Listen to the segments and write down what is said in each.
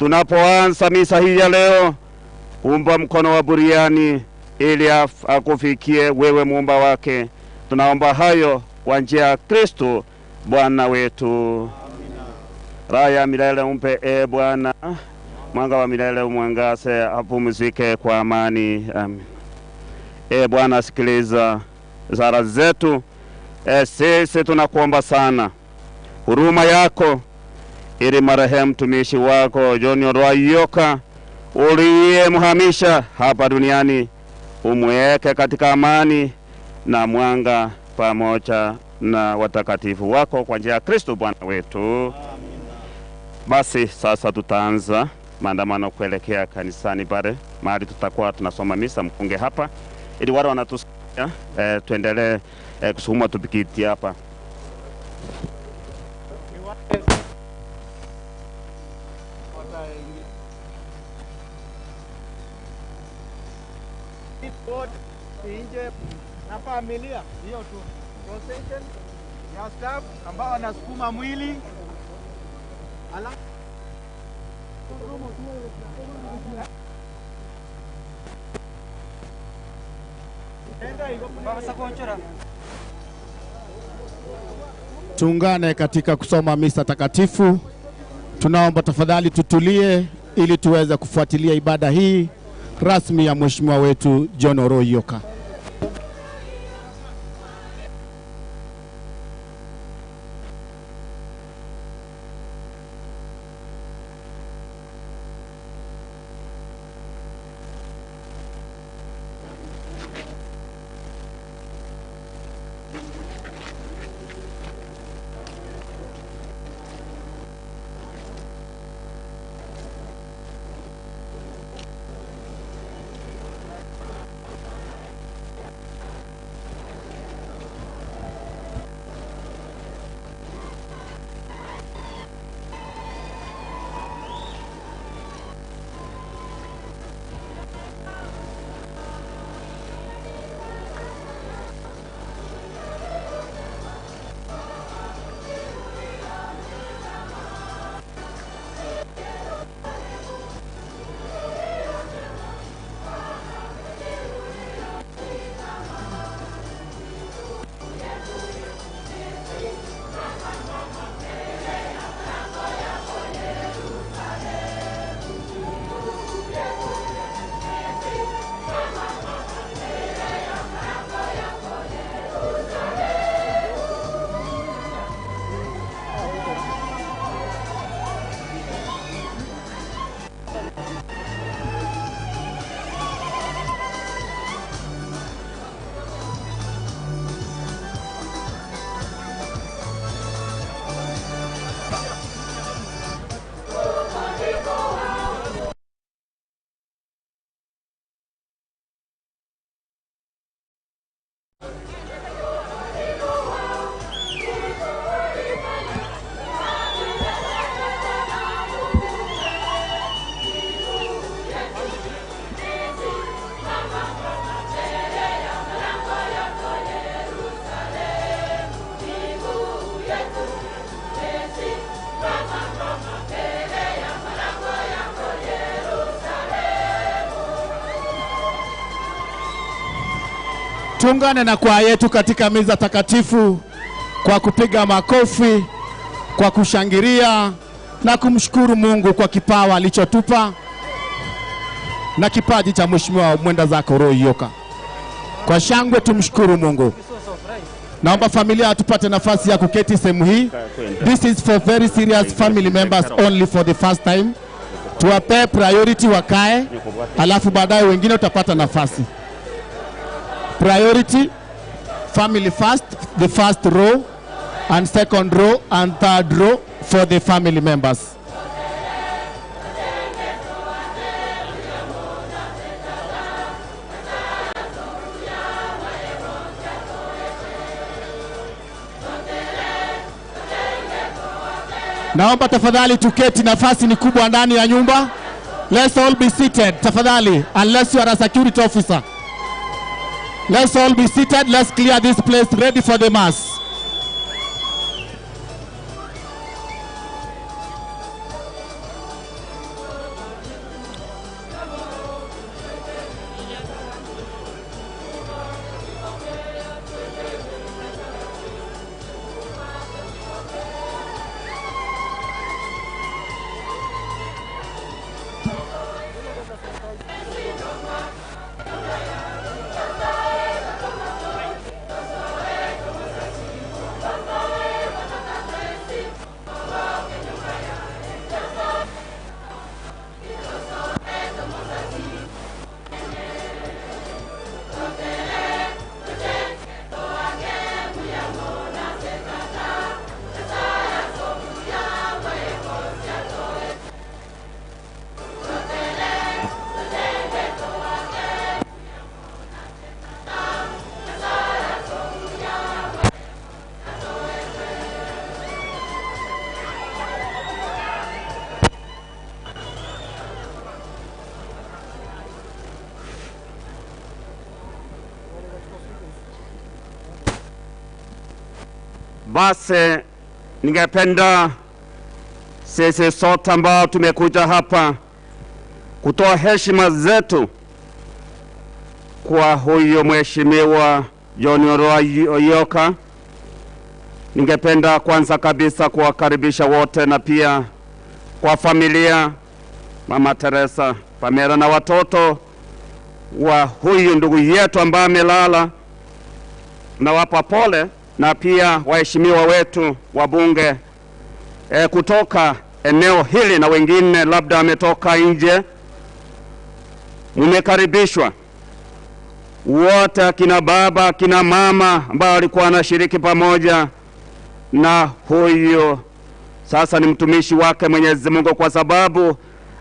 Tunapoanza misa hii ya leo, umba mkono wa buriani ili akufikie wewe muumba wake. Tunaomba hayo kwa njia ya Kristo Bwana wetu. Amina. Raha ya milele umpe e Bwana, mwanga wa milele umwangaze, apumzike kwa amani. Amen. E Bwana, sikiliza sala zetu. Sisi tunakuomba sana huruma yako, ili marehemu mtumishi wako John Oroi Ayoka uliyemhamisha hapa duniani umweke katika amani na mwanga pamoja na watakatifu wako kwa njia ya Kristo Bwana wetu. Amina. Basi sasa tutaanza maandamano kuelekea kanisani pale mahali tutakuwa tunasoma misa. Mkunge hapa ili wale wanatusikia tuendelee kusukuma tupikiti hapa. Nje na familia hiyo tu procession ya staff ambao wanasukuma mwili ala Tuungane katika kusoma misa takatifu. Tunaomba tafadhali tutulie ili tuweze kufuatilia ibada hii rasmi ya mheshimiwa wetu John Oroi Ayoka. Tuungane na kwaya yetu katika misa takatifu kwa kupiga makofi, kwa kushangilia na kumshukuru Mungu kwa kipawa alichotupa na kipaji cha mheshimiwa mwenda zako Oroi Ayoka. Kwa shangwe tumshukuru Mungu. Naomba familia tupate nafasi ya kuketi sehemu hii. This is for very serious family members only for the first time. Tuwape priority wakae, alafu baadaye wengine utapata nafasi. Priority, family first, the first row and second row and third row for the family members. Naomba tafadhali tuketi, nafasi ni kubwa ndani ya nyumba. Let's all be seated, tafadhali, unless you are a security officer. Let's all be seated, let's clear this place ready for the mass. Basi ningependa sisi sote ambao tumekuja hapa kutoa heshima zetu kwa huyo Mheshimiwa John Orwa Oyoka. Ningependa kwanza kabisa kuwakaribisha wote na pia kwa familia Mama Teresa, Pamela na watoto wa huyu ndugu yetu ambaye amelala, nawapa pole, na pia waheshimiwa wetu wabunge kutoka eneo hili na wengine labda ametoka nje. Mmekaribishwa wote, akina baba, akina mama ambao walikuwa wanashiriki pamoja na huyu sasa ni mtumishi wake Mwenyezi Mungu, kwa sababu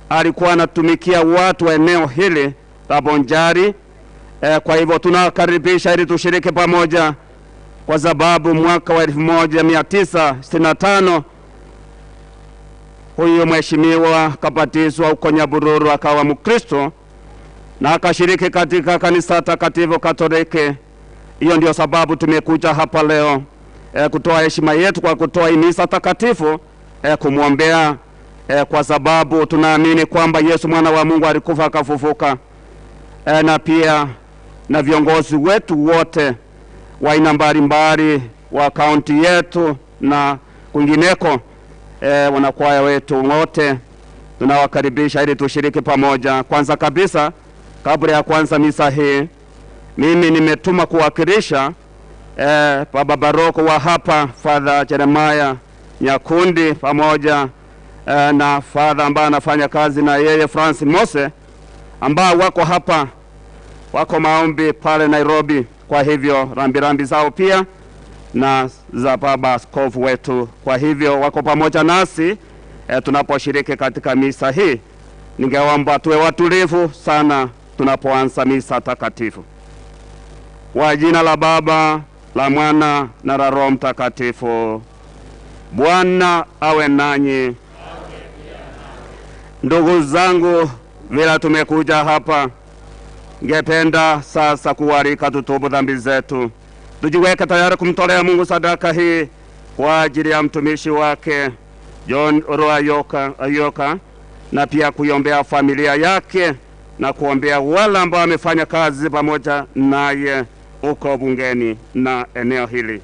alikuwa anatumikia watu wa eneo hili la Bonjari. Kwa hivyo tunakaribisha ili tushiriki pamoja, kwa sababu mwaka wa 1965 huyu mheshimiwa akabatizwa huko Nyabururu akawa Mkristo na akashiriki katika kanisa takatifu Katoliki. Hiyo ndio sababu tumekuja hapa leo kutoa heshima yetu kwa kutoa misa takatifu, kumwombea, kwa sababu tunaamini kwamba Yesu mwana wa Mungu alikufa akafufuka. Na pia na viongozi wetu wote wa aina mbalimbali wa kaunti yetu na kwingineko, wanakwaya wetu wote tunawakaribisha ili tushiriki pamoja. Kwanza kabisa, kabla ya kuanza misa hii, mimi nimetuma kuwakilisha Baba Baroko wa hapa Father Jeremiah Nyakundi pamoja na Father ambaye anafanya kazi na yeye Francis Mose, ambao wako hapa, wako maombi pale Nairobi. Kwa hivyo rambirambi zao pia na za Baba Askofu wetu. Kwa hivyo wako pamoja nasi tunaposhiriki katika misa hii. Ningeomba tuwe watulivu sana tunapoanza misa takatifu. Kwa jina la Baba, la Mwana na la Roho Mtakatifu. Bwana awe nanyi. Ndugu zangu, vile tumekuja hapa, ningependa sasa kualika tutubu dhambi zetu, tujiweke tayari kumtolea Mungu sadaka hii kwa ajili ya mtumishi wake John Orwa Oyoka, na pia kuiombea familia yake na kuombea wale ambao wamefanya kazi pamoja naye uko bungeni na eneo hili.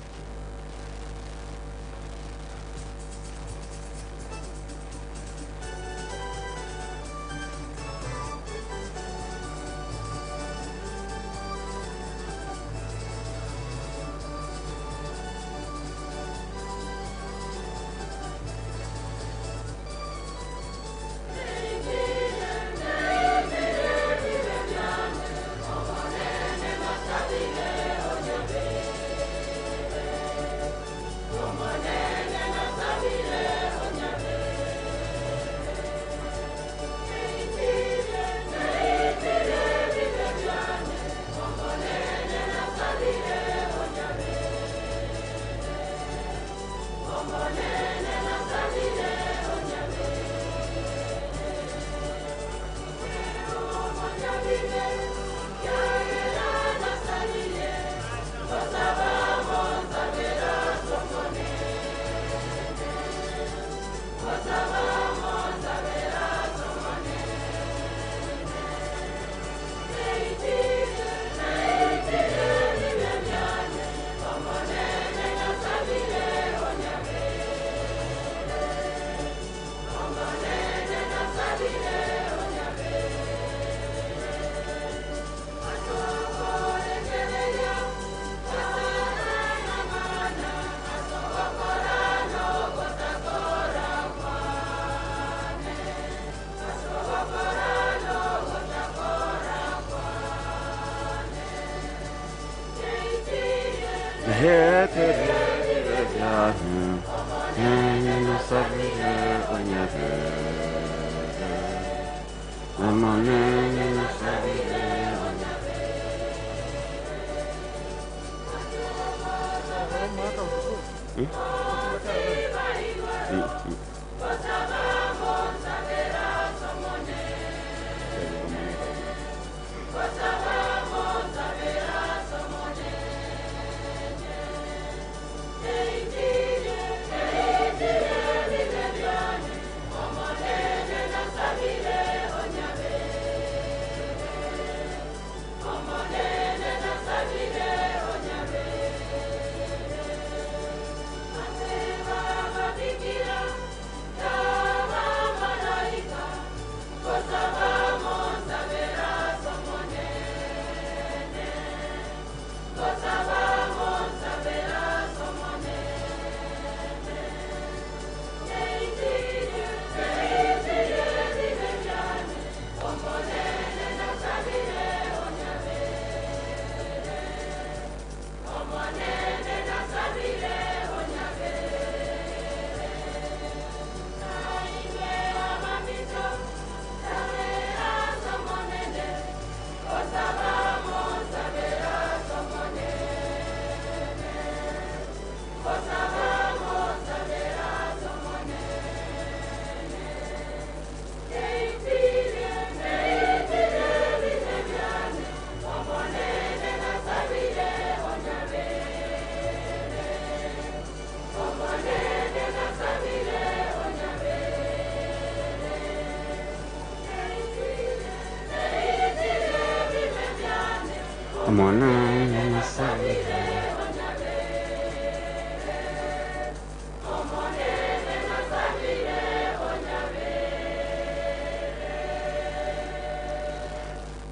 Mwana.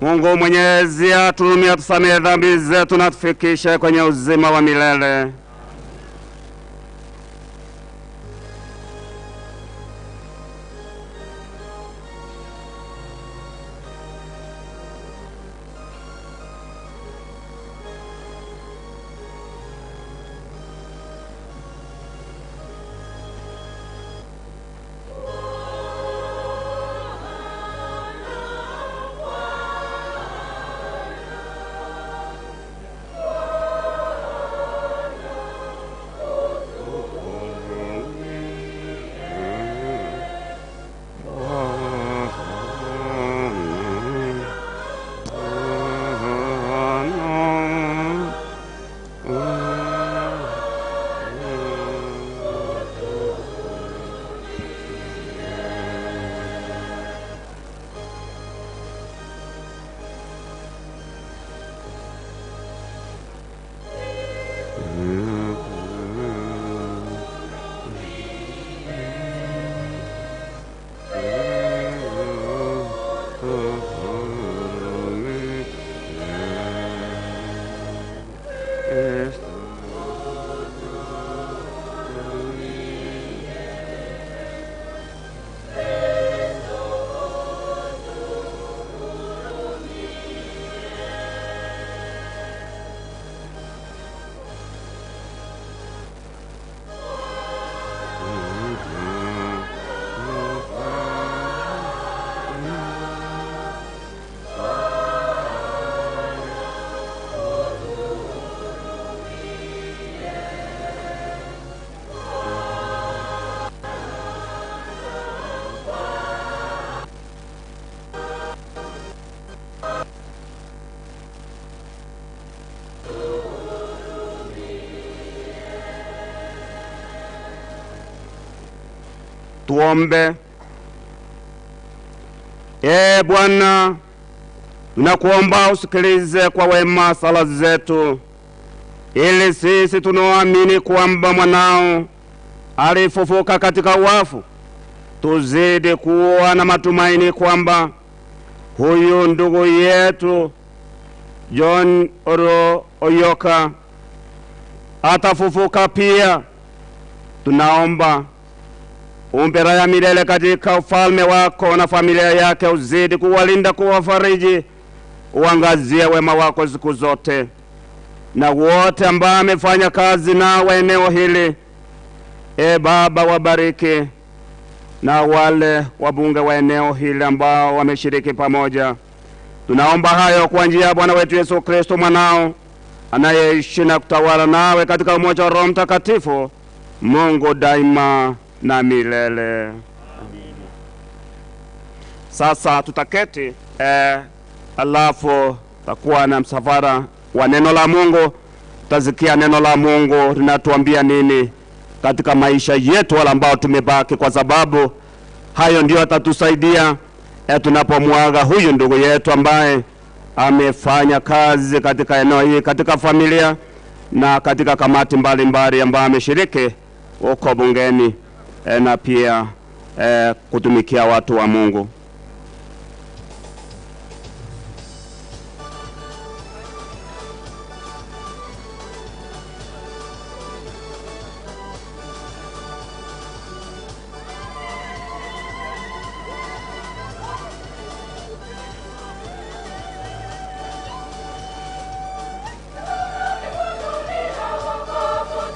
Mungu Mwenyezi atuhurumie, atusamehe dhambi zetu na atufikishe kwenye uzima wa milele. Tuombe. Ee Bwana, tunakuomba usikilize kwa wema sala zetu, ili sisi tunaoamini kwamba mwanao alifufuka katika wafu tuzidi kuwa na matumaini kwamba huyu ndugu yetu John Oro Oyoka atafufuka pia. Tunaomba umpe raha milele katika ufalme wako na familia yake, uzidi kuwalinda, kuwafariji, uangazie wema wako siku zote, na wote ambao amefanya kazi nawe eneo hili. E Baba, wabariki na wale wabunge wa eneo hili ambao wameshiriki pamoja. Tunaomba hayo kwa njia ya Bwana wetu Yesu Kristo mwanao, anayeishi na kutawala nawe katika umoja wa Roho Mtakatifu, Mungu daima na milele. Amina. Sasa tutaketi alafu takuwa na msafara wa neno la Mungu. Tutasikia neno la Mungu linatuambia nini katika maisha yetu wala ambao tumebaki, kwa sababu hayo ndio atatusaidia tunapomwaga huyu ndugu yetu ambaye amefanya kazi katika eneo hili, katika familia na katika kamati mbalimbali ambayo ameshiriki huko bungeni na pia kutumikia watu wa Mungu.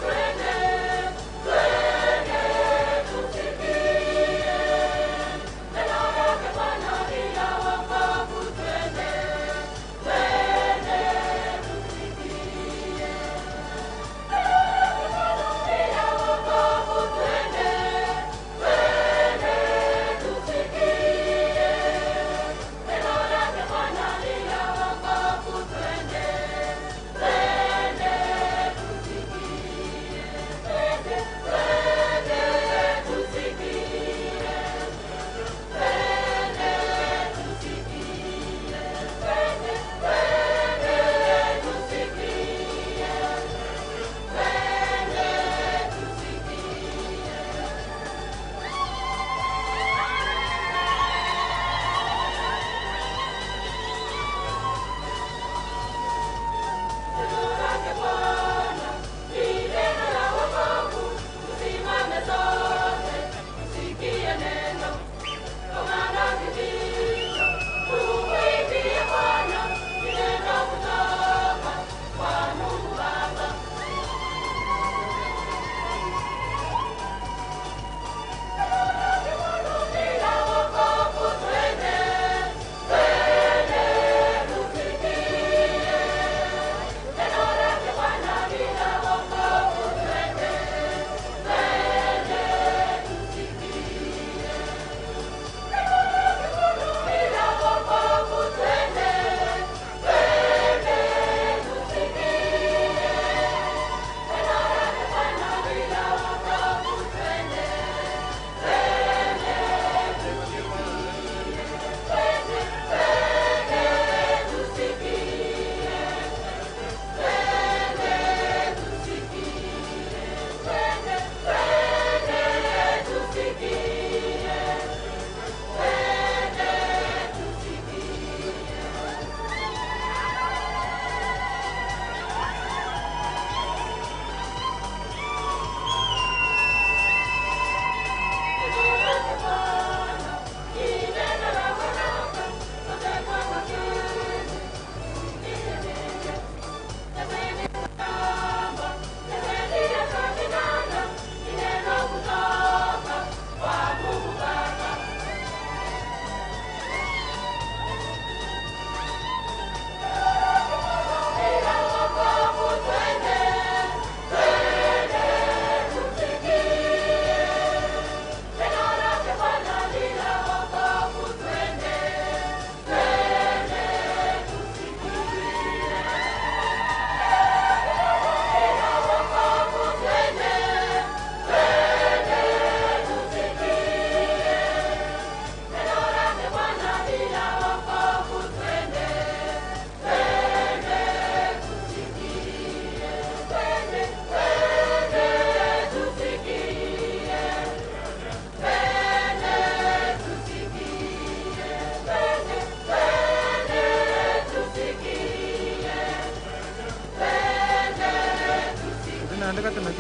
Twende, tusikie neno lake.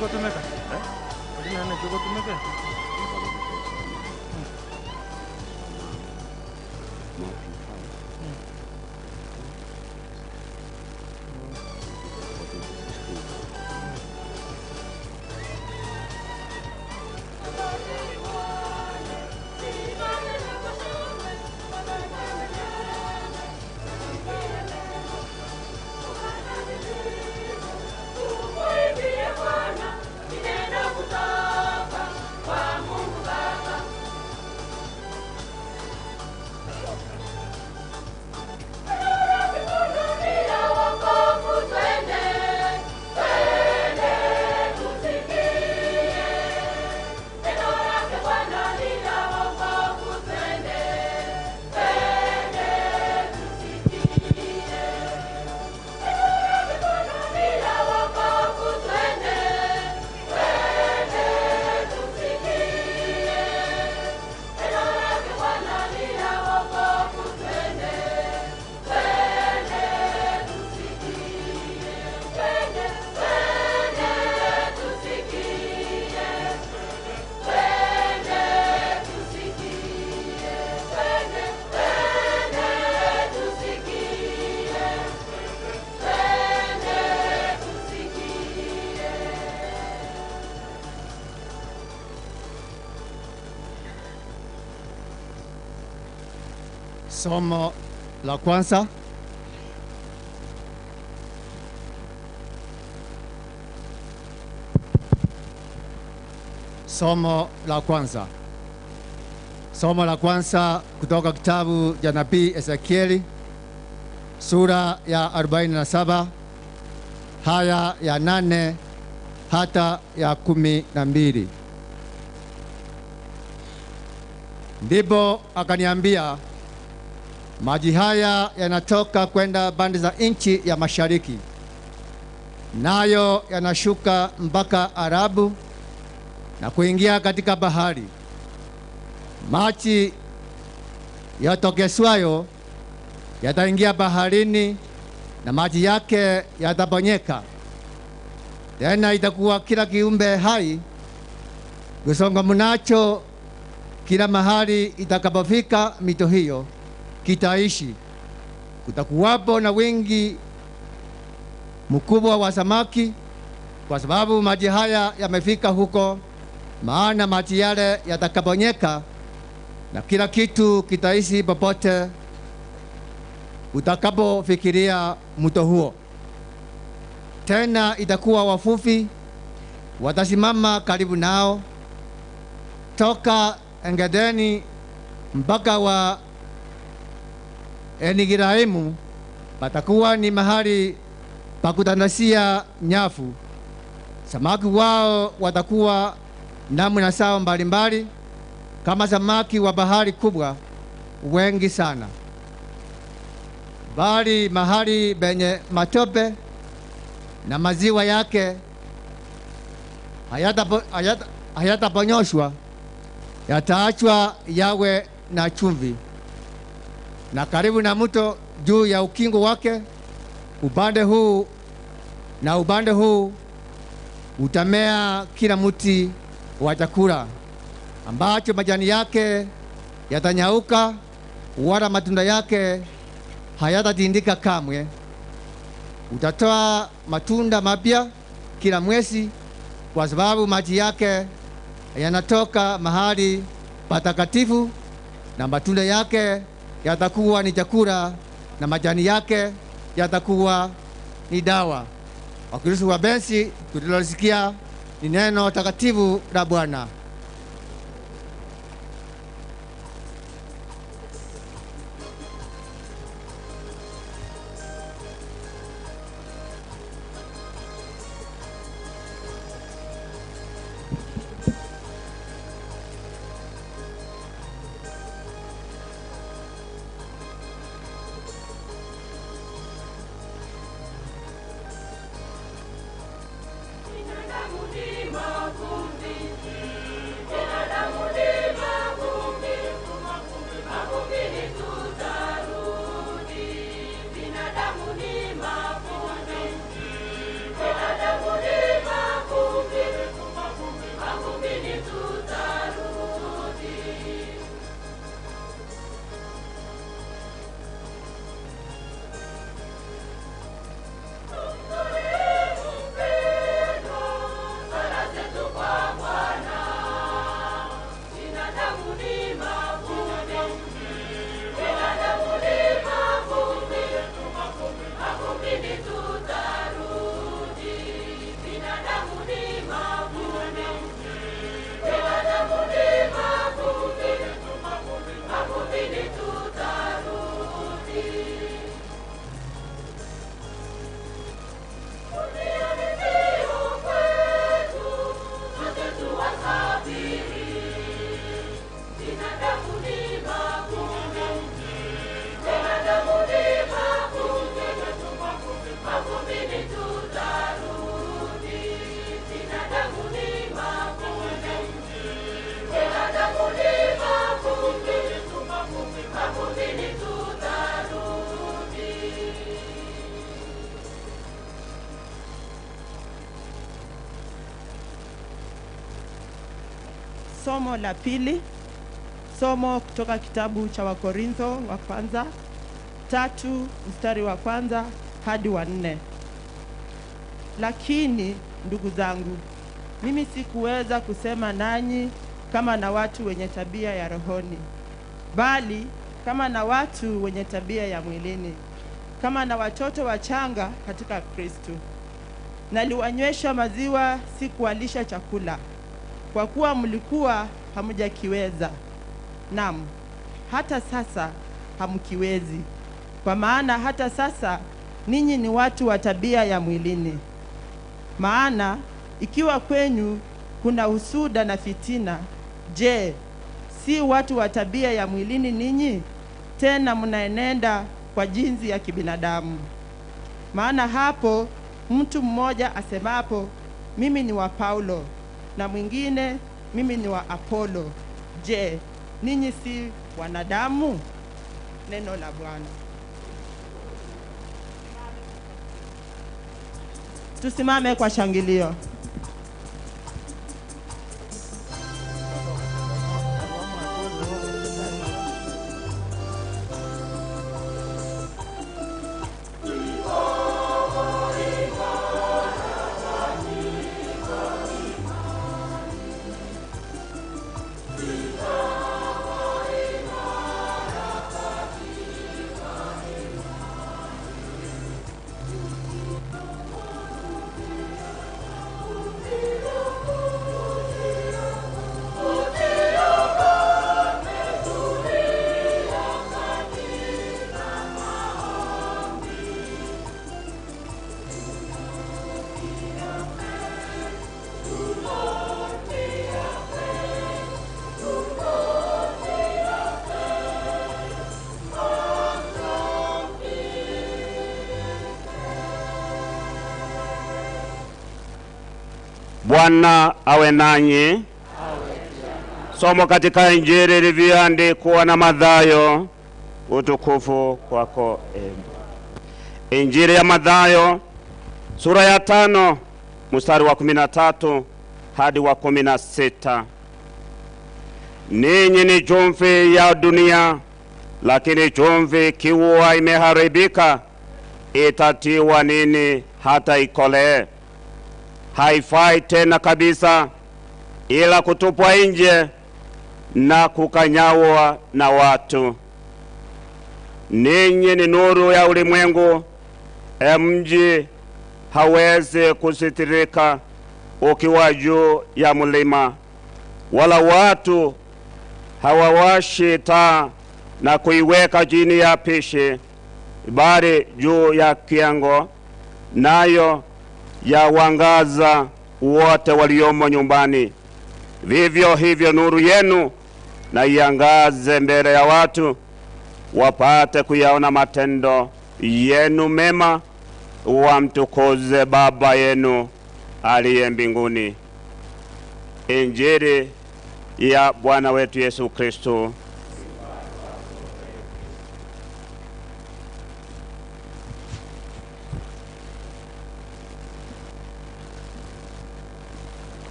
Kutumika. Kutumika. Somo la kwanza. Somo la kwanza. Somo la kwanza kutoka kitabu cha nabii Ezekieli sura ya 47 haya ya 8 hata ya 12. Ndipo akaniambia, maji haya yanatoka kwenda pande za nchi ya mashariki, nayo yanashuka mpaka Arabu na kuingia katika bahari. Maji yatokeswayo yataingia baharini na maji yake yataponyeka. Tena itakuwa kila kiumbe hai kusongamanacho kila mahali itakapofika mito hiyo kitaishi. Kutakuwapo na wingi mkubwa wa samaki, kwa sababu maji haya yamefika huko. Maana maji yale yatakaponyeka na kila kitu kitaishi popote utakapofikiria mto huo. Tena itakuwa wavuvi watasimama karibu nao toka Engedeni mpaka wa Enigiraimu, patakuwa ni mahali pa kutandasia nyavu. Samaki wao watakuwa namna zao mbalimbali, kama samaki wa bahari kubwa wengi sana. Bali mahali penye matope na maziwa yake hayataponyoshwa, yataachwa yawe na chumvi. Na karibu na mto juu ya ukingo wake, upande huu na upande huu, utamea kila mti wa chakula, ambacho majani yake yatanyauka, wala matunda yake hayatatindika kamwe. Utatoa matunda mapya kila mwezi, kwa sababu maji yake yanatoka mahali patakatifu, na matunda yake yatakuwa ni chakula na majani yake yatakuwa ni dawa. Wakristo wapenzi, tulilosikia ni neno takatifu la Bwana. Binadamu ni makundi. Somo la pili, somo kutoka kitabu cha Wakorintho wa kwanza 3 mstari wa 1 hadi wa 4. Lakini ndugu zangu, mimi sikuweza kusema nanyi kama na watu wenye tabia ya rohoni, bali kama na watu wenye tabia ya mwilini, kama na watoto wachanga katika Kristo. Naliwanywesha maziwa, si kuwalisha chakula, kwa kuwa mlikuwa hamjakiweza. Naam, hata sasa hamkiwezi, kwa maana hata sasa ninyi ni watu wa tabia ya mwilini. Maana ikiwa kwenyu kuna husuda na fitina, je, si watu wa tabia ya mwilini ninyi? Tena mnaenenda kwa jinsi ya kibinadamu. Maana hapo mtu mmoja asemapo, mimi ni wa Paulo, na mwingine mimi ni wa Apollo, je, ninyi si wanadamu? Neno la Bwana. Tusimame kwa shangilio. Bwana awe nanyi. Somo katika Injili ilivyoandikwa na Mathayo. Utukufu kwako e. Injili ya Mathayo sura ya 5 mstari wa 13 hadi wa 16. Ninyi ni chumvi ya dunia, lakini chumvi ikiwa imeharibika itatiwa nini hata ikolee? Haifai tena kabisa, ila kutupwa nje na kukanyawa na watu. Ninyi ni nuru ya ulimwengu. Mji hawezi kusitirika ukiwa juu ya mlima, wala watu hawawashi taa na kuiweka chini ya pishi, bali juu ya kiango, nayo yawangaza wote waliomo nyumbani. Vivyo hivyo nuru yenu na iangaze mbele ya watu, wapate kuyaona matendo yenu mema, wamtukuze Baba yenu aliye mbinguni. Injili ya Bwana wetu Yesu Kristo.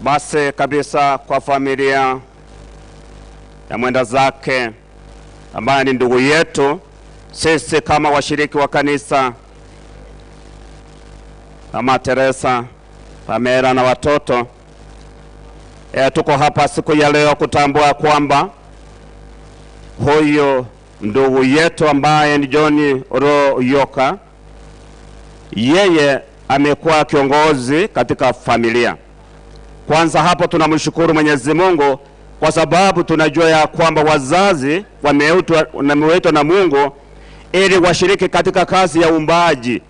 Basi kabisa kwa familia ya mwenda zake ambaye ni ndugu yetu, sisi kama washiriki wa kanisa, Mama Teresa, Pamela na watoto, tuko hapa siku ya leo kutambua kwamba huyo ndugu yetu ambaye ni John Ro Yoka, yeye amekuwa kiongozi katika familia. Kwanza hapo tunamshukuru Mwenyezi Mungu kwa sababu tunajua ya kwamba wazazi wameitwa na Mungu ili washiriki katika kazi ya uumbaji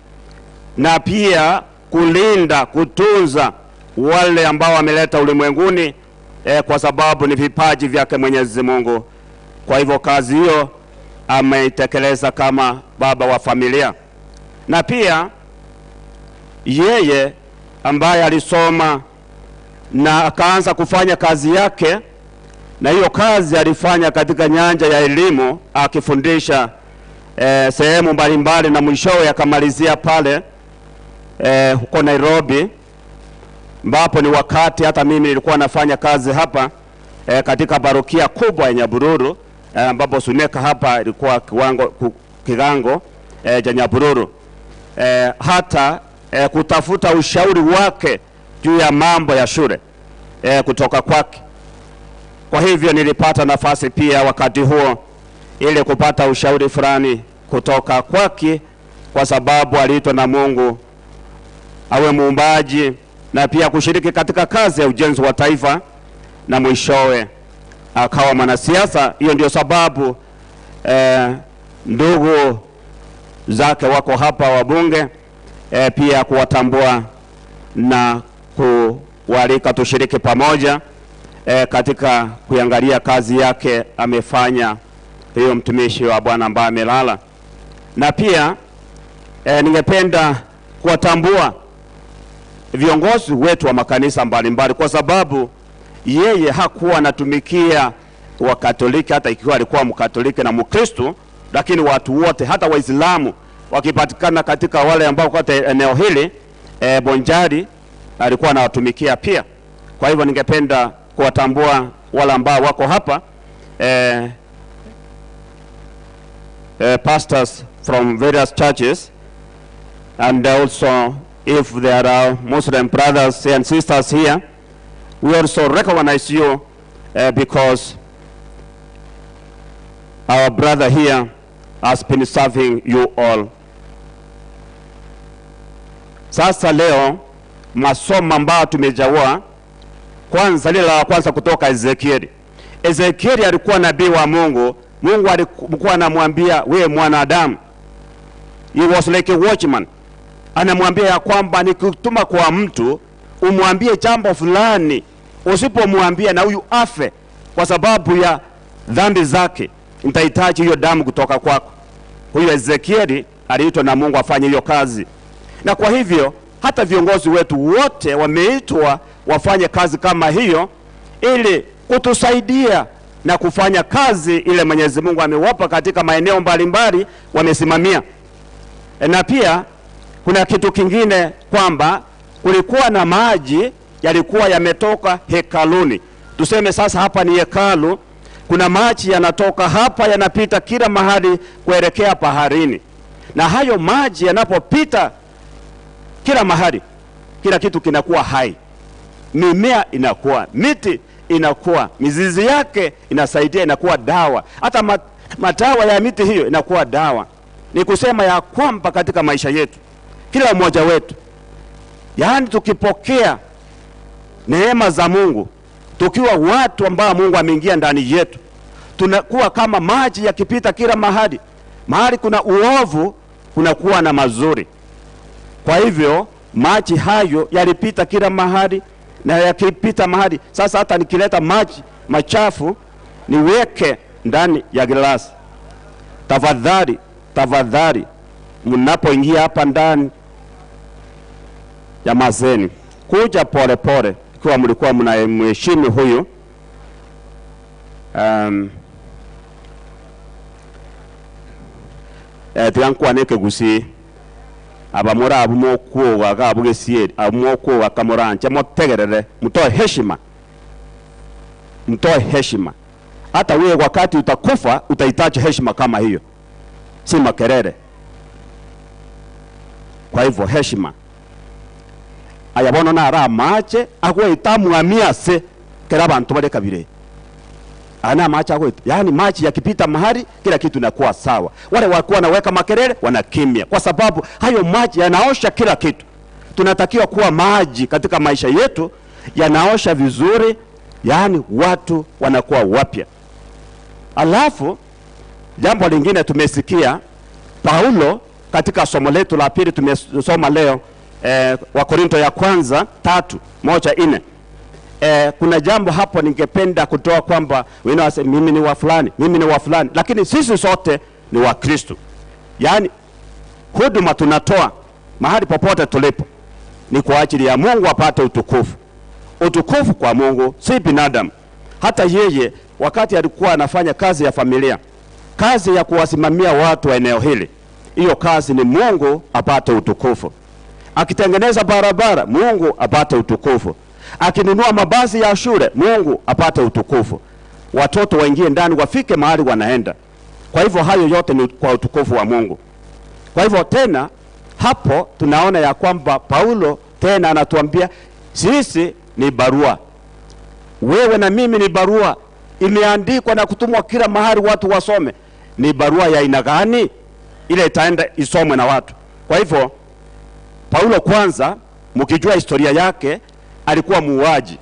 na pia kulinda, kutunza wale ambao wameleta ulimwenguni, kwa sababu ni vipaji vyake Mwenyezi Mungu. Kwa hivyo kazi hiyo ameitekeleza kama baba wa familia. Na pia yeye ambaye alisoma na akaanza kufanya kazi yake, na hiyo kazi alifanya katika nyanja ya elimu akifundisha sehemu mbalimbali, na mwishowe akamalizia pale huko Nairobi. ambapo ni wakati hata mimi nilikuwa nafanya kazi hapa katika parokia kubwa ya Nyabururu, ambapo Suneka hapa ilikuwa kigango cha Nyabururu, hata kutafuta ushauri wake juu ya mambo ya shule kutoka kwake. Kwa hivyo nilipata nafasi pia wakati huo ili kupata ushauri fulani kutoka kwake, kwa sababu aliitwa na Mungu awe muumbaji na pia kushiriki katika kazi ya ujenzi wa taifa, na mwishowe akawa mwanasiasa. Hiyo ndio sababu ndugu zake wako hapa wabunge, pia kuwatambua na kuwalika tushiriki pamoja katika kuangalia kazi yake amefanya hiyo mtumishi wa Bwana ambaye amelala. Na pia ningependa kuwatambua viongozi wetu wa makanisa mbalimbali, kwa sababu yeye hakuwa anatumikia Wakatoliki, hata ikiwa alikuwa Mkatoliki na Mkristo, lakini watu wote hata Waislamu wakipatikana katika wale ambao kwa eneo hili Bonjari alikuwa anawatumikia pia. Kwa hivyo ningependa kuwatambua wale ambao wako hapa, pastors from various churches, and also if there are Muslim brothers and sisters here, we also recognize you because our brother here has been serving you all. Sasa leo masomo ambayo tumejawa, kwanza lile la kwanza kutoka Ezekieli. Ezekieli alikuwa nabii wa Mungu. Mungu alikuwa anamwambia, wewe mwanadamu, he was like a watchman. Anamwambia ya kwamba nikutuma kwa mtu umwambie jambo fulani, usipomwambia na huyu afe kwa sababu ya dhambi zake, nitahitaji hiyo damu kutoka kwako. Huyu Ezekieli aliitwa na Mungu afanye hiyo kazi. Na kwa hivyo hata viongozi wetu wote wameitwa wafanye kazi kama hiyo ili kutusaidia na kufanya kazi ile Mwenyezi Mungu amewapa katika maeneo mbalimbali wamesimamia. Na pia kuna kitu kingine kwamba kulikuwa na maji yalikuwa yametoka hekaluni. Tuseme sasa hapa ni hekalu, kuna maji yanatoka hapa yanapita kila mahali kuelekea baharini. Na hayo maji yanapopita kila mahali, kila kitu kinakuwa hai. Mimea inakuwa, miti inakuwa, mizizi yake inasaidia, inakuwa dawa. Hata matawa ya miti hiyo inakuwa dawa. Ni kusema ya kwamba katika maisha yetu, kila mmoja wetu, yaani tukipokea neema za Mungu, tukiwa watu ambao Mungu ameingia ndani yetu, tunakuwa kama maji yakipita kila mahali. Mahali kuna uovu, kunakuwa na mazuri. Kwa hivyo maji hayo yalipita kila mahali, na yakipita mahali, sasa hata nikileta maji machafu niweke ndani ya glasi, tafadhali, tafadhali, mnapoingia hapa ndani jamazeni, kuja pole pole, ikiwa mlikuwa mnamheshimu huyu tigankwaneke gusi abamura abumokuoga gabugesieri abumokuoga kamuranche motegerere, mtoe heshima, mtoe heshima. Hata wewe wakati utakufa utahitaji heshima kama hiyo, si makerere. Kwa hivyo heshima ayabona na ara mache agwe se kera bantu bale kabire ana mache agwe, yani machi yakipita mahali kila kitu inakuwa sawa. Wale wakuwa naweka makerere wanakimya, kwa sababu hayo maji yanaosha kila kitu. Tunatakiwa kuwa maji katika maisha yetu yanaosha vizuri, yani watu wanakuwa wapya. Alafu jambo lingine tumesikia Paulo katika somo letu la pili tumesoma leo, Wakorinto ya kwanza 3:1-4. Kuna jambo hapo ningependa kutoa kwamba wengine wasema mimi ni wa fulani, mimi ni wa fulani, lakini sisi sote ni wa Kristo. Yaani huduma tunatoa mahali popote tulipo ni kwa ajili ya Mungu apate utukufu. Utukufu kwa Mungu, si binadamu. Hata yeye wakati alikuwa anafanya kazi ya familia, kazi ya kuwasimamia watu wa eneo hili, hiyo kazi ni Mungu apate utukufu. Akitengeneza barabara, Mungu apate utukufu. Akinunua mabasi ya shule, Mungu apate utukufu. Watoto waingie ndani, wafike mahali wanaenda. Kwa hivyo hayo yote ni kwa utukufu wa Mungu. Kwa hivyo tena hapo tunaona ya kwamba Paulo tena anatuambia sisi ni barua. Wewe na mimi ni barua, imeandikwa na kutumwa kila mahali watu wasome. Ni barua ya aina gani ile itaenda isomwe na watu? Kwa hivyo Paulo kwanza, mkijua historia yake, alikuwa muuaji.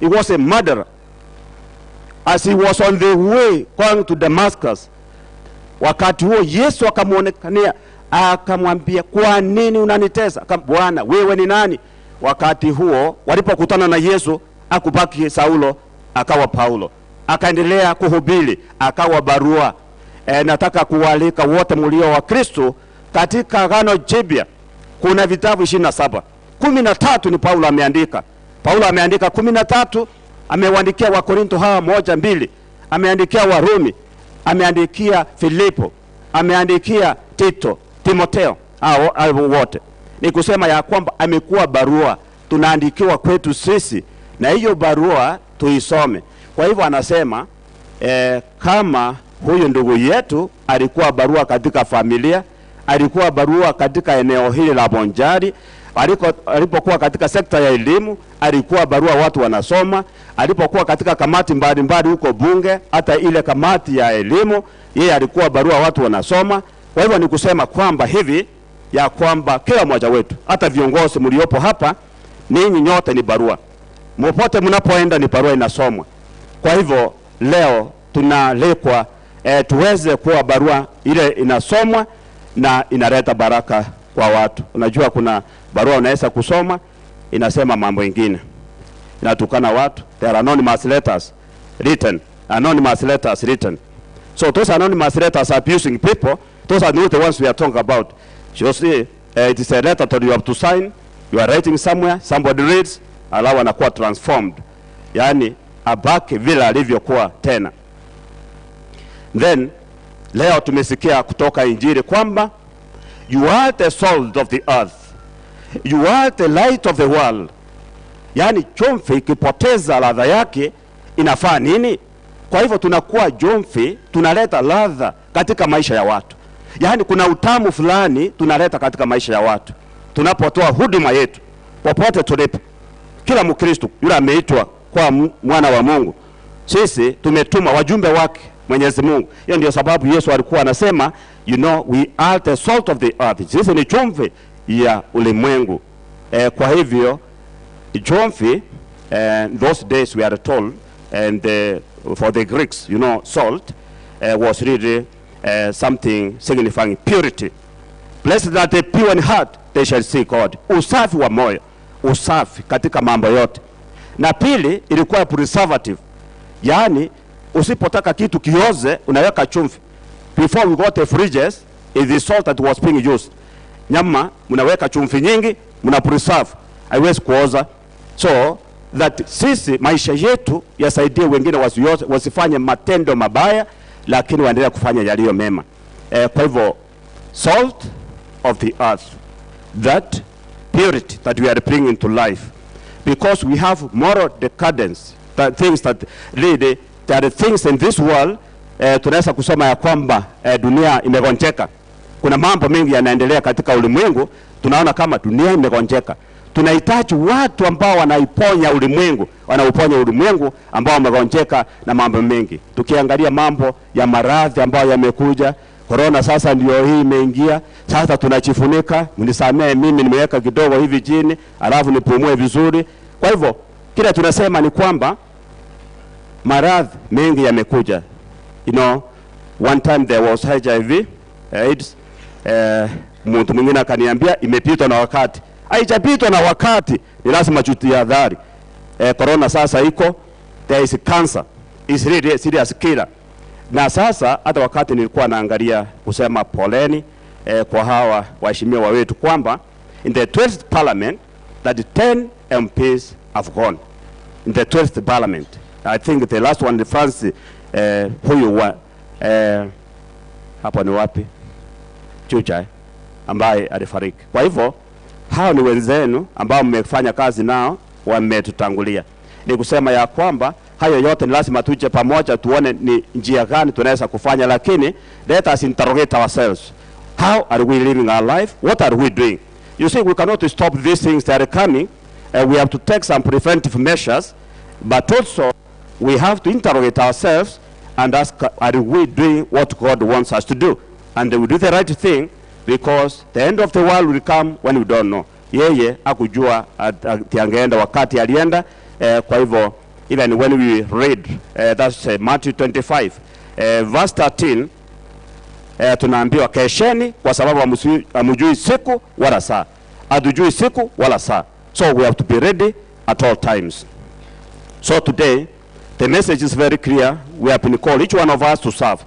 He was a murderer. As he was on the way going to Damascus, wakati huo Yesu akamuonekania, akamwambia, kwa nini unanitesa? Bwana, wewe ni nani? Wakati huo walipokutana na Yesu, akubaki Saulo, akawa Paulo. Akaendelea kuhubiri, akawa barua. Nataka kualika wote mlio wa Kristo katika Agano Jipya kuna vitabu 27. 13 ni Paulo ameandika. Paulo ameandika 13, amewaandikia wa Korinto hawa 1, 2, ameandikia Warumi, ameandikia Filipo, ameandikia Tito, Timoteo, hao wote. Ni kusema ya kwamba amekuwa barua, tunaandikiwa kwetu sisi, na hiyo barua tuisome. Kwa hivyo anasema kama huyu ndugu yetu alikuwa barua katika familia, alikuwa barua katika eneo hili la Bonjari, alipokuwa katika sekta ya elimu, alikuwa barua watu wanasoma, alipokuwa katika kamati mbalimbali huko bunge, hata ile kamati ya elimu, yeye alikuwa barua watu wanasoma. Kwa hivyo ni kusema kwamba hivi ya kwamba kila mmoja wetu, hata viongozi mliopo hapa, ninyi nyote ni barua. Mpote mnapoenda ni barua inasomwa. Kwa hivyo leo tunaalikwa tuweze kuwa barua ile inasomwa na inaleta baraka kwa watu. Unajua kuna barua unaweza kusoma inasema mambo mengine, inatukana watu. There are anonymous letters written, anonymous letters written. So those anonymous letters abusing people, those are not the ones we are talking about. You see, it is a letter that you have to sign. You are writing somewhere, somebody reads, alafu anakuwa transformed. Yani abaki vile alivyokuwa tena. Then leo tumesikia kutoka Injili kwamba you are the salt of the earth, you are the light of the world. Yani chumvi ikipoteza ladha yake inafaa nini? Kwa hivyo tunakuwa chumvi, tunaleta ladha katika maisha ya watu. Yani kuna utamu fulani tunaleta katika maisha ya watu tunapotoa huduma yetu popote tulipo. Kila Mkristo yule ameitwa kwa mwana wa Mungu, sisi tumetuma wajumbe wake Mwenyezi Mungu. Hiyo ndio sababu Yesu alikuwa anasema, you know, we are the salt of the earth. Sisi ni chumvi ya ulimwengu. Kwa hivyo chumvi, those days we are told, and for the Greeks, you know, salt was really something signifying purity. Blessed are the pure in heart, they shall see God. Usafi wa moyo, usafi katika mambo yote. Na pili ilikuwa preservative. Yani usipotaka kitu kioze unaweka chumvi. Before we got the fridges, is the salt that was being used. Nyama mnaweka chumvi nyingi, mna preserve, haiwezi kuoza. So that sisi maisha yetu yasaidie wengine wasioze, wasifanye matendo mabaya, lakini waendelee kufanya yaliyo mema. Kwa hivyo salt of the earth, that purity that we are bringing to life, because we have moral decadence, that things that really, there are things in this world. Tunaweza kusoma ya kwamba dunia imegonjeka. Kuna mambo mengi yanaendelea katika ulimwengu, tunaona kama dunia imegonjeka. Tunahitaji watu ambao wanaiponya ulimwengu, wanauponya ulimwengu ambao wamegonjeka na mambo mengi. Tukiangalia mambo ya maradhi ambayo yamekuja, corona sasa ndio hii imeingia, sasa tunachifunika, mnisamee mimi nimeweka kidogo hivi chini, alafu nipumue vizuri. Kwa hivyo kile tunasema ni kwamba maradhi mengi yamekuja. You know, one time there was HIV, AIDS. Mtu mwingine akaniambia imepitwa na wakati. Haijapitwa na wakati, ni lazima tutahadhari. Corona sasa iko, there is cancer, is really serious killer. Na sasa hata wakati nilikuwa naangalia kusema poleni kwa hawa waheshimiwa wetu kwamba in the 12th parliament that 10 MPs have gone. In the 12th parliament. I think the last one, the France, huyu wa hapo ni wapi? Chucha, ambaye alifariki. Kwa hivyo Hao ni wenzenu ambao mmefanya kazi nao, wametutangulia. Ni kusema ya kwamba hayo yote ni lazima tuje pamoja tuone ni njia gani tunaweza kufanya, lakini let us interrogate ourselves. How are we living our life? What are we doing? You see, we cannot stop these things that are coming. We have to take some preventive measures, but also we have to interrogate ourselves and ask, are we doing what God wants us to do? And we do the right thing, because the end of the world will come when we don't know. Yeye hakujua ati angeenda wakati alienda. Kwa hivyo even when we read that's Matthew 25 verse 13, tunaambiwa kesheni kwa sababu hamjui siku wala saa. Hatujui siku wala saa. So we have to be ready at all times. So today the message is very clear. We have been called, each one of us, to serve.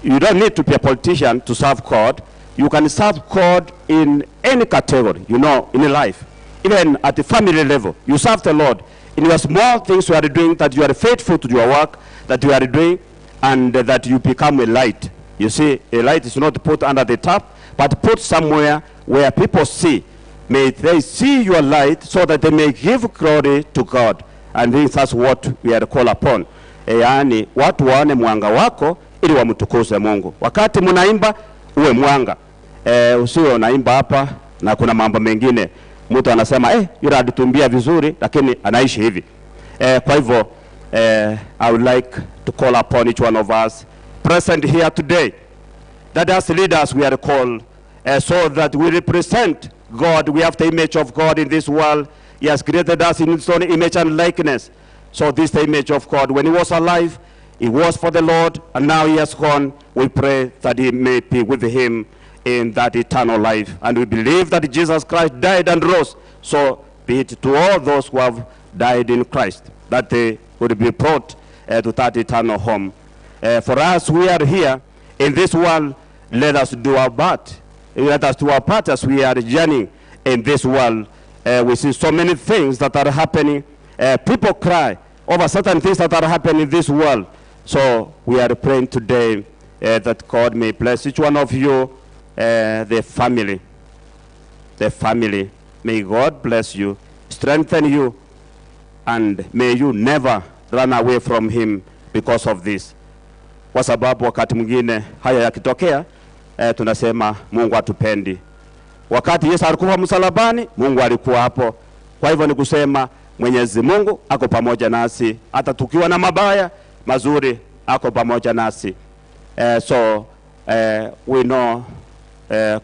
You don't need to be a politician to serve God. You can serve God in any category, you know, in life. Even at the family level, you serve the Lord. In your small things you are doing, that you are faithful to your work that you are doing, and that you become a light. You see, a light is not put under the tap, but put somewhere where people see. May they see your light so that they may give glory to God. And this is what we are called upon. Yaani, watu waone mwanga wako ili wamtukuze Mungu. Wakati mnaimba, uwe mwanga. Usiwe unaimba hapa na kuna mambo mengine. Mtu anasema, yule alitumbia vizuri, lakini anaishi hivi. Kwa hivyo, I would like to call upon each one of us present here today, that as leaders we are called, so that we represent God. We have the image of God in this world. He has created us in his own image and likeness. So this is the image of God. When he was alive, he was for the Lord, and now he has gone. We pray that he may be with him in that eternal life. And we believe that Jesus Christ died and rose. So be it to all those who have died in Christ, that they would be brought to that eternal home. For us, we are here in this world. Let us do our part. Let us do our part as we are journeying in this world. We see so many things that are happening. People cry over certain things that are happening in this world. So we are praying today that God may bless each one of you, the family. The family. May God bless you, strengthen you, and may you never run away from him because of this. Kwa sababu wakati mwingine haya yakitokea, tunasema Mungu hatupendi. Wakati Yesu alikuwa msalabani, Mungu alikuwa hapo. Kwa hivyo ni kusema Mwenyezi Mungu ako pamoja nasi, hata tukiwa na mabaya, mazuri ako pamoja nasi. So we know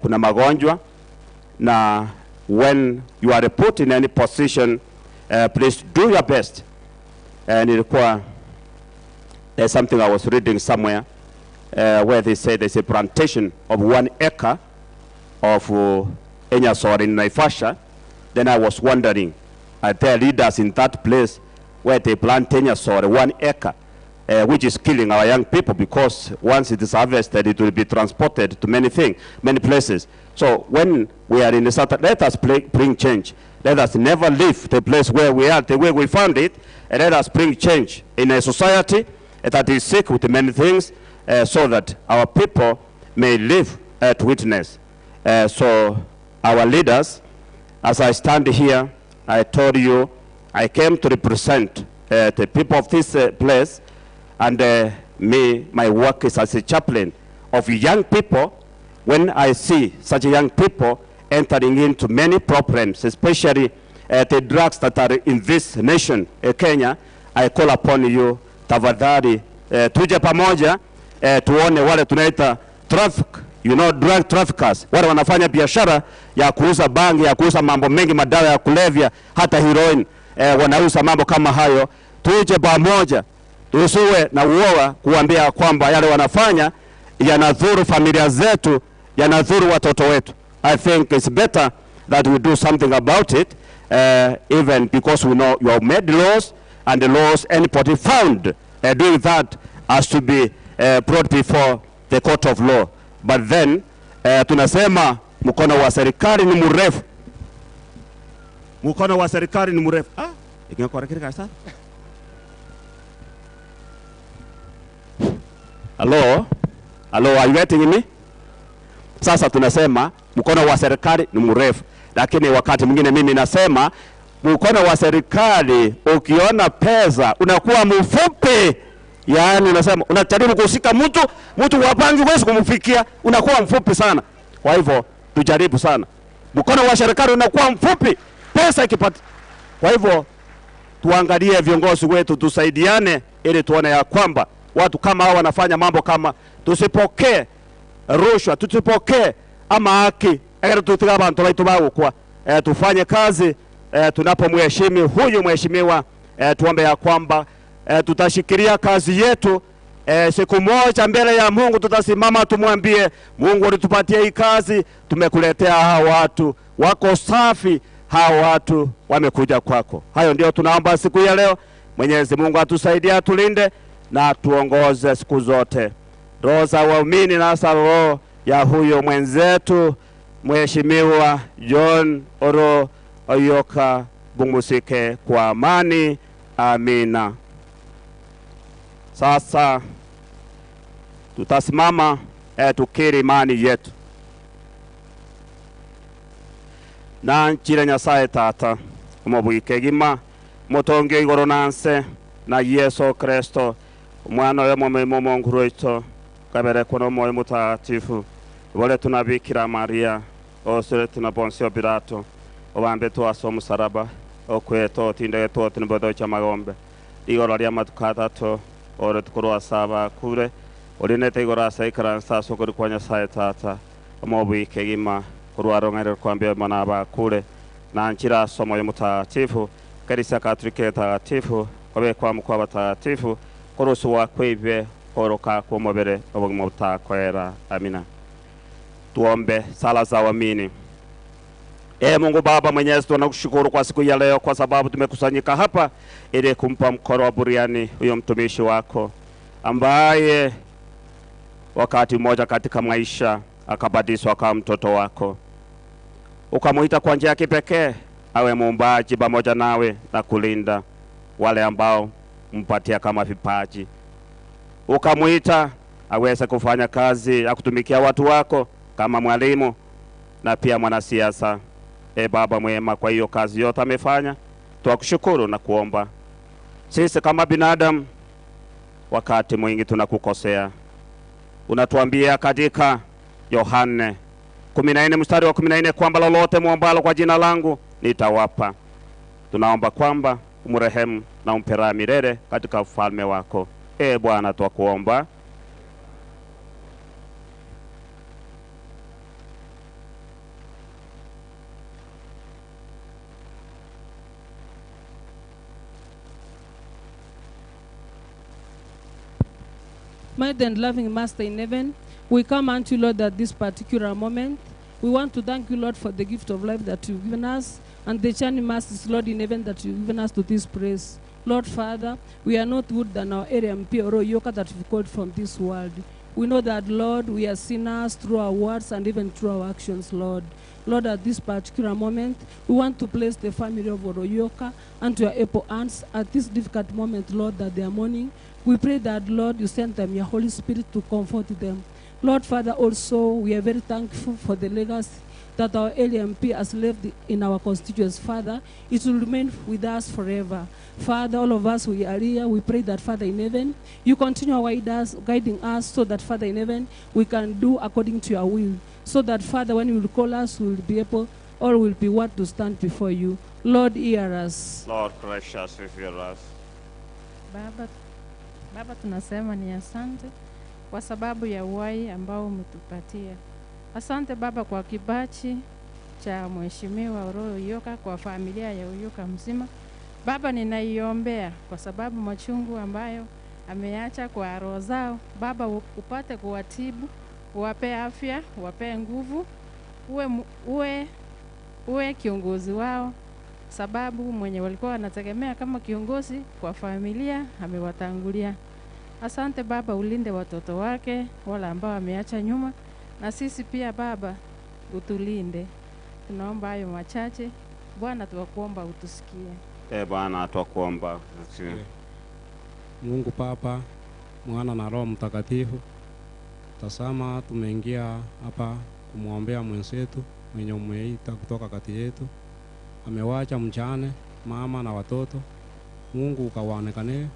kuna magonjwa, na when you are put in any position, please do your best. Nilikuwa, there's something I was reading somewhere where they say there's a plantation of 1 acre of Enyasor in Naivasha. Then I was wondering, are there leaders in that place where they plant Enyasor, 1 acre, which is killing our young people, because once it is harvested, it will be transported to many things, many places. So when we are in the South, let us bring change. Let us never leave the place where we are, the way we found it, and let us bring change in a society that is sick with many things, so that our people may live to witness. So our leaders, as I stand here, I told you I came to represent the people of this place, and me, my work is as a chaplain of young people. When I see such young people entering into many problems, especially the drugs that are in this nation, Kenya, I call upon you, tafadhali, tuje pamoja, tuone wale tunaita traffic, you know, drug traffickers, wale wanafanya biashara ya kuuza bangi, ya kuuza mambo mengi, madawa ya kulevya, hata heroin, wanauza mambo kama hayo. Tuje pamoja, tusiwe na uoga kuambia kwamba yale wanafanya yanadhuru familia zetu, yanadhuru watoto wetu. I think it's better that we do something about it, even because we know you have made laws, and the laws, anybody found doing that has to be brought before the court of law. But then, tunasema mkono wa serikali ni mrefu. Mkono wa serikali ni mrefu. Ah, ingekuwa kile. Hello? Hello, are you getting me? Sasa tunasema mkono wa serikali ni mrefu, lakini wakati mwingine mimi nasema mkono wa serikali ukiona pesa unakuwa mfupi. Yaani unasema unajaribu kushika mtu wa bangi huwezi kumfikia, unakuwa mfupi sana. Kwa hivyo tujaribu sana. Mkono wa serikali unakuwa mfupi, pesa ikipata. Kwa hivyo tuangalie viongozi wetu, tusaidiane ili tuone ya kwamba watu kama hao wanafanya mambo kama, tusipokee rushwa, tusipokee ama haki. Ekero abantu baitu bagukwa. Tufanye kazi, tunapomheshimu huyu mheshimiwa, tuombe ya kwamba tutashikilia kazi yetu. Siku moja mbele ya Mungu tutasimama tumwambie Mungu, ulitupatia hii kazi, tumekuletea hawa watu wako safi, hawa watu wamekuja kwako. Hayo ndio tunaomba siku ya leo. Mwenyezi Mungu atusaidie, atulinde na atuongoze siku zote. Roho za waumini na hasa roho ya huyo mwenzetu Mheshimiwa John Oro Oyoka bumusike kwa amani. Amina. Sasa tutasimama tukiri imani yetu. Na nchire Nyasaye Tata omobwike gima motonge igoro nanse na Yesu Kristo omwana oyo momimo Mungu waitu kabere kono moyo mutakatifu bole tunabikira Maria osere tuna Ponsio Pilato obambe twaso musaraba okweto tindege twotinbodo cha magombe igoro ria matuko atatu ore tukorwa saba kure orinete igoro ase ikaransa sokori kwa Nyasaye Tata omobwike gima kurwaro ng'ere kwambia mana bakure na nchira somo yo mutakatifu Kanisa Katoliki takatifu kwabe kwa mukwa batakatifu koroso wa kwebe koroka kwa mobere obugima butakwera. Amina. Tuombe sala za waamini. Mungu Baba Mwenyezi, tunakushukuru kwa siku ya leo kwa sababu tumekusanyika hapa ili kumpa mkono wa buriani huyo mtumishi wako ambaye wakati mmoja katika maisha akabatizwa kama mtoto wako, ukamuita kwa njia ya kipekee awe muumbaji pamoja nawe na kulinda wale ambao mpatia kama vipaji. Ukamuita aweze kufanya kazi ya kutumikia watu wako kama mwalimu na pia mwanasiasa. Baba mwema, kwa hiyo kazi yote amefanya, tunakushukuru na kuomba. Sisi kama binadamu wakati mwingi tunakukosea. Unatuambia katika Yohane 14 mstari wa 14 kwamba lolote muombalo kwa jina langu nitawapa. Tunaomba kwamba umrehemu na umpe raha milele katika ufalme wako. Bwana, twakuomba. Mighty and loving Master in heaven, we come unto you, Lord, at this particular moment. We want to thank you, Lord, for the gift of life that you've given us and the journey mercies, Lord, in heaven that you've given us to this place. Lord, Father, we are not good than our area MP or Oyoka that you've called from this world. We know that, Lord, we are sinners through our words and even through our actions, Lord. Lord, at this particular moment, we want to place the family of Oroyoka and your able hands at this difficult moment, Lord, that they are mourning. We pray that, Lord, you send them your Holy Spirit to comfort them. Lord, Father, also, we are very thankful for the legacy that our LMP has left in our constituents. Father, it will remain with us forever. Father, all of us, we are here. We pray that, Father in heaven, you continue guiding us so that, Father in heaven, we can do according to your will. So that, Father, when you will call us, we will be able or will be what to stand before you. Lord, hear us. Lord, gracious, hear us. Baba, tunasema ni asante kwa sababu ya uhai ambao umetupatia. Asante Baba kwa kibachi cha Mheshimiwa Oro Oyoka, kwa familia ya Oyoka mzima. Baba, ninaiombea kwa sababu machungu ambayo ameacha kwa roho zao. Baba, upate kuwatibu, uwape afya, uwape nguvu, uwe kiongozi wao, sababu mwenye walikuwa wanategemea kama kiongozi kwa familia amewatangulia. Asante Baba, ulinde watoto wake wala ambao ameacha nyuma, na sisi pia Baba utulinde. Tunaomba hayo machache Bwana, tuwakuomba utusikie. Bwana, tuwakuomba. Mungu Baba, Mwana na Roho Mtakatifu, tazama tumeingia hapa kumwombea mwenzetu mwenye umeita kutoka kati yetu. Amewacha mjane, mama na watoto. Mungu ukawaonekane,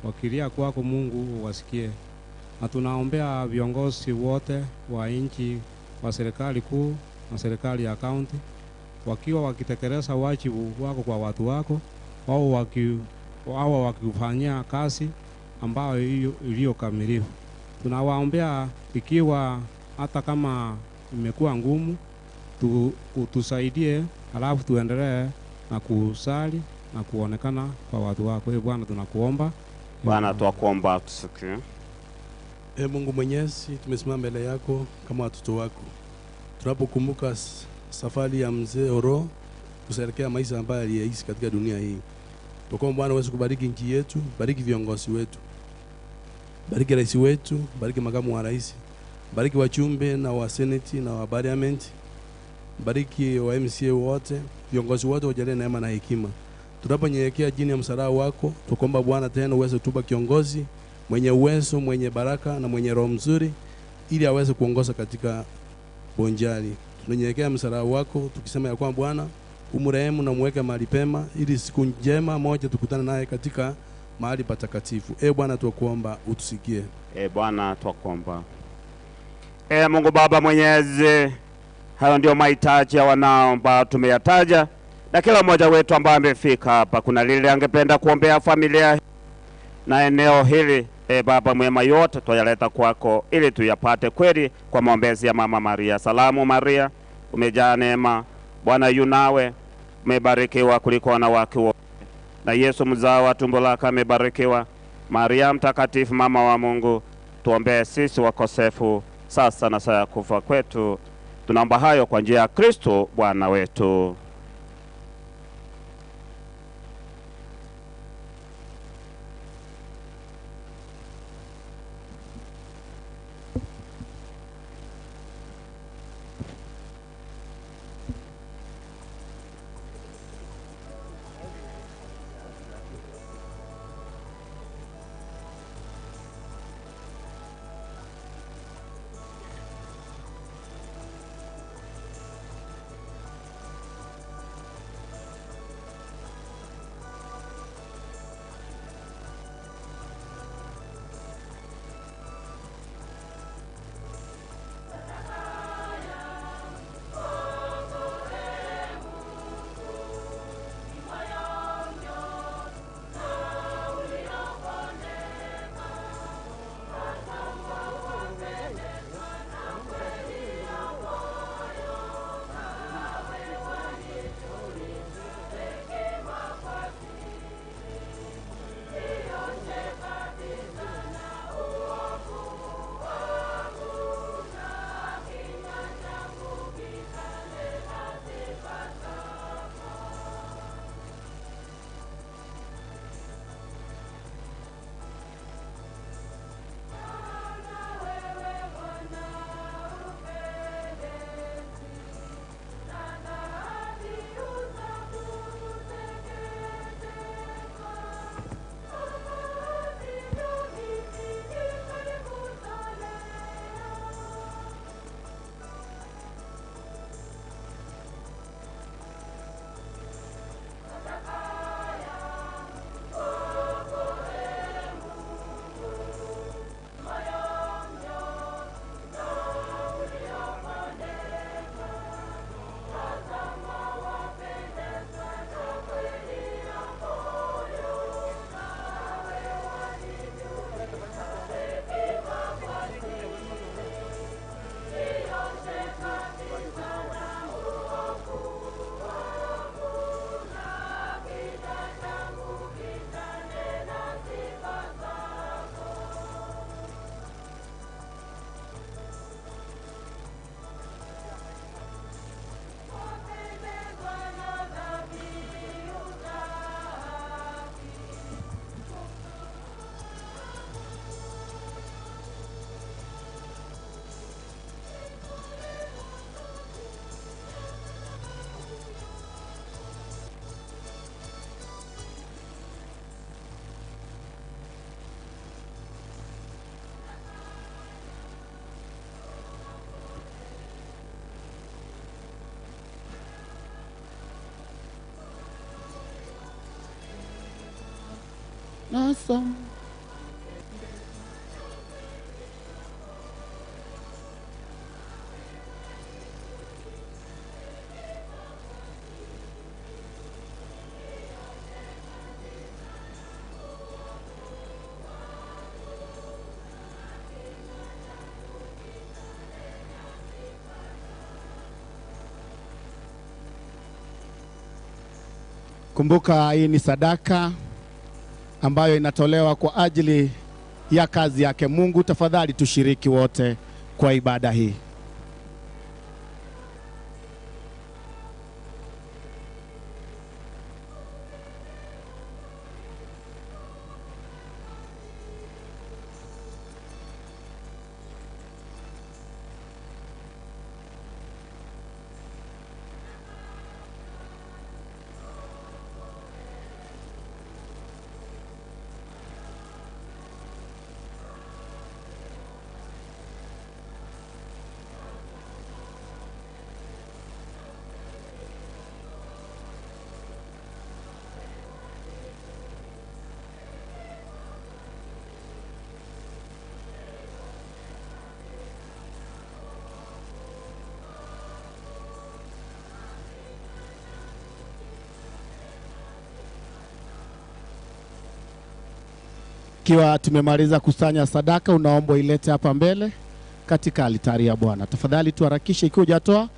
wakilia kwako Mungu uwasikie. Na tunaombea viongozi wote wa nchi, wa serikali kuu na serikali ya kaunti, wakiwa wakitekeleza wajibu wako kwa watu wako, wao wakifanyia kazi ambayo iliyo kamilifu. Tunawaombea ikiwa hata kama imekuwa ngumu, utusaidie, alafu tuendelee na kusali na kuonekana kwa watu wako. Ee Bwana tunakuomba. Bwana tunakuomba tusikie. Ee Mungu Mwenyezi, tumesimama mbele yako kama watoto wako. Tunapokumbuka safari ya mzee Oro kusherehekea maisha ambayo aliyaishi katika dunia hii. Tukombe Bwana uweze kubariki nchi yetu, bariki viongozi wetu. Bariki rais wetu, bariki makamu wa rais, bariki wachumbe na wa senate na wa parliament, bariki wa MCA wote, viongozi wote wajalie neema na hekima. Tunaponyenyekea chini ya msalaba wako, tukomba Bwana tena uweze kutupa kiongozi mwenye uwezo, mwenye baraka na mwenye roho mzuri, ili aweze kuongoza katika Bonjali. Tunanyenyekea msalaba wako tukisema ya kwamba Bwana umrehemu na muweke mahali pema, ili siku njema moja tukutane naye katika mahali patakatifu. E Bwana tunakuomba utusikie. E Bwana tunakuomba. E Mungu Baba Mwenyezi, hayo ndio mahitaji ya wanao ambao tumeyataja, na kila mmoja wetu ambaye amefika hapa kuna lile angependa kuombea familia na eneo hili. E Baba mwema, yote tuyaleta kwako ili tuyapate kweli kwa maombezi ya Mama Maria. Salamu Maria, umejaa neema, Bwana yu nawe, umebarikiwa kuliko wanawake wote, na Yesu mzao wa tumbo lako amebarikiwa. Maria mtakatifu, mama wa Mungu, tuombee sisi wakosefu, sasa na saa ya kufa kwetu. Tunaomba hayo kwa njia ya Kristo Bwana wetu. Nasa. Kumbuka hii ni sadaka ambayo inatolewa kwa ajili ya kazi yake Mungu. Tafadhali tushiriki wote kwa ibada hii. Ikiwa tumemaliza kusanya sadaka, unaomba ilete hapa mbele katika altari ya Bwana. Tafadhali tuharakishe, ikiwa hujatoa,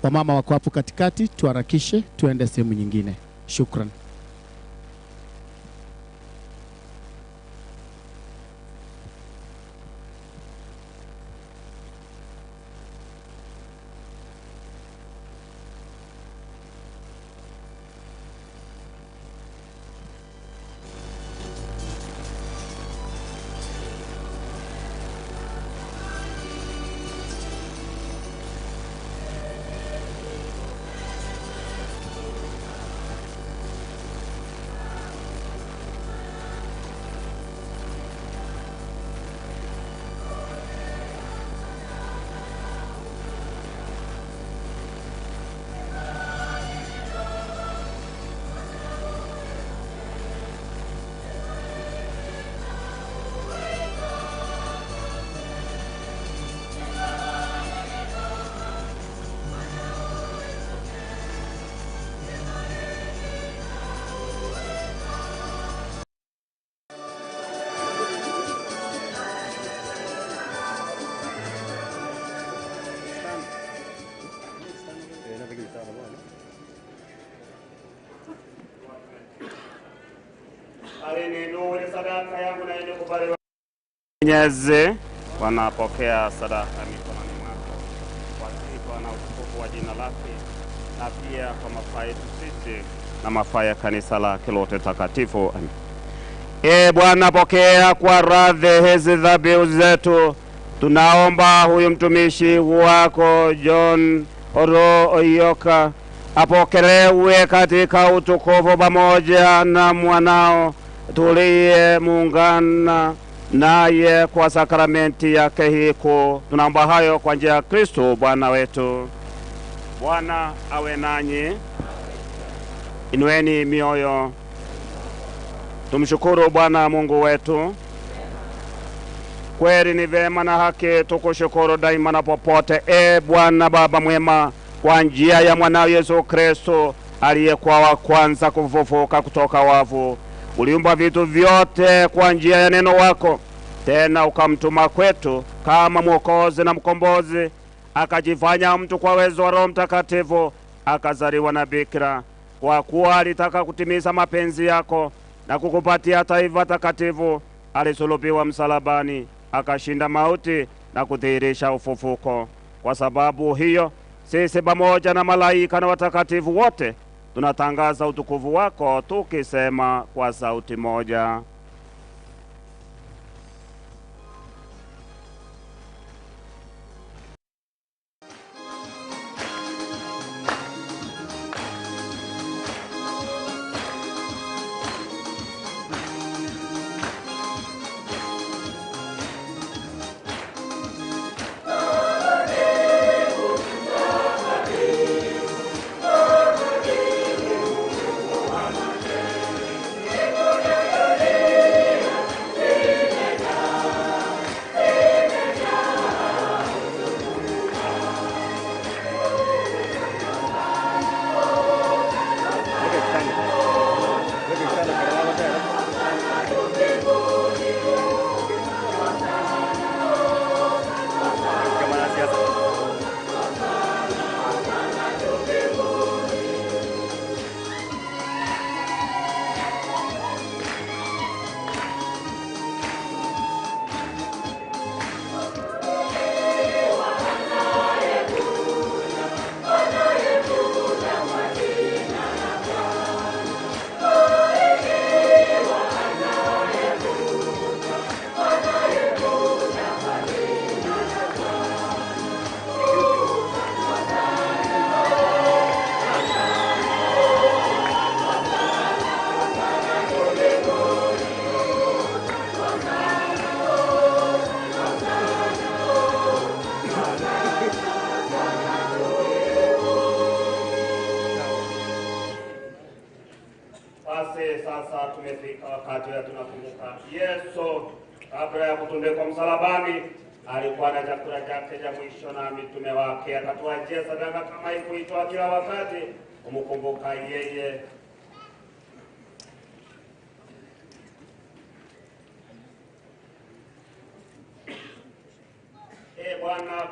wamama wako hapo katikati, tuharakishe tuende sehemu nyingine. Shukran. Mwenyezi, wanapokea sadaka mikononi mwako kwa sifa na utukufu wa jina lake, na pia kwa mafaa yetu sisi na mafaa ya kanisa lake lote takatifu. Amen. E Bwana, pokea kwa radhi hizi dhabihu zetu. Tunaomba huyu mtumishi wako John Oro Oyoka apokelewe katika utukufu pamoja na mwanao tuliye muungana naye kwa sakramenti yake hii kuu. Tunaomba hayo kwa njia ya Kristo Bwana wetu. Bwana awe nanyi. Inueni mioyo. Tumshukuru Bwana Mungu wetu. Kweli ni vema na haki tukushukuru daima na popote, e Bwana Baba mwema, kwa njia ya mwanao Yesu Kristo aliyekuwa wa kwanza kufufuka kutoka wafu. Uliumba vitu vyote kwa njia ya neno wako, tena ukamtuma kwetu kama Mwokozi na Mkombozi, akajifanya mtu kwa uwezo wa Roho Mtakatifu, akazaliwa na bikira, kwa kuwa alitaka kutimiza mapenzi yako na kukupatia taifa takatifu. Alisulubiwa msalabani, akashinda mauti na kudhihirisha ufufuko. Kwa sababu hiyo sisi pamoja na malaika na watakatifu wote tunatangaza utukufu wako tukisema kwa sauti moja: Wakati wetu tunakumbuka Yesu kabla ya kutundikwa msalabani alikuwa na chakula chake cha mwisho na mitume wake, akatuachia sadaka kama hii kuitoa kila wakati kumkumbuka yeye. E Bwana,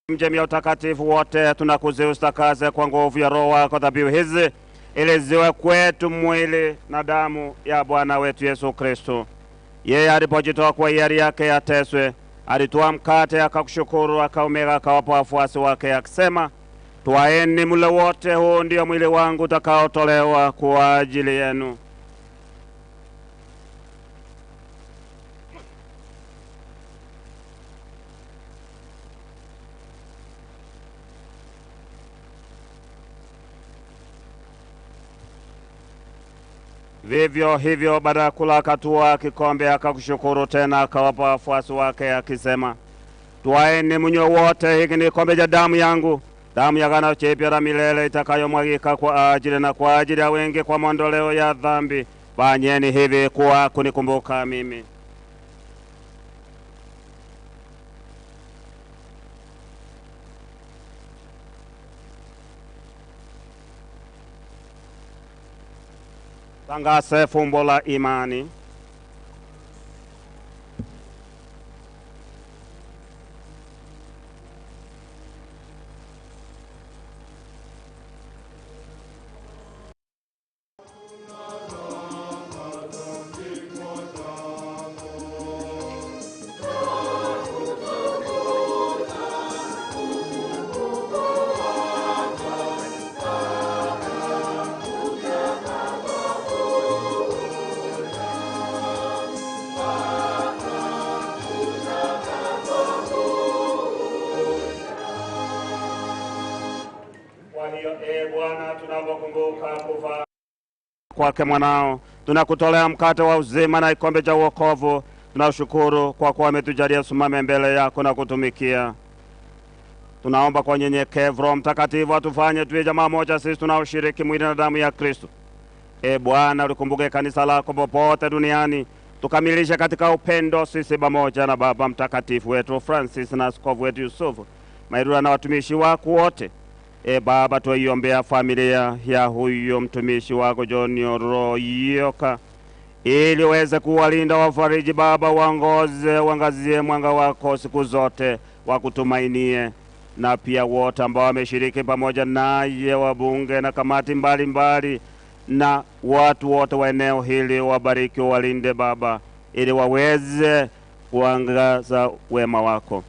mjemia utakatifu wote tunakuziustakaze kwa nguvu ya Roho wako dhabihu hizi ili ziwe kwetu mwili na damu ya Bwana wetu Yesu Kristo. Yeye alipojitoa kwa hiari yake ateswe, alitoa mkate akakushukuru, akaumega, akawapa wafuasi wake akisema, twaeni mle wote, huu ndio mwili wangu utakaotolewa kwa ajili yenu. Vivyo hivyo baada ya kula akatwaa kikombe akakushukuru tena akawapa wafuasi wake akisema, twaeni mnywe wote, hiki ni kikombe cha damu yangu, damu ya agano jipya la milele itakayomwagika kwa ajili na kwa ajili ya wengi kwa maondoleo ya dhambi. Fanyeni hivi kwa kunikumbuka mimi. Tangaze fumbo la imani. Kwake mwanao tunakutolea mkate wa uzima na kikombe cha wokovu. Tunashukuru kwa kuwa umetujalia simame mbele yako na kutumikia. Tunaomba kwa unyenyekevu Roho Mtakatifu atufanye tuwe jamaa moja sisi tunaoshiriki mwili na damu ya Kristo. E Bwana, ulikumbuke kanisa lako popote duniani, tukamilishe katika upendo sisi pamoja na Baba Mtakatifu wetu Francis na askofu wetu Yusufu Mairura na watumishi wako wote. E Baba, tuiombea familia ya huyo mtumishi wako John Oroyoka ili uweze kuwalinda, wafariji Baba, waongoze, uangazie mwanga wako siku zote, wakutumainie. Na pia wote ambao wameshiriki pamoja naye, wabunge na kamati mbalimbali mbali, na watu wote wa eneo hili, wabariki, walinde Baba, ili waweze kuangaza wema wako.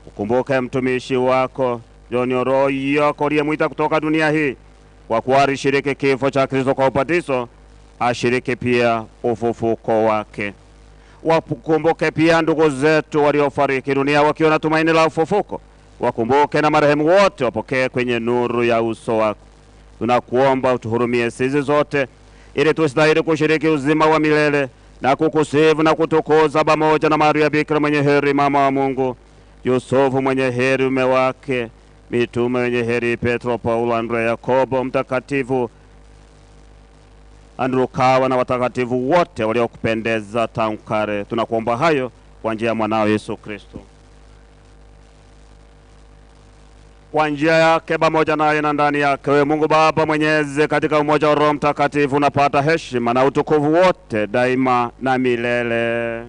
Ukumbuke mtumishi wako John Oroyoka uliyemwita kutoka dunia hii, kwa kuwa alishiriki kifo cha Kristo kwa ubatizo, ashiriki pia ufufuko wake. Wakumbuke pia ndugu zetu waliofariki dunia wakiwa na tumaini la ufufuko. Wakumbuke na marehemu wote, wapokee kwenye nuru ya uso wako. Tunakuomba utuhurumie sisi zote, ili tustahili kushiriki uzima wa milele na kukusifu na kutukuza pamoja na Maria Bikira mwenye heri, mama wa Mungu, Yusufu mwenye heri mume wake, mitume wenye heri Petro, Paulo, Andrea, Yakobo, Mtakatifu Andrukawa na watakatifu wote waliokupendeza tangu kale. Tunakuomba hayo kwa njia ya mwanao Yesu Kristo. Kwa njia yake, pamoja naye na ndani yake, wewe Mungu Baba Mwenyezi, katika umoja wa Roho Mtakatifu unapata heshima na utukufu wote daima na milele.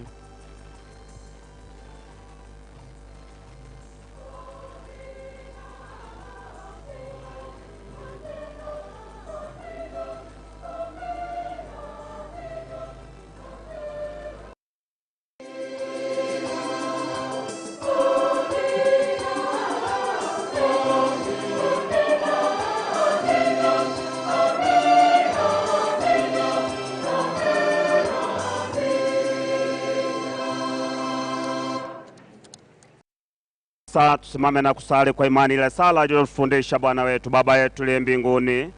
Sasa tusimame na kusali kwa imani ile sala aliyofundisha Bwana wetu. Baba yetu uliye mbinguni,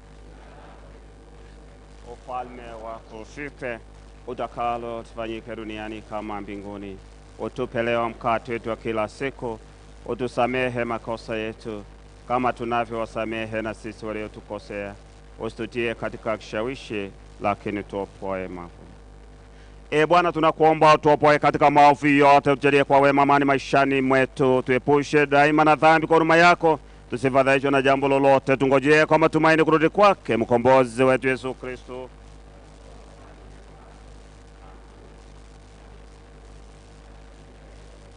ufalme wako ufike, utakalo tufanyike duniani kama mbinguni. Utupe leo mkate wetu wa kila siku, utusamehe makosa yetu kama tunavyowasamehe na sisi waliotukosea, usitutie katika kishawishi, lakini tuopoe maovu. E Bwana, tunakuomba utuopoe katika maovu yote, utujalie kwa wema amani maishani mwetu, tuepushe daima na dhambi kwa huruma yako, tusifadhaishwe na jambo lolote, tungojee kwa matumaini kurudi kwake mkombozi wetu Yesu Kristo.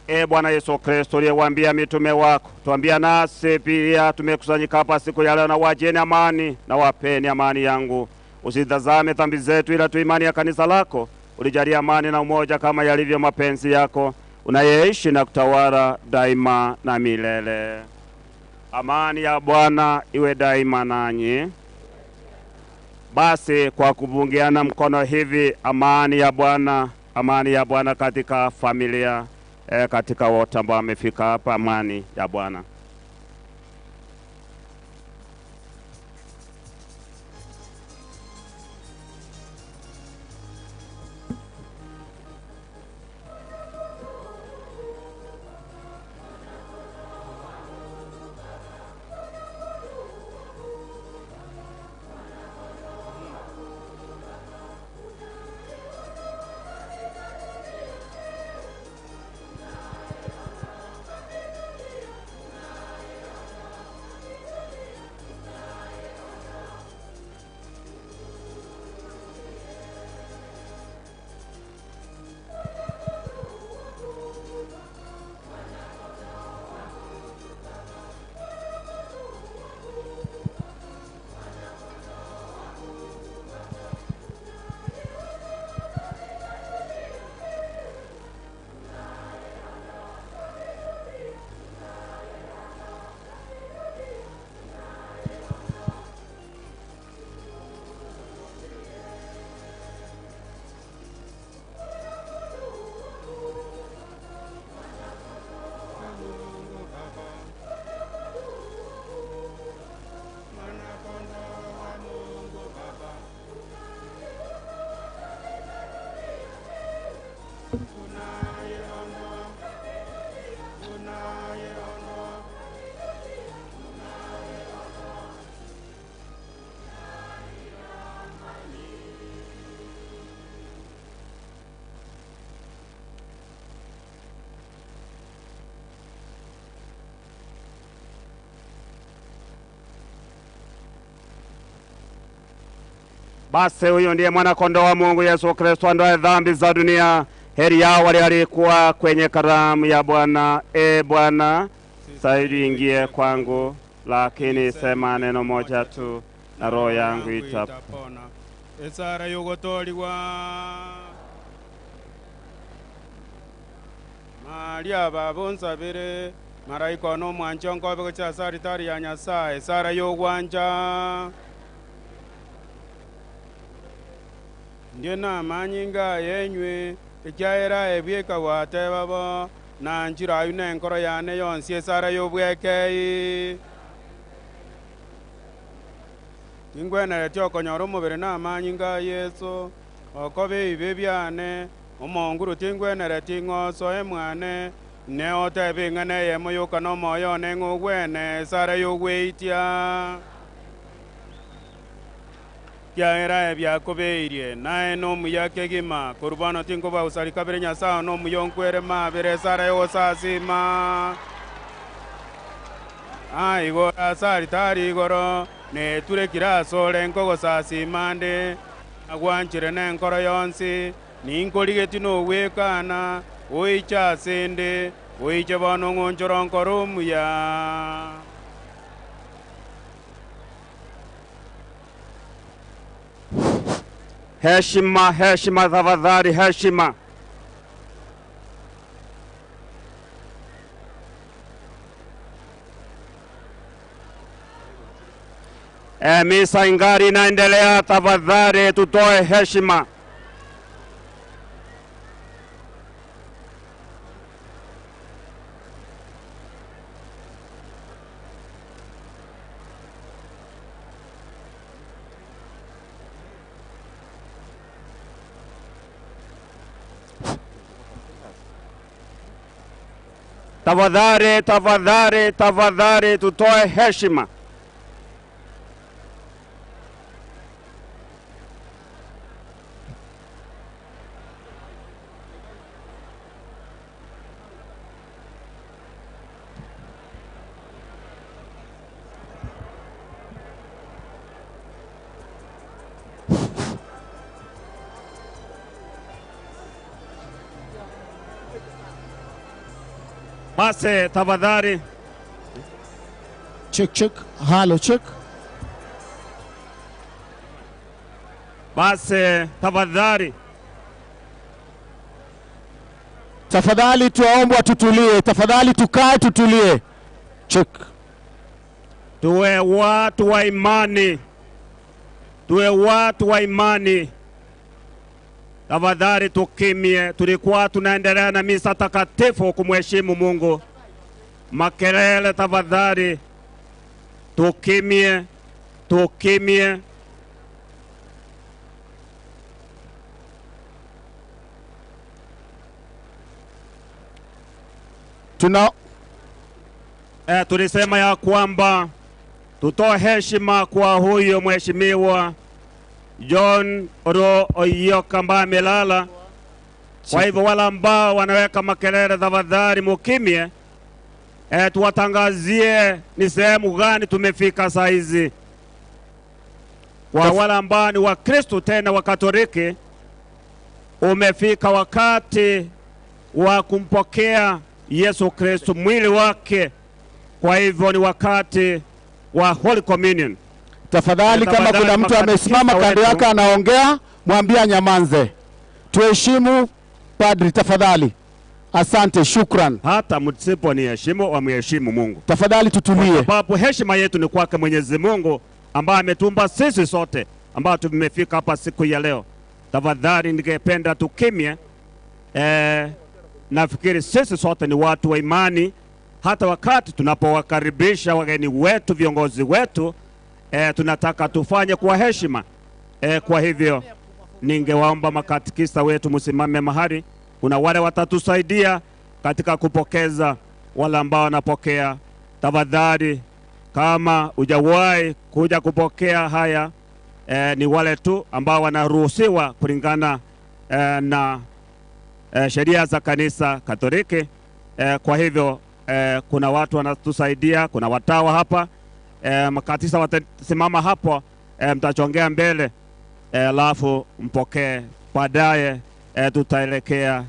E Bwana Yesu Kristo, uliyewaambia mitume wako, tuambia nasi pia tumekusanyika hapa siku ya leo, na wajeni amani na wapeni amani yangu. Usitazame dhambi zetu, ila tu imani ya kanisa lako. Ulijalia amani na umoja kama yalivyo mapenzi yako, unayeishi na kutawala daima na milele. Amani ya Bwana iwe daima nanyi. Basi kwa kubungiana mkono hivi, amani ya Bwana, amani ya Bwana katika familia, katika wote ambao wamefika hapa, amani ya Bwana. Basi huyu ndiye mwana kondoo wa Mungu Yesu Kristo, andoaye dhambi za dunia. Heri yao wale waliokuwa kwenye karamu ya Bwana. E Bwana, saidi ingie kwangu, lakini sema neno moja tu na roho yangu itapona. Esara yogotoliwa Maria babonsabire maraika no mwanchongo begocha saritari ya Nyasaye. Esara yogwanja ndiye na manyinga yenywe echaera ebyeka wate babo na njira yune nkoro yane yonsi. Esara yobwekei ingwenere tyokonyora omubiri na amanyinga Yesu okobe ibe byane omonguru tingwenere ting'oso emwane ne otebe ing'ane yemo yoka nomoyo ne ng'ogwene. Esara yogweitia Kiaera ebyakobeirie nae nomuya kegima korubano tinkoba usarika bere Nyasaye nomuyonkwere mabere. Esara yogosasima aigo asari tari igoro neture kirasore nkogosasima nde agwanchire nenkoro yonsi ninkorigeti nowekana oicha asende oiche bono ng'onchoro nkoro omuya. Heshima, heshima, tafadhali, heshima. Misa ingari inaendelea, tafadhali tutoe heshima. Tafadhali, tafadhali, tafadhali tutoe heshima. Basi tafadhali. Check check. Halo check. Basi tafadhali. Tafadhali tuwaombwa tutulie, tafadhali tukae tutulie. Check. Tuwe watu wa imani. Tuwe watu wa imani. Tafadhali tukimie. Tulikuwa tunaendelea na misa takatifu kumheshimu Mungu. Makelele tafadhali. Tukimie, tukimie. Tuna tulisema ya kwamba tutoe heshima kwa huyo mheshimiwa John Oro Oyoka ambaye amelala. Kwa hivyo wale ambao wanaweka makelele tafadhali mukimie. Tuwatangazie ni sehemu gani tumefika saa hizi. Kwa wale ambao ni wa Kristo tena wa Katoliki, umefika wakati wa kumpokea Yesu Kristo mwili wake. Kwa hivyo ni wakati wa Holy Communion. Tafadhali kama kuna mtu amesimama kando yake anaongea, mwambie anyamanze. Tuheshimu padri tafadhali. Asante, shukran. Hata msipo niheshimu, wamheshimu Mungu. Tafadhali tutulie. Kwa sababu heshima yetu ni kwake Mwenyezi Mungu ambaye ametumba sisi sote ambao tumefika hapa siku ya leo. Tafadhali ningependa tukimie. Nafikiri sisi sote ni watu wa imani. Hata wakati tunapowakaribisha wageni wetu, viongozi wetu, tunataka tufanye kwa heshima. Kwa hivyo ningewaomba makatikista wetu msimame mahali. Kuna wale watatusaidia katika kupokeza wale ambao wanapokea. Tafadhali kama hujawahi kuja kupokea haya, ni wale tu ambao wanaruhusiwa kulingana na sheria za kanisa Katoliki. Kwa hivyo kuna watu wanatusaidia, kuna watawa hapa, makatisa watasimama hapo, mtachongea mbele, alafu mpokee. Baadaye tutaelekea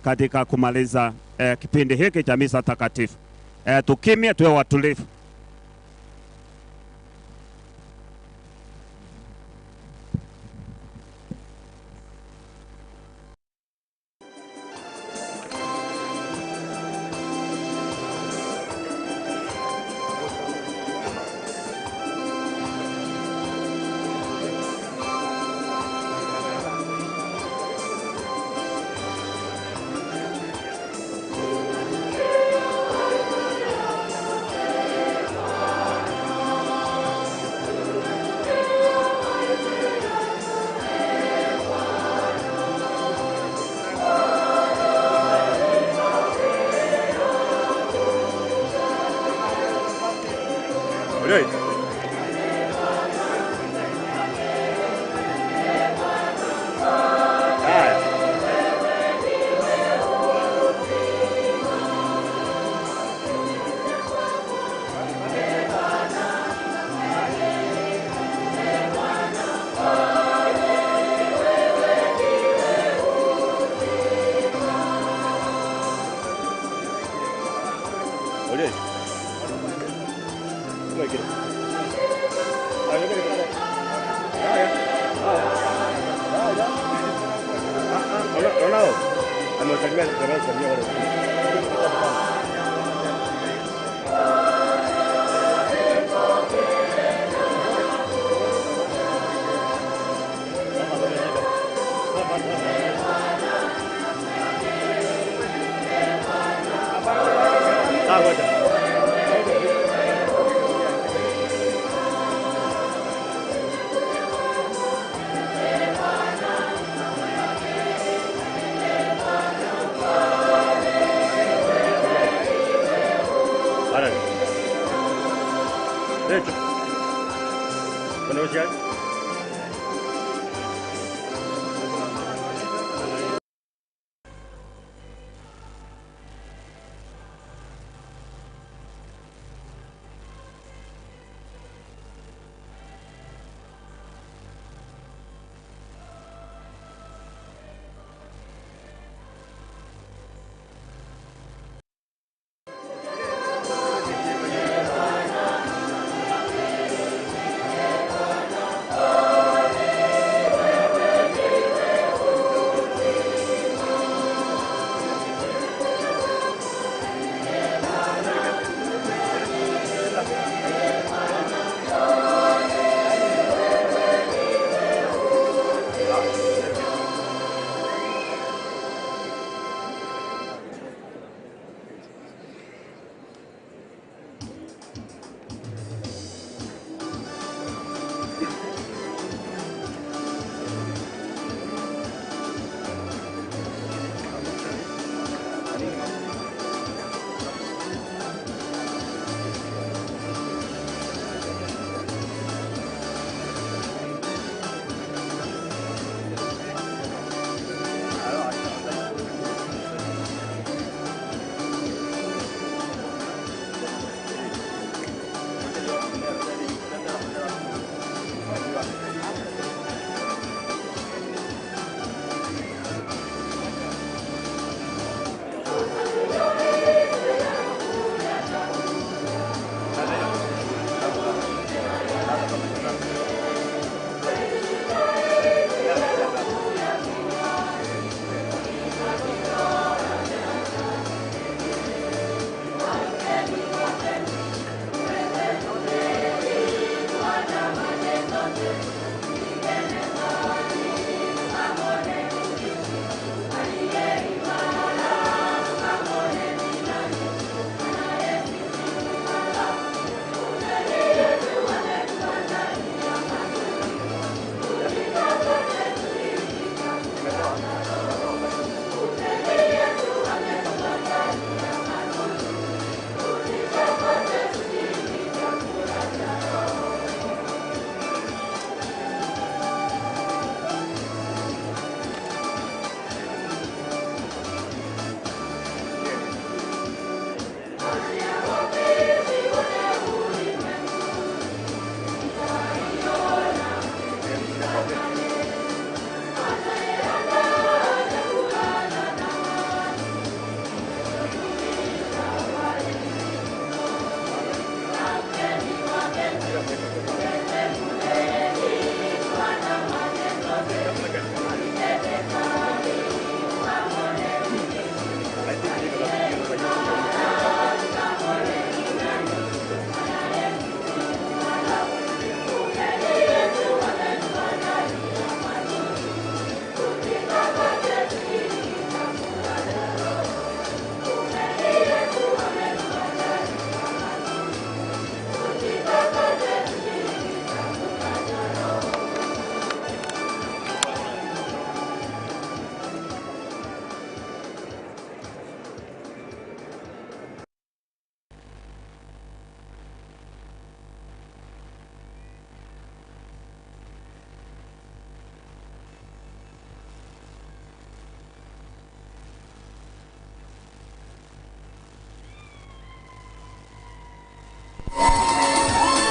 katika kumaliza kipindi hiki cha misa takatifu. Tukimie, tuwe watulivu.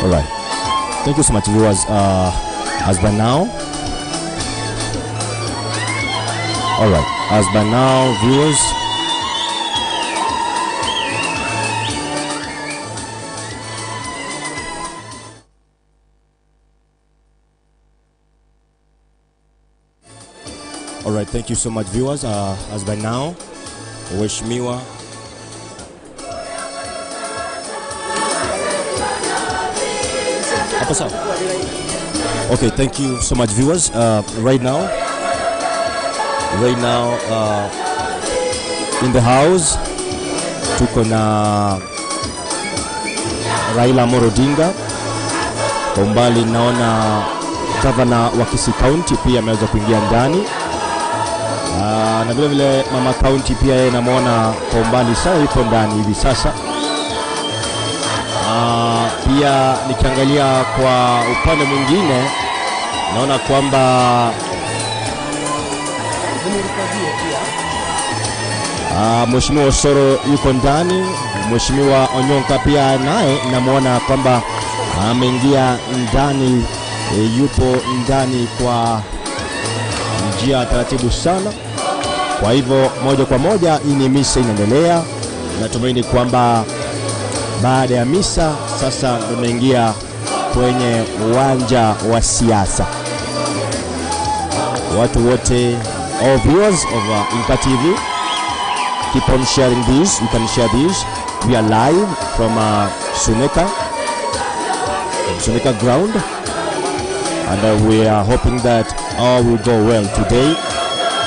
All right. Thank you so much, viewers. As by now, all right. As by now, viewers. All right, thank you so much, viewers. As by now, Mheshimiwa hapo sawa. Okay, thank you so much, viewers. Right now, in the house tuko na Raila Amolo Odinga. Kwa umbali naona governor wa Kisii County pia ameweza kuingia ndani. Na vile vile mama county pia yeye namuona kwa umbali sana yupo ndani hivi sasa. Pia nikiangalia kwa upande mwingine naona kwamba Mheshimiwa Osoro yuko ndani, Mheshimiwa Onyonka pia naye namuona kwamba ameingia ndani, yupo ndani kwa njia taratibu sana. Kwa hivyo moja kwa moja hii ni misa inaendelea. Natumaini kwamba baada ya misa sasa tunaingia kwenye uwanja wa siasa. Watu wote, all viewers of Inka TV, keep on sharing this. You can share this. We are live from Suneka, Suneka ground, and we are hoping that all will go well today.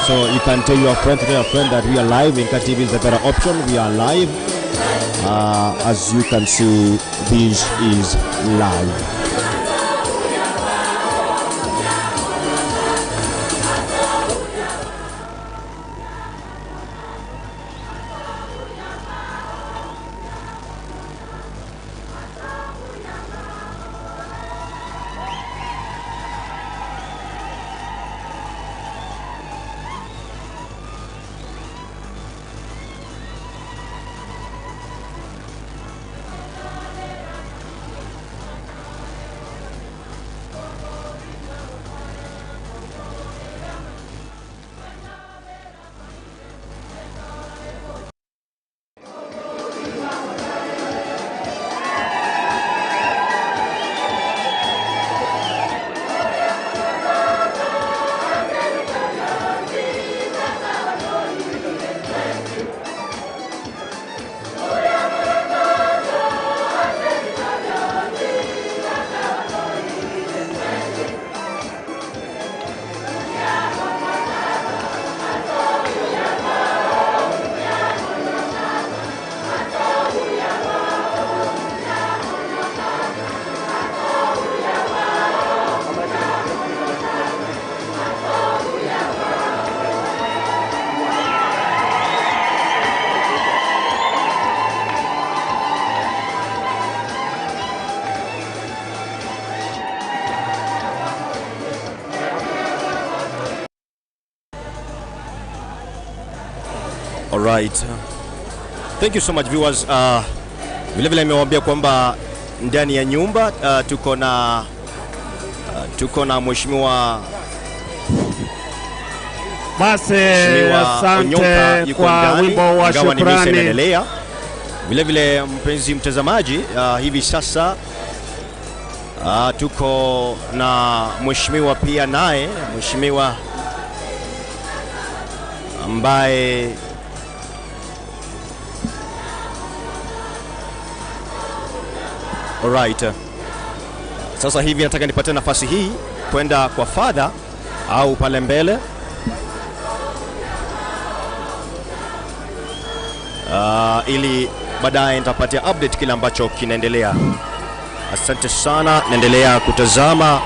So you can tell your friend, that we are live. Inka TV is the better option. We are live. As you can see, this is live. Right. Thank you so much, viewers. Vile vile nimewaambia kwamba ndani ya nyumba tuko na Mheshimiwa. Basi asante kwa wimbo wa shukrani. Vile vile mpenzi mtazamaji, hivi sasa tuko na mheshimiwa pia naye, mheshimiwa ambaye alright. Sasa hivi nataka nipate nafasi hii kwenda kwa father au pale mbele ili baadaye nitapatia update kile ambacho kinaendelea. Asante sana, naendelea kutazama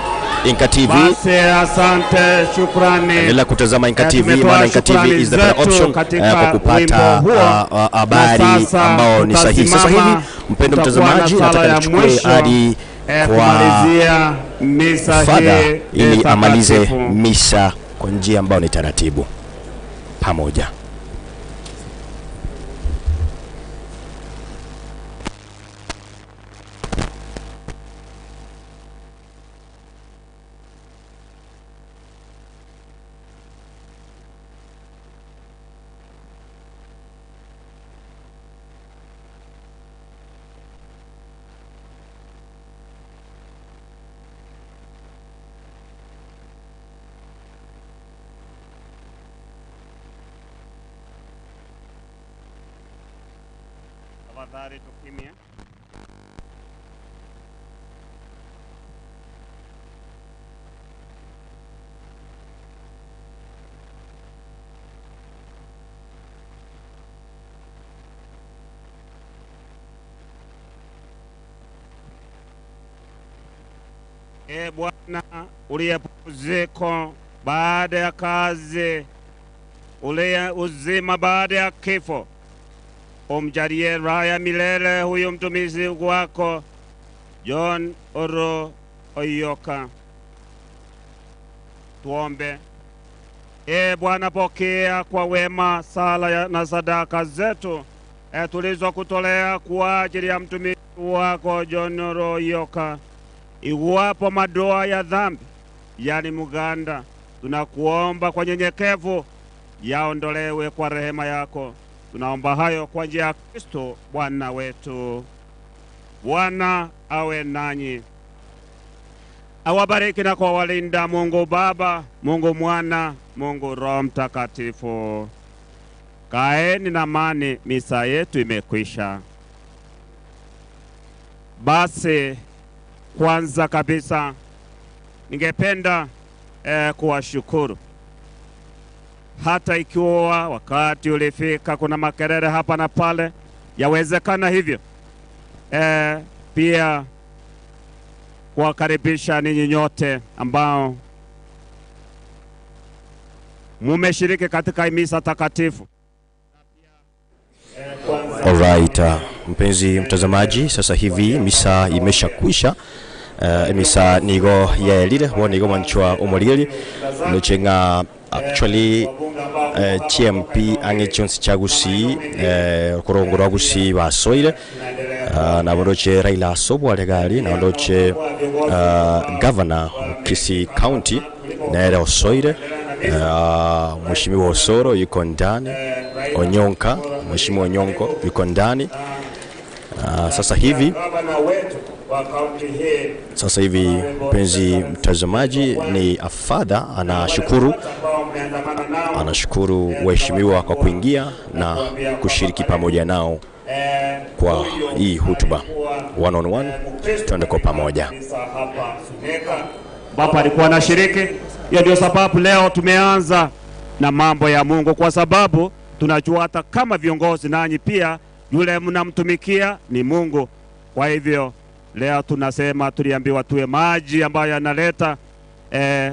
Inka TV. Basi asante, shukrani. Endelea kutazama Inka TV, maana Inka TV is the better option kwa kupata habari ambao ni sahihi. Sasa hivi mpendo mtazamaji, nataka nichukue hadi kwa misa hii ili amalize misa kwa njia ambayo ni taratibu pamoja. Tafadhali tukimie. E Bwana, uliye pumziko baada ya kazi, uliye uzima baada ya kifo, umjalie raha ya milele huyu mtumishi wako John Oro Oyoka. Tuombe. E Bwana, pokea kwa wema sala na sadaka zetu tulizokutolea kwa ajili ya mtumishi wako John Oro Oyoka. Iwapo madoa ya dhambi yani muganda, tunakuomba kwa nyenyekevu yaondolewe kwa rehema yako. Tunaomba hayo kwa njia ya Kristo Bwana wetu. Bwana awe nanyi, awabariki na kuwalinda Mungu Baba, Mungu Mwana, Mungu Roho Mtakatifu. Kaeni na amani, misa yetu imekwisha. Basi kwanza kabisa ningependa kuwashukuru. Hata ikiwa wakati ulifika kuna makelele hapa na pale, yawezekana hivyo. Pia kuwakaribisha ninyi nyote ambao mumeshiriki katika misa takatifu. Alright, mpenzi mtazamaji, sasa hivi misa imeshakwisha. Misa nigo yaelire wo nigo manchwa omorigeri nochenga actually TMP ange Jones chagusi korongoro gusi basoire na bondoche Raila Sobwa legali na bondoche governor Kisii County na osoire Mheshimiwa Osoro yuko ndani, Onyonka, Mheshimiwa Onyonko yuko ndani. Sasa hivi mpenzi mtazamaji, ni afadha anashukuru waheshimiwa kwa kuingia na kushiriki pamoja nao kwa hii hutuba one on one. Tuende kwa pamoja. Baba alikuwa anashiriki. Hiyo ndio sababu leo tumeanza na mambo ya Mungu, kwa sababu tunajua hata kama viongozi nanyi pia yule mnamtumikia ni Mungu. Kwa hivyo leo tunasema, tuliambiwa tuwe maji ambayo yanaleta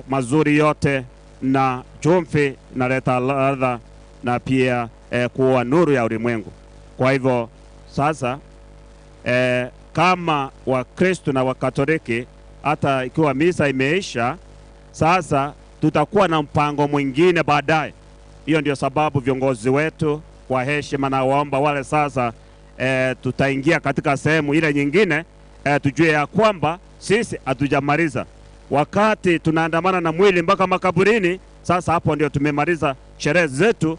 mazuri yote, na chumvi inaleta ladha, na pia kuwa nuru ya ulimwengu. Kwa hivyo sasa kama Wakristo na Wakatoliki, hata ikiwa misa imeisha, sasa tutakuwa na mpango mwingine baadaye. Hiyo ndio sababu viongozi wetu kwa heshima na waomba wale sasa tutaingia katika sehemu ile nyingine, tujue ya kwamba sisi hatujamaliza. Wakati tunaandamana na mwili mpaka makaburini, sasa hapo ndio tumemaliza sherehe zetu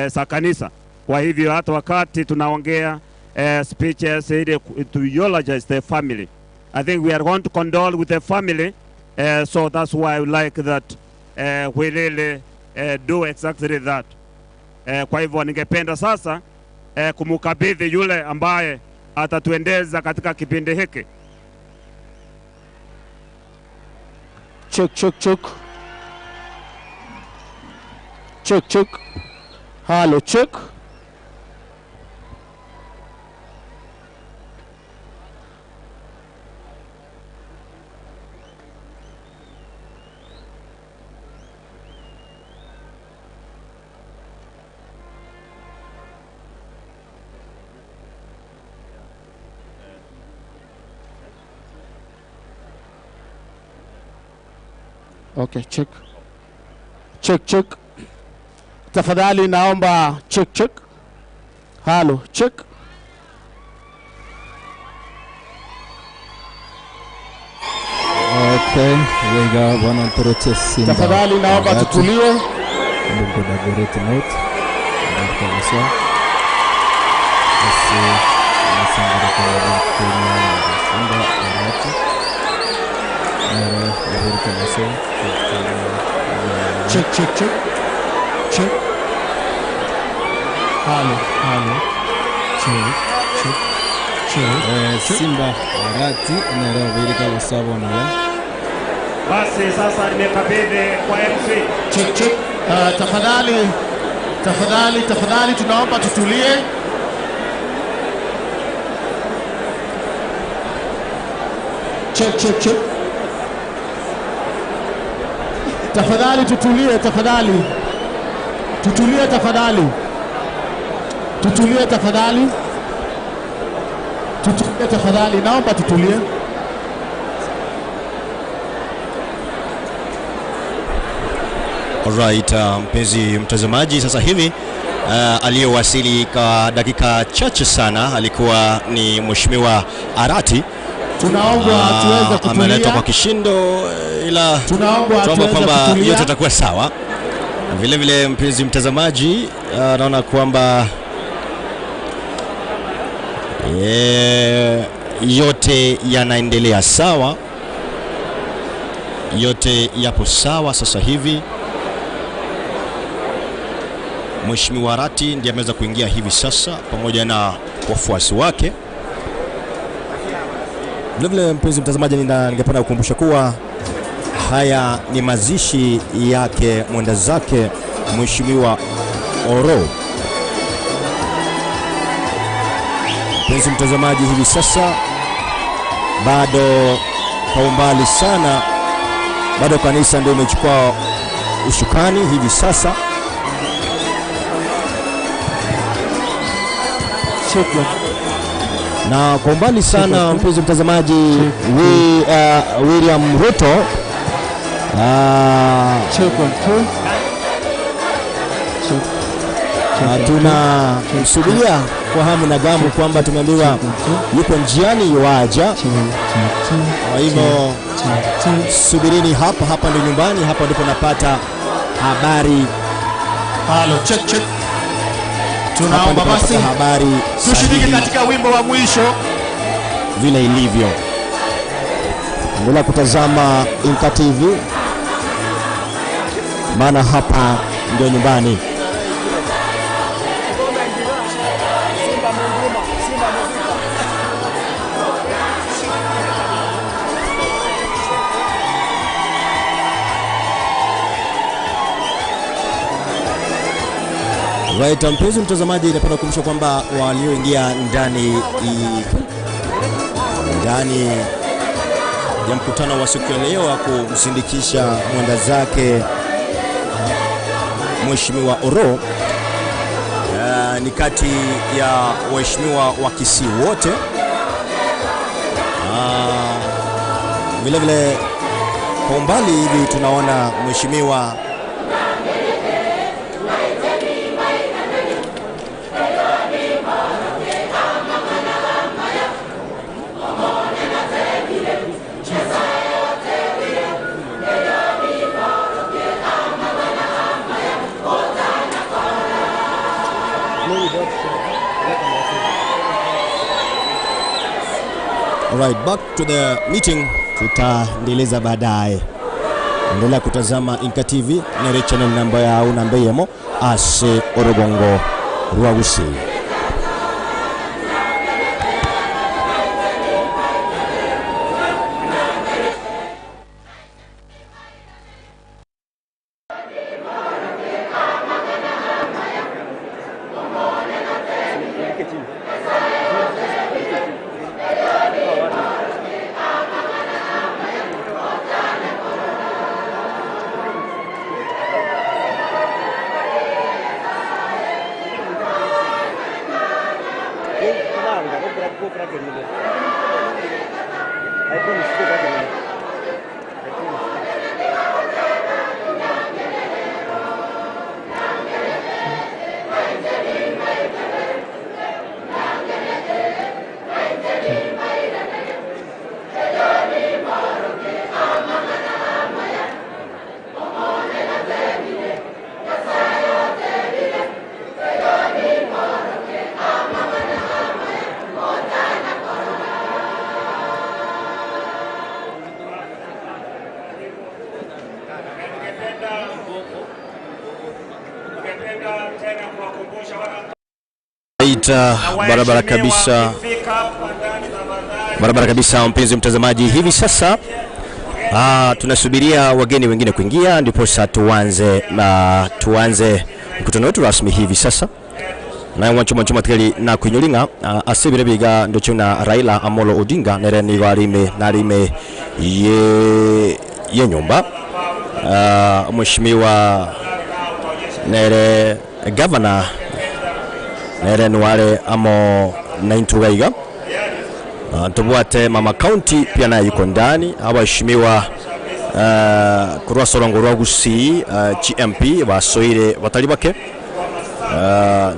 za kanisa. Kwa hivyo hata wakati tunaongea speeches ili to eulogize the family, I think we are going to condole with the family. So that's why I like that we really do exactly that. Kwa hivyo ningependa sasa kumukabidhi yule ambaye atatuendeza katika kipindi hiki. Check, check, check. Check, check. Halo, check. Okay, check. Check, check. Tafadhali naomba check, check. Halo, check. Okay, wega wanantoroche Simba. Tafadhali naomba tutulie. Mungu Dagoretti North. Ndakabisa. Ese nasangara kwa Simba Agati. Check, check, check. Check. Halo, halo. Check. Simba Arati nero gusabona. Basi sasa nimekabidhi kwa MC. Check check. Tafadhali, tafadhali, tafadhali tunaomba tutulie. Check check check. Tafadhali tutulie, tafadhali. Tutulie tafadhali. Tutulie tafadhali. Tutulie tafadhali, naomba tutulie. Alright, mpenzi mtazamaji, sasa hivi aliyewasili kwa dakika chache sana alikuwa ni Mheshimiwa Arati. Tunaomba tuweze kutulia. Ameletwa kwa kishindo, ila tunaomba kwamba yote itakuwa sawa. Vile vile mpenzi mtazamaji, naona kwamba yote yanaendelea sawa, yote yapo sawa sasa hivi. Mheshimiwa Arati ndiye ameweza kuingia hivi sasa pamoja na wafuasi wake. Vile vile mpenzi mtazamaji, ningependa kukumbusha kuwa haya ni mazishi yake mwenda zake Mheshimiwa Oro. Mpenzi mtazamaji, hivi sasa bado kwa umbali sana, bado kanisa ndio imechukua usukani hivi sasa. Na kwa umbali sana mpenzi mtazamaji, William Ruto tunamsubiria kwa hamu na gamu kwamba tumeambiwa yupo njiani waja. Kwa hivyo subirini hapa, hapa ndio nyumbani, hapa ndipo napata habari. Halo, check check. Tunaomba basi habari tushiriki katika wimbo wa mwisho vile ilivyo. Endelea kutazama Inka TV, maana hapa ndio nyumbani. Right, mpenzi mtazamaji, napenda kukumbusha kwamba walioingia ndani ya mkutano wa siku ya leo wa kumsindikisha mwenda zake Mheshimiwa Oro ni kati ya waheshimiwa wa Kisii wote. Vile vile kwa umbali hivi tunaona Mheshimiwa Alright, back to the meeting. Tutaendeleza baadaye. Endelea kutazama Inka TV na channel namba ya unambeyemo ase Orogongo Rwagusi. Alright, barabara kabisa. Barabara kabisa mpenzi mtazamaji, hivi sasa tunasubiria wageni wengine kuingia ndipo tuanze tuanze mkutano wetu rasmi hivi sasa. Na wancho chuma tikeli na kuinyulinga asibire biga ndocho na Raila Amolo Odinga nere ni warime narime ye nyumba mheshimiwa nere governor nere nware amo naintugaiga tubwate mama county pia naye yuko ndani abashimiwa kurwa sorongo rwa gusi GMP basoire batali bake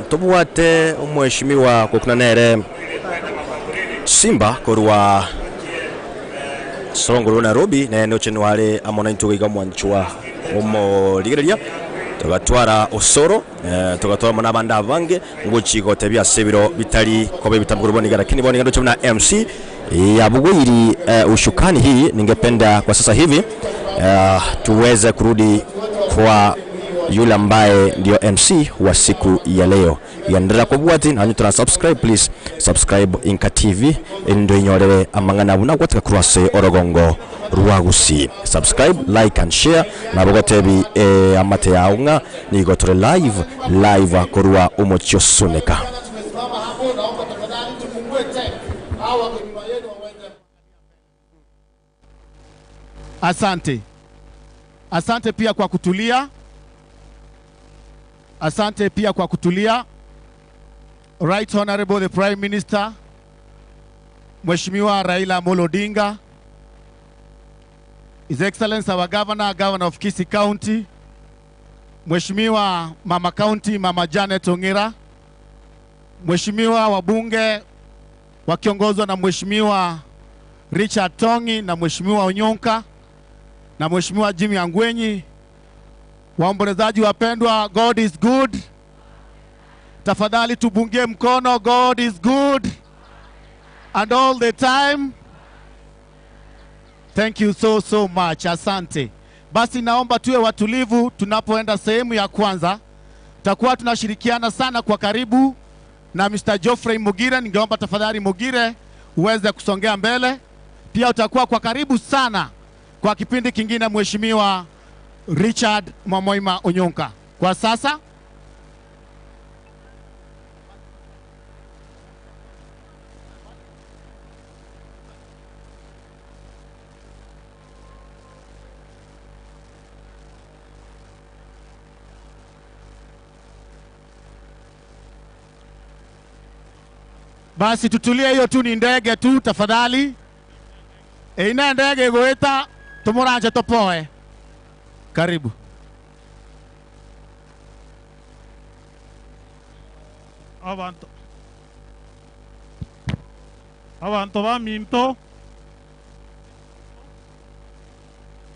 tubwate umheshimiwa kokuna nere Simba kurwa sorongo rwa Nairobi nene ochenware amo naintugaiga mwanchwa omo ligereria tugatwara Osoro tugatwara mona banda abange nguchiko tebya sebiro bitali kobe bitambukuru boniga lakini boniga ndo na MC ya Bugwiri. Ushukani hii ningependa kwa sasa hivi tuweze kurudi kwa yule ambaye ndio MC wa siku ya leo. Yandera kwa bwati na tuna subscribe, please subscribe Inka TV ndo inyorewe amangana buna kwatika kurase orogongo rwagusi. Subscribe, like and share na bogotebi amate yaunga ni gotore live korwa umochio suneka. Asante. Asante pia kwa kutulia. Asante pia kwa kutulia. Right Honorable the Prime Minister, Mheshimiwa Raila Amolo Odinga, His Excellency our Governor, Governor of Kisii County, Mheshimiwa Mama County, Mama Janet Ongira, Mheshimiwa wabunge wakiongozwa na Mheshimiwa Richard Tongi na Mheshimiwa Onyonka na Mheshimiwa Jimmy Angwenyi, waombolezaji wapendwa, God is good. Tafadhali tubungie mkono, God is good and all the time. Thank you so much. Asante. Basi naomba tuwe watulivu tunapoenda sehemu ya kwanza. Tutakuwa tunashirikiana sana kwa karibu na Mr. Geoffrey Mugire. Ningeomba tafadhali Mugire uweze kusongea mbele. Pia utakuwa kwa karibu sana kwa kipindi kingine Mheshimiwa Richard Mwamoima Onyonka. Kwa sasa basi tutulie, hiyo tu ni ndege tu tafadhali. Ina ndege goeta tumuranje topoe. Karibu. Abantu. Abantu ba minto.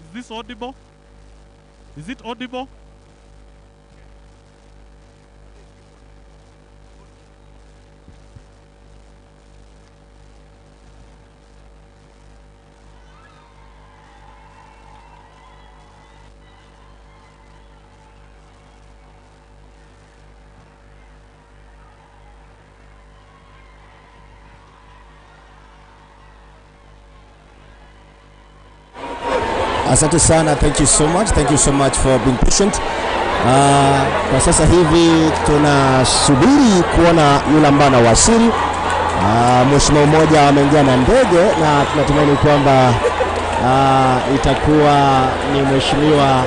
Is this audible? Is it audible? Asante sana, thank you so much. Thank you so much for being patient. Kwa sasa hivi tunasubiri kuona yule ambaye anawasili. Mheshimiwa mmoja ameingia na ndege na tunatumaini kwamba itakuwa ni mheshimiwa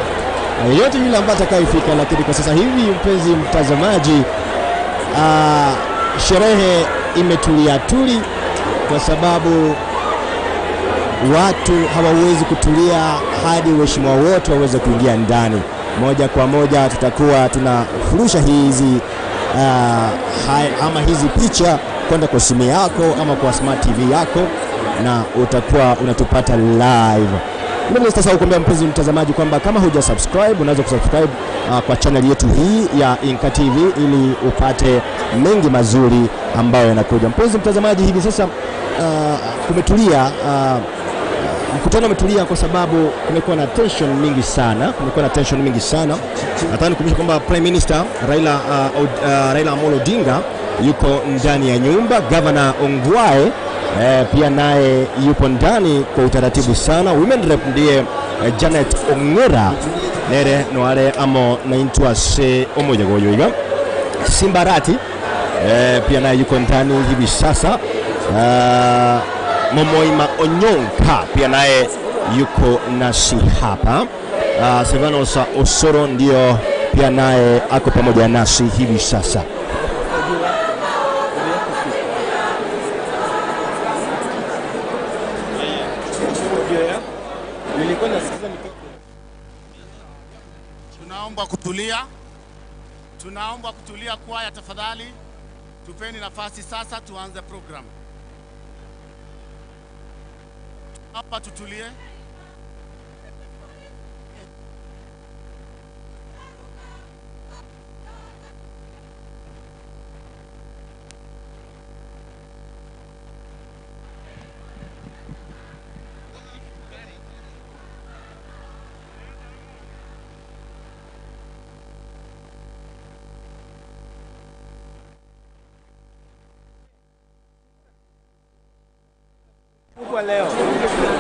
yeyote yule ambaye atakayefika. Lakini kwa sasa hivi mpenzi mtazamaji, sherehe imetulia tuli kwa sababu watu hawawezi kutulia hadi waheshimiwa wote waweze kuingia ndani. Moja kwa moja tutakuwa tunafurusha hizi ama hizi picha kwenda kwa simu yako ama kwa smart TV yako, na utakuwa unatupata live. Mimi sasa kukuambia mpenzi mtazamaji kwamba kama huja subscribe unaweza kusubscribe kwa channel yetu hii ya Inka TV ili upate mengi mazuri ambayo yanakuja. Mpenzi mtazamaji, hivi sasa kumetulia, mkutano umetulia kwa sababu kumekuwa na tension mingi sana, Nataka nikukumbusha kwamba Prime Minister Raila Amolo Odinga yuko ndani ya nyumba. Governor Ongwae pia naye yupo ndani kwa utaratibu sana. Women rep ndiye Janet Ongera nere noare amo naintwa se omoyagoyo iga Simbarati pia naye yuko ndani hivi sasa. Momoima Onyonka pia naye yuko nasi hapa. Silvanos Osoro ndio pia naye ako pamoja nasi hivi sasa. Tunaomba kutulia. Tunaomba kutulia kwaya tafadhali. Tupeni nafasi sasa tuanze program. Hapa tutulie.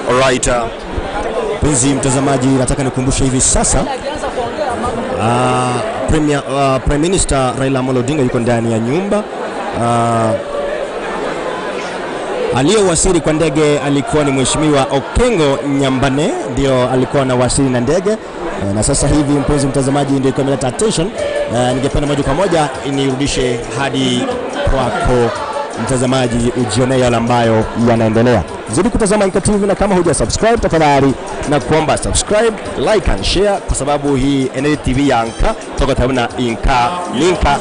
Alright, mpenzi mtazamaji, nataka nikukumbushe hivi sasa Prime Minister Raila Amolo Odinga yuko ndani ya nyumba. Aliyewasili kwa ndege alikuwa ni Mheshimiwa Okengo Nyambane, ndio alikuwa anawasili na ndege. Na sasa hivi mpenzi mtazamaji, ndio iko imeleta attention. Ningependa moja kwa moja inirudishe hadi kwako mtazamaji, ujionee yale ambayo yanaendelea. Zidi kutazama Inka TV, na kama huja subscribe tafadhali na kuomba subscribe, like and share, kwa sababu hii NTV ya Anka toka tabuna Inka linka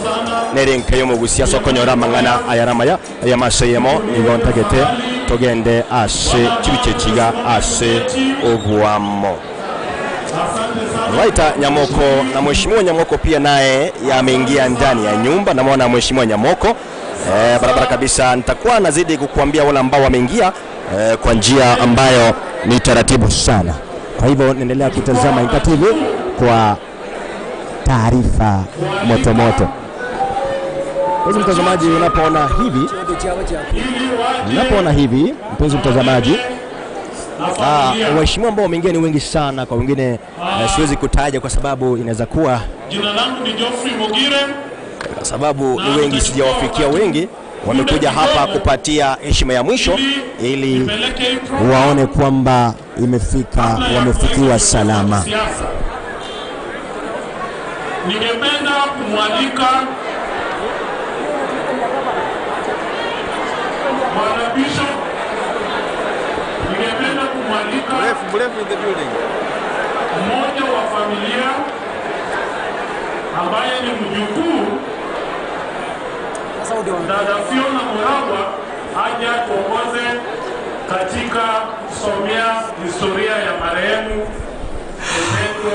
nerenka yo mugusia soko nyora mangana ayaramaya ayamaseyemo nigontagete togende ase chibichechiga ase obwamo. Waita Nyamoko na Mheshimiwa Nyamoko pia naye ameingia ndani ya nyumba. Namuona Mheshimiwa Nyamoko barabara kabisa. Nitakuwa nazidi kukuambia wale ambao wameingia kwa njia ambayo ni taratibu sana. Kwa hivyo naendelea kutazama Inka TV kwa taarifa moto moto. Mpenzi mtazamaji, unapoona hivi mpenzi mtazamaji, waheshimiwa ambao wameingia ni wengi sana, kwa wengine siwezi kutaja kwa sababu inaweza kuwa, jina langu ni Geoffrey Mogire, kwa sababu ni wengi sijawafikia wengi. Wamekuja hapa kupatia heshima ya mwisho ili waone kwamba imefika, wamefikiwa salama. Ningependa kumwalika Bwana Bishop. Ningependa kumwalika mrefu in the building, mmoja wa familia ambaye ni mjukuu Dada Fiona Muragwa, aje tuongoze katika kusomea historia ya marehemu.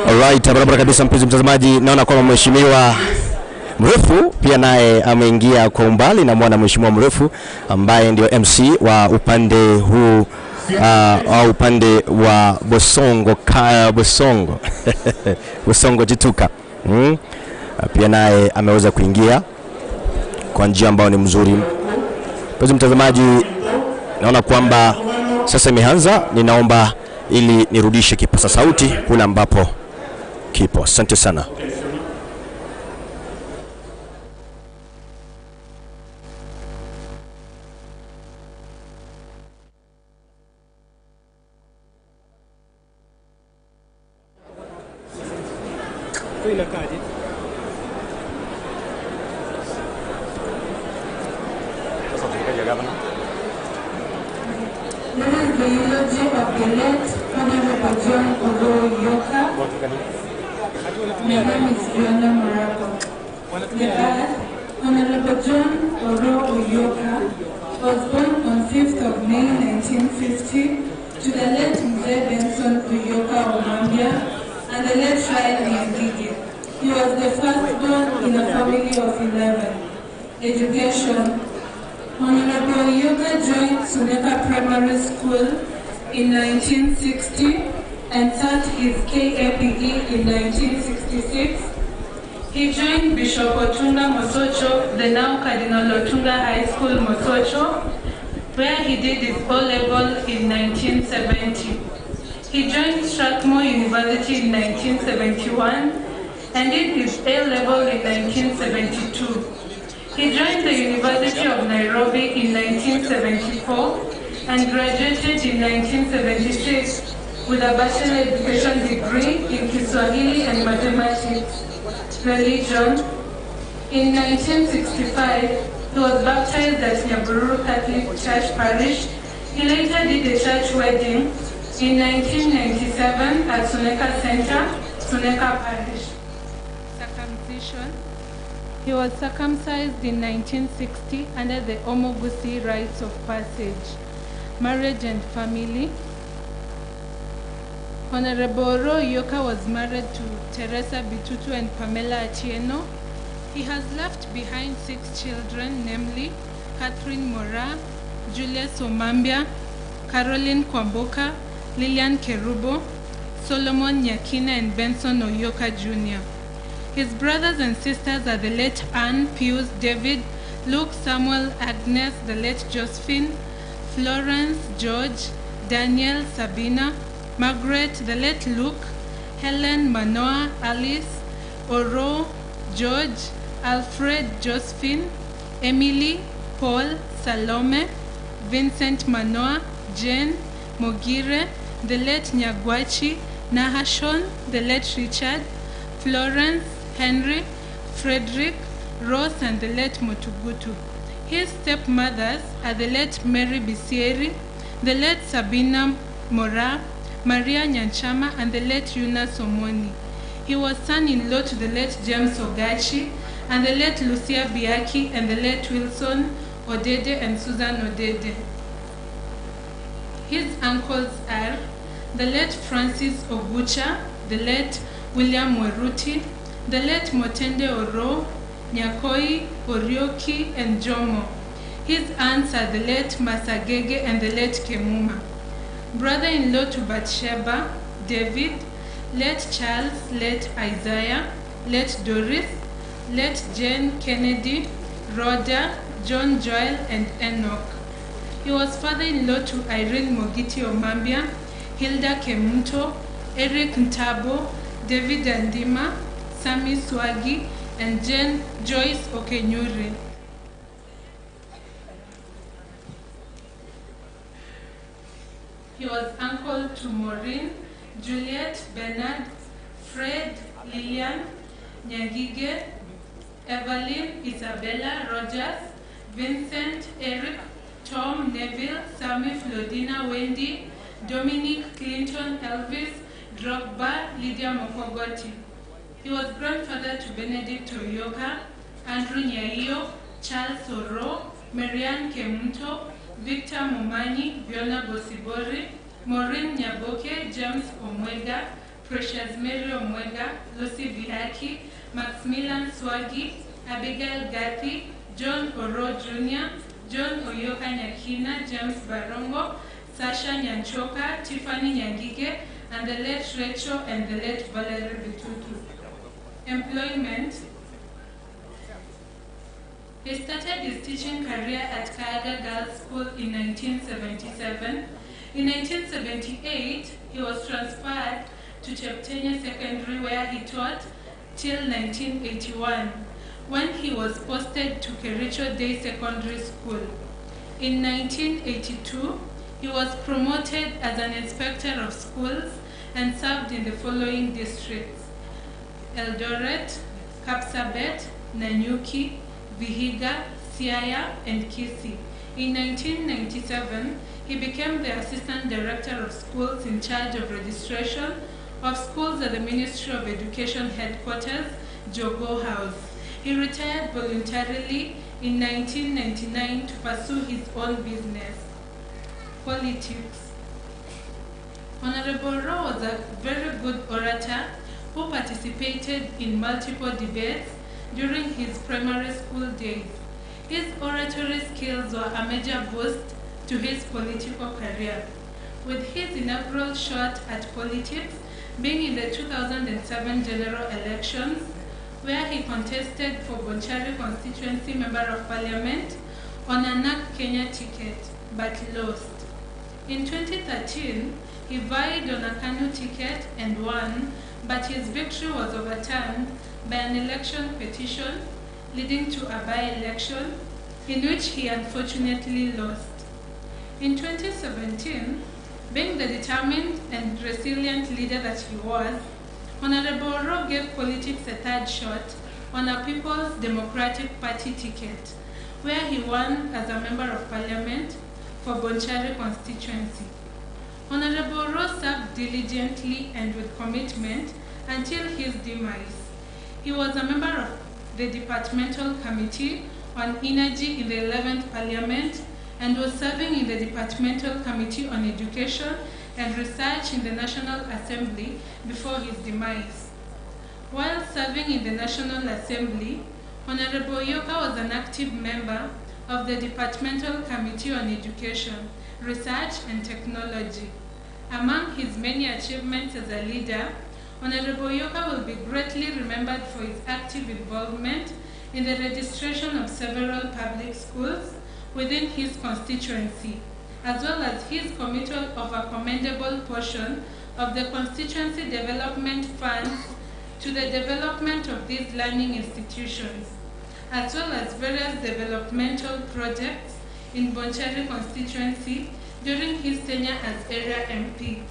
Alright, barabara kabisa mpenzi mtazamaji, naona kwamba Mheshimiwa Mrefu pia naye ameingia kwa umbali, na mwana Mheshimiwa Mrefu ambaye ndio MC wa upande huu au upande wa Bosongo Bosongo Bosongo Jituka. Pia naye ameweza kuingia kwa njia ambayo ni mzuri. Mpenzi mtazamaji, naona kwamba sasa imeanza. Ninaomba ili nirudishe kipaza sauti kule ambapo kipo. Asante sana. This is the eulogy of the late Honorable John Oroo Oyoka. My name is Fiona Muragwa. The Honorable John Oroo Oyoka was born on 5th of May 1950 to the late Mzee Benson Oyoka Omambia and the late Rael Nyangige. He was the firstborn in a family of 11. Education. Honorable Oyoka joined Suneka Primary School in 1960 and taught his KAPE in 1966. He joined Bishop Otunga Mosocho, the now Cardinal Otunga High School Mosocho, where he did his O-level in 1970. He joined Strathmore University in 1971 and did his A-level in 1972. He joined the University of Nairobi in 1974 and graduated in 1976 with a Bachelor Education degree in Kiswahili and Mathematics, Religion. In 1965, he was baptized at Nyabururu Catholic Church Parish. He later did a church wedding in 1997 at Suneka Center, Suneka Parish. Circumcision. He was circumcised in 1960 under the Omogusi rites of passage. Marriage and family. Honorable Oro Oyoka was married to Teresa Bitutu and Pamela Atieno. He has left behind 6 children, namely Catherine Mora, Julius Omambia, Caroline Kwamboka, Lillian Kerubo, Solomon Nyakina, and Benson Oyoka Jr. His brothers and sisters are the late Anne, Pius, David, Luke, Samuel, Agnes, the late Josephine, Florence, George, Daniel, Sabina, Margaret, the late Luke, Helen, Manoa, Alice, Oro, George, Alfred, Josephine, Emily, Paul, Salome, Vincent Manoa, Jane, Mogire, the late Nyagwachi, Nahashon, the late Richard, Florence, Henry, Frederick, Rose, and the late Motugutu. His stepmothers are the late Mary Bisieri, the late Sabina Mora, Maria Nyanchama, and the late Yuna Somoni. He was son-in-law to the late James Ogachi, and the late Lucia Biaki, and the late Wilson Odede and Susan Odede. His uncles are the late Francis Ogucha, the late William Weruti, the late Motende Oro, Nyakoi, Orioki, and Jomo. His aunts are the late Masagege and the late Kemuma. Brother-in-law to Bathsheba, David, late Charles, late Isaiah, late Doris, late Jane Kennedy, Rhoda, John Joel, and Enoch. He was father-in-law to Irene Mogiti Omambia, Hilda Kemunto, Eric Ntabo, David Andima, Sami Swagi, and Jane Joyce Okenyuri. He was uncle to Maureen, Juliet, Bernard, Fred, Lillian, Nyagige, Evelyn, Isabella, Rogers, Vincent, Eric, Tom, Neville, Sammy, Flodina, Wendy, Dominic, Clinton, Elvis, Drogba, Lydia Mokogoti. He was grandfather to Benedict Oyoka, Andrew Nyaio, Charles Oro, Marianne Kemunto, Victor Momani, Fiona Bosibori, Maureen Nyaboke, James Omwega, Precious Mary Omwega, Lucy Vihaki, Maximilian Swagi, Abigail Gathi, John Oro Jr., John Oyoka Nyakina, James Barongo, Sasha Nyanchoka, Tiffany Nyangige, and the late Rachel and the late Valerie Bitutu. Employment. He started his teaching career at Kayaga Girls School in 1977. In 1978, he was transferred to Cheptenya Secondary, where he taught till 1981, when he was posted to Kericho Day Secondary School. In 1982, he was promoted as an inspector of schools and served in the following districts: Eldoret, Kapsabet, Nanyuki, Vihiga, Siaya, and Kisii. In 1997, he became the Assistant Director of Schools in charge of registration of schools at the Ministry of Education Headquarters, Jogo House. He retired voluntarily in 1999 to pursue his own business. Politics. Honorable Rowe was a very good orator who participated in multiple debates during his primary school days. His oratory skills were a major boost to his political career, with his inaugural shot at politics being in the 2007 general elections. where he contested for Bonchari Constituency Member of Parliament on a NARC Kenya ticket, but lost. In 2013, he vied on a KANU ticket and won, but his victory was overturned by an election petition, leading to a by-election, in which he unfortunately lost. In 2017, being the determined and resilient leader that he was, Honorable Oroo gave politics a third shot on a People's Democratic Party ticket, where he won as a Member of Parliament for Bonchari constituency. Honorable Oroo served diligently and with commitment until his demise. He was a member of the Departmental Committee on Energy in the 11th Parliament and was serving in the Departmental Committee on Education and Research in the National Assembly before his demise. While serving in the National Assembly, Honorable Oyoka was an active member of the Departmental Committee on Education, Research and Technology. Among his many achievements as a leader, Honorable Oyoka will be greatly remembered for his active involvement in the registration of several public schools within his constituency, as well as his committal of a commendable portion of the constituency development funds to the development of these learning institutions, as well as various developmental projects in Bonchari constituency during his tenure as area MP.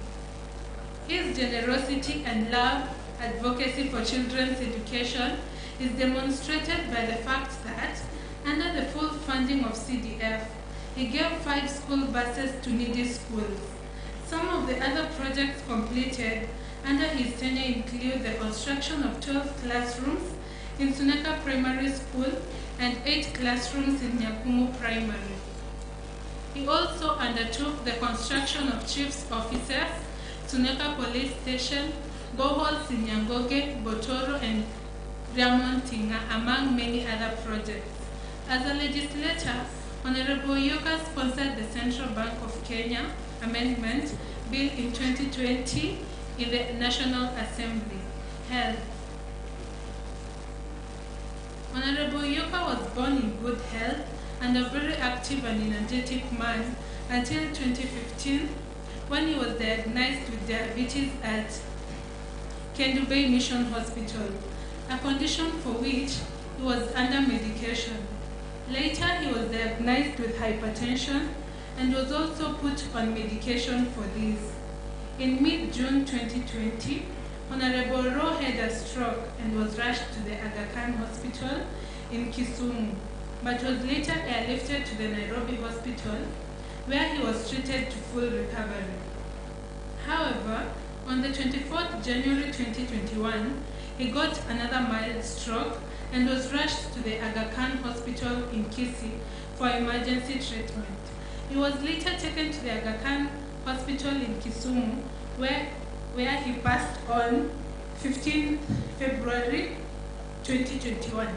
His generosity and love advocacy for children's education is demonstrated by the fact that, under the full funding of CDF, he gave 5 school buses to needy schools. Some of the other projects completed under his tenure include the construction of 12 classrooms in Suneka Primary School and 8 classrooms in Nyakumu Primary. He also undertook the construction of chief's offices, Suneka Police Station, boreholes in Nyangoge, Botoro, and Ramontinga, among many other projects. As a legislator, Honorable Oyoka sponsored the Central Bank of Kenya Amendment Bill in 2020 in the National Assembly. Health. Honorable Oyoka was born in good health and a very active and energetic man until 2015, when he was diagnosed with diabetes at Kendu Bay Mission Hospital, a condition for which he was under medication. Later, he was diagnosed with hypertension and was also put on medication for this. In mid-June 2020, Honorable Oroo had a stroke and was rushed to the Aga Khan Hospital in Kisumu, but was later airlifted to the Nairobi Hospital, where he was treated to full recovery. However, on the 24th January 2021, he got another mild stroke and was rushed to the Aga Khan Hospital in Kisii for emergency treatment. He was later taken to the Aga Khan Hospital in Kisumu, where he passed on 15 February 2021.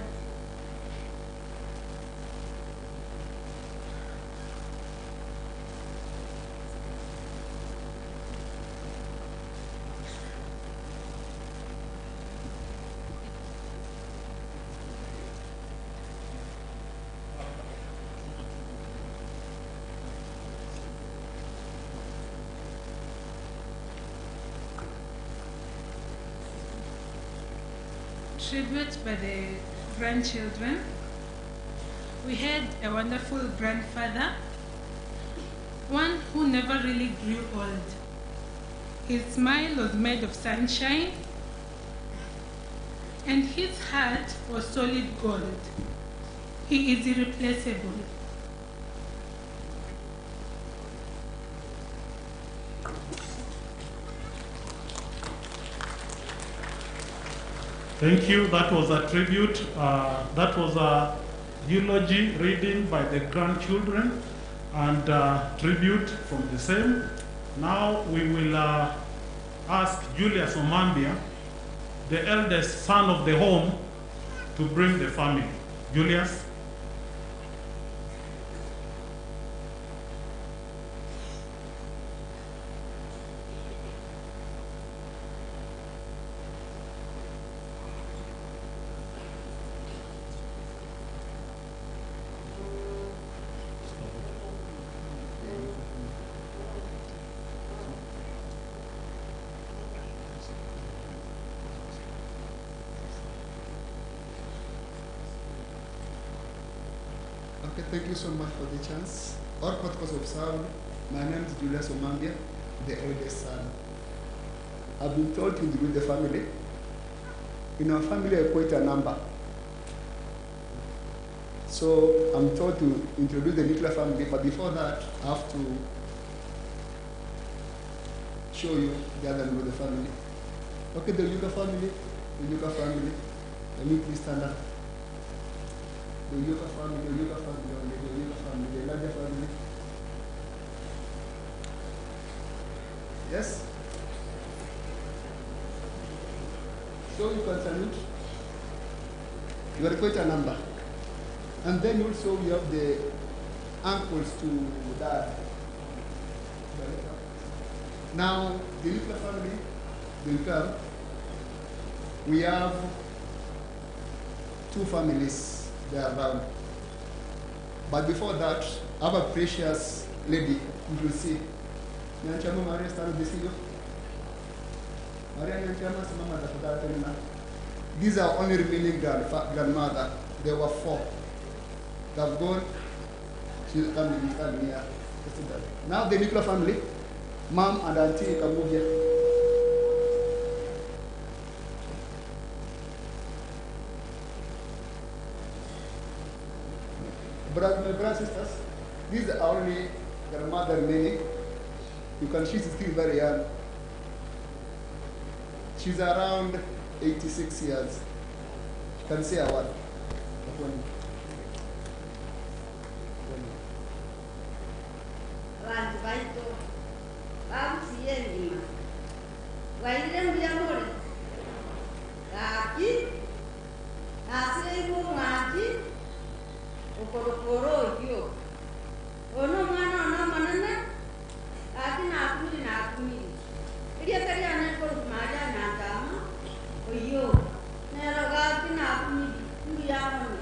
Tribute by the grandchildren. We had a wonderful grandfather, one who never really grew old. His smile was made of sunshine, and his heart was solid gold. He is irreplaceable. Thank you. That was a tribute. That was a eulogy reading by the grandchildren and tribute from the same. Now we will ask Julius Omambia, the eldest son of the home, to bring the family. Julius. Thank you so much for the chance. All protocols observed. My name is Julius Omambia, the eldest son. I've been told to introduce the family. In our family, I quite a number. So I'm told to introduce the nuclear family, but before that, I have to show you the other member of the family. Okay, the Oyuka family, the Oyuka family. Let me please stand up. The Oyuka family, the Oyuka family, the Oyuka family, the larger family. Yes? So you can salute. You are quite a number. And then also we have the uncles to dad. Now, the nuclear family will come. We have two families there around. But before that, I have a precious lady, you will see. Nyanchama Maria, stand this here. Maria Nyanchama, simama tafadhali tena. These are only remaining grandmother. There were four. They've gone. She's coming here. Now the nuclear family, mom and auntie, you can move here. Brothers, my brothers and sisters, these are only grandmother remaining. You can see she's still very young. She's around 86 years. You can say a word. Vantu vaito vamusiye ndima waire mbuya muri gaki asireiwo mwaki ukorokoro iyo ono mwana ono manene gaki nakumiri nakumiri iriya kariana korumaja nantama oyo nero gaki nakumiri mbuya muri.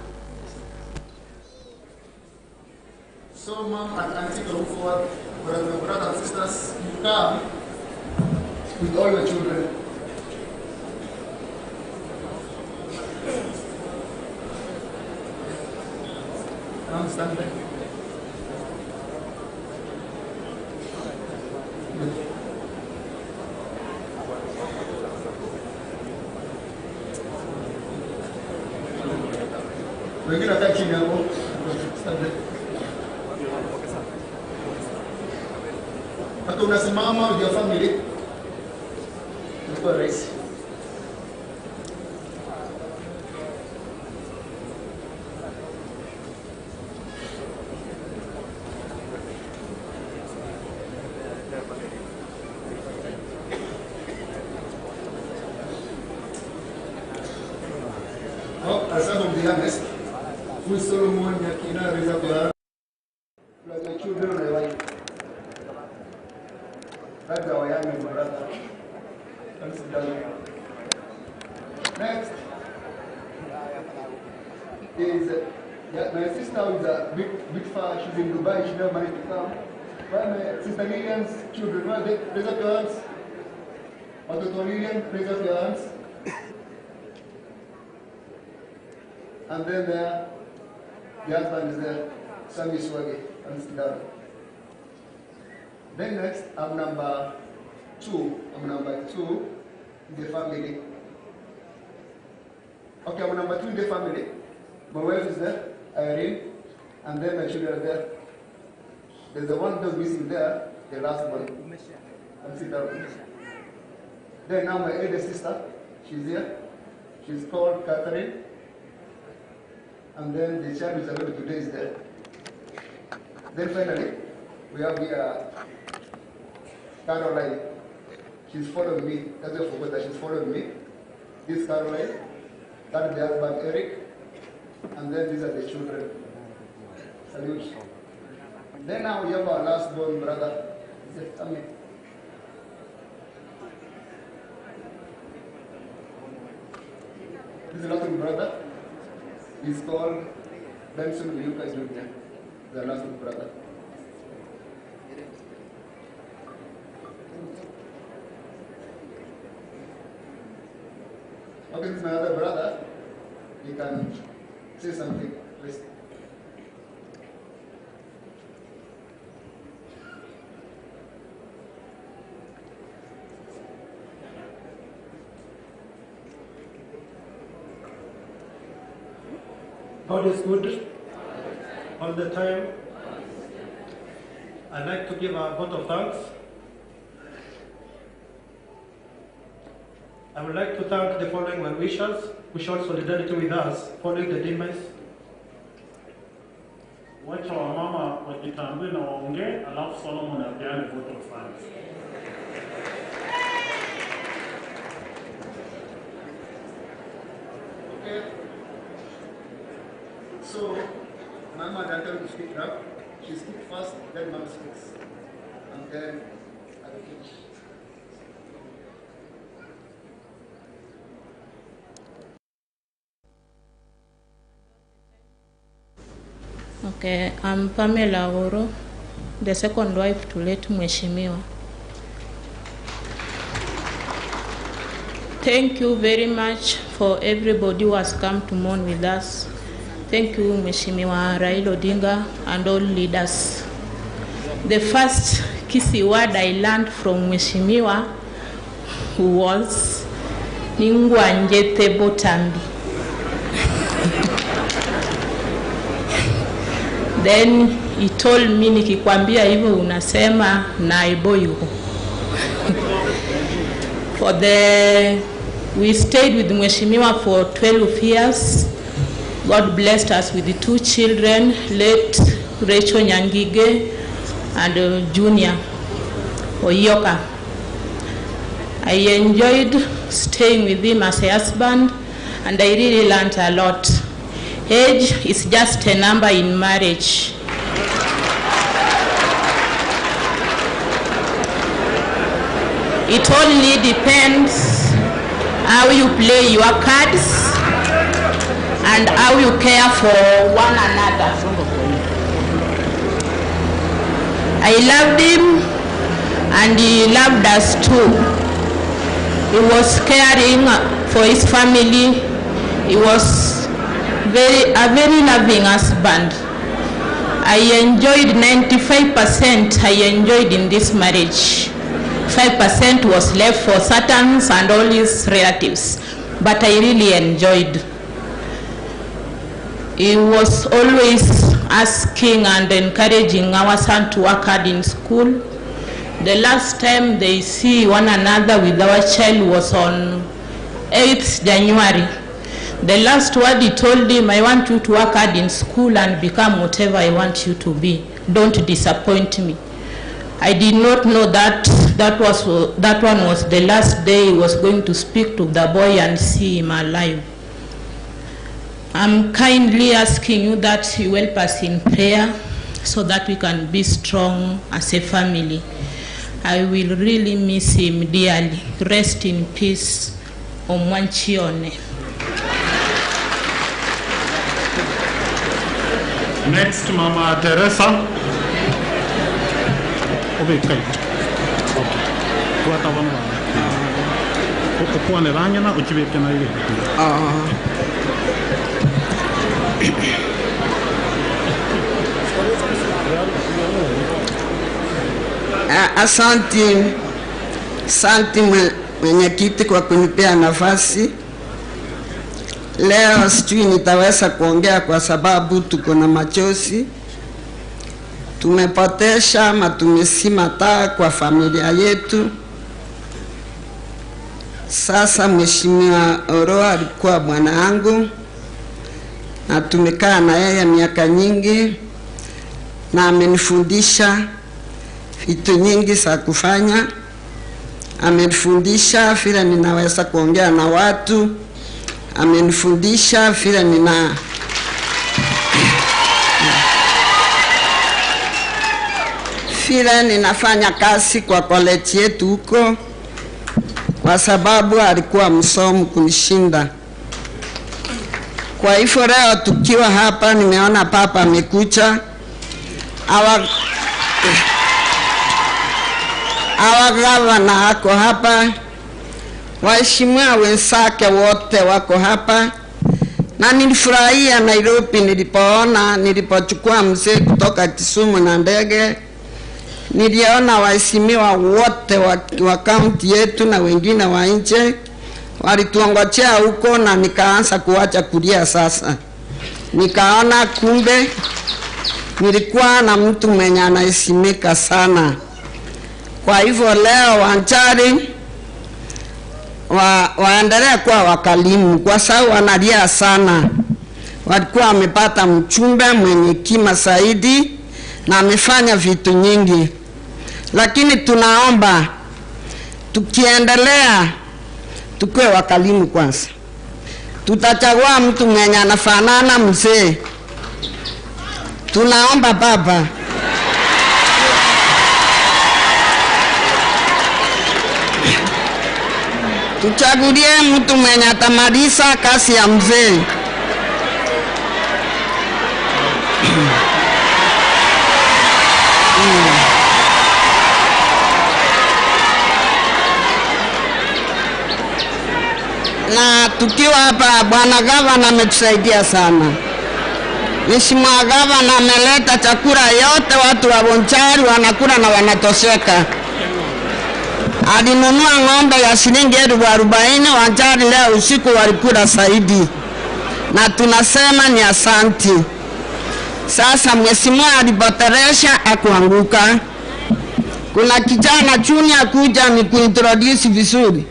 So mom and auntie go forward, brothers and brothers and sisters, you come with all your children. Come stand there. Good. Wengine wakaa chini hapo. Stand there. Hata unasimama with your family. Inakuwa rahisi. Oh, aside from the youngest, who is Solomon Nyakina Reza Kular, plus my children and my wife. That's our young brother. Come sit down. Next is my sister with a big far. She's in Dubai. She never managed to come. Well, my sister Lillian's children, well, they raise up your hands. Watoto Lillian, raise up your hands. And then there, the husband is there, Sami Swagi, and sit down. Then next, I'm number two. I'm number two in the family. Okay, I'm number two in the family. My wife is there, Irene, and then my children are there. There's the one that's missing there, the last one. I'm sitting down. Then now my elder sister, she's here. She's called Catherine. And then the child who is available today is there. Then finally, we have here Caroline. She's following me. That's why I forgot that she's following me. This Caroline, that is the husband Eric, and then these are the children. Salute. Then now we have our last born brother. Come here. This is the last brother. He's called Benson Oyuka Jr., the last brother. Okay, this is my other brother. He can say something, please. God is good all the time. I'd like to give a vote of thanks. I would like to thank the following well-wishers who showed solidarity with us following the demise. Wacha wamama wajitambue na waongee, alafu Solomon apeane vote of thanks. Okay. So, Mama Dantel will speak now. She speaks first, then Mama speaks. And then I will finish. Okay, I'm Pamela Oro, the second wife to late Mheshimiwa. Thank you very much for everybody who has come to mourn with us. Thank you, Mheshimiwa Raila Odinga and all leaders. The first Kisii word I learned from Mheshimiwa was Ningwanjete Botambi. Then he told me, nikikwambia hivyo unasema naiboyo. We stayed with Mheshimiwa for 12 years. God blessed us with the two children, late Rachel Nyangige and Junior Oyoka. I enjoyed staying with him as a husband, and I really learned a lot. Age is just a number in marriage. It only depends how you play your cards and how you care for one another. I loved him and he loved us too. He was caring for his family. He was a very loving husband. I enjoyed 95% I enjoyed in this marriage. 5% was left for Satans and all his relatives, but I really enjoyed. He was always asking and encouraging our son to work hard in school. The last time they see one another with our child was on 8th January. The last word he told him, I want you to work hard in school and become whatever I want you to be. Don't disappoint me. I did not know that that one was the last day he was going to speak to the boy and see him alive. I'm kindly asking you that you help us in prayer so that we can be strong as a family. I will really miss him dearly. Rest in peace, Omwanchione. Next, Mama Teresa. Okay. Asante, asante mwenyekiti kwa kunipea nafasi. Leo sijui nitaweza kuongea kwa sababu tuko na machozi. Tumepotesha ama tumesima taa kwa familia yetu. Sasa Mheshimiwa Oro alikuwa bwana wangu na tumekaa na yeye miaka nyingi, na amenifundisha vitu nyingi za kufanya. Amenifundisha vile ninaweza kuongea na watu. Amenifundisha vile nina vile ninafanya kazi kwa college yetu huko, kwa sababu alikuwa msomi kunishinda. Kwa hivyo leo tukiwa hapa, nimeona papa amekuja. Our governor ako hapa, waheshimiwa wenzake wote wako hapa. Na nilifurahia Nairobi nilipoona, nilipochukua mzee kutoka Kisumu na ndege, niliona waheshimiwa wote wa county yetu na wengine wa nje walituongojea huko, na nikaanza kuacha kulia sasa. Nikaona kumbe nilikuwa na mtu mwenye anaheshimika sana. Kwa hivyo leo Wanjari waendelee kuwa wakalimu, kwa sababu wanalia sana. Walikuwa wamepata mchumbe mwenye kima zaidi na amefanya vitu nyingi, lakini tunaomba tukiendelea tukue wakalimu kwanza. Tutachagua mtu mwenye anafanana mzee. Tunaomba baba, tuchagulie mtu mwenye atamaliza kazi ya mzee. Na tukiwa hapa, bwana gavana ametusaidia sana. Mheshimiwa gavana ameleta chakula yote, watu wa Bonchari wanakula na wanatosheka. Alinunua ng'ombe ya shilingi 40,000, Wanjari leo usiku walikula zaidi, na tunasema ni asanti. Sasa mheshimiwa alipoteresha akuanguka. Kuna kijana junior kuja ni kuintroduce vizuri.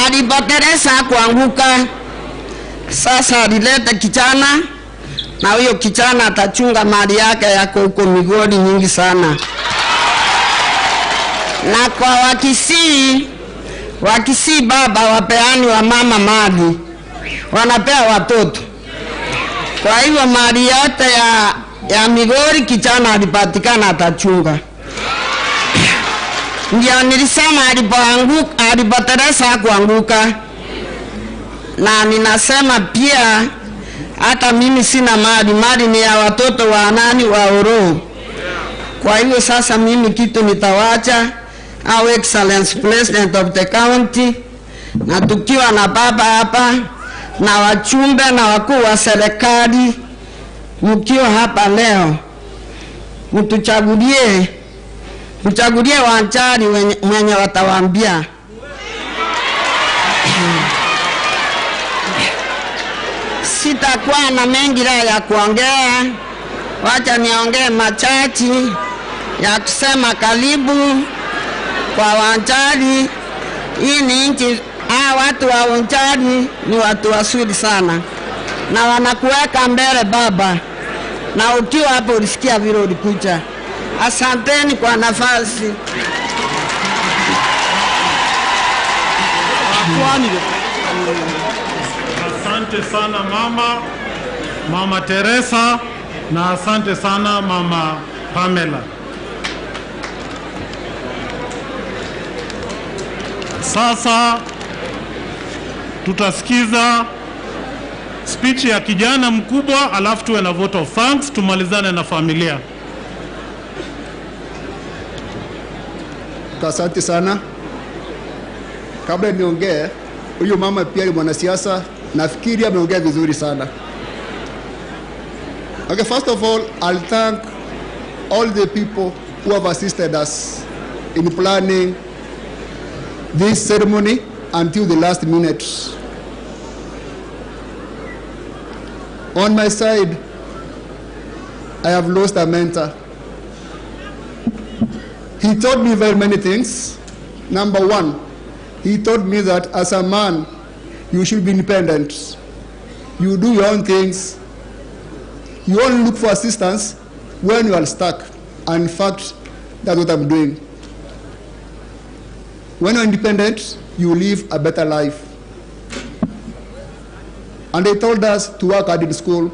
Alipoteresa kuanguka. Sasa alileta kijana, na huyo kijana atachunga mali yake yako huko Migori nyingi sana. Na kwa Wakisii baba wapeani wa mama mali, wanapea watoto. Kwa hivyo mali yote ya Migori kijana alipatikana atachunga. Ndio nilisema alipoanguka, alipoteresa kuanguka. Na ninasema pia hata mimi sina mali, mali ni ya watoto wa nani, wa Oroo. Kwa hivyo sasa mimi kitu nitawacha Our Excellence President of the County, na tukiwa na baba hapa na wachumbe na wakuu wa serikali, mkiwa hapa leo mtuchagulie, mchagulie Wanjari mwenye watawaambia. Sitakuwa na mengi leo ya kuongea, wacha niongee machache ya kusema karibu kwa Wanjari. Hii ni nchi, watu wa Wanjari ni watu wazuri sana, na wanakuweka mbele baba, na ukiwa hapo ulisikia vile ulikuja. Asanteni kwa nafasi. Asante sana mama Teresa, na asante sana mama Pamela. Sasa tutasikiza speech ya kijana mkubwa, alafu tuwe na vote of thanks, tumalizane na familia. Asante sana. Kabla niongee, huyu mama pia ni mwanasiasa, nafikiri ameongea vizuri sana. Okay, first of all, I'll thank all the people who have assisted us in planning this ceremony until the last minute. On my side, I have lost a mentor. He taught me very many things. Number one, he taught me that as a man, you should be independent. You do your own things. You only look for assistance when you are stuck. And in fact, that's what I'm doing. When you're independent, you live a better life. And they told us to work hard in school,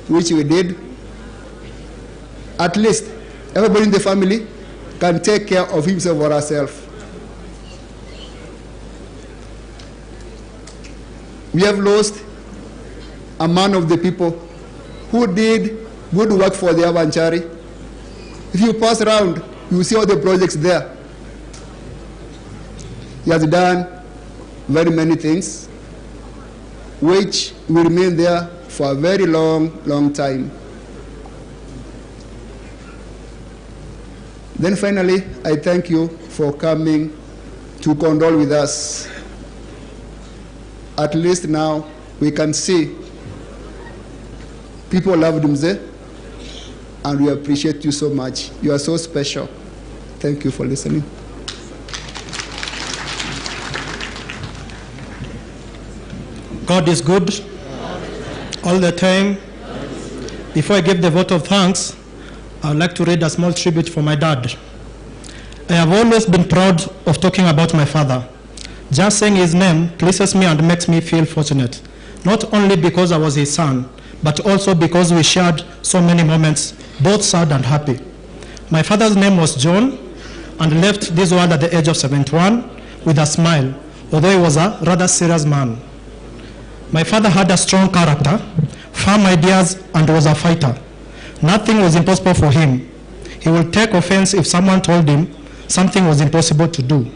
which we did. At least everybody in the family can take care of himself or herself. We have lost a man of the people who did good work for the Wanjari. If you pass around, you see all the projects there. He has done very many things, which will remain there for a very long, long time. Then finally, I thank you for coming to condole with us. At least now we can see people loved Mzee, and we appreciate you so much. You are so special. Thank you for listening. God is good all the time. Before I give the vote of thanks, I would like to read a small tribute for my dad. I have always been proud of talking about my father. Just saying his name pleases me and makes me feel fortunate, not only because I was his son, but also because we shared so many moments, both sad and happy. My father's name was John, and left this world at the age of 71 with a smile, although he was a rather serious man. My father had a strong character, firm ideas, and was a fighter. Nothing was impossible for him. He would take offense if someone told him something was impossible to do.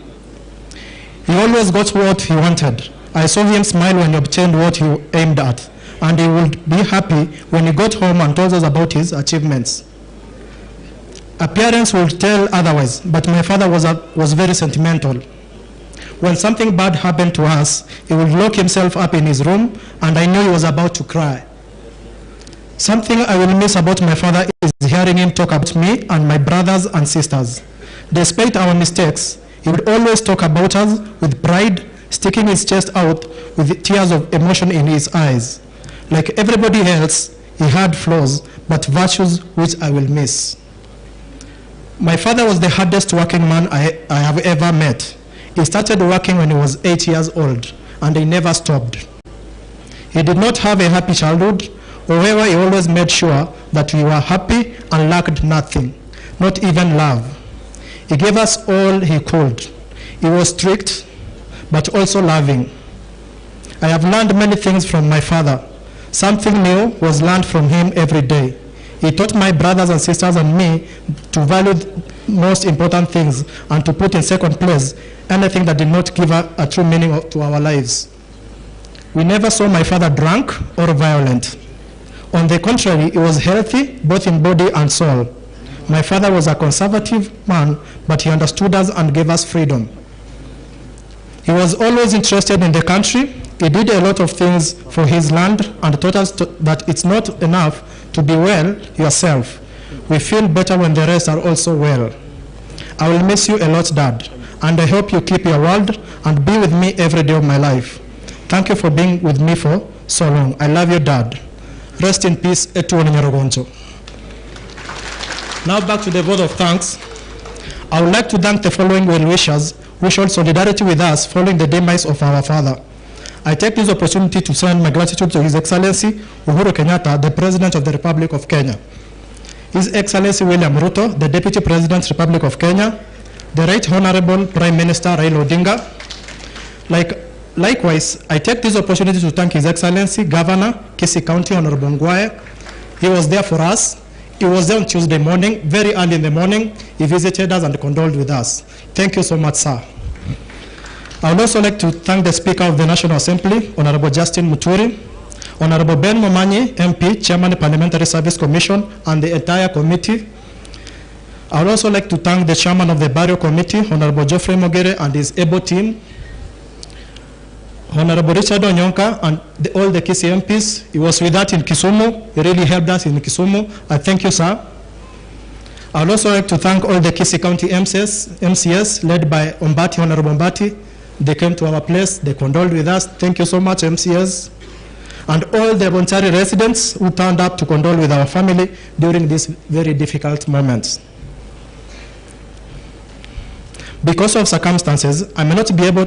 He always got what he wanted. I saw him smile when he obtained what he aimed at, and he would be happy when he got home and told us about his achievements. Appearance would tell otherwise, but my father was very sentimental. When something bad happened to us, he would lock himself up in his room, and I knew he was about to cry. Something I will miss about my father is hearing him talk about me and my brothers and sisters. Despite our mistakes, he would always talk about us with pride, sticking his chest out with tears of emotion in his eyes. Like everybody else, he had flaws, but virtues which I will miss. My father was the hardest working man I have ever met. He started working when he was 8 years old, and he never stopped. He did not have a happy childhood. However, he always made sure that we were happy and lacked nothing, not even love. He gave us all he could. He was strict, but also loving. I have learned many things from my father. Something new was learned from him every day. He taught my brothers and sisters and me to value the most important things and to put in second place anything that did not give a true meaning to our lives. We never saw my father drunk or violent. On the contrary, he was healthy, both in body and soul. My father was a conservative man, but he understood us and gave us freedom. He was always interested in the country. He did a lot of things for his land and taught us that it's not enough to be well yourself. We feel better when the rest are also well. I will miss you a lot, Dad, and I hope you keep your word and be with me every day of my life. Thank you for being with me for so long. I love you, Dad. Rest in peace, Etuoni Nyorogoncho. Now back to the vote of thanks. I would like to thank the following well-wishers who showed solidarity with us following the demise of our father. I take this opportunity to send my gratitude to His Excellency Uhuru Kenyatta, the President of the Republic of Kenya, His Excellency William Ruto, the Deputy President, Republic of Kenya, the Right Honorable Prime Minister Raila Odinga. Likewise, I take this opportunity to thank His Excellency Governor, Kisii County, Honorable Ngwae. He was there for us. He was there on Tuesday morning, very early in the morning. He visited us and condoled with us. Thank you so much, sir. I would also like to thank the Speaker of the National Assembly, Honorable Justin Muturi, Honorable Ben Momanyi, MP, Chairman of the Parliamentary Service Commission, and the entire committee. I would also like to thank the Chairman of the Burial Committee, Honorable Geoffrey Mogere, and his able team, Honorable Richard Onyonka, and all the Kisii MPs. He was with us in Kisumu. He really helped us in Kisumu. I thank you, sir. I would also like to thank all the Kisii County MCS led by Ombati, Honorable Ombati. They came to our place. They condoled with us. Thank you so much, MCS. And all the Bonchari residents who turned up to condole with our family during these very difficult moments. Because of circumstances, I may not be able,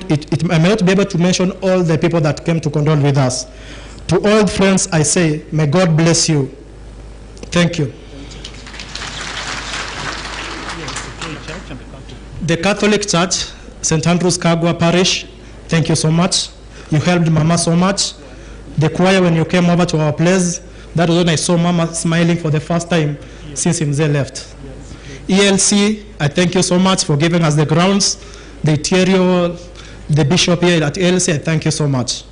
I may not be able to mention all the people that came to condole with us. To all friends, I say, may God bless you. Thank you. The Catholic Church, St. Andrew's Kagwa Parish, thank you so much. You helped Mama so much. The choir, when you came over to our place, that was when I saw Mama smiling for the first time since Mzee left. ELC, I thank you so much for giving us the grounds. The Thierry, the bishop here at ELC, I thank you so much.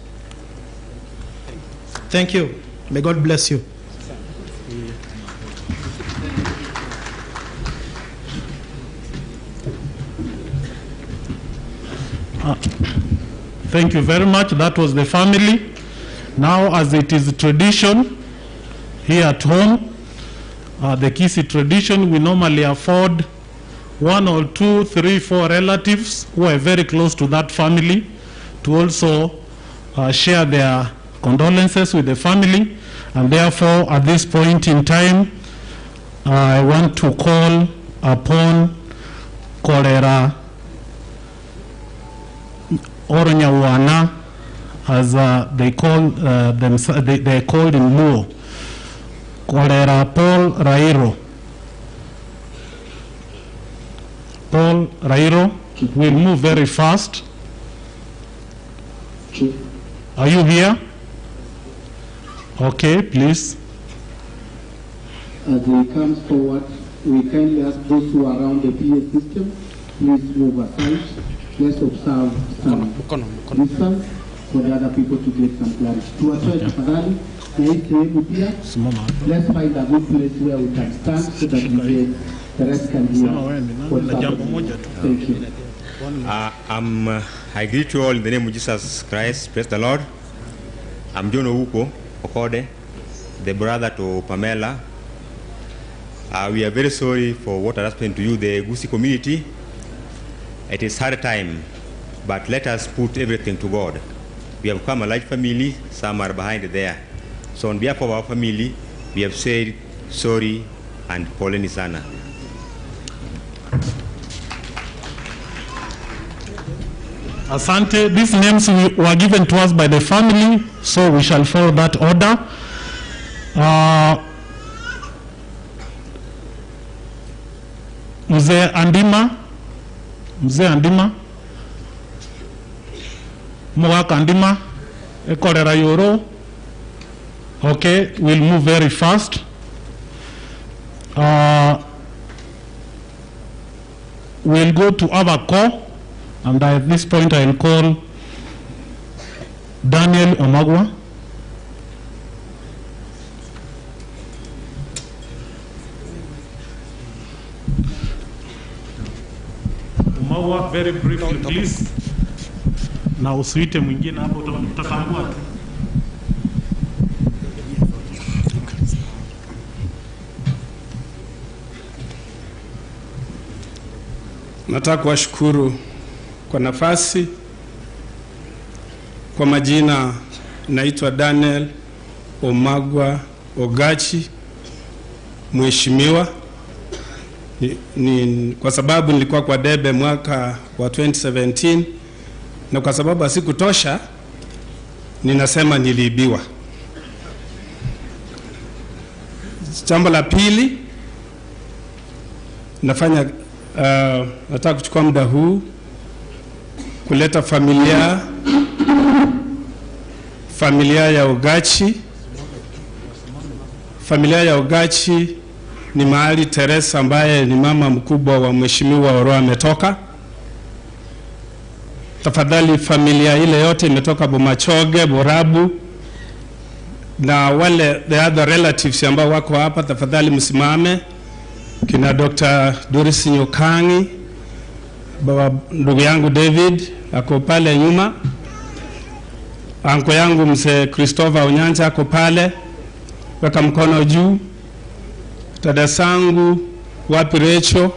Thank you. May God bless you. Thank you very much. That was the family. Now, as it is tradition here at home, the Kisii tradition, we normally afford 1 or 2, 3, 4 relatives who are very close to that family to also share their condolences with the family. And therefore, at this point in time, I want to call upon Kolera Oronyawana, as they call themselves, they called in Luo, Kolera Paul Rairo. Paul Rairo will move very fast. Are you here? Okay, please. As he comes forward, we kindly ask those who are around the PA system, please move aside. Let's observe some distance for the other people to get some clarity. Tuwatoe tafadhali, na hii sehemu pia, let's find a good place where we can stand so that we can, the rest can hear what's happening. Thank you. I greet you all in the name of Jesus Christ. Praise the Lord. I'm John Ouko Okode, the brother to Pamela. We are very sorry for what has happened to you, the Gusii community. It is hard time, but let us put everything to God. We have come a large family, some are behind there. So on behalf of our family, we have said sorry and poleni sana. Asante. These names were given to us by the family, so we shall follow that order. Mzee Andima, Mzee Andima, Mwaka Andima, Ekolera Yoro. Okay, we'll move very fast. We'll go to Abako, and at this point I'll call Daniel Omagwa. Omagwa, very briefly, please. Na usiite mwingine hapo, utatambua tu. Nataka kuwashukuru kwa nafasi. Kwa majina naitwa Daniel Omagwa Ogachi, mheshimiwa. Kwa sababu nilikuwa kwa debe mwaka wa 2017, na kwa sababu hasikutosha ninasema niliibiwa. Jambo la pili, nataka kuchukua muda huu kuleta familia ya Ogachi. Familia ya Ogachi ni mahali Teresa ambaye ni mama mkubwa wa mheshimiwa Oro ametoka. Tafadhali familia ile yote imetoka Bomachoge, Borabu na wale the other relatives ambao wako hapa, tafadhali msimame. Kina Dr. Doris Nyokangi, baba ndugu yangu David ako pale nyuma, anko yangu mzee Christopher Onyanja ako pale, weka mkono juu. Dada sangu wapi Rachel?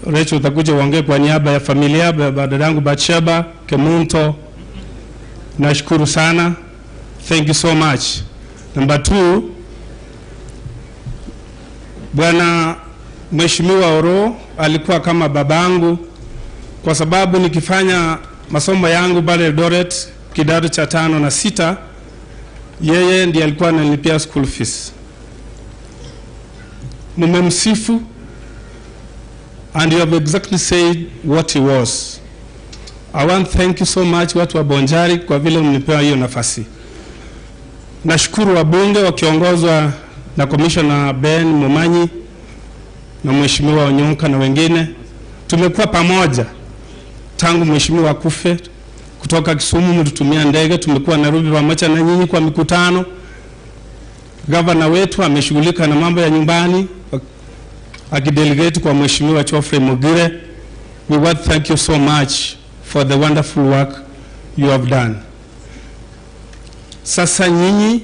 Rachel utakuja uongee kwa niaba ya familia. Dada yangu Batsheba Kemunto, nashukuru sana, thank you so much. Number 2, Bwana Mheshimiwa Oro alikuwa kama babangu, kwa sababu nikifanya masomo yangu pale Eldoret kidato cha 5 na 6, yeye ndiye alikuwa analipia school fees. Mmemsifu, and you have exactly said what he was. I want to thank you so much watu wa Bonjari kwa vile mnipewa hiyo nafasi. Nashukuru wabunge wakiongozwa na Commissioner Ben Momanyi na Mheshimiwa Onyonka na wengine. Tumekuwa pamoja tangu Mheshimiwa akufe. Kutoka Kisumu mtutumia ndege, tumekuwa Nairobi pamoja na nyinyi kwa mikutano. Governor wetu ameshughulika na mambo ya nyumbani akidelegate kwa Mheshimiwa Geoffrey Mogire. We want to thank you so much for the wonderful work you have done. Sasa nyinyi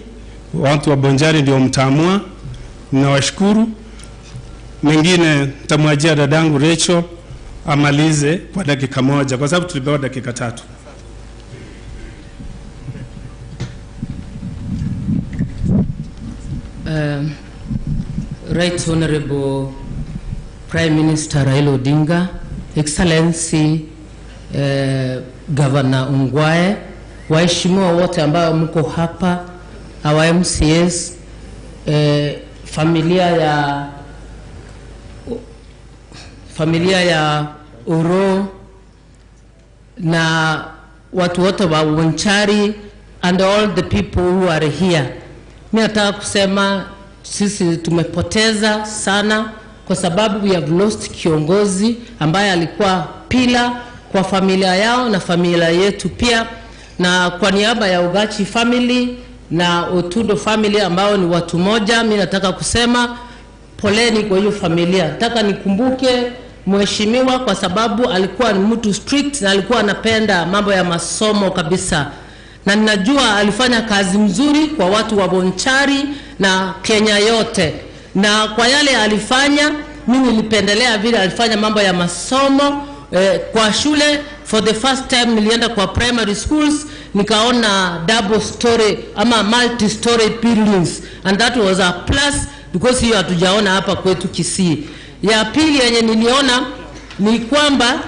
watu wa Bonchari ndio mtaamua. Nawashukuru. Mengine nitamwachia dadangu Rachel amalize kwa dakika moja, kwa sababu tulipewa dakika 3. Right Honorable Prime Minister Raila Odinga, Excellency Governor Ongwae, waheshimiwa wote ambao mko hapa, our MCAs, familia ya Oro na watu wote wa Bonchari and all the people who are here. Mimi nataka kusema sisi tumepoteza sana, kwa sababu we have lost kiongozi ambaye alikuwa pila kwa familia yao na familia yetu pia. Na kwa niaba ya Ugachi family na Otundo family ambao ni watu moja, mimi nataka kusema poleni kwa hiyo familia. Nataka nikumbuke mheshimiwa kwa sababu alikuwa ni mtu strict na alikuwa anapenda mambo ya masomo kabisa. Na ninajua alifanya kazi mzuri kwa watu wa Bonchari na Kenya yote. Na kwa yale alifanya, mimi nilipendelea vile alifanya mambo ya masomo kwa shule. For the first time nilienda kwa primary schools, nikaona double story ama multi story buildings, and that was a plus because hiyo hatujaona hapa kwetu Kisii. Ya pili yenye niliona ni kwamba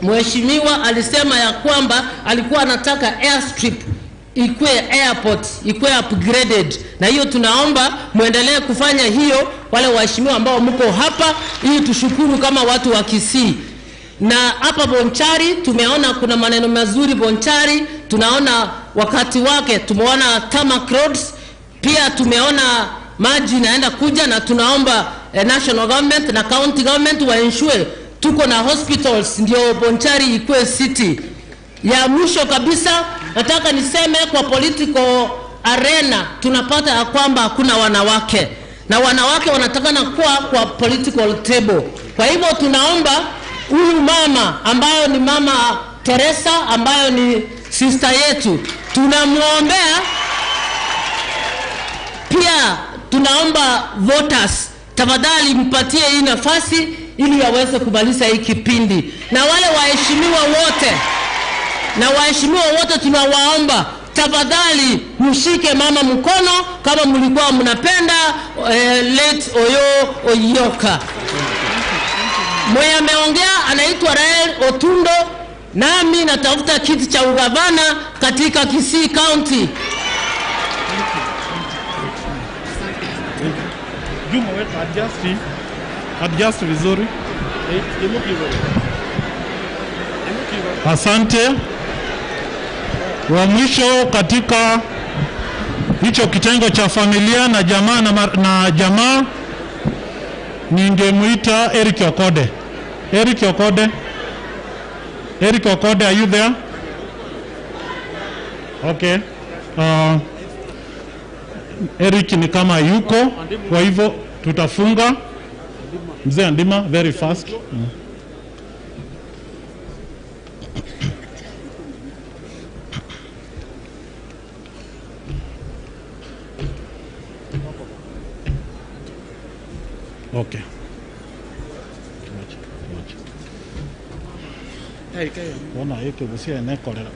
mheshimiwa alisema ya kwamba alikuwa anataka airstrip ikuwe airport, ikuwe upgraded, na hiyo tunaomba muendelee kufanya hiyo, wale waheshimiwa ambao mko hapa, ili tushukuru kama watu wa Kisii. Na hapa Bonchari tumeona kuna maneno mazuri Bonchari, tunaona wakati wake tumeona tarmac roads, pia tumeona maji inaenda kuja, na tunaomba national government na county government wa ensure tuko na hospitals ndio Bonchari ikuwe city. Ya mwisho kabisa nataka niseme kwa political arena tunapata ya kwamba hakuna wanawake, na wanawake wanatakana kuwa kwa political table. Kwa hivyo tunaomba huyu mama ambayo ni Mama Teresa, ambayo ni sister yetu, tunamuombea. Pia tunaomba voters tafadhali mpatie hii nafasi ili aweze kumaliza hii kipindi. Na wale waheshimiwa wote, na waheshimiwa wote tunawaomba tafadhali mshike mama mkono kama mlikuwa mnapenda late Oyo Oyoka. Mwenye ameongea anaitwa Rael Otundo, nami natafuta kiti cha ugavana katika Kisii County. Juma, weka adjust vizuri. Asante. Wa mwisho katika hicho kitengo cha familia na jamaa na jamaa ningemuita Eric Okode. Eric Okode. Eric Okode, are you there? Okay. Eric ni kama yuko, kwa hivyo tutafunga. Mzee Andima, very fast. Okay. Ona yeke busia enekolera.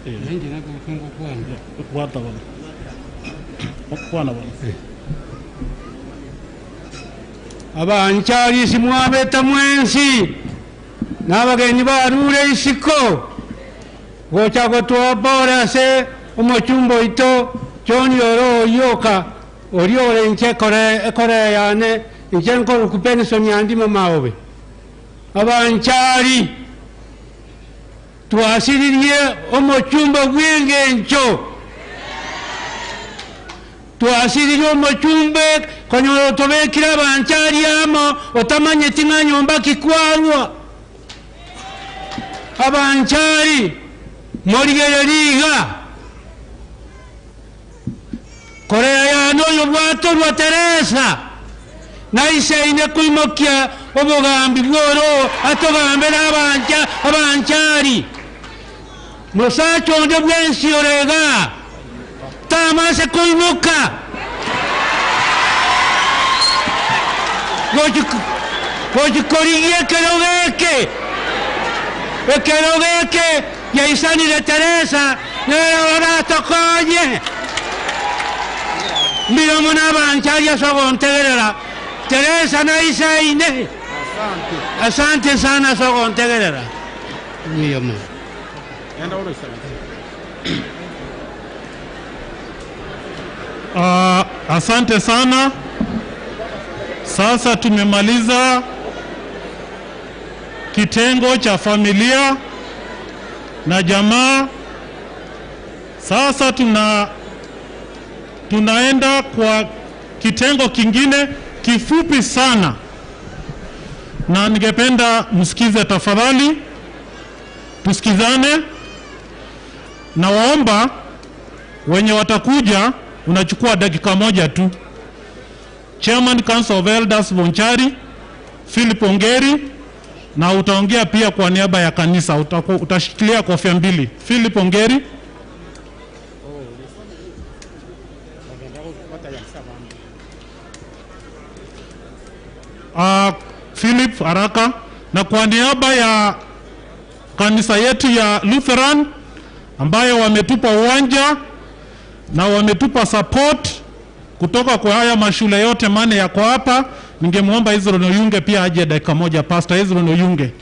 Wata bana. Kwana bana. Abanchari simwabeta mwensi n'abagenyi barure isiko gocha gotwabora se omochumbo ito John Oro Oyoka oriore nche kore yane nche nkoro kupension yandima maobe. Abanchari twasiririe omochumbo bw'engencho, twasiririe omochumbe konyoro tobekira abanchari amo otamanye ting'a nyomba kikwarwa. Abanchari morigereriga korea yano oyo bwatorwa Teresa naiseine kuimokia obogambi bworo atogambera abanchari Musacha onde bwensi orega tamase kuimuka gochikorigie kerogeke ekerogeke yaisanire Teresa nero oratokonye miromo n'abancharia sogontegerera Teresa naisaine. Asante sana sogontegerera miromo. Asante sana. Sasa tumemaliza kitengo cha familia na jamaa. Sasa tunaenda kwa kitengo kingine kifupi sana, na ningependa msikize tafadhali, tusikizane. Na waomba wenye watakuja, unachukua dakika moja tu. Chairman Council of Elders Bonchari, Philip Ongeri, na utaongea pia kwa niaba ya kanisa, utashikilia kofia mbili. Philip Ongeri. Philip haraka. Na kwa niaba ya kanisa yetu ya Lutheran ambayo wametupa uwanja na wametupa support kutoka kwa haya mashule yote mane yako hapa, ningemuomba Israel Oyunge pia aje dakika moja. Pastor Israel Oyunge.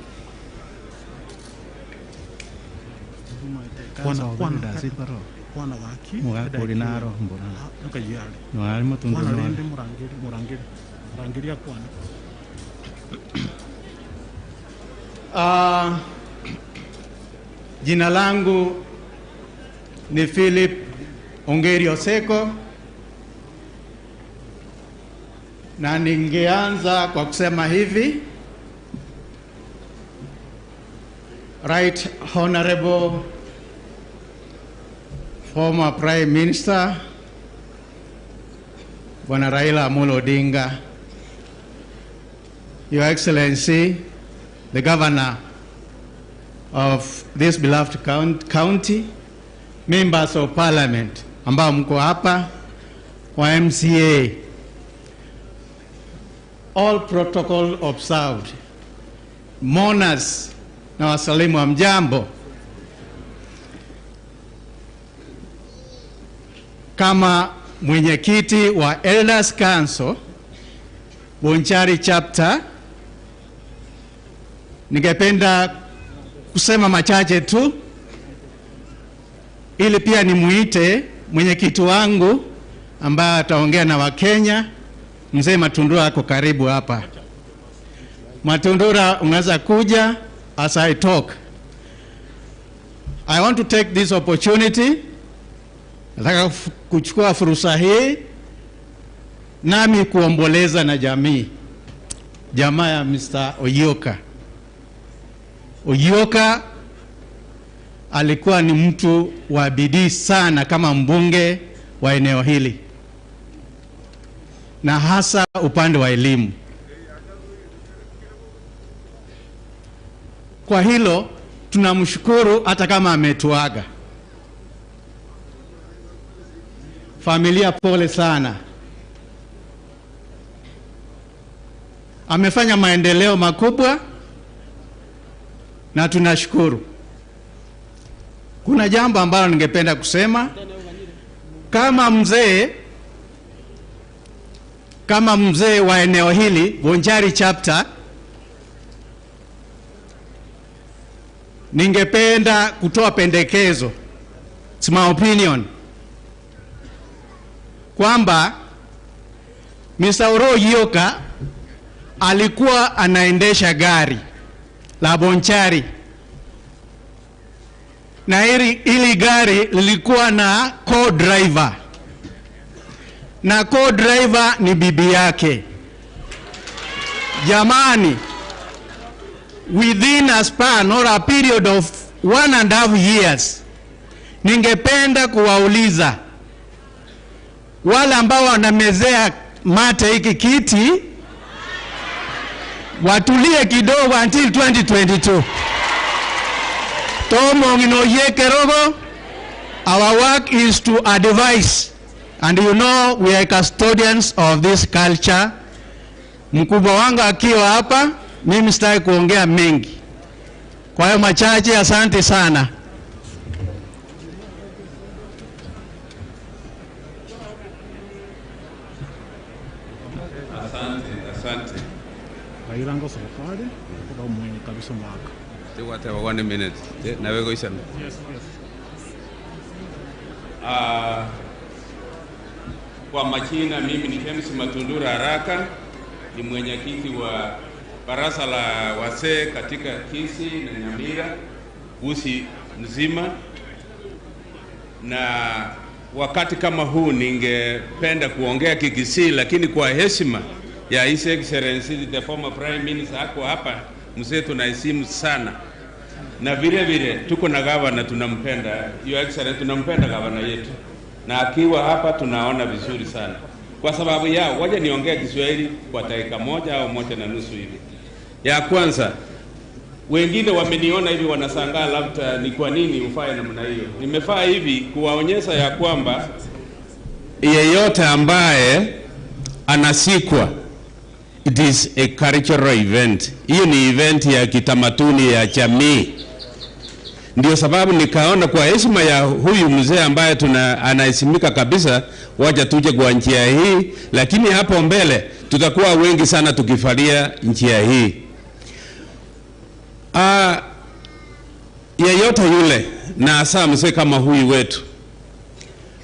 Jina langu ni Philip Ongeri Oseko, na ningeanza kwa kusema hivi: Right Honorable former Prime Minister Bwana Raila Amolo Odinga, Your Excellency the Governor of this beloved county, members of parliament ambao mko hapa, wa MCA, all protocol observed, mourners na wasalimu wa mjambo. Kama mwenyekiti wa Elders Council Bonchari Chapter, ningependa kusema machache tu ili pia nimuite mwenyekiti wangu ambaye ataongea na Wakenya. Mzee Matundura ako karibu hapa. Matundura, unaweza kuja as I talk. I want to take this opportunity, nataka kuchukua fursa hii nami kuomboleza na jamii, jamaa ya Mr. Oyoka. Oyoka alikuwa ni mtu wa bidii sana kama mbunge wa eneo hili, na hasa upande wa elimu. Kwa hilo tunamshukuru hata kama ametuaga. Familia pole sana. Amefanya maendeleo makubwa na tunashukuru. Kuna jambo ambalo ningependa kusema kama mzee wa eneo hili Bonchari Chapter, ningependa kutoa pendekezo, it's my opinion, kwamba Mr. Oyoka alikuwa anaendesha gari la Bonchari, na hili gari lilikuwa na co-driver, na co-driver ni bibi yake. Jamani, within a span or a period of 1.5 years, ningependa kuwauliza wale ambao wanamezea mate hiki kiti watulie kidogo until 2022. Tomong'inoye kerogo. Our work is to advise, and you know we are custodians of this culture. Mkubwa wangu akiwa hapa, mimi sitaki kuongea mengi. Kwa hiyo machache, asante sana. Asante, asante. Kairango safari kutoka mwenye kabisa mwaka. Whatever, 1 minute. Yes, yes. Kwa majina mimi ni James Matundura Haraka, ni mwenyekiti wa baraza la wazee katika Kisii na Nyamira, Gusii mzima. Na wakati kama huu ningependa kuongea Kikisii, lakini kwa heshima ya His Excellency the former Prime Minister ako hapa, mzee tunaheshimu sana. Na vile vile tuko na gavana tunampenda, Your Excellency tunampenda gavana yetu. Na akiwa hapa tunaona vizuri sana. Kwa sababu yao, waje niongee Kiswahili kwa dakika 1 au 1.5 hivi. Ya kwanza, wengine wameniona hivi wanashangaa labda ni kwa nini ufae namna hiyo. Nimefaa hivi kuwaonyesha ya kwamba yeyote ambaye anasikwa, it is a cultural event. Hiyo ni event ya kitamaduni ya jamii. Ndio sababu nikaona kwa heshima ya huyu mzee ambaye anaheshimika kabisa, wacha tuje kwa njia hii, lakini hapo mbele tutakuwa wengi sana tukifalia njia hii. Yeyote yule, na hasa mzee kama huyu wetu,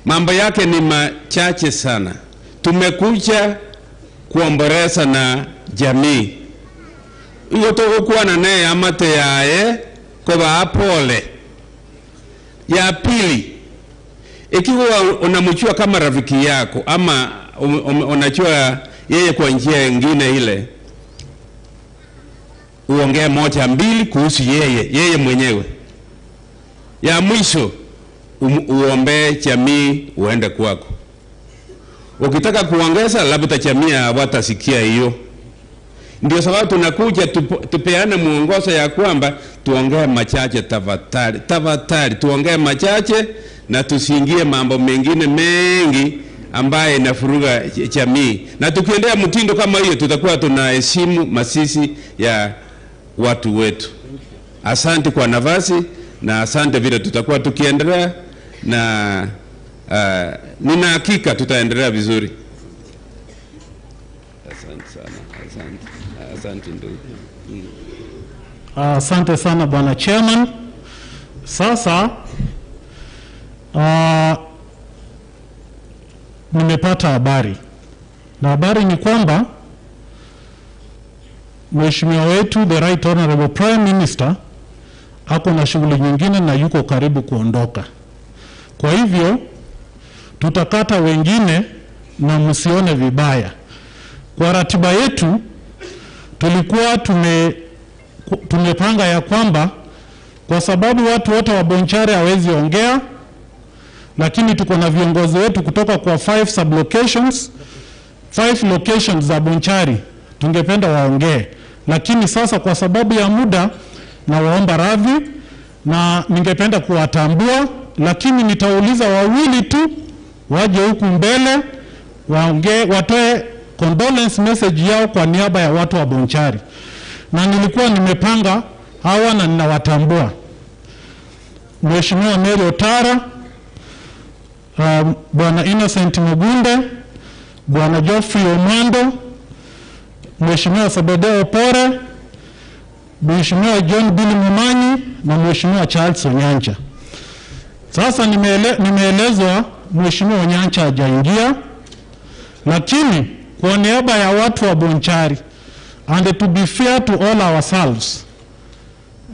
mambo yake ni machache sana. Tumekuja kuomboleza na jamii. Iyo tokuwa na naye amate yae kwa apole. Ya pili, ikiwa unamjua kama rafiki yako ama unajua yeye kwa njia nyingine ile, uongee 1 2 kuhusu yeye mwenyewe. Ya mwisho, uombe jamii uende kwako. Ukitaka kuongeza labda jamii hawatasikia hiyo. Ndio sababu tunakuja tupeane muongozo ya kwamba tuongee machache tafadhali. Tafadhali tuongee machache na tusiingie mambo mengine mengi ambaye inafuruga jamii. Na tukiendea mtindo kama hiyo tutakuwa tunaheshimu masisi ya watu wetu. Asante kwa nafasi na asante vile tutakuwa tukiendelea na nina hakika tutaendelea vizuri. Asante sana. Asante. Asante ndugu. Asante sana Bwana Chairman. Sasa nimepata habari. Na habari ni kwamba Mheshimiwa wetu the Right Honorable Prime Minister ako na shughuli nyingine na yuko karibu kuondoka. Kwa hivyo tutakata wengine na msione vibaya. Kwa ratiba yetu tulikuwa tumepanga ya kwamba kwa sababu watu wote wa Bonchari hawezi ongea, lakini tuko na viongozi wetu kutoka kwa 5 sublocations, 5 locations za Bonchari tungependa waongee. Lakini sasa kwa sababu ya muda na waomba radhi na ningependa kuwatambua, lakini nitauliza wawili tu waje huku mbele waongee, watoe condolence message yao kwa niaba ya watu wa Bonchari. Na nilikuwa nimepanga hawa na ninawatambua: Mheshimiwa Mary Otara, Bwana Innocent Mugunde, Bwana Geoffrey Omando, Mheshimiwa Sabedeo Pore, Mheshimiwa John Billy Mumanyi na Mheshimiwa Charles Onyancha. Sasa nimeelezwa Mheshimiwa Onyancha hajaingia, lakini kwa niaba ya watu wa Bonchari and to be fair to all ourselves,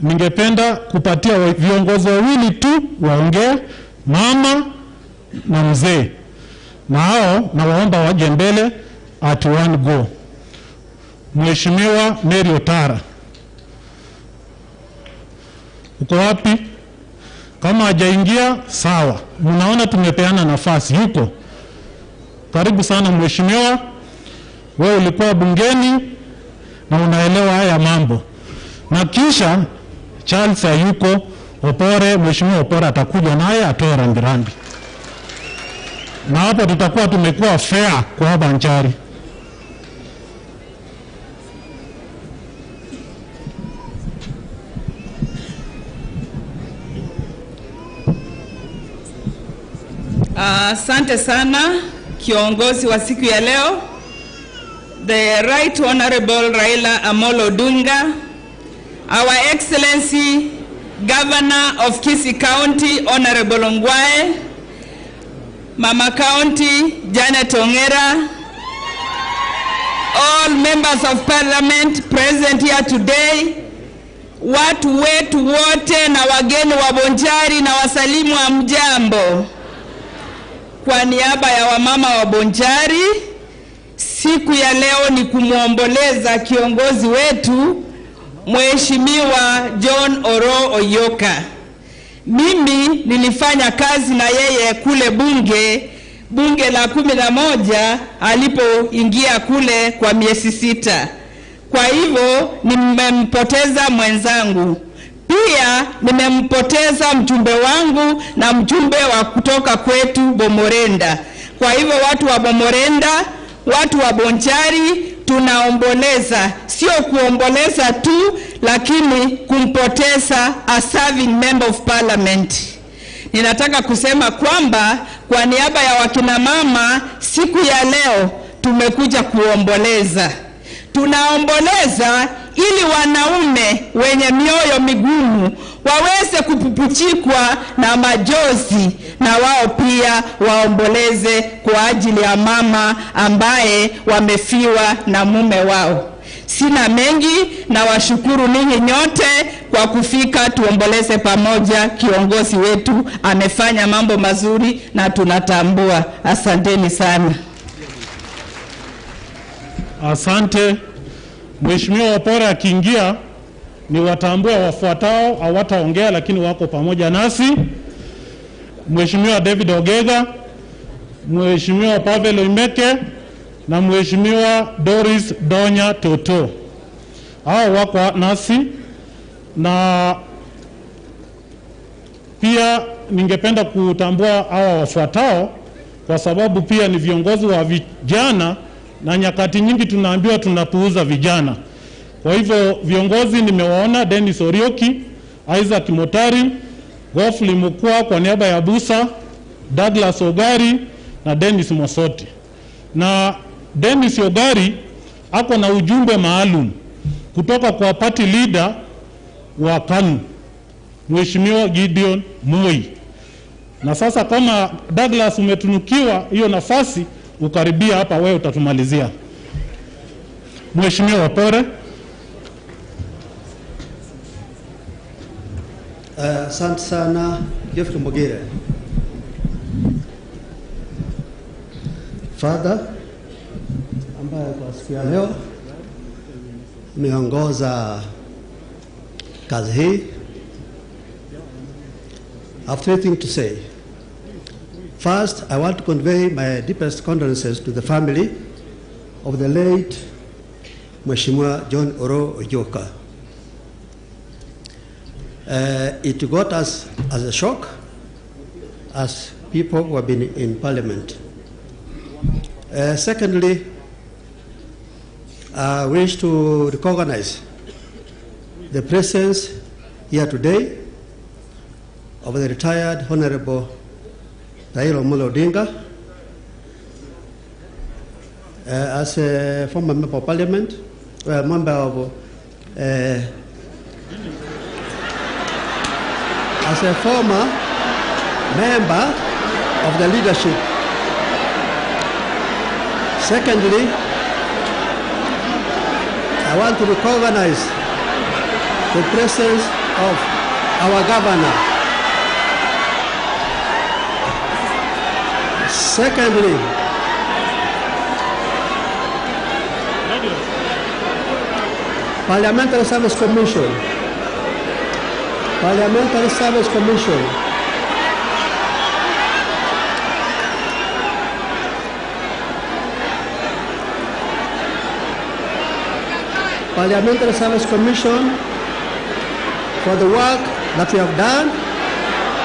ningependa kupatia viongozi wawili tu waongee, mama na mzee. Na hao nawaomba waje mbele at one go. Mheshimiwa Mary Otara, uko wapi? Kama hajaingia sawa, mnaona tumepeana nafasi, yuko. Karibu sana mheshimiwa, wewe ulikuwa bungeni na unaelewa haya mambo. Na kisha Charles hayuko, Opore, Mheshimiwa Opore atakuja naye atoe rambirambi, na hapo tutakuwa tumekuwa fair kwa Bonchari. Asante sana kiongozi wa siku ya leo, the Right Honorable Raila Amolo Odinga, Our Excellency Governor of Kisii County Honorable Ongwae, Mama County Janet Ongera, all members of parliament present here today, watu wetu wote na wageni wa Bonchari na wasalimu wa mjambo. Kwa niaba ya wamama wa Bonchari, siku ya leo ni kumuomboleza kiongozi wetu Mheshimiwa John Oroo Oyoka. Mimi nilifanya kazi na yeye kule bunge la 11 alipoingia kule kwa miezi 6. Kwa hivyo nimempoteza mwenzangu. Pia nimempoteza mjumbe wangu na mjumbe wa kutoka kwetu Bomorenda. Kwa hivyo watu wa Bomorenda, watu wa Bonchari tunaomboleza, sio kuomboleza tu, lakini kumpoteza a serving member of parliament. Ninataka kusema kwamba kwa niaba ya wakina mama siku ya leo tumekuja kuomboleza. Tunaomboleza ili wanaume wenye mioyo migumu waweze kupupuchikwa na majozi na wao pia waomboleze kwa ajili ya mama ambaye wamefiwa na mume wao. Sina mengi, na washukuru ninyi nyote kwa kufika tuomboleze pamoja. Kiongozi wetu amefanya mambo mazuri na tunatambua. Asanteni sana. Asante. Mheshimiwa Opore akiingia ni watambue wafuatao, hawataongea lakini wako pamoja nasi. Mheshimiwa David Ogega, Mheshimiwa Pavel Oimeke na Mheshimiwa Doris Donya Toto. Hao wako nasi, na pia ningependa kutambua hawa wafuatao kwa sababu pia ni viongozi wa vijana, na nyakati nyingi tunaambiwa tunapuuza vijana. Kwa hivyo viongozi nimewaona Dennis Orioki, Isaac Motari, Gofli Mukua kwa niaba ya Busa, Douglas Ogari na Dennis Mosoti. Na Dennis Ogari ako na ujumbe maalum kutoka kwa party leader wa KANU, Mheshimiwa Gideon Moi. Na sasa kama Douglas umetunukiwa hiyo nafasi, ukaribia hapa wewe utatumalizia. Mheshimiwa Opore. Asante sana Geoffrey Mogire. Father ambaye kwa siku ya leo ameongoza kazi hii, I have three things to say. First, I want to convey my deepest condolences to the family of the late Mheshimiwa John Oroo Oyoka. It got us as a shock as people who have been in parliament. Secondly, I wish to recognize the presence here today of the retired Honorable Raila Amolo Odinga as a former member of parliament, member of, as a former member of the leadership. Secondly, I want to recognize the presence of our governor. Secondly, Parliamentary Service Commission. Parliamentary Service Commission. Parliamentary Service Commission for the work that we have done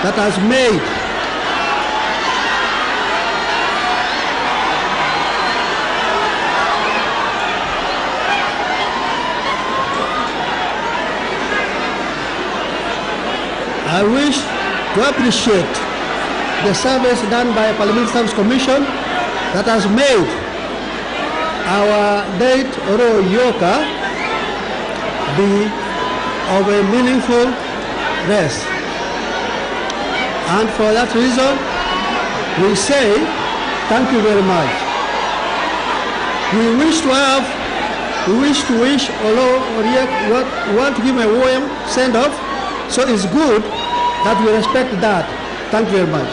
that has made I wish to appreciate the service done by Parliamentary Service Commission that has made our late Oroo Yoka be of a meaningful rest. And for that reason, we say thank you very much. We wish to wish Oroo Yoka, want to give a warm send-off, so it's good that we respect that. Thank you very much.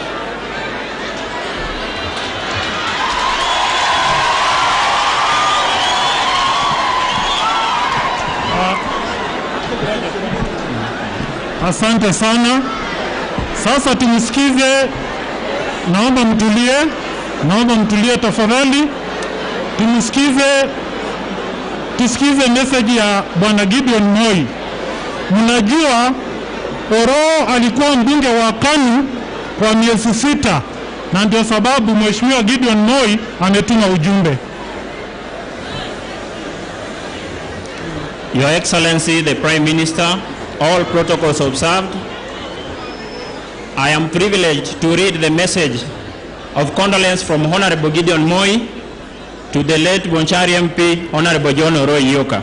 Asante sana. Sasa tumsikize, naomba mtulie, naomba mtulie tafadhali. Tumsikize, tusikize message ya Bwana Gideon Moi. Mnajua Oroo alikuwa mbunge wa KANU kwa miezi 6, na ndio sababu Mheshimiwa Gideon Moi ametuma ujumbe. Your Excellency, the Prime Minister, all protocols observed. I am privileged to read the message of condolence from Honorable Gideon Moi to the late Bonchari MP, Honorable John Oroo Yoka.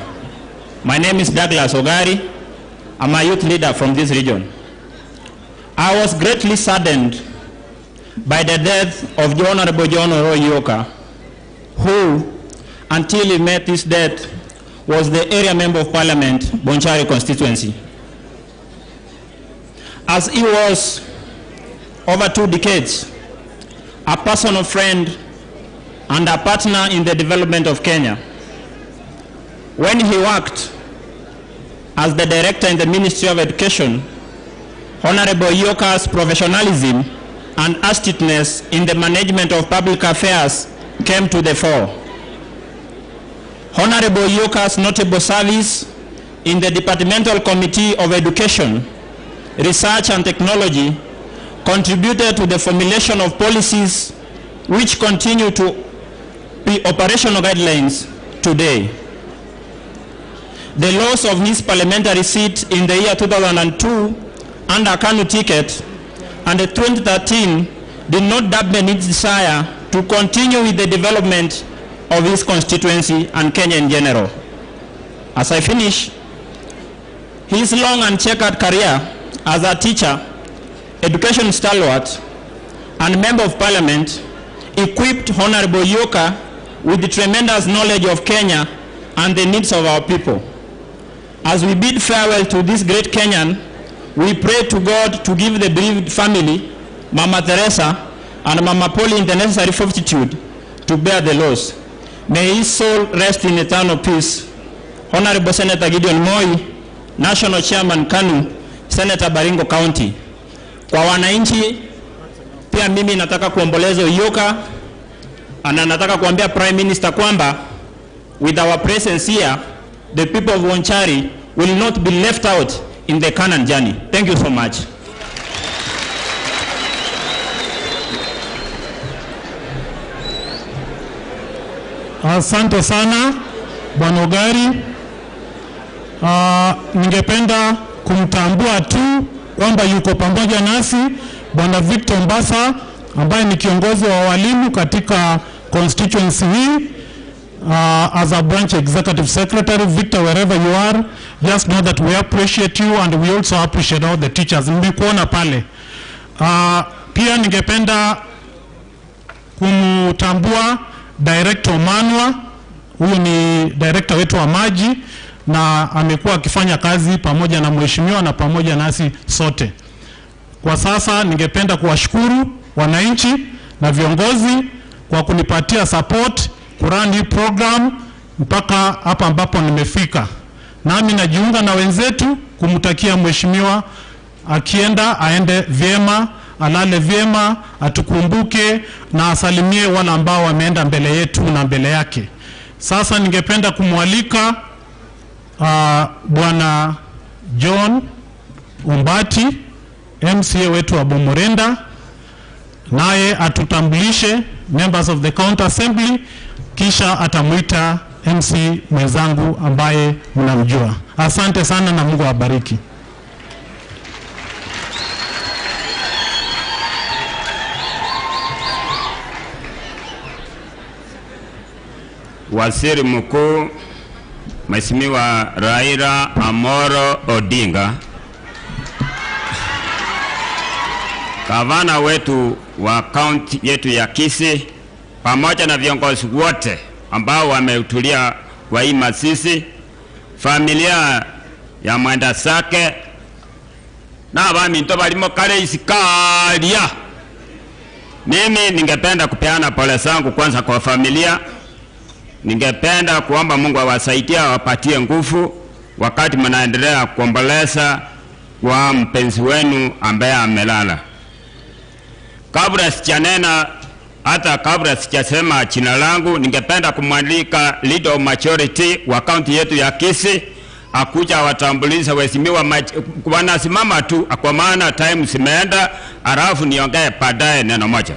My name is Douglas Ogari. I'm a youth leader from this region. I was greatly saddened by the death of Honorable John Oroo Yoka, who, until he met his death, was the area member of parliament, Bonchari constituency. As he was over 2 decades, a personal friend and a partner in the development of Kenya. When he worked as the director in the Ministry of Education, Honorable Yoka's professionalism and astuteness in the management of public affairs came to the fore. Honorable Yoka's notable service in the Departmental Committee of Education, Research and Technology contributed to the formulation of policies which continue to be operational guidelines today. The loss of his parliamentary seat in the year 2002 under KANU ticket and the 2013 did not dampen his desire to continue with the development of his constituency and Kenya in general. As I finish, his long and checkered career as a teacher, education stalwart, and member of parliament equipped Honorable Yoka with the tremendous knowledge of Kenya and the needs of our people. As we bid farewell to this great Kenyan, we pray to God to give the bereaved family, Mama Teresa and Mama Pauline, the necessary fortitude to bear the loss. May his soul rest in eternal peace. Honorable Senator Gideon Moi, National Chairman KANU, Senator Baringo County. Kwa wananchi, pia mimi nataka kuomboleza Yoka, na nataka kuambia Prime Minister kwamba with our presence here, the people of Bonchari will not be left out in the Canaan journey. Thank you so much. Asante sana Bwana Ogari. Ningependa kumtambua tu kwamba yuko pamoja nasi Bwana Victor Mbasa ambaye ni kiongozi wa walimu katika constituency hii. As a branch executive secretary, Victor, wherever you are, just know that we appreciate you and we also appreciate all the teachers. Nimekuona pale. Pia ningependa kumtambua Director Manwa. Huyu ni director wetu wa maji na amekuwa akifanya kazi pamoja na mheshimiwa na pamoja nasi sote. Kwa sasa ningependa kuwashukuru wananchi na viongozi kwa kunipatia support kurun hii program mpaka hapa ambapo nimefika. Nami najiunga na wenzetu kumtakia mheshimiwa akienda aende vyema, alale vyema, atukumbuke na asalimie wale ambao wameenda mbele yetu na mbele yake. Sasa ningependa kumwalika Bwana John Ombati, MCA wetu wa Bomorenda, naye atutambulishe members of the county assembly, kisha atamwita MC mwenzangu ambaye mnamjua. Asante sana na Mungu awabariki. Waziri Mkuu Mheshimiwa Raila Amolo Odinga, gavana wetu wa kaunti yetu ya Kisii, pamoja na viongozi wote ambao wamehudhuria kwa hii mazishi, familia ya Mwenda Sake na abaminto balimo kale isikalia. Mimi ningependa kupeana pole zangu kwanza kwa familia. Ningependa kuomba Mungu awasaidie, awapatie nguvu wakati mnaendelea kuomboleza kwa mpenzi wenu ambaye amelala. Kabla sijanena, hata kabla sijasema jina langu, ningependa kumwalika leader of majority wa kaunti yetu ya Kisii akuja watambulishe waheshimiwa wanasimama tu kwa maana time zimeenda, alafu niongee baadaye neno moja.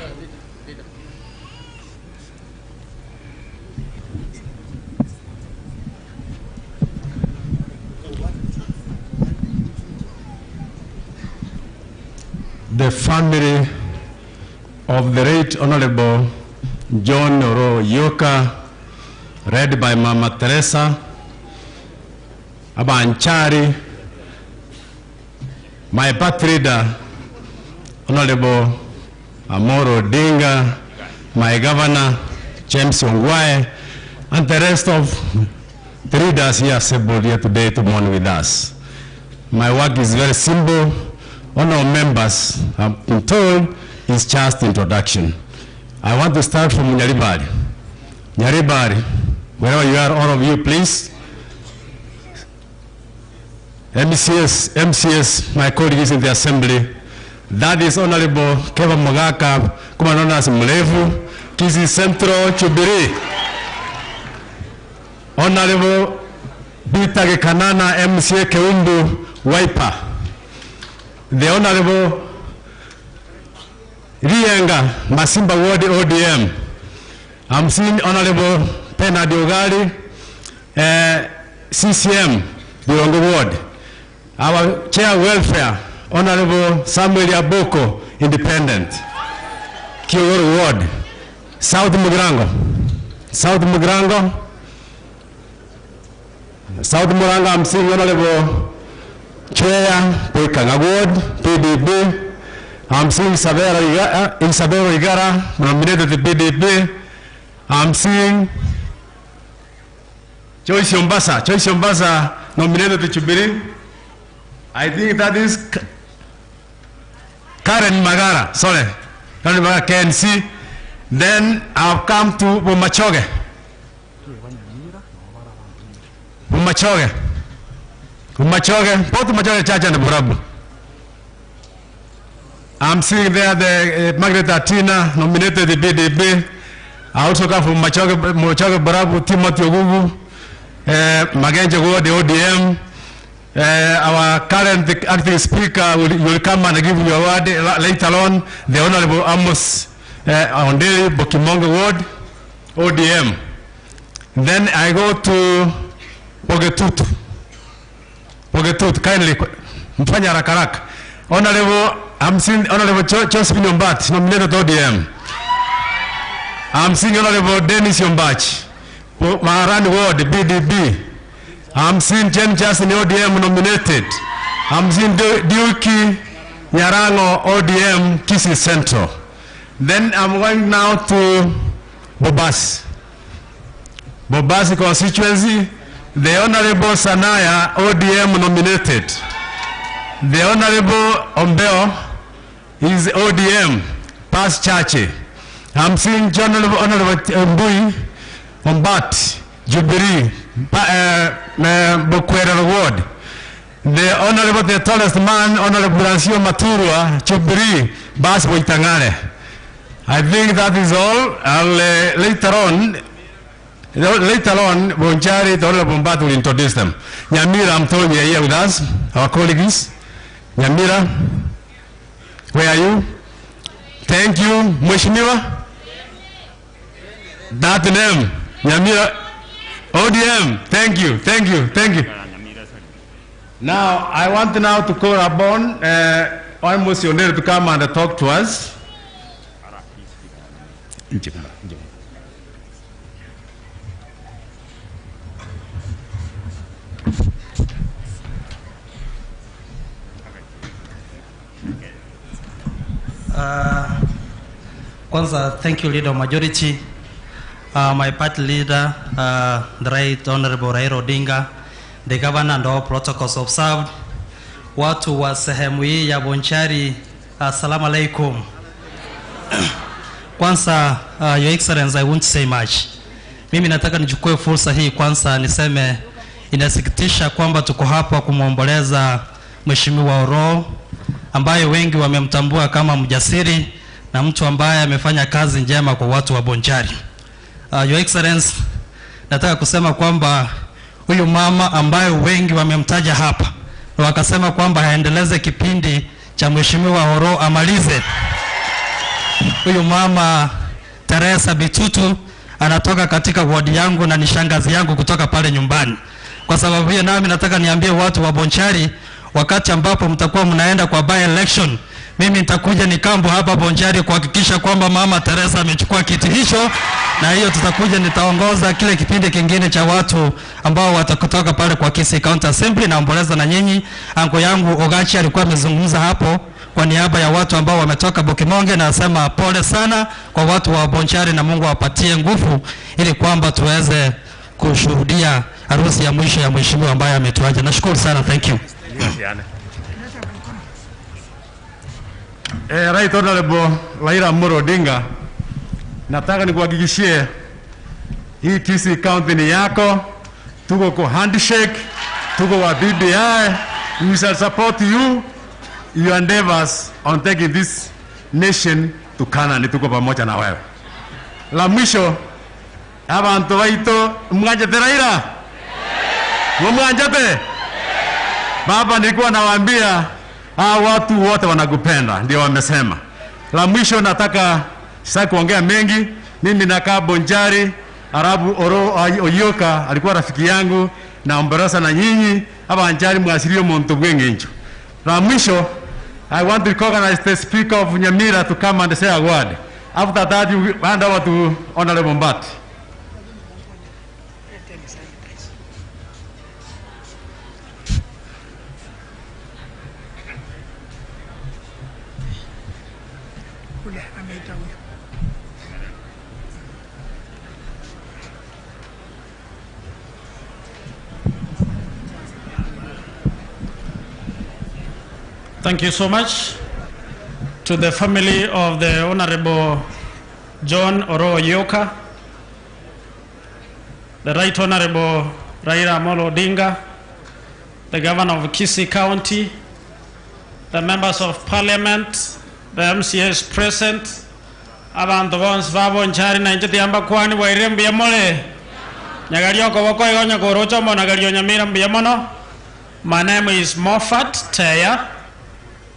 The family of the late Honorable John Oroo Yoka, led by Mama Teresa Abanchari, my party leader, Honorable Amolo Odinga, my governor, James Ongwae, and the rest of the leaders here assembled here today to mourn with us. My work is very simple. Honorable members, I've been told, it's just introduction. I want to start from Nyaribari. Nyaribari, wherever you are, all of you, please. MCS, my colleagues in the assembly. That is Honorable Keva Mogaka, commonly known as Mlevu, Kisii Central, Jubilee. Honorable Peter Gekanana, MCA Keumbu, Wiper. The Honorable Rienga, Masimba Ward, ODM. I'm seeing Honorable Pena Diogali, CCM, Birongo Ward. Our Chair Welfare, Honorable Samuel Aboko, Independent, Kiogoro Ward. South Mugirango. South Mugirango. South Mugirango, I'm seeing Honorable Chair Poikanga Ward, PDP. I'm seeing Isabel Igara, nominated to PDP. I'm seeing Joyce Ombasa, Joyce Ombasa, nominated to Jubilee. I think that is Karen Magara, sorry, Karen Magara, KNC. Then I've come to Bomachoge. Bomachoge. Bomachoge, both Bomachoge Church and Burabu. I'm seeing there the Margaret Atina, nominated the BDP. I also come from Machoge Burabu, Timothy Ogugu, Magenje Ward, the ODM. Our current acting speaker will come and give you a word later on, the Honorable Amos Onderi, Bokimongo Ward, ODM. Then I go to Bogetutu. Bogetutu, kindly, mfanya haraka haraka. Honorable, I'm seeing Honorable Josephine Ombat, nominated ODM. I'm seeing Honorable Dennis Ombach, Maharani Ward, BDB. I'm seeing James Justin, ODM, nominated. I'm seeing Duki Nyarango, ODM, Kisii Central. Then I'm going now to Bobasi. Bobasi constituency, the Honorable Sanaya, ODM, nominated. The Honorable Ombeo is ODM, past Chache. I'm seeing Honorable Mbui, Ombat, Jubilee, Bokwera Ward. The Honorable, the tallest man, Honorable Brancio Maturua, Jubilee, Bas Boitangare. I think that is all. I'll, later on, Bonchari, the Honorable Ombat will introduce them. Nyamira, I'm told you are here with us, our colleagues. Nyamira, where are you? Thank you, Mheshimiwa. That name, Nyamira, ODM. Thank you, thank you, thank you. Now, I want now to call upon Amos Yonere to come and talk to us. Kwanza, thank you, Leader of Majority. My party leader, the Right Honorable Raila Odinga, the governor and all protocols observed. Watu wa sehemu hii ya Bonchari, assalamu alaikum. Kwanza, Your Excellency, I won't say much. Mimi nataka nichukue fursa hii kwanza niseme inasikitisha kwamba tuko hapa kumwomboleza Mheshimiwa Oroo ambaye wengi wamemtambua kama mjasiri na mtu ambaye amefanya kazi njema kwa watu wa Bonchari. Your Excellency, nataka kusema kwamba huyu mama ambaye wengi wamemtaja hapa na wakasema kwamba aendeleze kipindi cha Mheshimiwa Oroo amalize. Huyu mama Teresa Bitutu anatoka katika ward yangu na ni shangazi yangu kutoka pale nyumbani. Kwa sababu hiyo nami nataka niambie watu wa Bonchari, wakati ambapo mtakuwa mnaenda kwa by election, mimi nitakuja nikambo hapa Bonchari kuhakikisha kwamba mama Teresa amechukua kiti hicho, na hiyo tutakuja nitaongoza kile kipindi kingine cha watu ambao watakutoka pale kwa Kisii County Assembly. Naomboleza na nyinyi. Anko yangu Ogachi alikuwa amezungumza hapo kwa niaba ya watu ambao wametoka Bokimonge, na nasema pole sana kwa watu wa Bonchari na Mungu awapatie nguvu ili kwamba tuweze kushuhudia harusi ya mwisho ya mheshimiwa ambaye ametuacha. Nashukuru sana, thank you. Right Honorable Raila Amolo Odinga, nataka nikuhakikishie hii Kisii County ni yako. Tuko kwa handshake, tuko wa BBI. We shall support you, your endeavors on taking this nation to Canaan. Tuko pamoja na wewe. La mwisho, abantu baito mwanjate Raila? Mwanjate? Baba, nilikuwa nawaambia hawa watu wote wanakupenda, ndio wamesema. La mwisho nataka sasa kuongea mengi. Mimi nakaa Bonchari. Arabu Oroo Oyoka alikuwa rafiki yangu na omboleza na nyinyi abanjari mwasirio muntu bwengenjo. La mwisho, I want to recognize the Speaker of Nyamira to come and say a word. After that, you hand over to Honorable Mbati. Thank you so much to the family of the Honorable John Oroo Oyoka, the Right Honorable Raila Amolo Odinga, the Governor of Kisii County, the members of Parliament, the MCAs present, abantu bonse ba Bonchari na inche tiamba kwani bwaire mbuya more nyagario koboko igo nyakorocho mono nagario Nyamira mbuya mono. My name is Moffat Teya,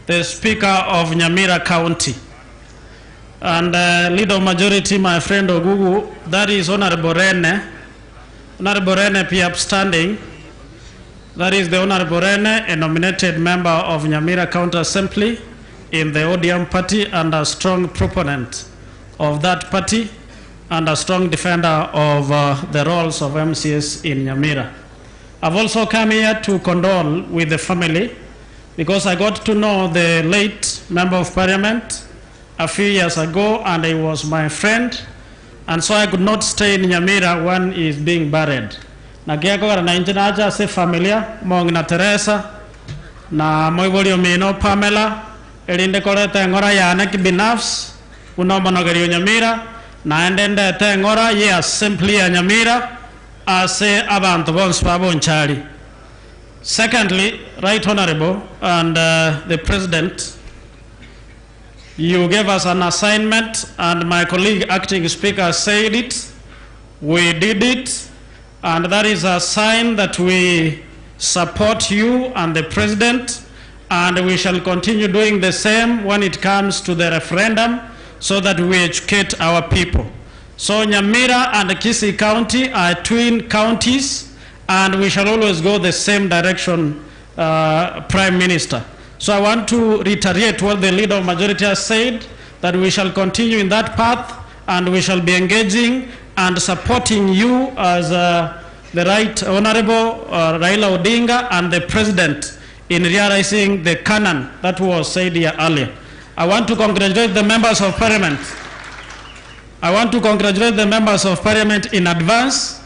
the Speaker of Nyamira County. And Leader of Majority, my friend Ogugu, that is Honorable Rene. Honorable Rene P. upstanding. That is the Honorable Rene, a nominated member of Nyamira County Assembly in the ODM party and a strong proponent of that party and a strong defender of the roles of MCS in Nyamira. I've also come here to condole with the family because I got to know the late Member of Parliament a few years ago, and he was my friend, and so I could not stay in Nyamira when he is being buried. Na giako na injinaja se familia mong na Teresa na moiboli omino Pamela elinde korete ngora yane kibinafsi unomonogerio Nyamira na endende te ngora ye assembly ya Nyamira ase abantu bonse ba Bonchari. Secondly, Right Honorable and the President, you gave us an assignment, and my colleague acting speaker said it. We did it, and that is a sign that we support you and the President And we shall continue doing the same when it comes to the referendum so that we educate our people. So Nyamira and Kisii County are twin counties, and we shall always go the same direction, Prime Minister. So I want to reiterate what the leader of majority has said, that we shall continue in that path, and we shall be engaging and supporting you as the Right Honorable Raila Odinga and the President in realizing the canon that was said here earlier. I want to congratulate the members of Parliament. I want to congratulate the members of Parliament in advance,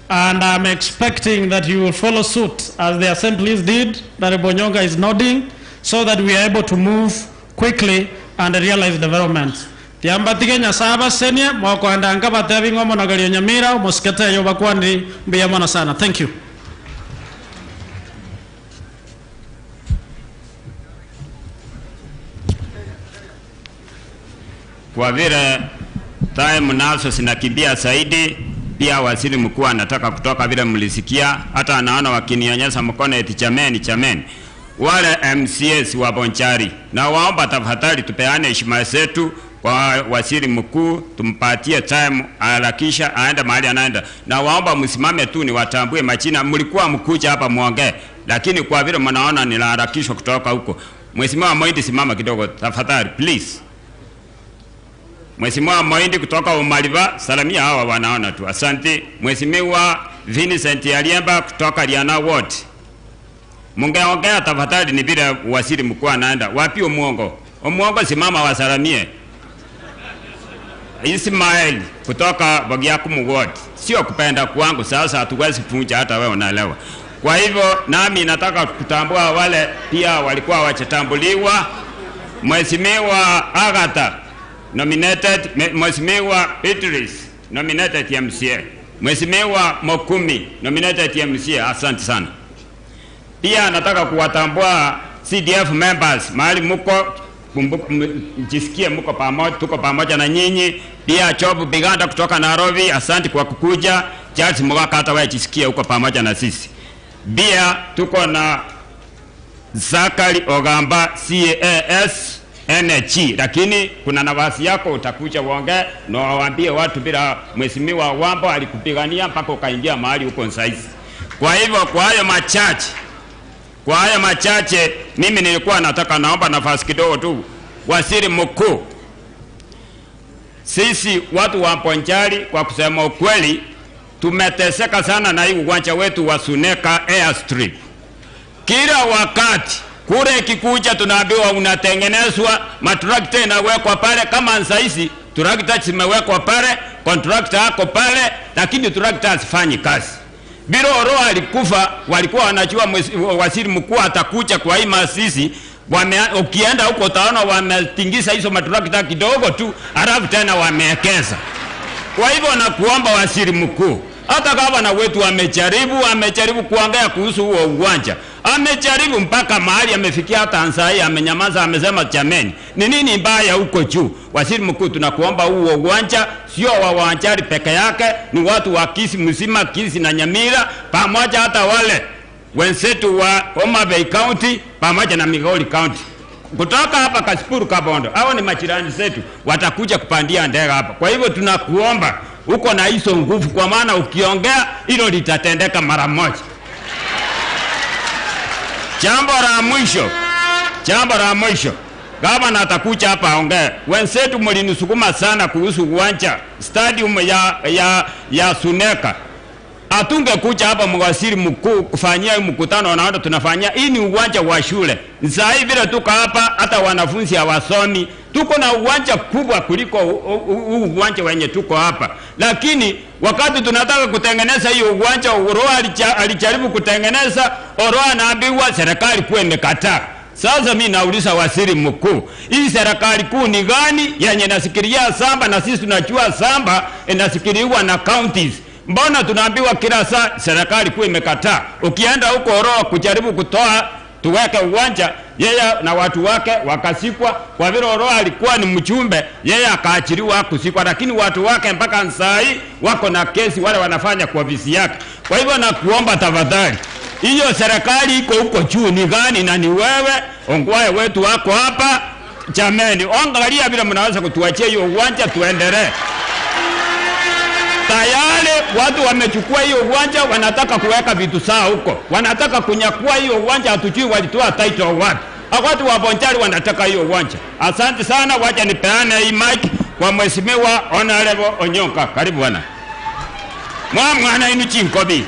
and I'm expecting that you will follow suit as the assemblies did, that Bonyonga is nodding, so that we are able to move quickly and realize development. Tiambatige Nyasaba senia mwakoandanga batebi ngomo na galio Nyamira moskete yo bakwandi mbiya mono sana. Thank you. Kwa vile time nazo zinakimbia zaidi, pia waziri mkuu anataka kutoka vile mlisikia, hata anaona wakinionyesha mkono eti chameni chameni. Wale MCS wa Bonchari, na waomba tafadhali tupeane heshima zetu kwa waziri mkuu, tumpatie time harakisha aende mahali anaenda. Na waomba msimame tu niwatambue majina, mlikuwa mkuja hapa muongee, lakini kwa vile mnaona niliharakishwa kutoka huko. Mheshimiwa Moindi, simama kidogo tafadhali please. Mheshimiwa Moindi kutoka Umaliva, salamia hawa wanaona tu. Asante. Mheshimiwa Vincent Aliemba kutoka Liana Ward. Mungeongea tafadhali, ni vile waziri mkuu anaenda. Wapi Omuongo? Omuongo simama wasalamie. Ismail kutoka Bogiakumu Ward. Sio kupenda kwangu, sasa hatuwezi funja hata wewe unaelewa. Kwa hivyo nami nataka kutambua wale pia walikuwa wachatambuliwa. Mheshimiwa Agatha nominated, Mheshimiwa Beatrice nominated MCA, Mheshimiwa Mokumi nominated MCA. Asante sana. Pia nataka kuwatambua CDF members mahali muko, mjisikie muko pamoja, tuko pamoja na nyinyi. Pia Chobu Biganda kutoka Nairobi, asante kwa kukuja. Charles Mugaka, hata wewe jisikie uko pamoja na sisi. Pia tuko na Zakari Ogamba CAS NG, lakini kuna nafasi yako utakuja uongee na waambie watu bila Mheshimiwa Wambo alikupigania mpaka ukaingia mahali huko saizi. Kwa hivyo kwa hayo machache mimi nilikuwa nataka naomba nafasi kidogo tu. Waziri Mkuu, sisi watu wa Bonchari kwa kusema ukweli tumeteseka sana na hii uwanja wetu wa Suneka Airstrip. Kila wakati kule kikuja tunaambiwa unatengenezwa, matrakta inawekwa pale. Kama saizi trakta zimewekwa pale, contractor ako pale, lakini trakta hazifanyi kazi. Bila Oroa alikufa, walikuwa wanajua waziri mkuu atakuja kwa hii masisi. Ukienda huko utaona wametingiza hizo matrakta kidogo tu, halafu tena wameekeza. Kwa hivyo nakuomba waziri mkuu, hata gavana wetu amejaribu kuongea kuhusu huo uwanja. Amejaribu mpaka mahali amefikia, hata Ansai amenyamaza, amesema jameni, ni nini mbaya huko juu? Waziri mkuu, tunakuomba huo uwanja sio wa Wanjari peke yake, ni watu wa Kisii mzima, Kisii na Nyamira, pamoja hata wale wenzetu wa Homa Bay County pamoja na Migori County. Kutoka hapa Kasipuru Kabondo, hao ni majirani zetu, watakuja kupandia ndege hapa. Kwa hivyo tunakuomba uko na hizo nguvu, kwa maana ukiongea hilo litatendeka mara moja. Jambo la mwisho, gavana atakuja hapa aongee. Wenzetu mlinisukuma sana kuhusu uwanja stadium ya Suneka. Atungekuja hapa mwasiri mkuu kufanyia mkutano naona tunafanyia. Hii ni uwanja wa shule. Sasa hivi vile tuko hapa hata wanafunzi hawasomi. Tuko na uwanja kubwa kuliko uwanja wenye tuko hapa. Lakini wakati tunataka kutengeneza hiyo uwanja, Oroa alijaribu kutengeneza, Oroa anaambiwa serikali kuu imekataa. Sasa mimi nauliza waziri mkuu, hii serikali kuu ni gani yenye inasikilia samba, na sisi tunajua samba inasikiliwa na counties? Mbona tunaambiwa kila saa serikali kuu imekataa? Ukienda huko Oroa kujaribu kutoa tuweke uwanja, yeye na watu wake wakasikwa. Kwa vile Oroa alikuwa ni mchumbe, yeye akaachiliwa kusikwa, lakini watu wake mpaka saa hii wako na kesi wale wanafanya kwa ofisi yake. Kwa hivyo nakuomba tafadhali, hiyo serikali iko huko juu ni gani? Na ni wewe Ongwae wetu wako hapa. Jameni, angalia vile mnaweza kutuachia hiyo uwanja tuendelee. Tayari watu wamechukua hiyo uwanja, wanataka kuweka vitu sawa huko. Wanataka kunyakua hiyo uwanja, hatujui walitoa title wapi. Watu wa Bonchari wanataka hiyo uwanja. Asante sana, wacha nipeane hii mic kwa Mheshimiwa Honorable Onyonka. Karibu bwana. Mwana inu chinkobi.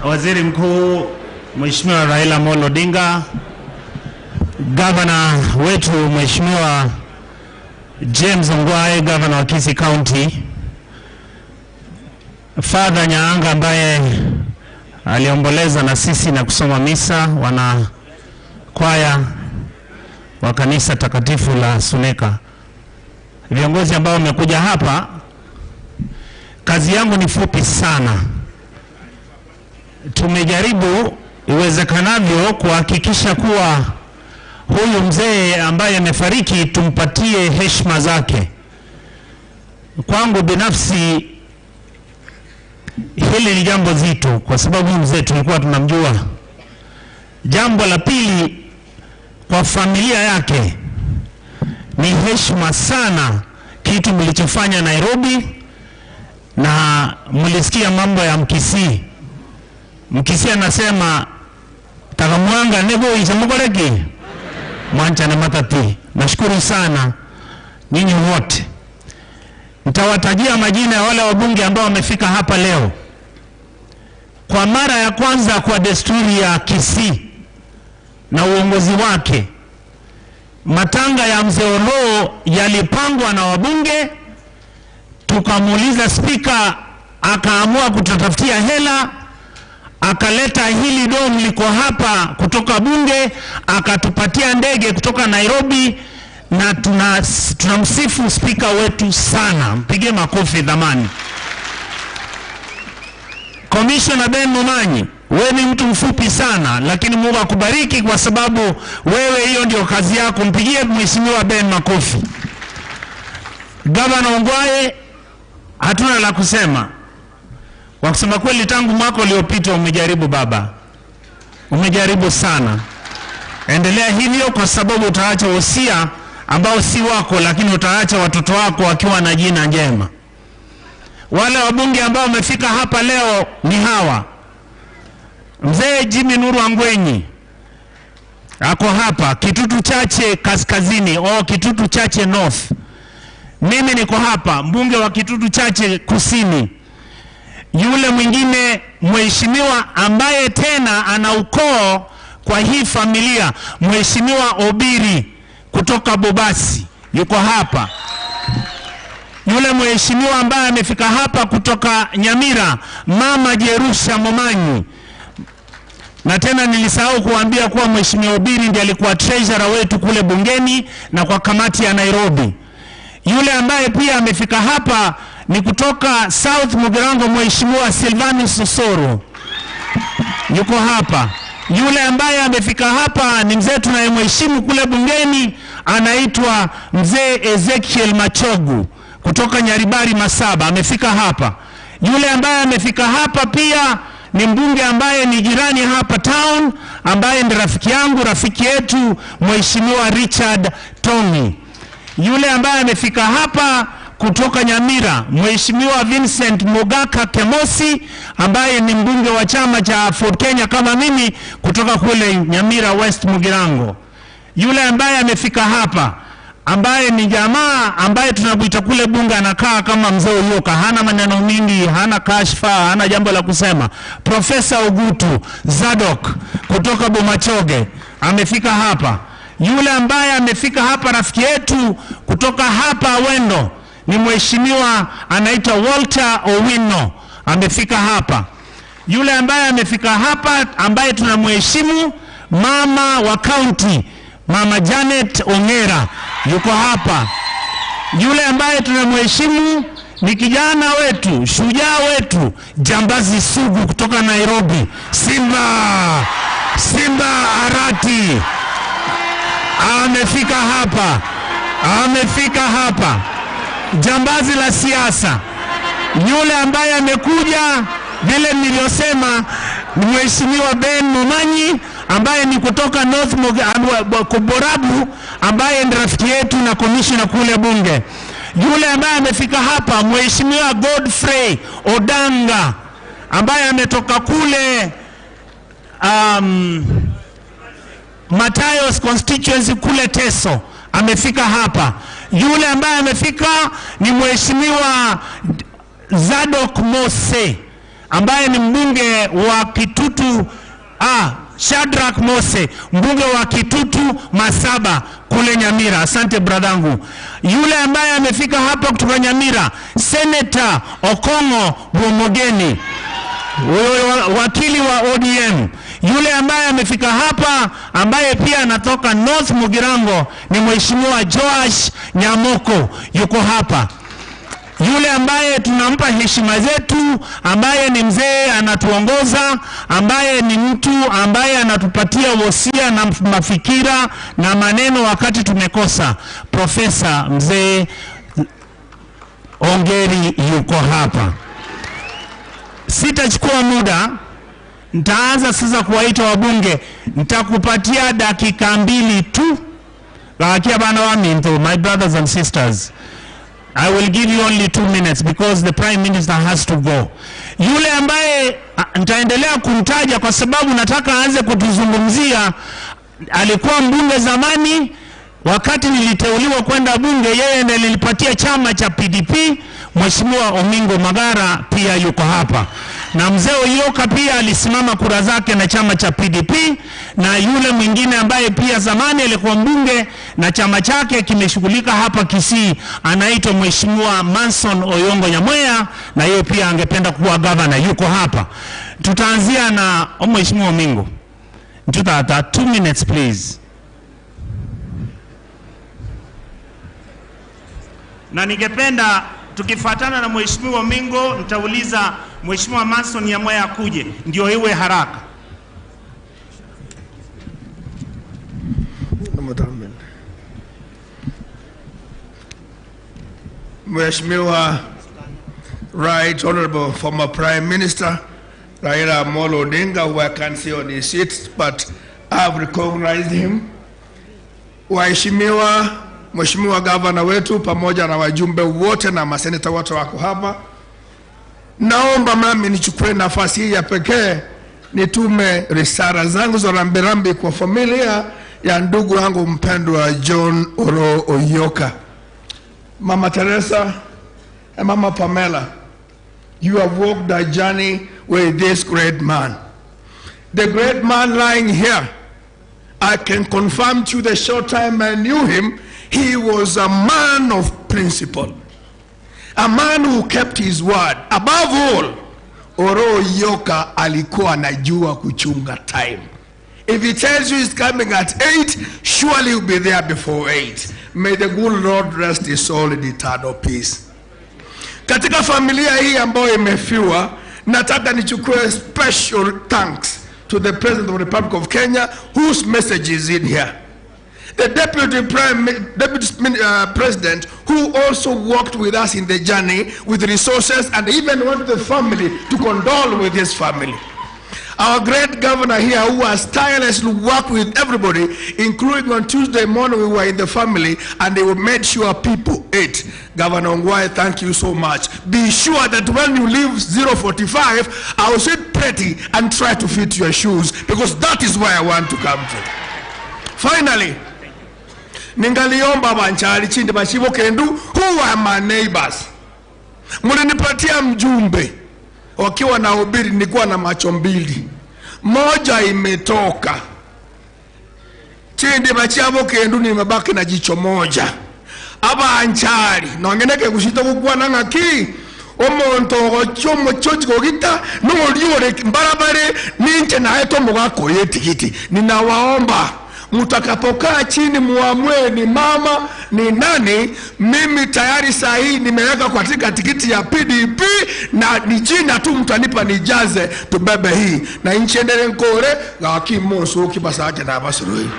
Waziri Mkuu Mheshimiwa Raila Amolo Odinga, Governor wetu Mheshimiwa James Ongwae, Governor wa Kisii County, Father Nyaanga ambaye aliomboleza na sisi na kusoma misa, wana kwaya wa kanisa takatifu la Suneka, viongozi ambao wamekuja hapa, kazi yangu ni fupi sana. Tumejaribu iwezekanavyo kuhakikisha kuwa huyu mzee ambaye amefariki tumpatie heshima zake. Kwangu binafsi hili ni jambo zito, kwa sababu mzee tulikuwa tunamjua. Jambo la pili, kwa familia yake ni heshima sana kitu mlichofanya Nairobi, na mlisikia mambo ya Mkisii. Mkisii anasema takamwanga nebo isemukoreki mwancha na matati. Nashukuru sana nyinyi wote. Nitawatajia majina ya wale wabunge ambao wamefika hapa leo. Kwa mara ya kwanza kwa desturi ya Kisii na uongozi wake, matanga ya mzee Oloo yalipangwa na wabunge. Tukamuuliza spika, akaamua kututafutia hela, akaleta hili dom liko hapa kutoka bunge, akatupatia ndege kutoka Nairobi, na tunamsifu spika wetu sana. Mpige makofi dhamani. Commissioner Ben Momanyi, wewe ni mtu mfupi sana, lakini Mungu akubariki kwa sababu wewe hiyo ndio kazi yako. Mpigie Mheshimiwa Ben makofi. Governor Ongwae, hatuna la kusema. Kwa kusema kweli, tangu mwaka uliopita umejaribu baba. Umejaribu sana. Endelea hivyo, kwa sababu utaacha wosia ambao si wako, lakini utaacha watoto wako wakiwa na jina njema. Wale wabunge ambao wamefika hapa leo ni hawa. Mzee Jimmy Nuru Angwenyi ako hapa, Kitutu Chache Kaskazini au Kitutu Chache North. Mimi niko hapa, mbunge wa Kitutu Chache Kusini. Yule mwingine mheshimiwa ambaye tena ana ukoo kwa hii familia, Mheshimiwa Obiri kutoka Bobasi, yuko hapa. Yule mheshimiwa ambaye amefika hapa kutoka Nyamira, Mama Jerusha Momanyi. Na tena nilisahau kuambia kuwa Mheshimiwa Obiri ndiye alikuwa treasurer wetu kule bungeni na kwa kamati ya Nairobi. Yule ambaye pia amefika hapa ni kutoka South Mugirango, Mheshimiwa Silvanus Osoro, yuko hapa. Yule ambaye amefika hapa ni mzee tunayemheshimu kule bungeni, anaitwa Mzee Ezekiel Machogu kutoka Nyaribari Masaba, amefika hapa. Yule ambaye amefika hapa pia ni mbunge ambaye ni jirani hapa town, ambaye ni rafiki yangu, rafiki yetu, Mheshimiwa Richard Tommy. Yule ambaye amefika hapa kutoka Nyamira, Mheshimiwa Vincent Mogaka Kemosi, ambaye ni mbunge wa chama cha Ford Kenya kama mimi, kutoka kule Nyamira West Mugirango. Yule ambaye amefika hapa, ambaye ni jamaa ambaye tunamuita kule bunge, anakaa kama mzee Uyoka, hana maneno mingi, hana kashfa, hana jambo la kusema, Profesa Ogutu Zadok kutoka Bomachoge amefika hapa. Yule ambaye amefika hapa rafiki yetu kutoka hapa Wendo ni mheshimiwa anaitwa Walter Owino, amefika hapa. Yule ambaye amefika hapa ambaye tunamheshimu, mama wa county, Mama Janet Ongera, yuko hapa. Yule ambaye tunamheshimu ni kijana wetu, shujaa wetu, jambazi sugu kutoka Nairobi, Simba. Simba Arati amefika hapa, amefika hapa. Jambazi la siasa yule ambaye amekuja, vile nilivyosema, Mheshimiwa Ben Momanyi ambaye ni kutoka North Borabu, ambaye ni rafiki yetu na commissioner kule bunge. Yule ambaye amefika hapa Mheshimiwa Godfrey Odanga ambaye ametoka kule Matayos constituency kule Teso, amefika hapa. Yule ambaye amefika ni Mheshimiwa Zadok Mose ambaye ni mbunge wa Kitutu, Shadrack Mose, mbunge wa Kitutu Masaba kule Nyamira. Asante bradangu. Yule ambaye amefika hapa kutoka Nyamira, Senator Okongo Bwomogeni, wakili wa ODM. Yule ambaye amefika hapa ambaye pia anatoka North Mugirango ni Mheshimiwa Joash Nyamoko, yuko hapa. Yule ambaye tunampa heshima zetu, ambaye ni mzee anatuongoza, ambaye ni mtu ambaye anatupatia wosia na mafikira na maneno wakati tumekosa, Profesa Mzee Ongeri yuko hapa. Sitachukua muda, nitaanza sasa kuwaita wabunge. Nitakupatia dakika 2 tu. Lakia bana wa minto, my brothers and sisters, I will give you only 2 minutes because the Prime Minister has to go. Yule ambaye nitaendelea kumtaja kwa sababu nataka aanze kutuzungumzia, alikuwa mbunge zamani. Wakati niliteuliwa kwenda bunge, yeye ndiye nilipatia chama cha PDP. Mheshimiwa Omingo Magara pia yuko hapa. Na mzee Oyoka pia alisimama kura zake na chama cha PDP. Na yule mwingine ambaye pia zamani alikuwa mbunge na chama chake kimeshughulika hapa Kisii, anaitwa Mheshimiwa Manson Oyongo Nyamweya, na yeye pia angependa kuwa governor, yuko hapa. Tutaanzia na Mheshimiwa Omingo. Tutata 2 minutes please. Na ningependa tukifuatana na Mheshimiwa Mingo, nitauliza Mheshimiwa Manson Nyamweya akuje ndio iwe haraka. Mheshimiwa Right Honorable former Prime Minister Raila Amolo Odinga, who I can't see on his seat, but I've recognized him. Waheshimiwa, Mheshimiwa Governor wetu pamoja na wajumbe wote na maseneta wote wako hapa. Naomba mami nichukue nafasi hii ya pekee nitume risala zangu za rambirambi kwa familia ya ndugu yangu mpendwa John Oro Oyoka. Mama Teresa and Mama Pamela, you have walked a journey with this great man. The great man lying here, I can confirm to you the short time I knew him, he was a man of principle, a man who kept his word. Above all, Oro Oyoka alikuwa anajua kuchunga time. If he tells you he's coming at 8, surely he'll be there before 8. May the good Lord rest his soul in eternal peace. Katika familia hii ambayo imefiwa, nataka nichukue special thanks to the President of the Republic of Kenya, whose message is in here. The Deputy President, who also worked with us in the journey with resources and even went to the family to condole with his family. Our great governor here, who has tirelessly worked with everybody, including on Tuesday morning we were in the family and they made sure people ate. Governor Ongwae, thank you so much. Be sure that when you leave 045, I will sit pretty and try to fit your shoes, because that is where I want to come to. Finally, ningaliomba banchali chinde bashibo kendu, who are my neighbors. Mulinipatia mjumbe wakiwa na ubiri, nilikuwa na macho mbili, moja imetoka. Chinde bashibo kendu nimebaki na jicho moja. Aba anchali nongeneke kushita kukuwa nangaki omonto gochomo chochi gita no liore mbarabare ninche na eto mugako yetikiti. Ninawaomba Mtakapokaa chini muamue ni mama ni nani. Mimi tayari saa hii nimeweka katika tikiti ya PDP na ni jina tu mtanipa nijaze, tubebe hii na nchi endele nkore gakimonso kibasaje na basurui.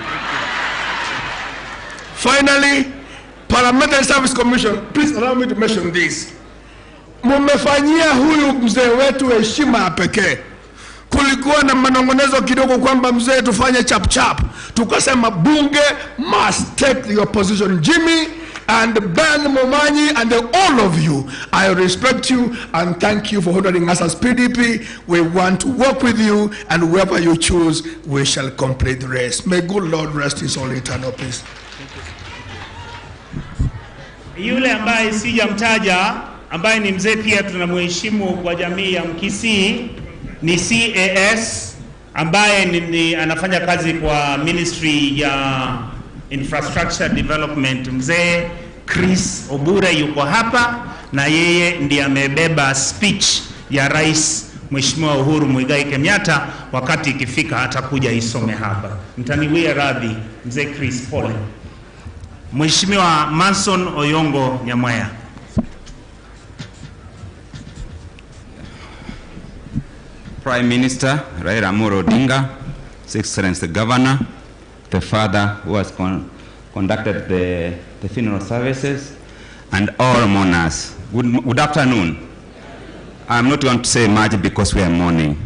Finally, Parliamentary Service Commission, please allow me to mention this. Mumefanyia huyu mzee wetu heshima ya pekee. Kulikuwa na manongonezo kidogo kwamba mzee tufanye chap chap. Tukasema bunge must take your position. Jimmy and Ben Momanyi and all of you, I respect you and thank you for honoring us as PDP. We want to work with you, and whoever you choose, we shall complete the race. May good Lord rest his soul in eternal peace. Yule ambaye sijamtaja, ambaye ni mzee pia tunamheshimu kwa jamii ya Mkisii, ni CAS ambaye ni anafanya kazi kwa Ministry ya Infrastructure Development. Mzee Chris Obure yuko hapa na yeye ndiye amebeba speech ya Rais Mheshimiwa Uhuru Muigai Kenyatta. Wakati ikifika atakuja isome hapa. Mtaniwie radhi Mzee Chris, pole. Mheshimiwa Manson Oyongo Nyamwaya. Prime Minister Raila Amolo Odinga, His Excellency the Governor, the father who has conducted the funeral services, and all mourners. Good afternoon. I'm not going to say much because we are mourning.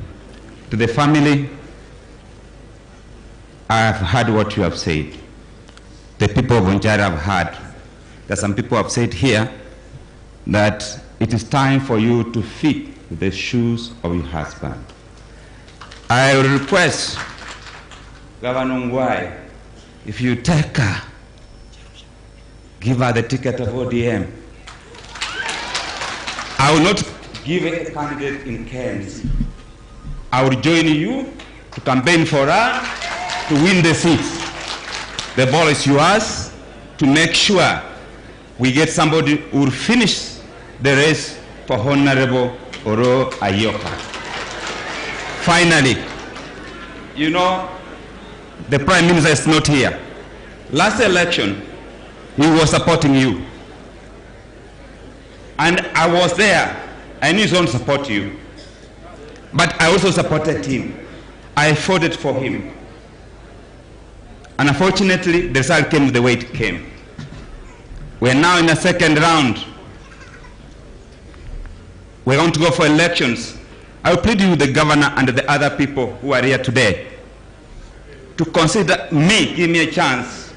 To the family, I have heard what you have said. The people of Bonchari have heard. There are some people who have said here that it is time for you to fit the shoes of your husband. I will request Governor Ongwae, if you take her, give her the ticket of ODM. I will not give a candidate in Kens. I will join you to campaign for her to win the seat. The ball is yours to make sure we get somebody who will finish the race for Honorable Oroo Ayoka. Finally, you know, the Prime Minister is not here. Last election, he was supporting you. And I was there. I knew he was going to support you. But I also supported him. I fought it for him. And unfortunately, the result came the way it came. We are now in the second round. We're going to go for elections. I will plead with the governor and the other people who are here today to consider me, give me a chance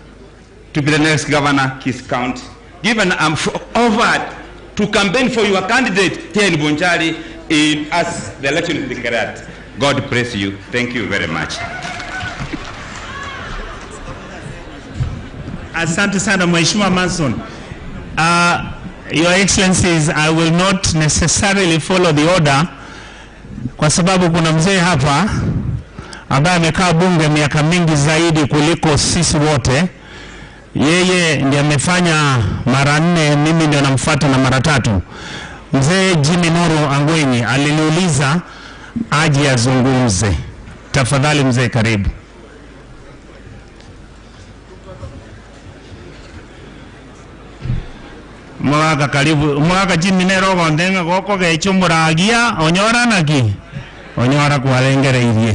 to be the next governor, Kisii County. Given I'm offered to campaign for your candidate here in Bonchari as the election is declared. God bless you. Thank you very much. Asante sana Mheshimiwa Manson. Your Excellencies, I will not necessarily follow the order kwa sababu kuna mzee hapa ambaye amekaa bunge miaka mingi zaidi kuliko sisi wote. Yeye ndiye amefanya mara 4, mimi ndio namfuata na mara 3. Mzee Jimmy Nuru Angwenyi aliniuliza aje azungumze. Tafadhali mzee, karibu. Mwaka karibu, mwaka Jimmy Nero gondenga goko gecho muragia onyora naki onyora kuwalengereirie.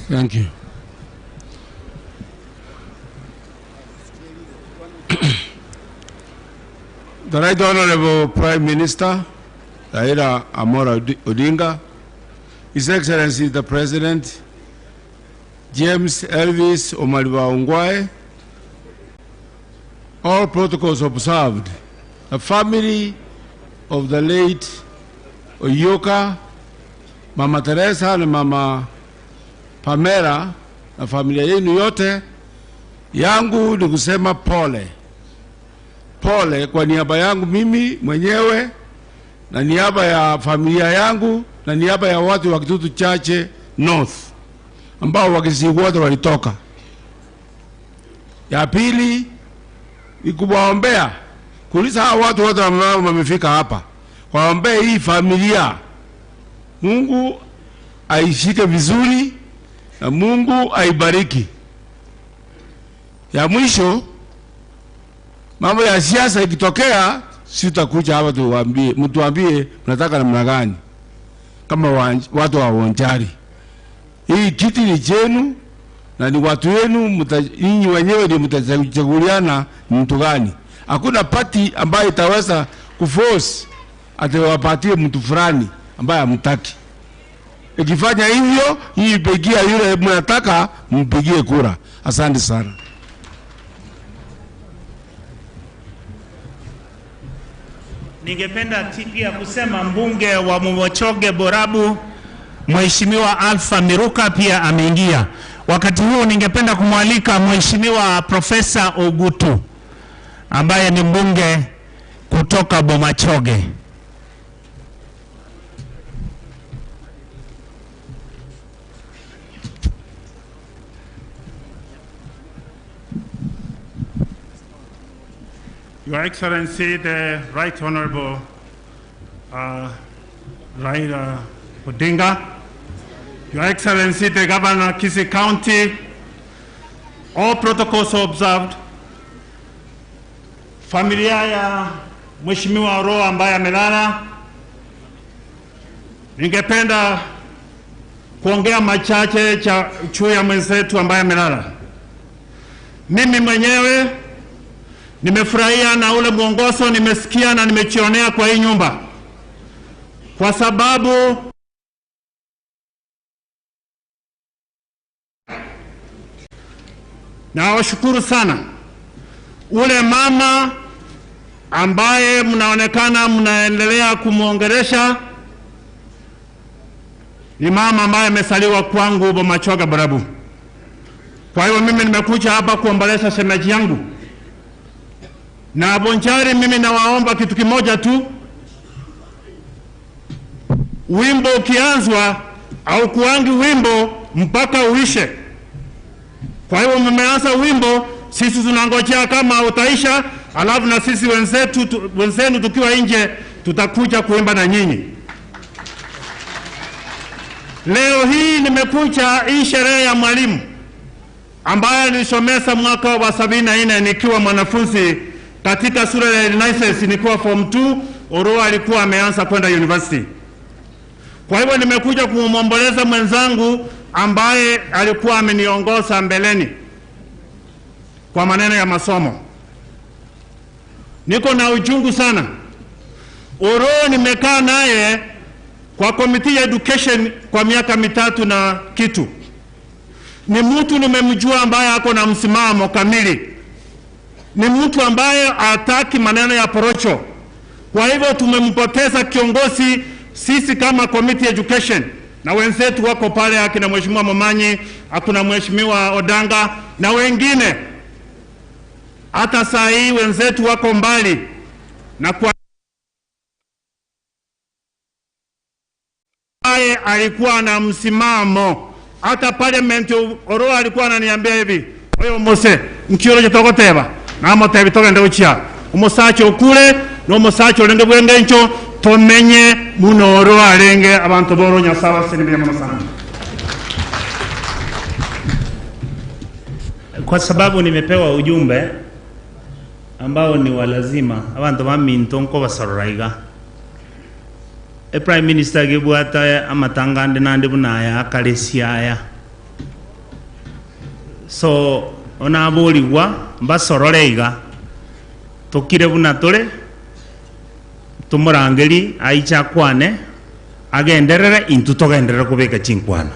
Thank you. The Right Honorable Prime Minister, Raila Amolo Odinga, His Excellency the President, James Elvis Omariba Ongwae, all protocols observed. The family of the late Oyoka, Mama Teresa and Mama Pamela na familia yenu yote, yangu ni kusema pole. Pole kwa niaba yangu mimi mwenyewe na niaba ya familia yangu na niaba ya watu wa Kitutu Chache North ambao Wakisii wote walitoka. Ya pili ni kuwaombea, kuuliza hawa watu wote ambao wamefika hapa, Waombee hii familia, Mungu aishike vizuri na Mungu aibariki. Ya mwisho, mambo ya siasa ikitokea, sitakuja hapa tuwaambie, mtuambie mnataka namna gani kama watu wa Bonchari. Hii kiti ni chenu na ni watu wenu, nyinyi wenyewe ndio mtachaguliana mtu gani. Hakuna party ambayo itaweza kuforce atawapatie mtu fulani ambaye hamtaki. Ikifanya hivyo, hii pigia yule mnataka, mpigie kura. Asante sana. Ningependa pia kusema mbunge wa Bomachoge Borabu Mheshimiwa Alpha Miruka pia ameingia. Wakati huu ningependa kumwalika Mheshimiwa Profesa Ogutu ambaye ni mbunge kutoka Bomachoge. Your Excellency, the Right Honorable Raila Odinga, Your Excellency, the Governor of Kisii County, all protocols observed. Familia ya Mheshimiwa Oroo ambaye amelala, ningependa kuongea machache cha juu ya mwenzetu ambaye amelala. Mimi mwenyewe nimefurahia na ule mwongozo nimesikia na nimejionea kwa hii nyumba, kwa sababu na washukuru sana ule mama ambaye mnaonekana mnaendelea kumuongelesha. Ni mama ambaye amesaliwa kwangu Bomachoge Borabu. Kwa hiyo mimi nimekuja hapa kuombolesha shemeji yangu. Na Bonchari, mimi nawaomba kitu kimoja tu. Wimbo ukianzwa au kuangi wimbo mpaka uishe. Kwa hiyo mmeanza wimbo, sisi tunangojea kama utaisha, alafu na sisi wenzenu tukiwa nje tutakuja kuimba na nyinyi. Leo hii nimekuja hii sherehe ya mwalimu ambaye nilisomesa mwaka wa 74 nikiwa mwanafunzi katika shule ya Renaissance, nikiwa form 2. Oroo alikuwa ameanza kwenda university. Kwa hivyo nimekuja kumwomboleza mwenzangu ambaye alikuwa ameniongoza mbeleni kwa maneno ya masomo. Niko na uchungu sana. Oroo nimekaa naye kwa committee ya education kwa miaka 3 na kitu. Ni mtu nimemjua ambaye ako na msimamo kamili. Ni mtu ambaye hataki maneno ya porocho. Kwa hivyo tumempoteza kiongozi sisi kama committee education, na wenzetu wako pale, akina Mheshimiwa Momanyi, akina Mheshimiwa Odanga na wengine. Hata saa hii wenzetu wako mbali na kwa alikuwa na msimamo. Hata parliament Oroo alikuwa ananiambia hivi, oyo mose nkioro chitogoteba na motebi togende uchia umusacho okure no umusacho orenge bwengencho tomenye muno Oroo arenge abantu boro nyasawa sinibye muno sana. Kwa sababu nimepewa ujumbe ambao ni wa lazima abantu baminto nko basororaiga. E Prime Minister gibwata amatanga nandi bunaya akalesiaya. So onaboligwa mbasororeiga tokire buna tore tumurangeri aicha kwane agenderere intu togenderere kubeka chinkwana.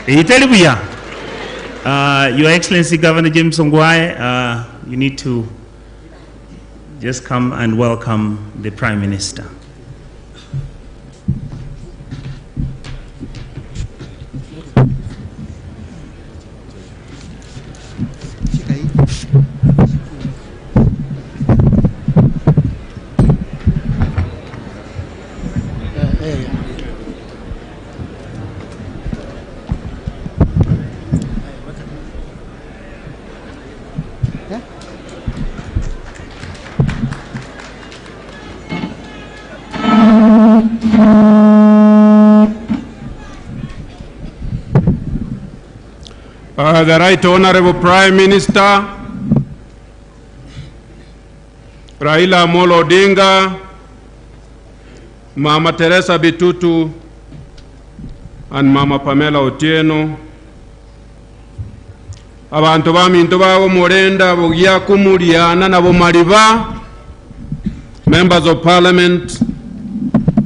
Eiteri buya. Your Excellency Governor James Ongwae, you need to just come and welcome the Prime Minister. The Right Honorable Prime Minister Raila Amolo Odinga, Mama Teresa Bitutu, and Mama Pamela Otieno, abantu baminto babo Murenda Bogia Kumuriana nabo Mariba, members of parliament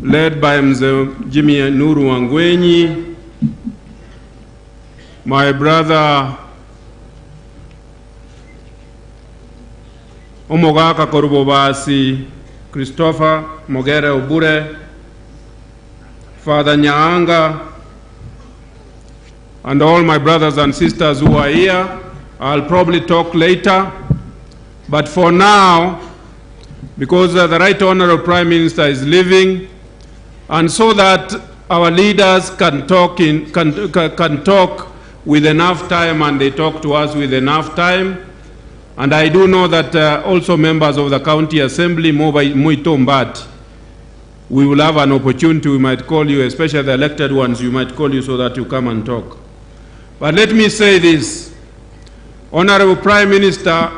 led by Mzee Jimmy Nuru Wangwenyi, my brother Omogaka Korubobasi, Christopher Mogere Obure, Father Nyaanga, and all my brothers and sisters who are here. I'll probably talk later, but for now, because the Right Honorable Prime Minister is leaving, and so that our leaders can talk can talk with enough time, and they talk to us with enough time. And I do know that also members of the County Assembly, Muito, we will have an opportunity. We might call you, especially the elected ones, you might call you so that you come and talk. But let me say this, Honorable Prime Minister,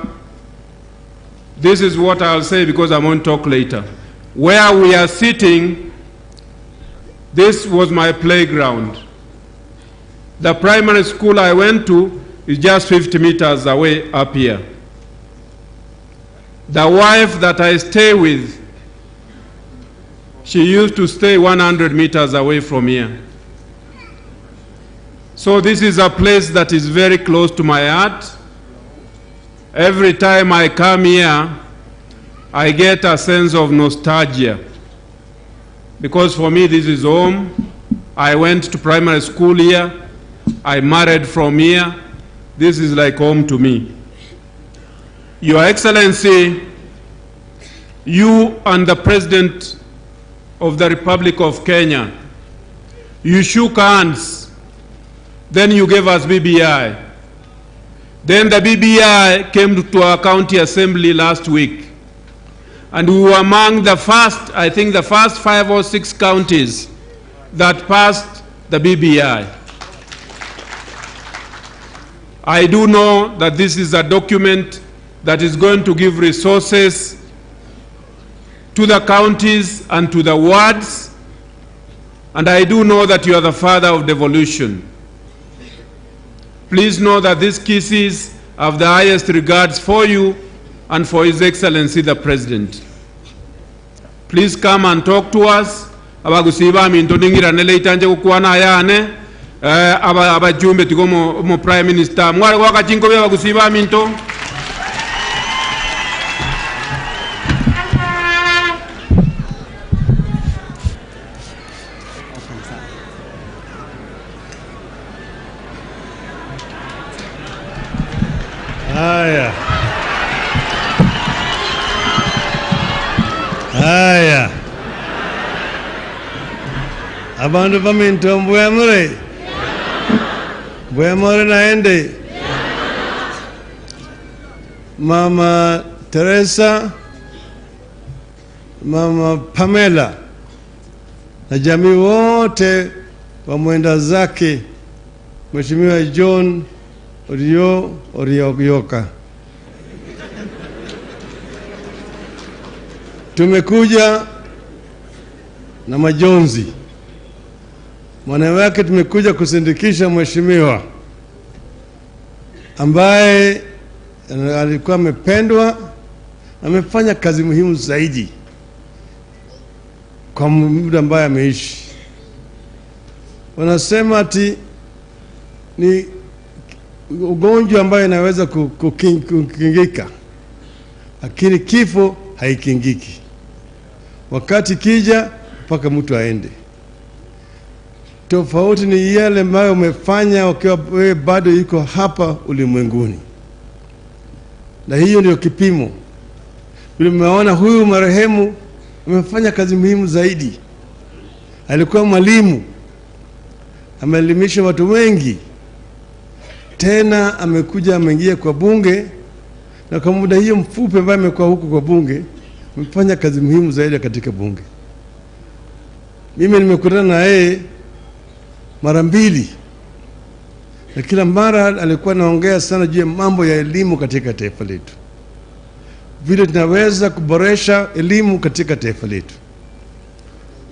this is what I'll say because I won't talk later. Where we are sitting, this was my playground. The primary school I went to is just 50 meters away up here. The wife that I stay with, she used to stay 100 meters away from here. So this is a place that is very close to my heart. Every time I come here, I get a sense of nostalgia. Because for me, this is home. I went to primary school here. I married from here. This is like home to me. Your Excellency, you and the President of the Republic of Kenya, you shook hands. Then you gave us BBI. Then the BBI came to our county assembly last week. And we were among the first, I think the first 5 or 6 counties that passed the BBI. I do know that this is a document that is going to give resources to the counties and to the wards. And I do know that you are the father of devolution. Please know that these Kisiis have the highest regards for you and for His Excellency the President. Please come and talk to us. Abagusiba minto ningira nele itanje kukwana yane abajumbe tigomo mo Prime Minister mwale wakachinko bya abagusiba minto. Haya. Haya. Abantu baminto mbwemure. Mbwemure naende. Mama Teresa, Mama Pamela na jamii wote wa mwenda zake Mheshimiwa John Orio Oyoka. Tumekuja na majonzi. Maana yake tumekuja kusindikisha mheshimiwa ambaye alikuwa amependwa, amefanya kazi muhimu zaidi kwa muda ambaye ameishi. Wanasema ati ni ugonjwa ambayo inaweza kukingika, lakini kifo haikingiki. Wakati kija mpaka mtu aende. Tofauti ni yale ambayo umefanya ukiwa wewe bado yuko hapa ulimwenguni. Na hiyo ndio kipimo. Vile mmeona huyu marehemu amefanya kazi muhimu zaidi. Alikuwa mwalimu, ameelimisha watu wengi. Tena amekuja ameingia kwa bunge, na kwa muda hiyo mfupi ambaye amekuwa huko kwa bunge, amefanya kazi muhimu zaidi katika bunge. Mimi nimekutana na yeye mara mbili. Na kila mara alikuwa anaongea sana juu ya mambo ya elimu katika taifa letu, vile tunaweza kuboresha elimu katika taifa letu.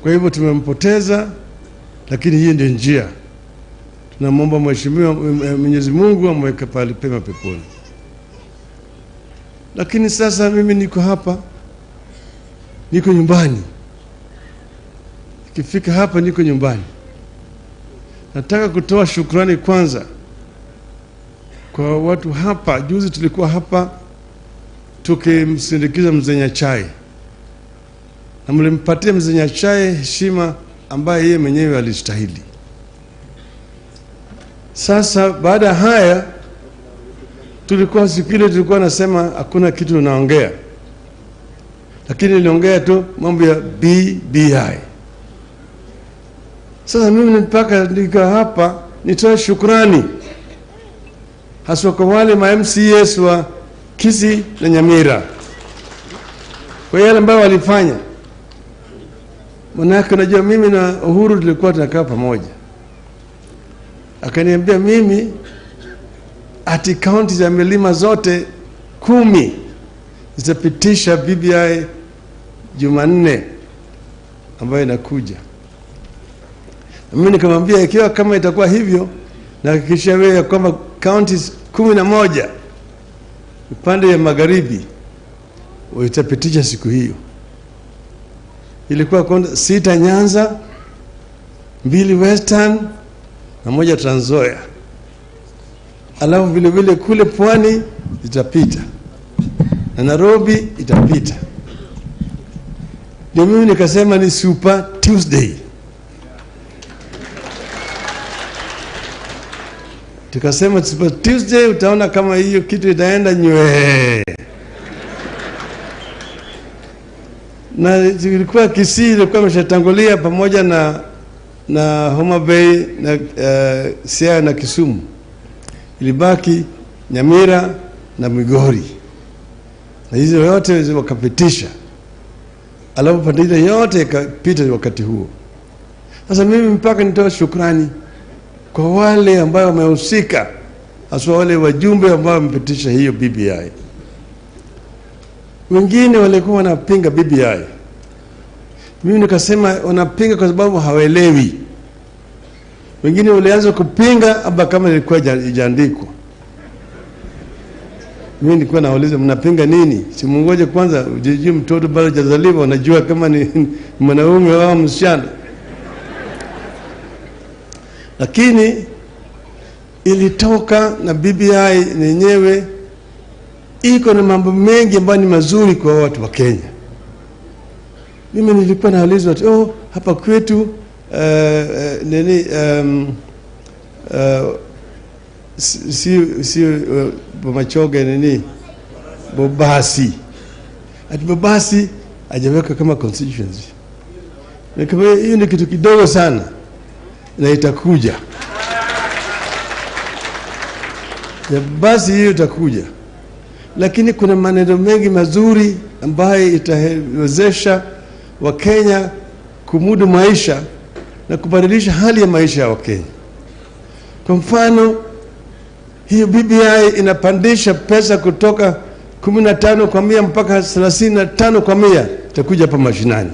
Kwa hivyo tumempoteza, lakini hii ndio njia. Tunamwomba Mheshimiwa Mwenyezi Mungu amweke pahali pema peponi. Lakini sasa mimi niko hapa, niko nyumbani. Nikifika hapa niko nyumbani. Nataka kutoa shukrani kwanza kwa watu hapa. Juzi tulikuwa hapa tukimsindikiza Mzee Nyachae, na mlimpatia Mzee Nyachae heshima ambaye yeye mwenyewe alistahili. Sasa baada ya haya, tulikuwa siku ile tulikuwa nasema hakuna kitu tunaongea, lakini niliongea tu mambo ya BBI. Sasa mimi mpaka niko hapa nitoe shukrani haswa kwa wale ma MCAs wa Kisii na Nyamira kwa yale ambayo walifanya. Manake unajua mimi na Uhuru tulikuwa tunakaa pamoja. Akaniambia mimi ati kaunti za milima zote 10 zitapitisha BBI Jumanne ambayo inakuja. Mimi nikamwambia ikiwa kama itakuwa hivyo, nahakikishia wewe ya kwamba counties 11 upande ya magharibi itapitisha siku hiyo. Ilikuwa 6 Nyanza, 2 Western na 1 Trans Nzoia. Alafu vile vile kule Pwani itapita na Nairobi itapita. Ndio mimi nikasema ni Super Tuesday. Tukasema Super Tuesday, utaona kama hiyo kitu itaenda nywe. Na ilikuwa Kisii ilikuwa imeshatangulia pamoja na Homa Bay na Siaya na Kisumu. Ilibaki Nyamira na Migori. Na hizo yote wakapitisha. Alafu pande yote ikapita wakati huo. Sasa mimi mpaka nitoe shukrani kwa wale ambao wamehusika, haswa wale wajumbe ambao wamepitisha hiyo BBI. Wengine walikuwa wanapinga BBI. Mimi nikasema wanapinga kwa sababu hawaelewi. Wengine walianza kupinga haba kama ilikuwa ijaandikwa. Mimi nilikuwa nauliza mnapinga nini? Si mungoje kwanza ujiji mtoto bado hajazaliwa, unajua kama ni mwanaume au msichana. Lakini ilitoka na BBI yenyewe iko na mambo mengi ambayo ni mazuri kwa watu wa Kenya. Mimi nilikuwa naulizwa oh, hapa kwetu si Bomachoge nini Bobasi. Ati Bobasi hajaweka kama constituency. Nikamwambia hiyo ni kitu kidogo sana na itakuja. Ya basi hiyo itakuja. Lakini kuna maneno mengi mazuri ambayo itawezesha Wakenya kumudu maisha na kubadilisha hali ya maisha ya Wakenya. Kwa mfano, hiyo BBI inapandisha pesa kutoka 15 kwa mia mpaka 35 kwa mia itakuja hapa mashinani.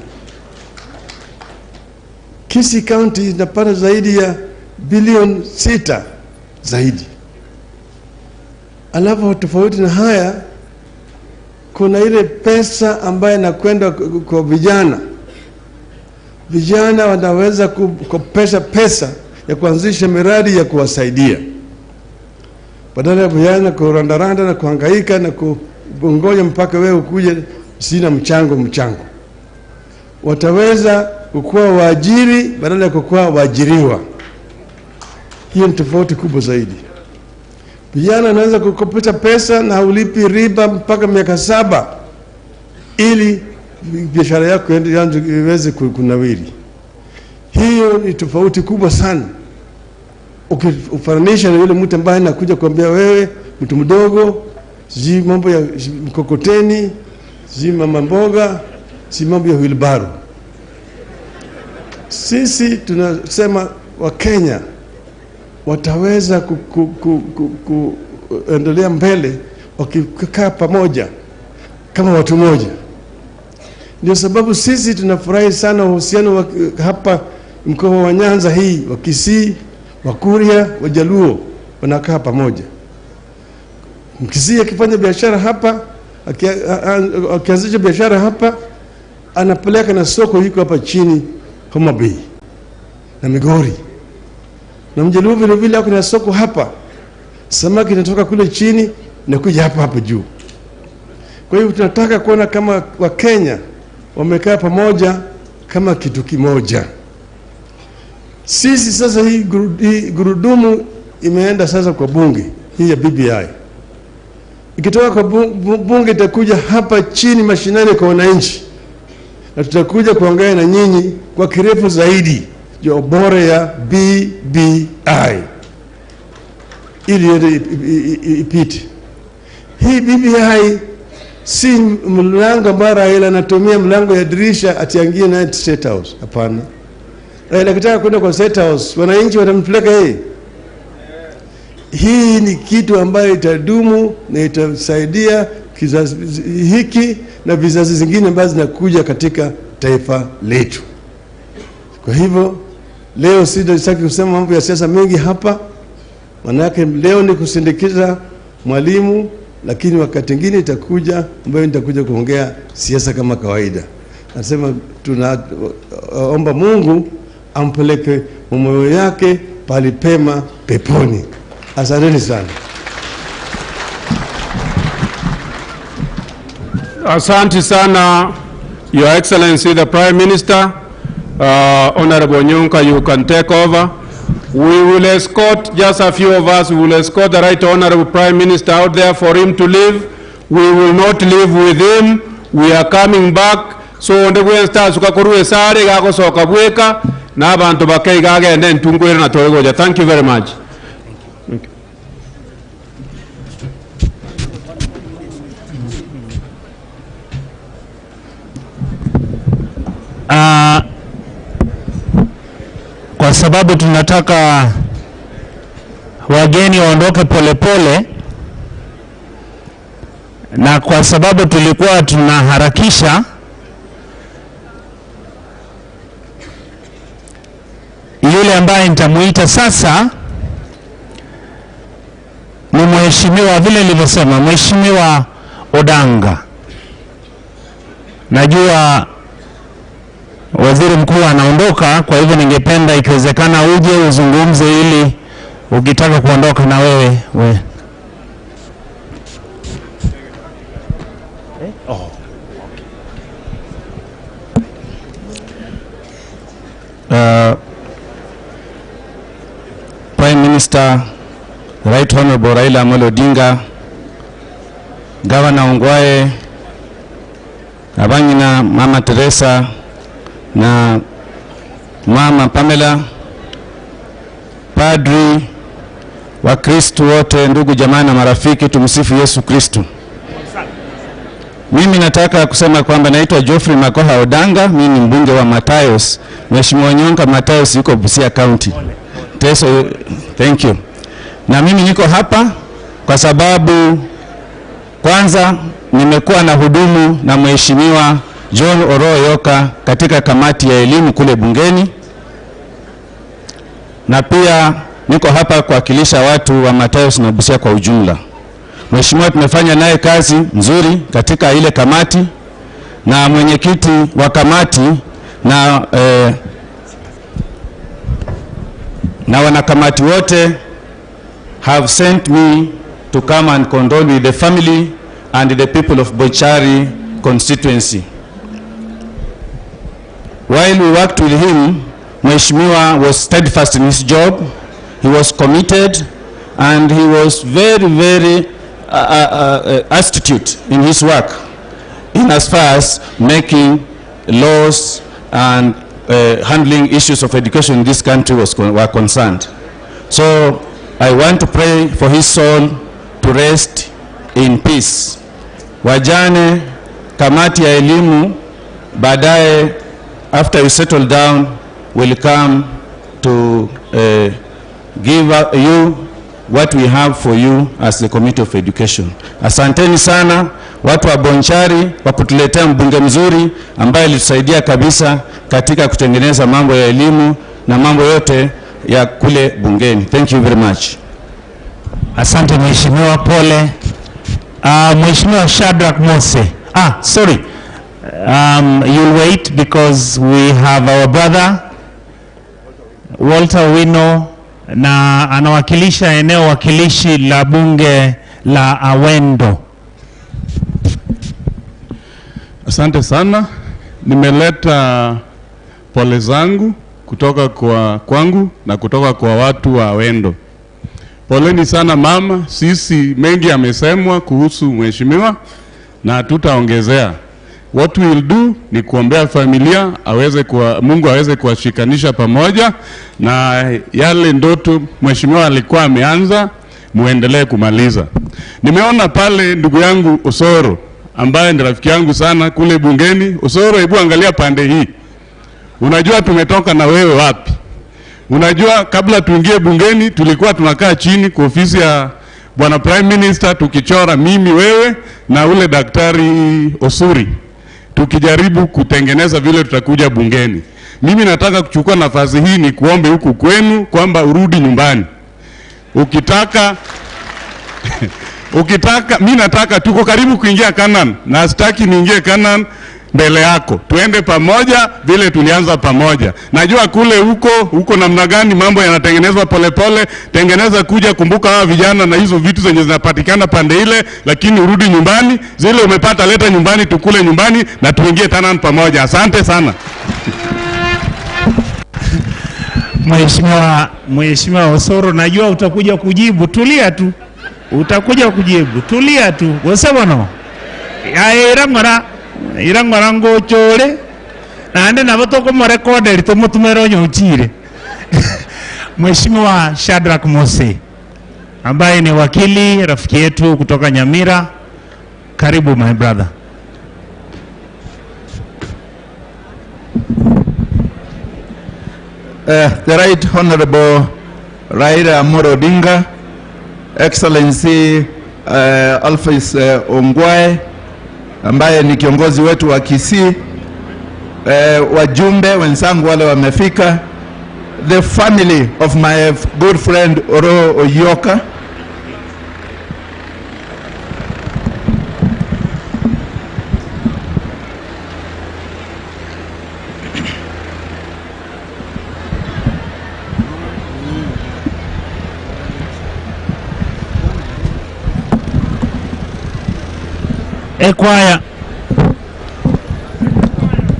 Kisii County inapata zaidi ya bilioni 6 zaidi. Alafu tofauti na haya, kuna ile pesa ambayo inakwenda kwa vijana. Vijana wanaweza kukopesha pesa ya kuanzisha miradi ya kuwasaidia. Badala ya vijana kurandaranda na kuhangaika na kungoja mpaka wewe ukuje sina mchango. Wataweza kukuwa waajiri badala ya kukuwa waajiriwa. Hiyo ni tofauti kubwa zaidi. Vijana wanaweza kukopesha pesa na ulipi riba mpaka miaka 7 ili biashara yako iweze kunawiri. Hiyo ni tofauti kubwa sana ukifananisha na yule mtu ambaye anakuja kuambia wewe mtu mdogo, sijui mambo ya mkokoteni, sijui mama mboga, sijui mambo ya wheelbarrow. Sisi tunasema wa Kenya wataweza kuendelea mbele wakikaa pamoja kama watu moja. Ndio sababu sisi tunafurahi sana uhusiano wa hapa mkoa wa Nyanza hii, wa Kisii, wa Kuria, wa Jaluo wanakaa pamoja. Mkisii akifanya biashara hapa, akianzisha biashara hapa, anapeleka na soko iko hapa chini Homa Bay na Migori. Na Mjaluo vile vile ako na soko hapa, samaki inatoka kule chini na kuja hapa hapa juu. Kwa hiyo tunataka kuona kama Wakenya wamekaa pamoja kama kitu kimoja. Sisi sasa hii gurudumu imeenda sasa kwa bunge hii ya BBI. Ikitoka kwa bunge itakuja hapa chini mashinani kwa wananchi, na tutakuja kuongea na nyinyi kwa kirefu zaidi juu ubora ya BBI ili ipite. Hii BBI si mlango ambao Raila anatumia mlango ya dirisha atiangie na State House. Hapana. Raila akitaka kwenda kwa State House, wananchi watampeleka yeye. Hii ni kitu ambayo itadumu na itasaidia kizazi hiki na vizazi zingine ambazo zinakuja katika taifa letu. Kwa hivyo leo sitaki kusema mambo ya siasa mengi hapa, manake leo ni kusindikiza mwalimu, lakini wakati mwingine itakuja ambayo nitakuja kuongea siasa kama kawaida. Nasema tunaomba Mungu ampeleke moyo yake pali pema peponi. Asanteni sana. Asante sana, Your Excellency the Prime Minister. Honorable Onyonka, you can take over. We will escort, just a few of us, we will escort the Right Honorable Prime Minister out there for him to leave. We will not leave with him. We are coming back. So ndegwe sukakoruwe sare gagosoka bweka na abantu bakeiga ntungwere na toregoja. Thank you very much. Thank you. Kwa sababu tunataka wageni waondoke polepole, na kwa sababu tulikuwa tunaharakisha, yule ambaye nitamuita sasa ni mheshimiwa, vile nilivyosema, Mheshimiwa Odanga. Najua waziri mkuu anaondoka, kwa hivyo ningependa ikiwezekana uje uzungumze ili ukitaka kuondoka na wewe we. Oh. Prime Minister, Right Honorable Raila Amolo Odinga, Governor Ongwae, Abangina, Mama Teresa na Mama Pamela, padri, Wakristo wote, ndugu jamaa na marafiki, tumsifu Yesu Kristo. Mimi nataka kusema kwamba naitwa Geoffrey Makoha Odanga, mimi ni mbunge wa Matayos. Mheshimiwa Onyonka, Matayos yuko Busia County. Teso, thank you. Na mimi niko hapa kwa sababu kwanza nimekuwa na hudumu na Mheshimiwa John Oroo Oyoka katika kamati ya elimu kule bungeni, na pia niko hapa kuwakilisha watu wa Matayos na Busia kwa ujumla. Mheshimiwa tumefanya naye kazi nzuri katika ile kamati, na mwenyekiti wa kamati na wanakamati wote have sent me to come and condole with the family and the people of Bonchari constituency. While we worked with him, Mheshimiwa was steadfast in his job. He was committed and he was very, very astute in his work, in as far as making laws and handling issues of education in this country were concerned. So I want to pray for his soul to rest in peace. Wajane, kamati ya elimu, baadaye, after we settle down, will come to give you what we have for you as the Committee of Education. Asanteni sana watu wa Bonchari kwa kutuletea mbunge mzuri ambaye alitusaidia kabisa katika kutengeneza mambo ya elimu na mambo yote ya kule bungeni. Thank you very much. Asante mheshimiwa, pole. Mheshimiwa Shadrack Mose. Sorry. You'll wait because we have our brother Walter Wino na anawakilisha eneo wakilishi la bunge la Awendo. Asante sana. Nimeleta pole zangu kutoka kwa kwangu na kutoka kwa watu wa Awendo. Poleni sana mama, sisi mengi yamesemwa kuhusu mheshimiwa na hatutaongezea. What we will do ni kuombea familia aweze kuwa, Mungu aweze kuwashikanisha pamoja na yale ndoto mheshimiwa alikuwa ameanza muendelee kumaliza. Nimeona pale ndugu yangu Osoro ambaye ni rafiki yangu sana kule bungeni. Osoro, hebu angalia pande hii. Unajua tumetoka na wewe wapi? Unajua kabla tuingie bungeni tulikuwa tunakaa chini kwa ofisi ya Bwana Prime Minister tukichora mimi, wewe na ule Daktari Osuri, tukijaribu kutengeneza vile tutakuja bungeni. Mimi nataka kuchukua nafasi hii ni kuombe huku kwenu kwamba urudi nyumbani. Ukitaka mimi nataka, tuko karibu kuingia Canaan na sitaki niingie Canaan mbele yako. Tuende pamoja vile tulianza pamoja. Najua kule huko namna gani mambo yanatengenezwa polepole, tengeneza kuja, kumbuka hawa vijana na hizo vitu zenye zinapatikana pande ile, lakini urudi nyumbani, zile umepata leta nyumbani, tukule nyumbani na tuingie Canaan pamoja. Asante sana. Mheshimiwa Osoro, najua utakuja kujibu, tulia tu. Utakuja kujibu, tulia tu. Gosebono. Aira irangora ngochore naende nabo tokomorekoderi tomotumere onyochire. Mheshimiwa Shadrack Mose ambaye ni wakili rafiki yetu kutoka Nyamira, karibu my brother. The Right Honorable Raila Amolo Odinga, Excellency Alphonse Ongwae ambaye ni kiongozi wetu wa Kisii, wajumbe wenzangu wale wamefika, the family of my good friend Oro Oyoka,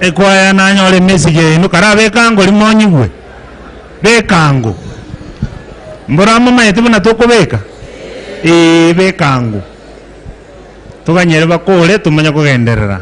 Ekwaya nanyole mesige inu kara bekango limonyigwe bekango mbora mama yetu buna tokobeka bekango tuganyere bakole tumanya kugenderera.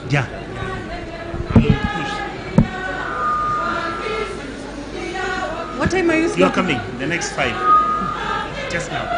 Yeah. What time are you? You are coming the next 5. Just now.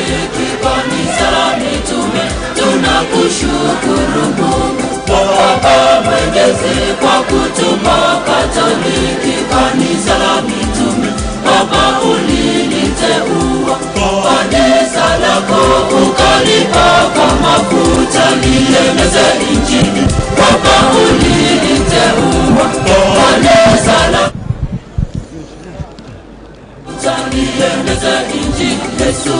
Katoliki, kanisa la mitume, tunakushukuru Mungu Baba Mwenyezi kwa kutupa Katoliki, kanisa la mitume. Baba uliliteua kanisa lako, ukalipaka mafuta lieneze Injili. Baba uliliteua kanisa lako lieneze Injili. Yesu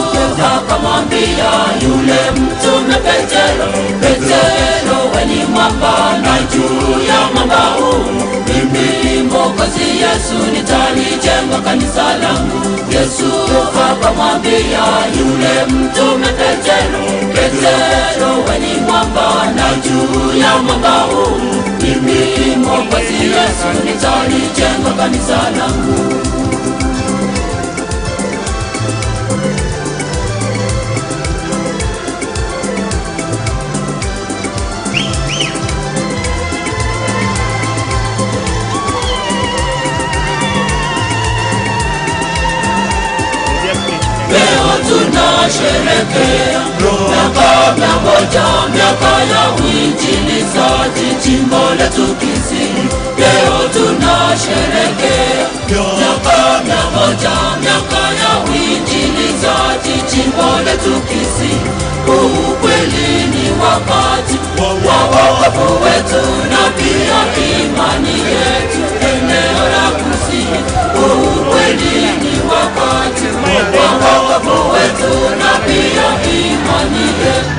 akamwambia yule mtume Petero, Petero wewe ni mwamba na juu ya mwamba huu mimi Mwokozi Yesu nitalijenga kanisa langu. Yesu akamwambia yule mtume Petero, Petero wewe ni mwamba na juu ya mwamba huu mimi Mwokozi Yesu nitalijenga kanisa langu. Leo tunasherehekea miaka 100, miaka ya uinjilizaji jimbo letu Kisii. Leo tunasherehekea miaka 100, miaka ya uinjilizaji jimbo letu Kisii. Ukweli ni wakati wa wokovu wetu na pia imani yetu eneo la Kisii. Ukweli ni wakati wa wokovu wetu na pia imani yetu.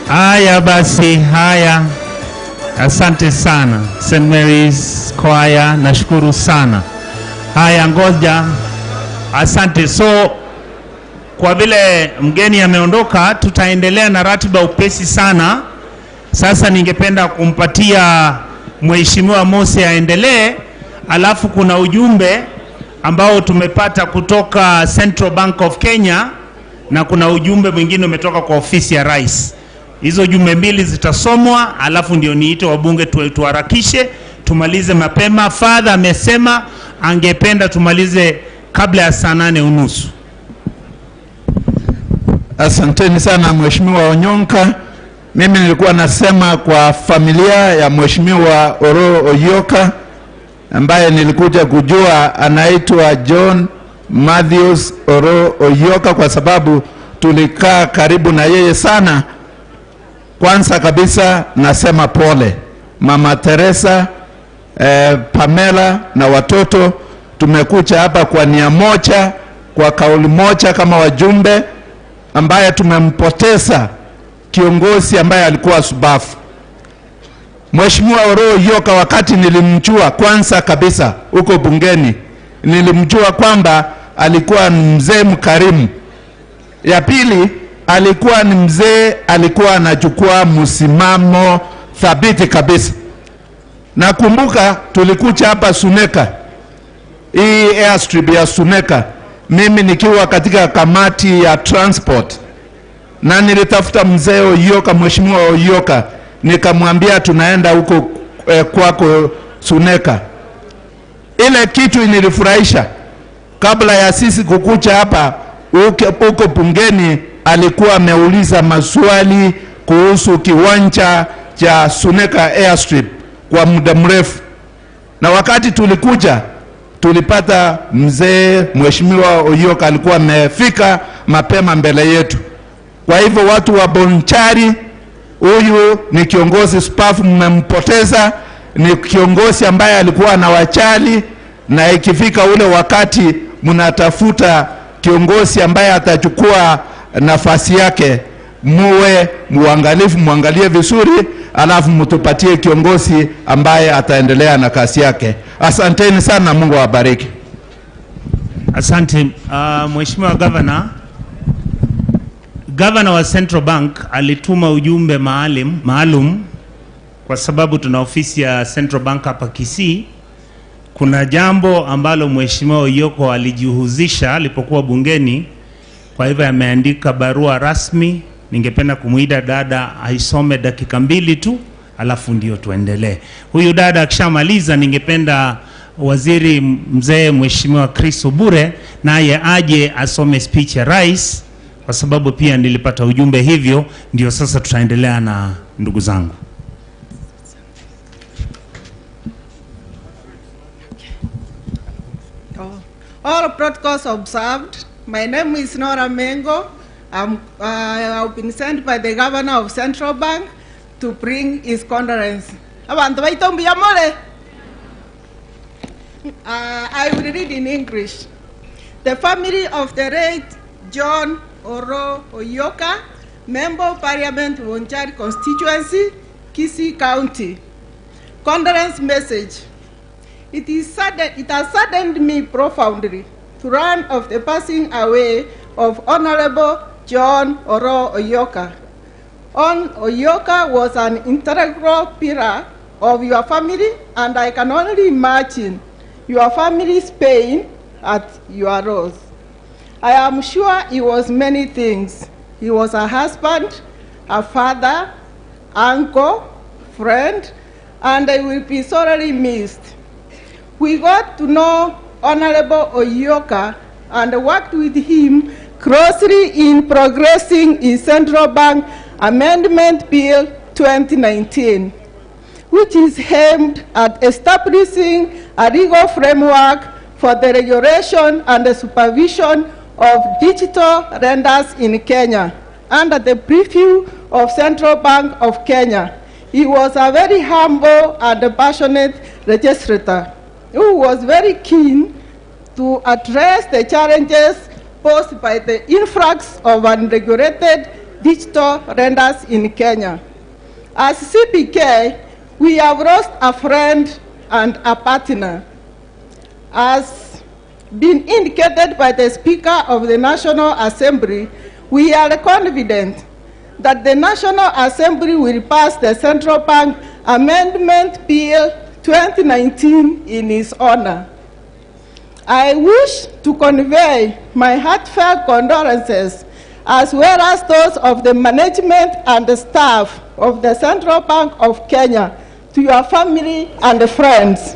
Haya basi, haya. Asante sana St. Mary's Choir, nashukuru sana. Haya, ngoja. Asante. So kwa vile mgeni ameondoka, tutaendelea na ratiba upesi sana. Sasa ningependa kumpatia Mheshimiwa Mose aendelee, alafu kuna ujumbe ambao tumepata kutoka Central Bank of Kenya na kuna ujumbe mwingine umetoka kwa ofisi ya Rais. Hizo jumbe mbili zitasomwa, alafu ndio niite wabunge tuharakishe tumalize mapema. Father amesema angependa tumalize kabla ya saa 8:30. Asanteni sana Mheshimiwa Onyonka. Mimi nilikuwa nasema kwa familia ya Mheshimiwa Oroo Oyoka ambaye nilikuja kujua anaitwa John Matthews Oroo Oyoka kwa sababu tulikaa karibu na yeye sana. Kwanza kabisa nasema pole Mama Teresa, Pamela na watoto. Tumekuja hapa kwa nia moja, kwa kauli moja kama wajumbe ambaye tumempoteza kiongozi ambaye alikuwa subafu. Mheshimiwa Oroo Oyoka, wakati nilimjua kwanza kabisa huko bungeni, nilimjua kwamba alikuwa mzee mkarimu. Ya pili, alikuwa ni mzee, alikuwa anachukua msimamo thabiti kabisa. Nakumbuka tulikuja hapa Suneka, hii airstrip ya Suneka, mimi nikiwa katika kamati ya transport, na nilitafuta mzee Oyoka, Mheshimiwa Oyoka, nikamwambia tunaenda huko kwako Suneka. Ile kitu inilifurahisha, kabla ya sisi kukuja hapa huko bungeni, alikuwa ameuliza maswali kuhusu kiwanja cha Suneka Airstrip kwa muda mrefu. Na wakati tulikuja tulipata mzee Mheshimiwa Oyoka alikuwa amefika mapema mbele yetu. Kwa hivyo watu wa Bonchari, huyu ni kiongozi spafu mmempoteza, ni kiongozi ambaye alikuwa anawachali, na ikifika ule wakati mnatafuta kiongozi ambaye atachukua nafasi yake, muwe muangalifu, muangalie vizuri, alafu mtupatie kiongozi ambaye ataendelea na kazi yake. Asanteni sana, Mungu awabariki. Asante. Mheshimiwa Governor, Governor wa Central Bank alituma ujumbe maalum kwa sababu tuna ofisi ya Central Bank hapa Kisii. Kuna jambo ambalo Mheshimiwa Oyoko alijihusisha alipokuwa bungeni, kwa hivyo ameandika barua rasmi. Ningependa kumuida dada aisome dakika 2 tu, alafu ndio tuendelee. Huyu dada akishamaliza, ningependa waziri mzee Mheshimiwa Chris Obure naye aje asome speech ya rais, kwa sababu pia nilipata ujumbe hivyo. Ndio sasa tutaendelea na ndugu zangu. All protocols observed. My name is Nora Mengo. I've been sent by the governor of Central Bank to bring his condolence. I will read in English. The family of the late John Oroo Oyoka, Member of Parliament, Bonchari Constituency, Kisii County. Condolence message. It has saddened me profoundly to learn of the passing away of Honorable John Oroo Oyoka. Oyoka was an integral pillar of your family, and I can only imagine your family's pain at your loss. I am sure he was many things. He was a husband, a father, uncle, friend, and I will be sorely missed. We got to know Honorable Oyoka and worked with him closely in progressing in Central Bank Amendment Bill 2019, which is aimed at establishing a legal framework for the regulation and the supervision of digital lenders in Kenya under the preview of Central Bank of Kenya. He was a very humble and passionate legislator who was very keen to address the challenges posed by the influx of unregulated digital lenders in Kenya. As CBK, we have lost a friend and a partner. As been indicated by the Speaker of the National Assembly, we are confident that the National Assembly will pass the Central Bank Amendment Bill 2019 in his honor. I wish to convey my heartfelt condolences, as well as those of the management and the staff of the Central Bank of Kenya, to your family and friends.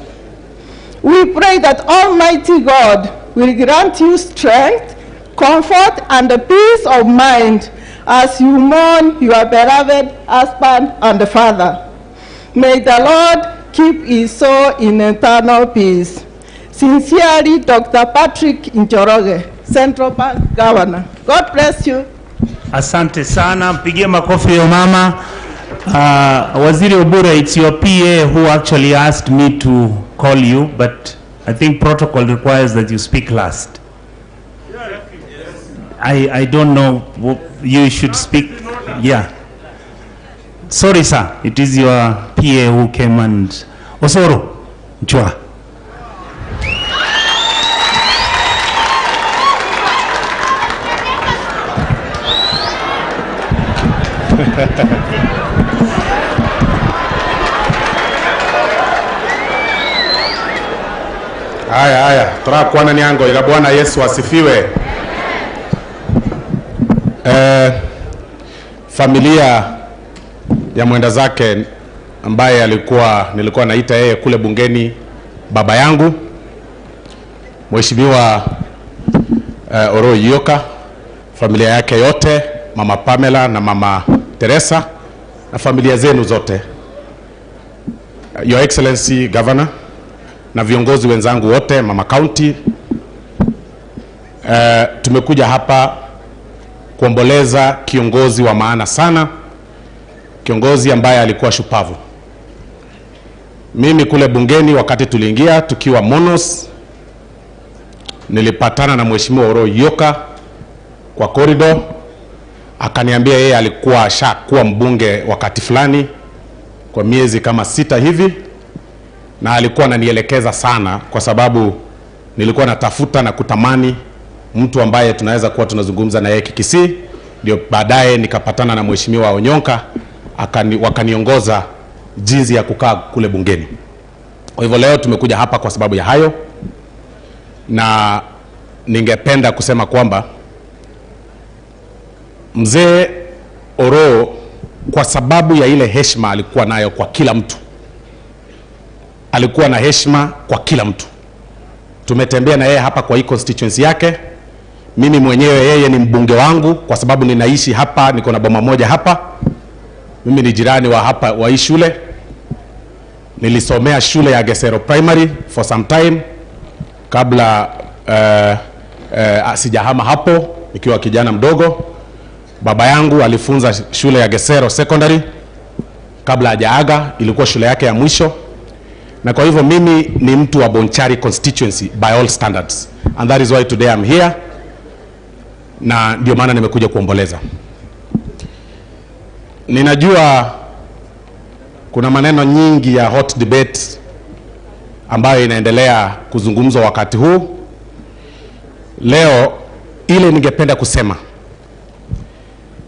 We pray that Almighty God will grant you strength, comfort, and peace of mind as you mourn your beloved husband and father. May the Lord keep his soul in eternal peace. Sincerely, Dr. Patrick Njoroge, Central Bank Governor. God bless you. Asante sana, mpigie makofi yo mama. Waziri Obure, it's your PA who actually asked me to call you, but I think protocol requires that you speak last. I don't know, you should speak. Yeah. Sorry, sir, it is your PA who came and... Osoro, Chua. Haya haya, turakwana nyango ila Bwana Yesu asifiwe. Familia ya mwenda zake ambaye nilikuwa naita yeye kule bungeni baba yangu, Mheshimiwa Oroo Oyoka, familia yake yote, Mama Pamela na Mama Teresa na familia zenu zote, Your Excellency Governor na viongozi wenzangu wote, Mama County, tumekuja hapa kuomboleza kiongozi wa maana sana, kiongozi ambaye alikuwa shupavu. Mimi kule bungeni wakati tuliingia tukiwa Monos, nilipatana na Mheshimiwa Oroo Oyoka kwa corridor, akaniambia yeye alikuwa ashakuwa mbunge wakati fulani kwa miezi kama 6 hivi, na alikuwa ananielekeza sana kwa sababu nilikuwa natafuta na kutamani mtu ambaye tunaweza kuwa tunazungumza na yeye Kikisii. Ndio baadaye nikapatana na Mheshimiwa Onyonka, wakaniongoza jinsi ya kukaa kule bungeni. Kwa hivyo leo tumekuja hapa kwa sababu ya hayo, na ningependa kusema kwamba mzee Oroo, kwa sababu ya ile heshima alikuwa nayo kwa kila mtu, alikuwa na heshima kwa kila mtu. Tumetembea na yeye hapa kwa hii constituency yake. Mimi mwenyewe yeye ni mbunge wangu kwa sababu ninaishi hapa, niko na boma moja hapa. Mimi ni jirani wa hapa wa hii shule. Nilisomea shule ya Gesero Primary for some time kabla sijahama hapo nikiwa kijana mdogo. Baba yangu alifunza shule ya Gesero Secondary kabla hajaaga, ilikuwa shule yake ya mwisho. Na kwa hivyo mimi ni mtu wa Bonchari constituency by all standards, and that is why today I'm here, na ndio maana nimekuja kuomboleza. Ninajua kuna maneno nyingi ya hot debate ambayo inaendelea kuzungumzwa wakati huu. Leo ile ningependa kusema,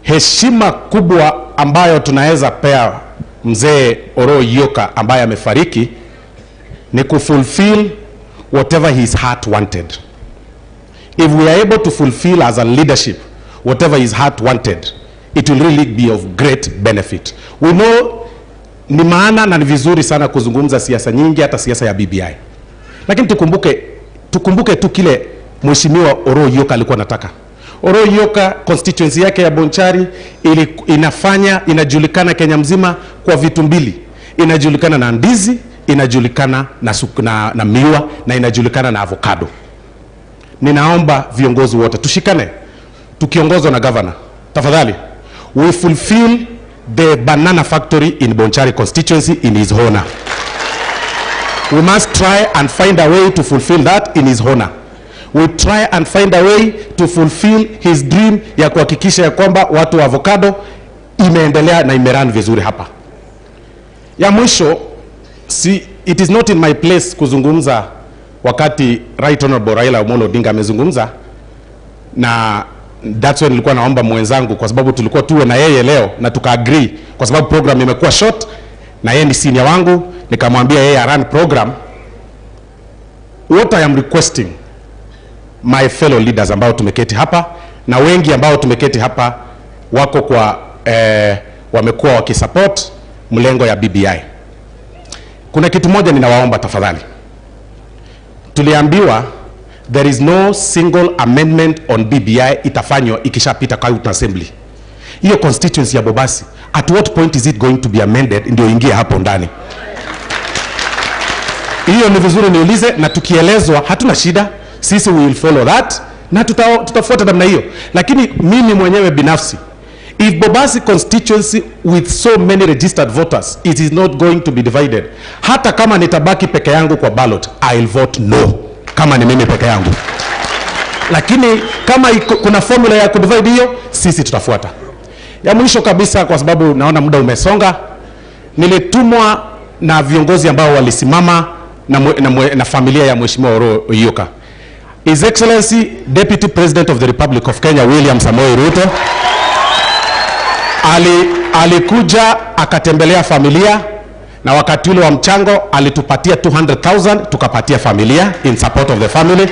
heshima kubwa ambayo tunaweza pea mzee Oroo Oyoka ambaye amefariki ni kufulfill whatever his heart wanted. If we are able to fulfill as a leadership whatever his heart wanted, it will really be of great benefit. We know ni maana na ni vizuri sana kuzungumza siasa nyingi, hata siasa ya BBI. Lakini tukumbuke tu kile Mheshimiwa Oroo Oyoka alikuwa anataka. Oroo Oyoka constituency yake ya Bonchari inajulikana Kenya mzima kwa vitu mbili. Inajulikana na ndizi, inajulikana na miwa, na inajulikana na avocado. Ninaomba viongozi wote tushikane, tukiongozwa na governor. Tafadhali, we fulfill the banana factory in Bonchari constituency in his honor. We must try and find a way to fulfill that in his honor. We try and find a way to fulfill his dream ya kuhakikisha ya kwamba watu wa avocado imeendelea na imeran vizuri hapa. Ya mwisho, it is not in my place kuzungumza wakati Right Honorable Raila Amolo Odinga amezungumza, na that's when nilikuwa naomba mwenzangu, kwa sababu tulikuwa tuwe na yeye leo na tuka-agree, kwa sababu program imekuwa short na yeye ni senior wangu, nikamwambia yeye run program. What I am requesting my fellow leaders ambao tumeketi hapa na wengi ambao tumeketi hapa wako kwa wamekuwa wakisupport mlengo ya BBI. Kuna kitu moja ninawaomba tafadhali. Tuliambiwa there is no single amendment on BBI itafanywa ikishapita County Assembly. Hiyo constituency ya Bobasi, at what point is it going to be amended ndio ingie hapo ndani? Hiyo ni vizuri niulize, na tukielezwa hatuna shida, sisi we will follow that na tutafuata namna hiyo. Lakini mimi mwenyewe binafsi, if Bobasi constituency with so many registered voters, it is not going to be divided. Hata kama nitabaki peke yangu kwa ballot, I'll vote no. Kama ni mimi peke yangu. Lakini kama kuna formula ya kudivide hiyo, sisi tutafuata. Ya mwisho kabisa, kwa sababu naona muda umesonga, nilitumwa na viongozi ambao walisimama na familia ya Mheshimiwa Oroo Oyoka. His Excellency Deputy President of the Republic of Kenya William Samoei Ruto alikuja akatembelea familia, na wakati ule wa mchango alitupatia 200,000 tukapatia familia in support of the family.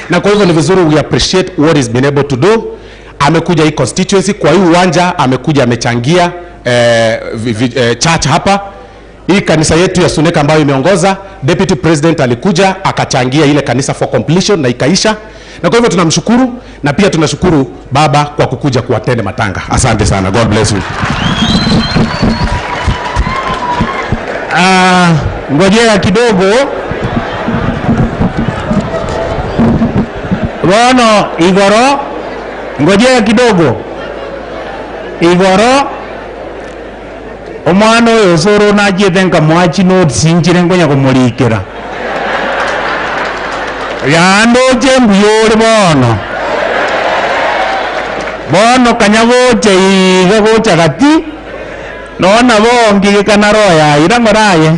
Na kwa hivyo ni vizuri we appreciate what he's been able to do. Amekuja hii constituency kwa hii uwanja, amekuja amechangia church hapa. Hii kanisa yetu ya Suneka ambayo imeongoza, Deputy President alikuja akachangia ile kanisa for completion na ikaisha. Na kwa hivyo tunamshukuru, na pia tunashukuru baba kwa kukuja kuattend matanga. Asante sana. God bless you. Ngojea kidogo. Rono Igoro, ngojea kidogo. Igoro omwana oyo soro nachiete nkamwachi notisinchire nkonya komorikera. Yandoche mbuyore bono. Bono kanyagoche iga gocha gati. Naona bongi kana roya irangoraye.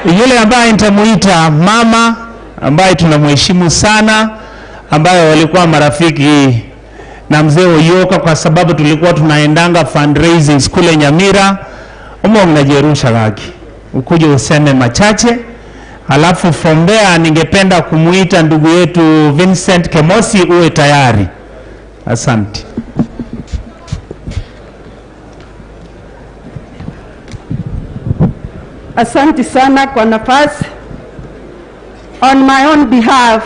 Yule ambaye nitamuita mama, ambaye tunamheshimu sana, ambaye walikuwa marafiki na mzee Oyoka kwa sababu tulikuwa tunaendanga fundraising kule Nyamira. Omong najirusha gaki. Ukuje useme machache. Alafu from there ningependa kumuita ndugu yetu Vincent Kemosi, uwe tayari. Asante. Asante sana kwa nafasi. On my own behalf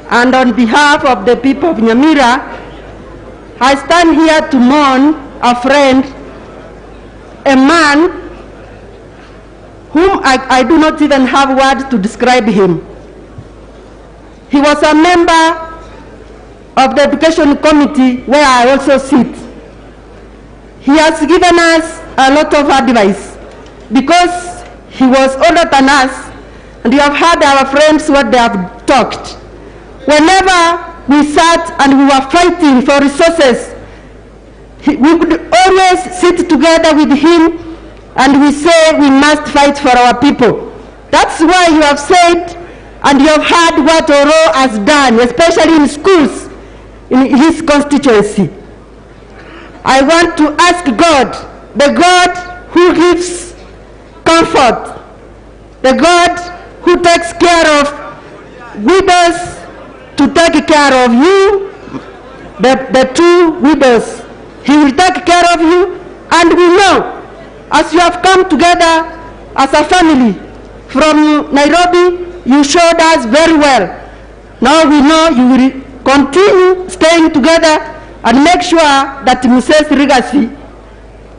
and on behalf of the people of Nyamira, I stand here to mourn a friend, a man whom I do not even have words to describe him. He was a member of the Education Committee where I also sit. He has given us a lot of advice because he was older than us, and you have heard our friends what they have talked. Whenever we sat and we were fighting for resources, we could always sit together with him and we say we must fight for our people. That's why you have said and you have heard what Oro has done, especially in schools, in his constituency. I want to ask God, the God who gives comfort, the God who takes care of widows, to take care of you, the two widows. He will take care of you, and we know, as you have come together as a family from Nairobi, you showed us very well. Now we know you will continue staying together and make sure that Mzee legacy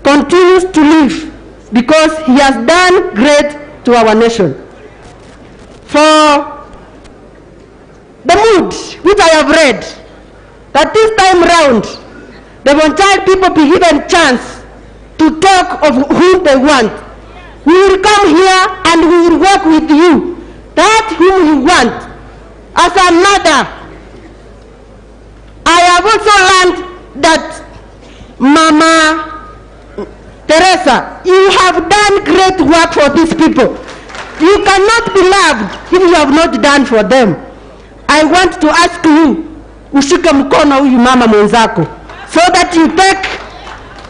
continues to live, because he has done great to our nation. For the mood which I have read, that this time round, the Bonchari people be given chance to talk of whom they want. We will come here and we will work with you, that whom you want. As a mother, I have also learned that Mama Teresa, you have done great work for these people. You cannot be loved if you have not done for them. I want to ask you, ushike mkono huyu mama mwenzako, so that you take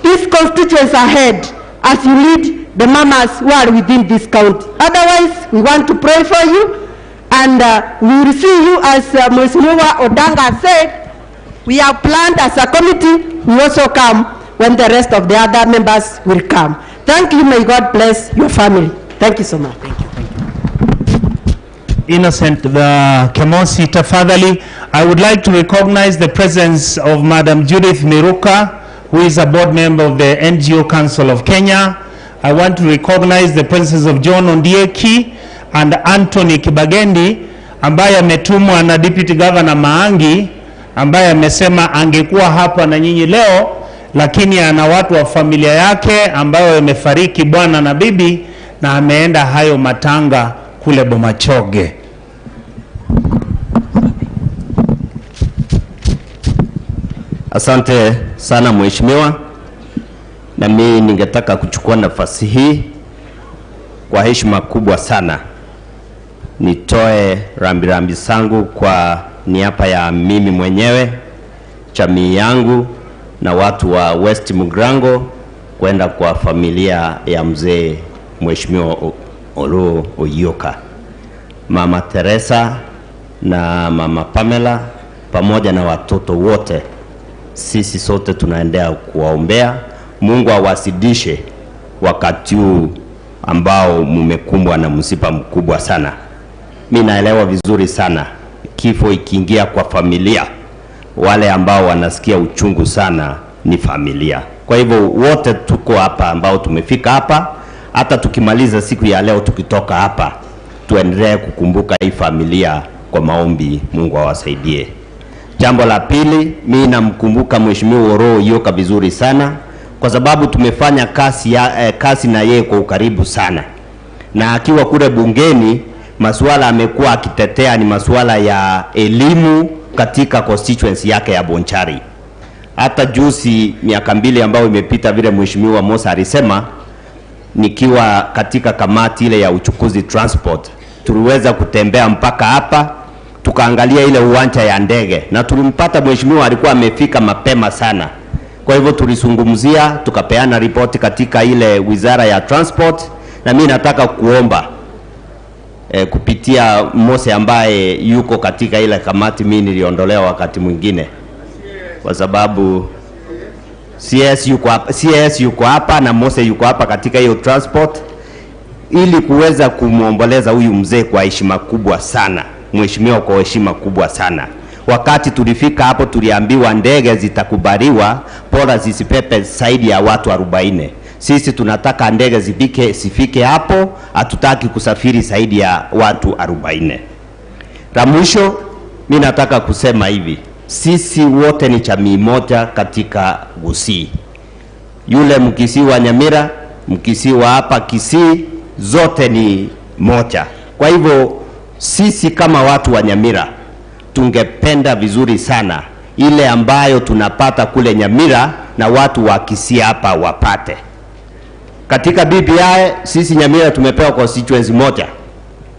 this constituents ahead as you lead the mamas who are within this county. Otherwise, we want to pray for you, and we will see you as Mheshimiwa Odanga said, we have planned as a committee, we also come when the rest of the other members will come. Thank you. May God bless your family. Thank you so much. Thank you. Innocent the Kemosi, tafadhali. I would like to recognize the presence of Madam Judith Miruka, who is a board member of the NGO Council of Kenya. I want to recognize the presence of John Ondieki and Anthony Kibagendi, ambaye ametumwa na Deputy Governor Maangi, ambaye amesema angekuwa hapa na nyinyi leo, lakini ana watu wa familia yake ambayo wamefariki bwana na bibi, na ameenda hayo matanga kule Bomachoge. Asante sana mheshimiwa, na mimi ningetaka kuchukua nafasi hii kwa heshima kubwa sana nitoe rambirambi zangu kwa niaba ya mimi mwenyewe, jamii yangu na watu wa West Mugirango kwenda kwa familia ya mzee Mheshimiwa Oro Oyoka, Mama Teresa na Mama Pamela pamoja na watoto wote. Sisi sote tunaendea kuwaombea Mungu awasidishe wakati huu ambao mmekumbwa na msiba mkubwa sana. Mimi naelewa vizuri sana kifo ikiingia kwa familia, wale ambao wanasikia uchungu sana ni familia. Kwa hivyo wote tuko hapa ambao tumefika hapa, hata tukimaliza siku ya leo tukitoka hapa, tuendelee kukumbuka hii familia kwa maombi. Mungu awasaidie. Jambo la pili, mimi namkumbuka Mheshimiwa Oro Oyoka vizuri sana kwa sababu tumefanya kazi na yeye kwa ukaribu sana. Na akiwa kule bungeni, masuala amekuwa akitetea ni masuala ya elimu katika constituency yake ya Bonchari. Hata juzi miaka 2 ambayo imepita, vile Mheshimiwa Musa alisema, nikiwa katika kamati ile ya uchukuzi transport, tuliweza kutembea mpaka hapa tukaangalia ile uwanja ya ndege, na tulimpata mheshimiwa alikuwa amefika mapema sana. Kwa hivyo tulizungumzia, tukapeana ripoti katika ile wizara ya transport, na mimi nataka kuomba kupitia Mose ambaye yuko katika ile kamati, mimi niliondolewa wakati mwingine kwa sababu CS yuko hapa, CS yuko hapa na Mose yuko hapa katika hiyo transport, ili kuweza kumuomboleza huyu mzee kwa heshima kubwa sana, mheshimiwa, kwa heshima kubwa sana. Wakati tulifika hapo tuliambiwa ndege zitakubaliwa, bora zisipepe zaidi ya watu 40. Sisi tunataka ndege zifike hapo, hatutaki kusafiri zaidi ya watu 40. La mwisho mimi nataka kusema hivi, sisi wote ni jamii moja katika Gusii. Yule Mkisii wa Nyamira, Mkisii wa hapa Kisii, zote ni moja. Kwa hivyo sisi kama watu wa Nyamira tungependa vizuri sana ile ambayo tunapata kule Nyamira na watu wa Kisii hapa wapate. Katika BBI sisi Nyamira tumepewa constituency moja,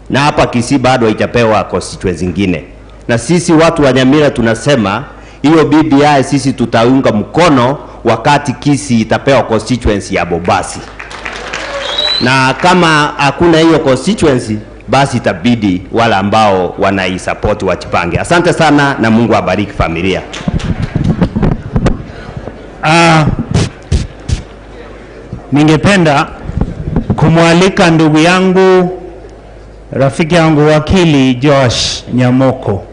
na hapa Kisii bado haijapewa constituency nyingine. Na sisi watu wa Nyamira tunasema hiyo BBI sisi tutaunga mkono wakati Kisii itapewa constituency ya Bobasi. Na kama hakuna hiyo constituency, basi itabidi wale ambao wanaisupport wajipange. Asante sana na Mungu abariki familia. Ningependa kumwalika ndugu yangu, rafiki yangu, wakili Josh Nyamoko,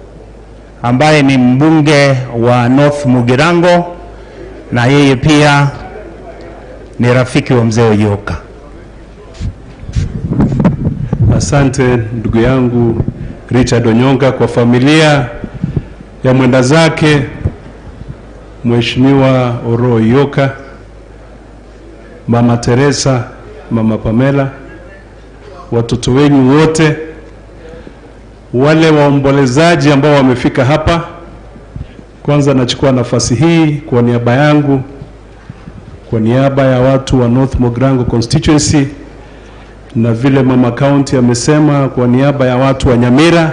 ambaye ni mbunge wa North Mugirango na yeye pia ni rafiki wa mzee Oyoka. Asante ndugu yangu Richard Onyonka, kwa familia ya mwenda zake Mheshimiwa Oroo Oyoka, Mama Teresa, Mama Pamela, watoto wenu wote, wale waombolezaji ambao wamefika hapa. Kwanza nachukua nafasi hii kwa niaba yangu, kwa niaba ya watu wa North Mugirango constituency, na vile Mama County amesema, kwa niaba ya watu wa Nyamira,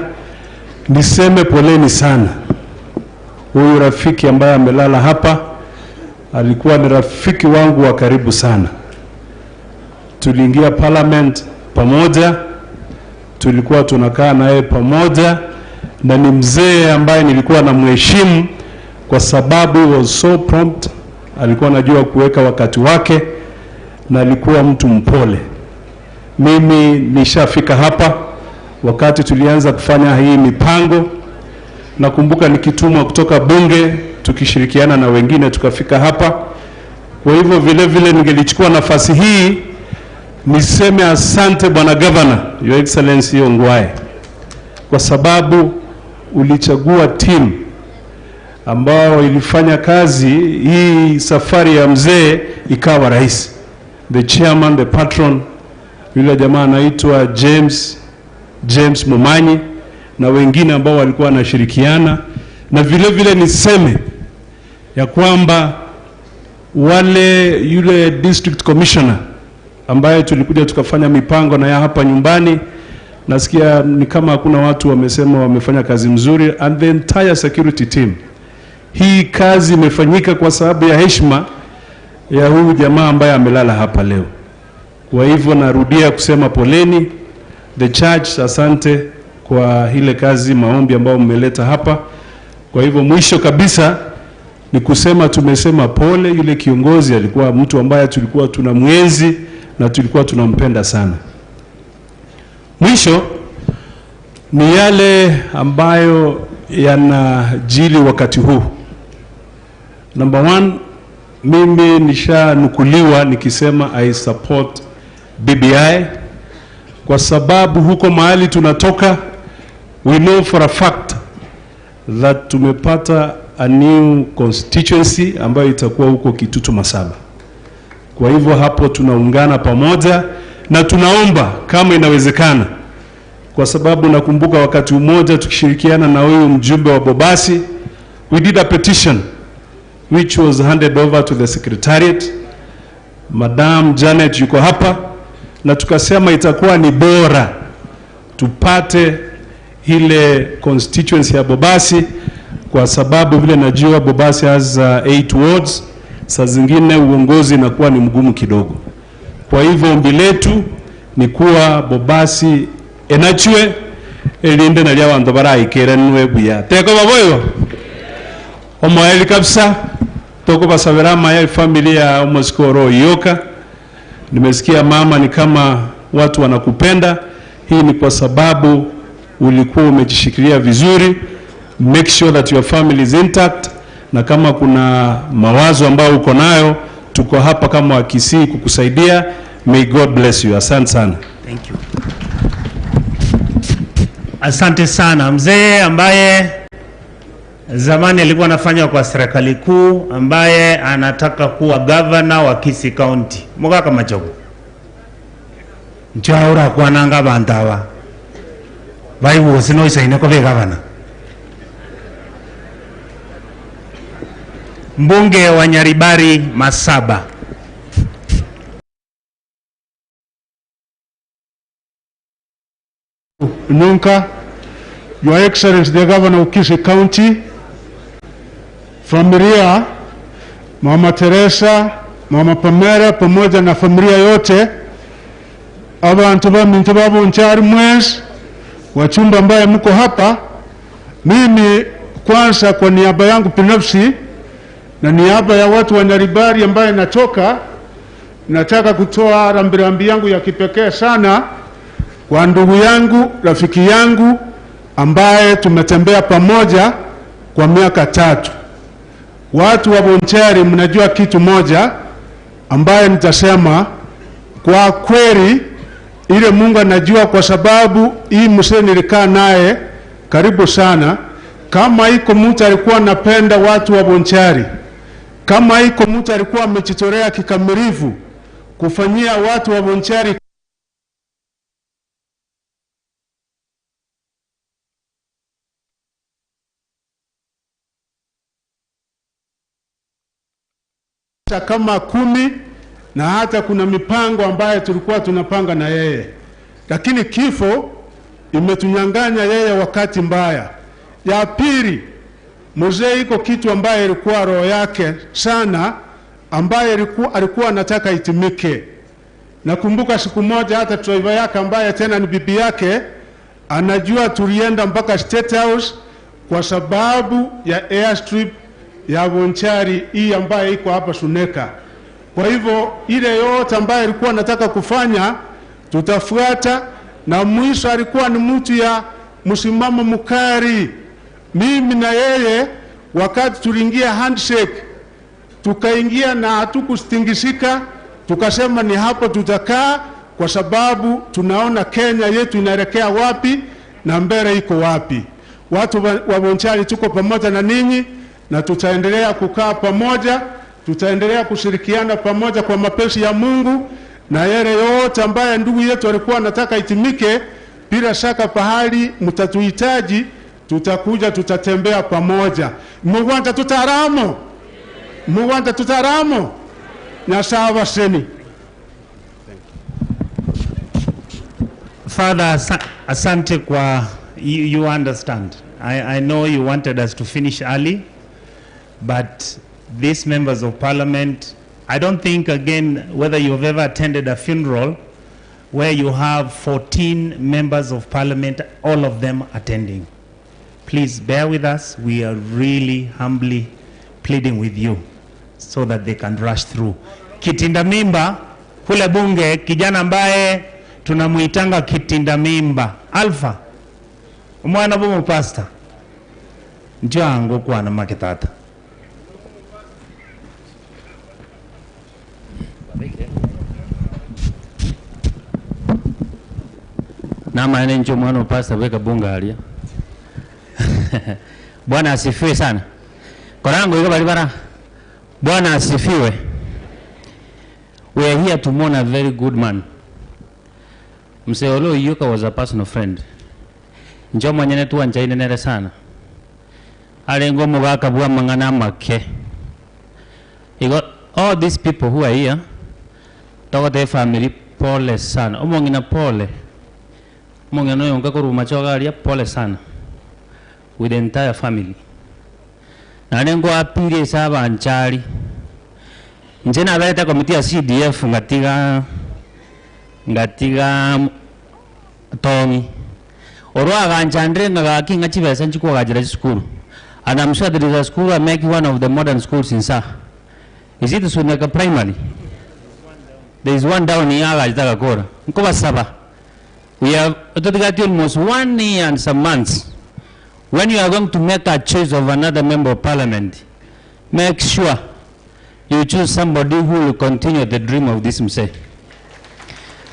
niseme poleni sana. Huyu rafiki ambaye amelala hapa alikuwa ni rafiki wangu wa karibu sana. Tuliingia parliament pamoja, tulikuwa tunakaa naye pamoja, na ni mzee ambaye nilikuwa namheshimu kwa sababu was so prompt, alikuwa anajua kuweka wakati wake na alikuwa mtu mpole. Mimi nishafika hapa wakati tulianza kufanya hii mipango. Nakumbuka nikitumwa kutoka bunge tukishirikiana na wengine tukafika hapa. Kwa hivyo vile vile ningelichukua nafasi hii niseme asante Bwana Governor, Your Excellency Ongwae, kwa sababu ulichagua team ambao ilifanya kazi hii safari ya mzee ikawa rahisi. The chairman, the patron, yule jamaa anaitwa James Mumanyi na wengine ambao walikuwa wanashirikiana. Na vile vile niseme ya kwamba wale yule district commissioner ambaye tulikuja tukafanya mipango na ya hapa nyumbani, nasikia ni kama hakuna watu wamesema wamefanya kazi mzuri, and the entire security team. Hii kazi imefanyika kwa sababu ya heshima ya huyu jamaa ambaye amelala hapa leo. Kwa hivyo narudia kusema poleni the church, asante kwa ile kazi, maombi ambayo mmeleta hapa. Kwa hivyo mwisho kabisa ni kusema tumesema pole. Yule kiongozi alikuwa mtu ambaye tulikuwa tunamwenzi na tulikuwa tunampenda sana. Mwisho ni yale ambayo yanajili wakati huu. Number one, mimi nishanukuliwa nikisema I support BBI kwa sababu huko mahali tunatoka, we know for a fact that tumepata a new constituency ambayo itakuwa huko Kitutu Masaba. Kwa hivyo hapo tunaungana pamoja na tunaomba kama inawezekana, kwa sababu nakumbuka wakati mmoja tukishirikiana na huyu mjumbe wa Bobasi, we did a petition which was handed over to the secretariat. Madam Janet yuko hapa, na tukasema itakuwa ni bora tupate ile constituency ya Bobasi, kwa sababu vile najua Bobasi has 8 wards. Saa zingine uongozi inakuwa ni mgumu kidogo. Kwa hivyo ombi letu ni kuwa Bobasi enachwe elinde na lya baraikeranwe buya teko baboyo omoeli kabisa toko basaberama ya familia omosikoro yoka. Nimesikia mama, ni kama watu wanakupenda. Hii ni kwa sababu ulikuwa umejishikilia vizuri. Make sure that your family is intact, na kama kuna mawazo ambayo uko nayo, tuko hapa kama Wakisii kukusaidia. May God bless you. Asante sana. Thank you. Asante sana mzee ambaye zamani alikuwa anafanya kwa serikali kuu, ambaye anataka kuwa governor wa Kisii County. Mugaka Machogo. Nchaura kwananga bantawa. Baibu sino isaine ko be governor. Mbunge wa Nyaribari Masaba. Nunca, Your Excellency the Governor of Kisii County, familia Mama Teresa, Mama Pamela pamoja na familia yote, abantu bamintu babunchari mwezi, wachumba ambaye mko hapa. Mimi kwanza kwa niaba yangu binafsi na niaba ya watu wa Nyaribari ambaye natoka, nataka kutoa rambirambi yangu ya kipekee sana kwa ndugu yangu, rafiki yangu ambaye tumetembea pamoja kwa miaka 3. Watu wa Bonchari, mnajua kitu moja ambaye nitasema kwa kweli ile Mungu anajua, kwa sababu hii mzee nilikaa naye karibu sana. Kama iko mtu alikuwa anapenda watu wa Bonchari, kama iko mtu alikuwa amejitolea kikamilifu kufanyia watu wa Bonchari kama 10, na hata kuna mipango ambayo tulikuwa tunapanga na yeye, lakini kifo imetunyang'anya yeye wakati mbaya. Ya pili, mzee iko kitu ambaye ilikuwa roho yake sana, ambaye alikuwa anataka itimike. Nakumbuka siku moja hata driver yake ambaye tena ni bibi yake anajua tulienda mpaka State House kwa sababu ya airstrip ya Bonchari hii ambaye iko hapa Suneka. Kwa hivyo ile yote ambaye alikuwa anataka kufanya tutafuata, na mwisho alikuwa ni mtu ya msimamo mkali. Mimi na yeye wakati tuliingia handshake, tukaingia na hatukustingisika, tukasema ni hapo tutakaa, kwa sababu tunaona Kenya yetu inaelekea wapi na mbele iko wapi. Watu wa Bonchari tuko pamoja na ninyi, na tutaendelea kukaa pamoja, tutaendelea kushirikiana pamoja kwa mapenzi ya Mungu, na yale yote ambaye ndugu yetu alikuwa anataka itimike, bila shaka pahali mtatuhitaji tutakuja, tutatembea pamoja. Mugwanta tutaramo. Mugwanta tutaramo. Na sawa seni. Father, asante kwa you understand. I know you wanted us to finish early, but these members of parliament, I don't think, again, whether you've ever attended a funeral where you have 14 members of parliament, all of them attending. Please bear with us. We are really humbly pleading with you so that they can rush through. Kitinda mimba, kule bunge, kijana ambaye tunamuitanga kitinda mimba, Alpha, mwana bomo pastor, njoo angu kwa na makitata. Nama ene njo mwana pastor weka bunga alia. Bwana asifiwe sana. Korango iko barabara. Bwana asifiwe. We are here to mourn a very good man. Mzee Oloo Oyoka was a personal friend. Njo mwenyene tu anjaine nere sana. Alengo mugaka bwa mangana make. He got all these people who are here. Toka the family pole sana. Omongina pole. Mongeno yonga koruma chogaria pole sana. With the entire family. Na nengo apire saba anchali. Nje naberete komiti ya CDF ngatiga ngatiga tongi Orwa aganchandire ngagaki ngachibesa nchikuagachira chisukuru. And I'm sure there is a school I make one of the modern schools in Sa. Is it Suneka Primary? There is one down in Agachitagakora. Nkobasaba. We have almost 1 year and some months. When you are going to make a choice of another member of parliament, make sure you choose somebody who will continue the dream of this mse.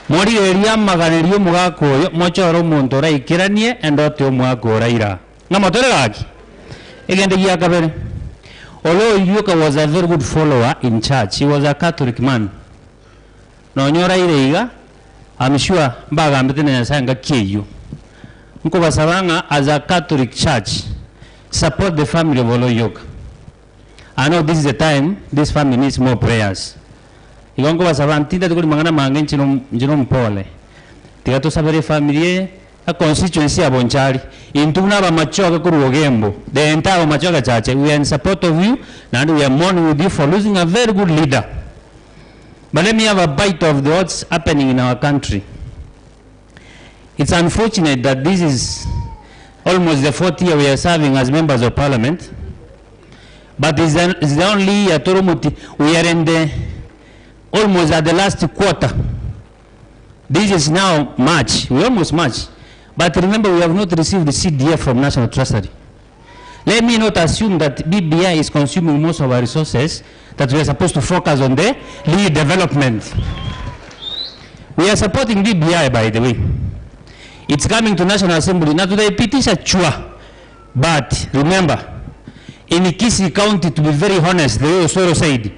Mori eria maganerio mugako oyo mochoro omonto oraikiranie endote omwaka oraira. Ng'amotore gaki. Egende gia kabere. Oloo Oyoka was a very good follower in church. He was a Catholic man. Nonyo oraire iga, I'm sure mbagambete na Nyasaye ngaki eyio. Nkobasabanga as a Catholic church, support the family of Oloo Oyoka. I know this is the time this family needs more prayers. Igongo basaba ntinda tukuri mangana mange nchino mpole. Tiga tusabere family a constituency ya Bonchari. Intuna ba machoka kuru Ogembo. The entire Machoka church. We are in support of you and we are mourning with you for losing a very good leader. But let me have a bite of what's happening in our country. It's unfortunate that this is almost the fourth year we are serving as members of parliament. But it's the only year Torumuti, we are in the almost at the last quarter. This is now March. We almost March. But remember, we have not received the CDF from National Treasury. Let me not assume that BBI is consuming most of our resources, that we are supposed to focus on the lead development. We are supporting BBI, by the way. It's coming to National Assembly. Now today, pitisha chua. But remember, in Kisii County, to be very honest, the way Osoro said,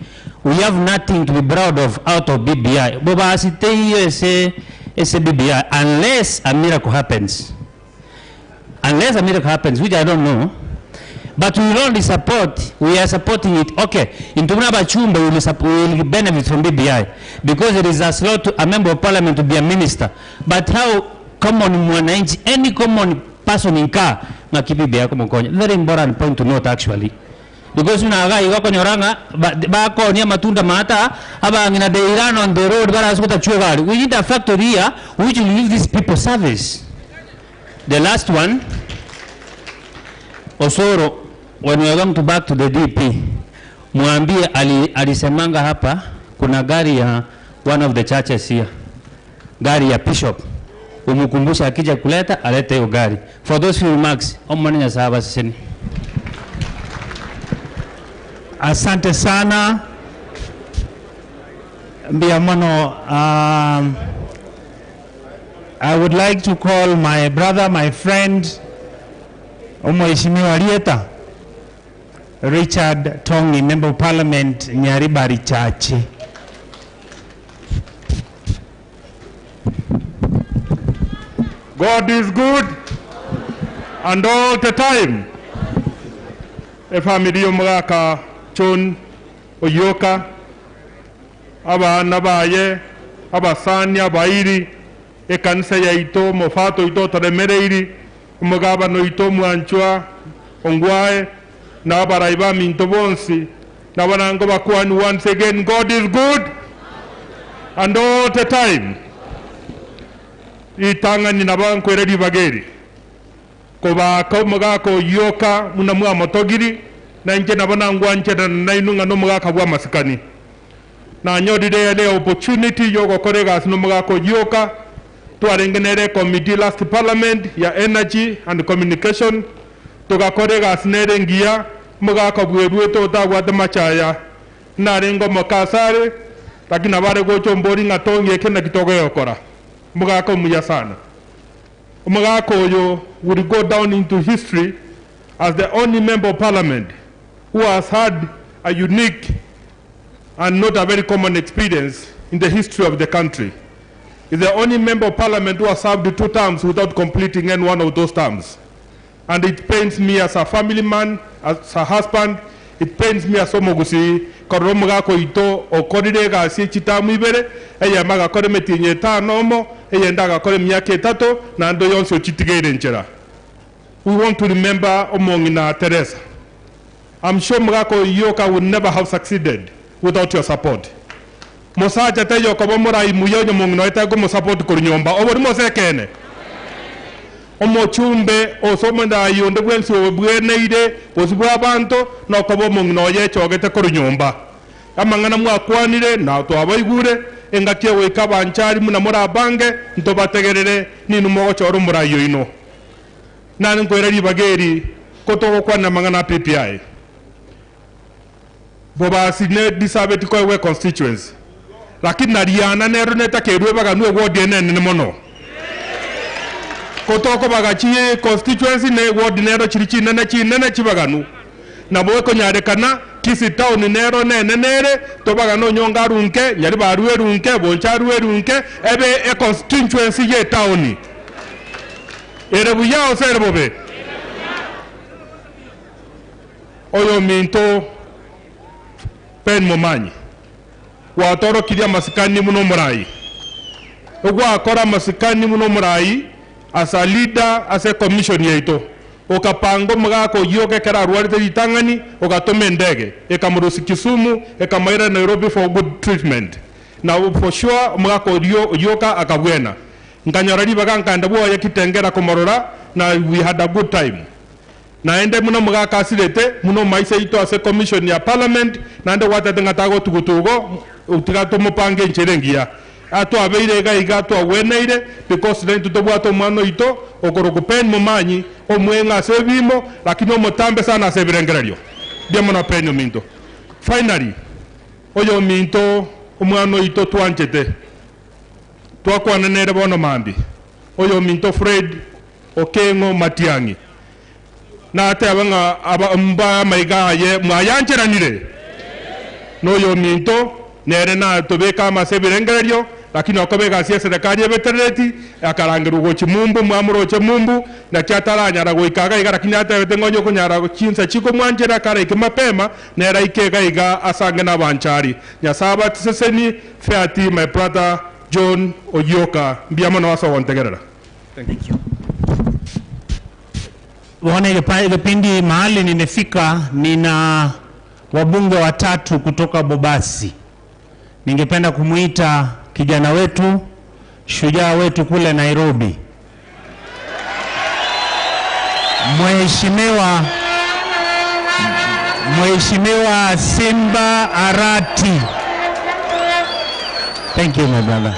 we have nothing to be proud of out of BBI. Boba asite ese BBI, unless a miracle happens. Unless a miracle happens, which I don't know. But we will only support, we are supporting it. Okay, in Tumuna Chumba, we will benefit from BBI because there is a slot to a member of parliament to be a minister. But how common mwananchi, any common person in car, BBI kumukonya. Very important point to note actually. Because unaga iwako nyoranga bako ni matunda mata aba ngina they run on the road bara asukuta chuo. We need a factory here which will give these people service. The last one, Osoro, when we are going to back to the DP, mwambie alisemanga hapa kuna gari ya one of the churches here, gari ya bishop. Umukumbusha akija kuleta alete hiyo gari. For those few remarks, omani Nyasaye siseni. Asante sana Mbiamono. I would like to call my brother, my friend, Mheshimiwa Rieta Richard Tongi, Member of Parliament, Nyaribari Chache. God is good and all the time. Efamili yomugaka John Oyoka, abana baye, abasani abairi, ekanisa yaito mofato ito taremereiri, umugabano ito mwanchwa ongwae na abaraiba minto bonsi na banango bakwani. Once again, God is good and all the time. Itangani na bankwere bageri kobaka omugaka Oyoka muna mwa motogiri na inche nabona ngwanche na inunga no mugaka bwa masikani na nyorire le opportunity yogokora egasi no mugaka Oyoka. Twarengenere committee last parliament ya energy and communication tugakora egasi nere ngiya mugaka bwerwete otagwate machaya narengo mokasare lakini abare gocho mbori ng'atongi ekena kitogo yokora mugaka muya sana. Mugaka oyo would go down into history as the only member of parliament who has had a unique and not a very common experience in the history of the country. He's the only member of parliament who has served 2 terms without completing any one of those terms. And it pains me as a family man, as a husband, it pains me as omogusi, kororo mugako ito, okorire gasi chitamu ibere, eye maga kore metinye tano omo, eye ndaga kore miaka etato, na ando yonsi ochitigere nchera. We want to remember Omongina Teresa. I'm sure Mugako Oyoka would never have succeeded without your support. Musacha teyo kobo murai muyo mong'ina oete gomosupport korwa nyomba obo rimosekene omochumbe osomenda yonde bwensi obweneire bosi bwa banto nokobo omong'ina oye echogete korwa nyomba amang'ana mwakwanire na twabaigure engaki egoika banchari muna morabange ntobategerere ninu mogochora omorai oino nani nkoira ribageri kotogokwana mang'ana PPI bobasi ne disabeti koewe constituency lakini nariana nero netakerwe baganwe ward enene mono kotoko bagachi constituency ne ward nero chiri chinene chinene chibaganu nabo ekonyarekana Kisii town nero nene nere tobagano nyonga runke nyari barue runke boncha rue runke ebe e constituency ye town ere buya osere bobe oyo minto Ben Momanyi watorokirie masikani muno murai ogwakora masikani muno murai as a leader as a commission yaito okapanga omogaka oyio gekera arwarete ritang'ani ogatoma endege ekamurusi Kisumu ekamaira Nairobi for good treatment na for sure omogaka orio oyoka akabwena nkanyora ribaga nkanda bwoye kitengera komorora na we had a good time naende muno mugaka asirete muno maise ito ase commission ya parliament naende gwatete ng'atago tugutugo utiga tumupange ncherengia atwabeire iga iga twaweneire because then tutobwata omwana oito okoroku Ben Momanyi omweng'a ase ebimo lakini omotambe sana ase ebirengererio mbia mono Ben ominto. Finally oyo ominto omwana oito twanchete twakwananere bono mambi oyo ominto Fred Okengo Matiang'i na ateba ng'a aba mba maiga ye mwayancheranire noyo minto nere na tobeka amasebirengererio lakini okobeka ase serikali ebetereti akarangerwa gochi mumbu mwamuroche mumbu na kiataranyara goikaga iga lakini atebete ng'onye konyara chinsa chiko mwanchera karaike mapema nera ikega iga asange na banchari nyasaba tiseseni feati my brother John Oyoka mbia mono ase ogontegerera. Thank you. Waone kipindi mahali nimefika, nina wabunge watatu kutoka Bobasi. Ningependa kumuita kijana wetu, shujaa wetu kule Nairobi, Mheshimiwa Simba Arati. Thank you my brother.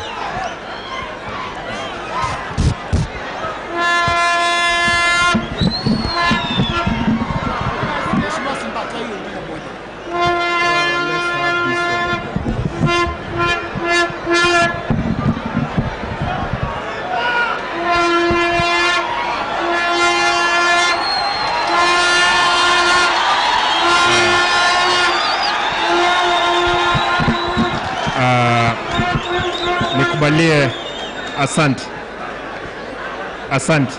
Nikubalie, asante. Asante.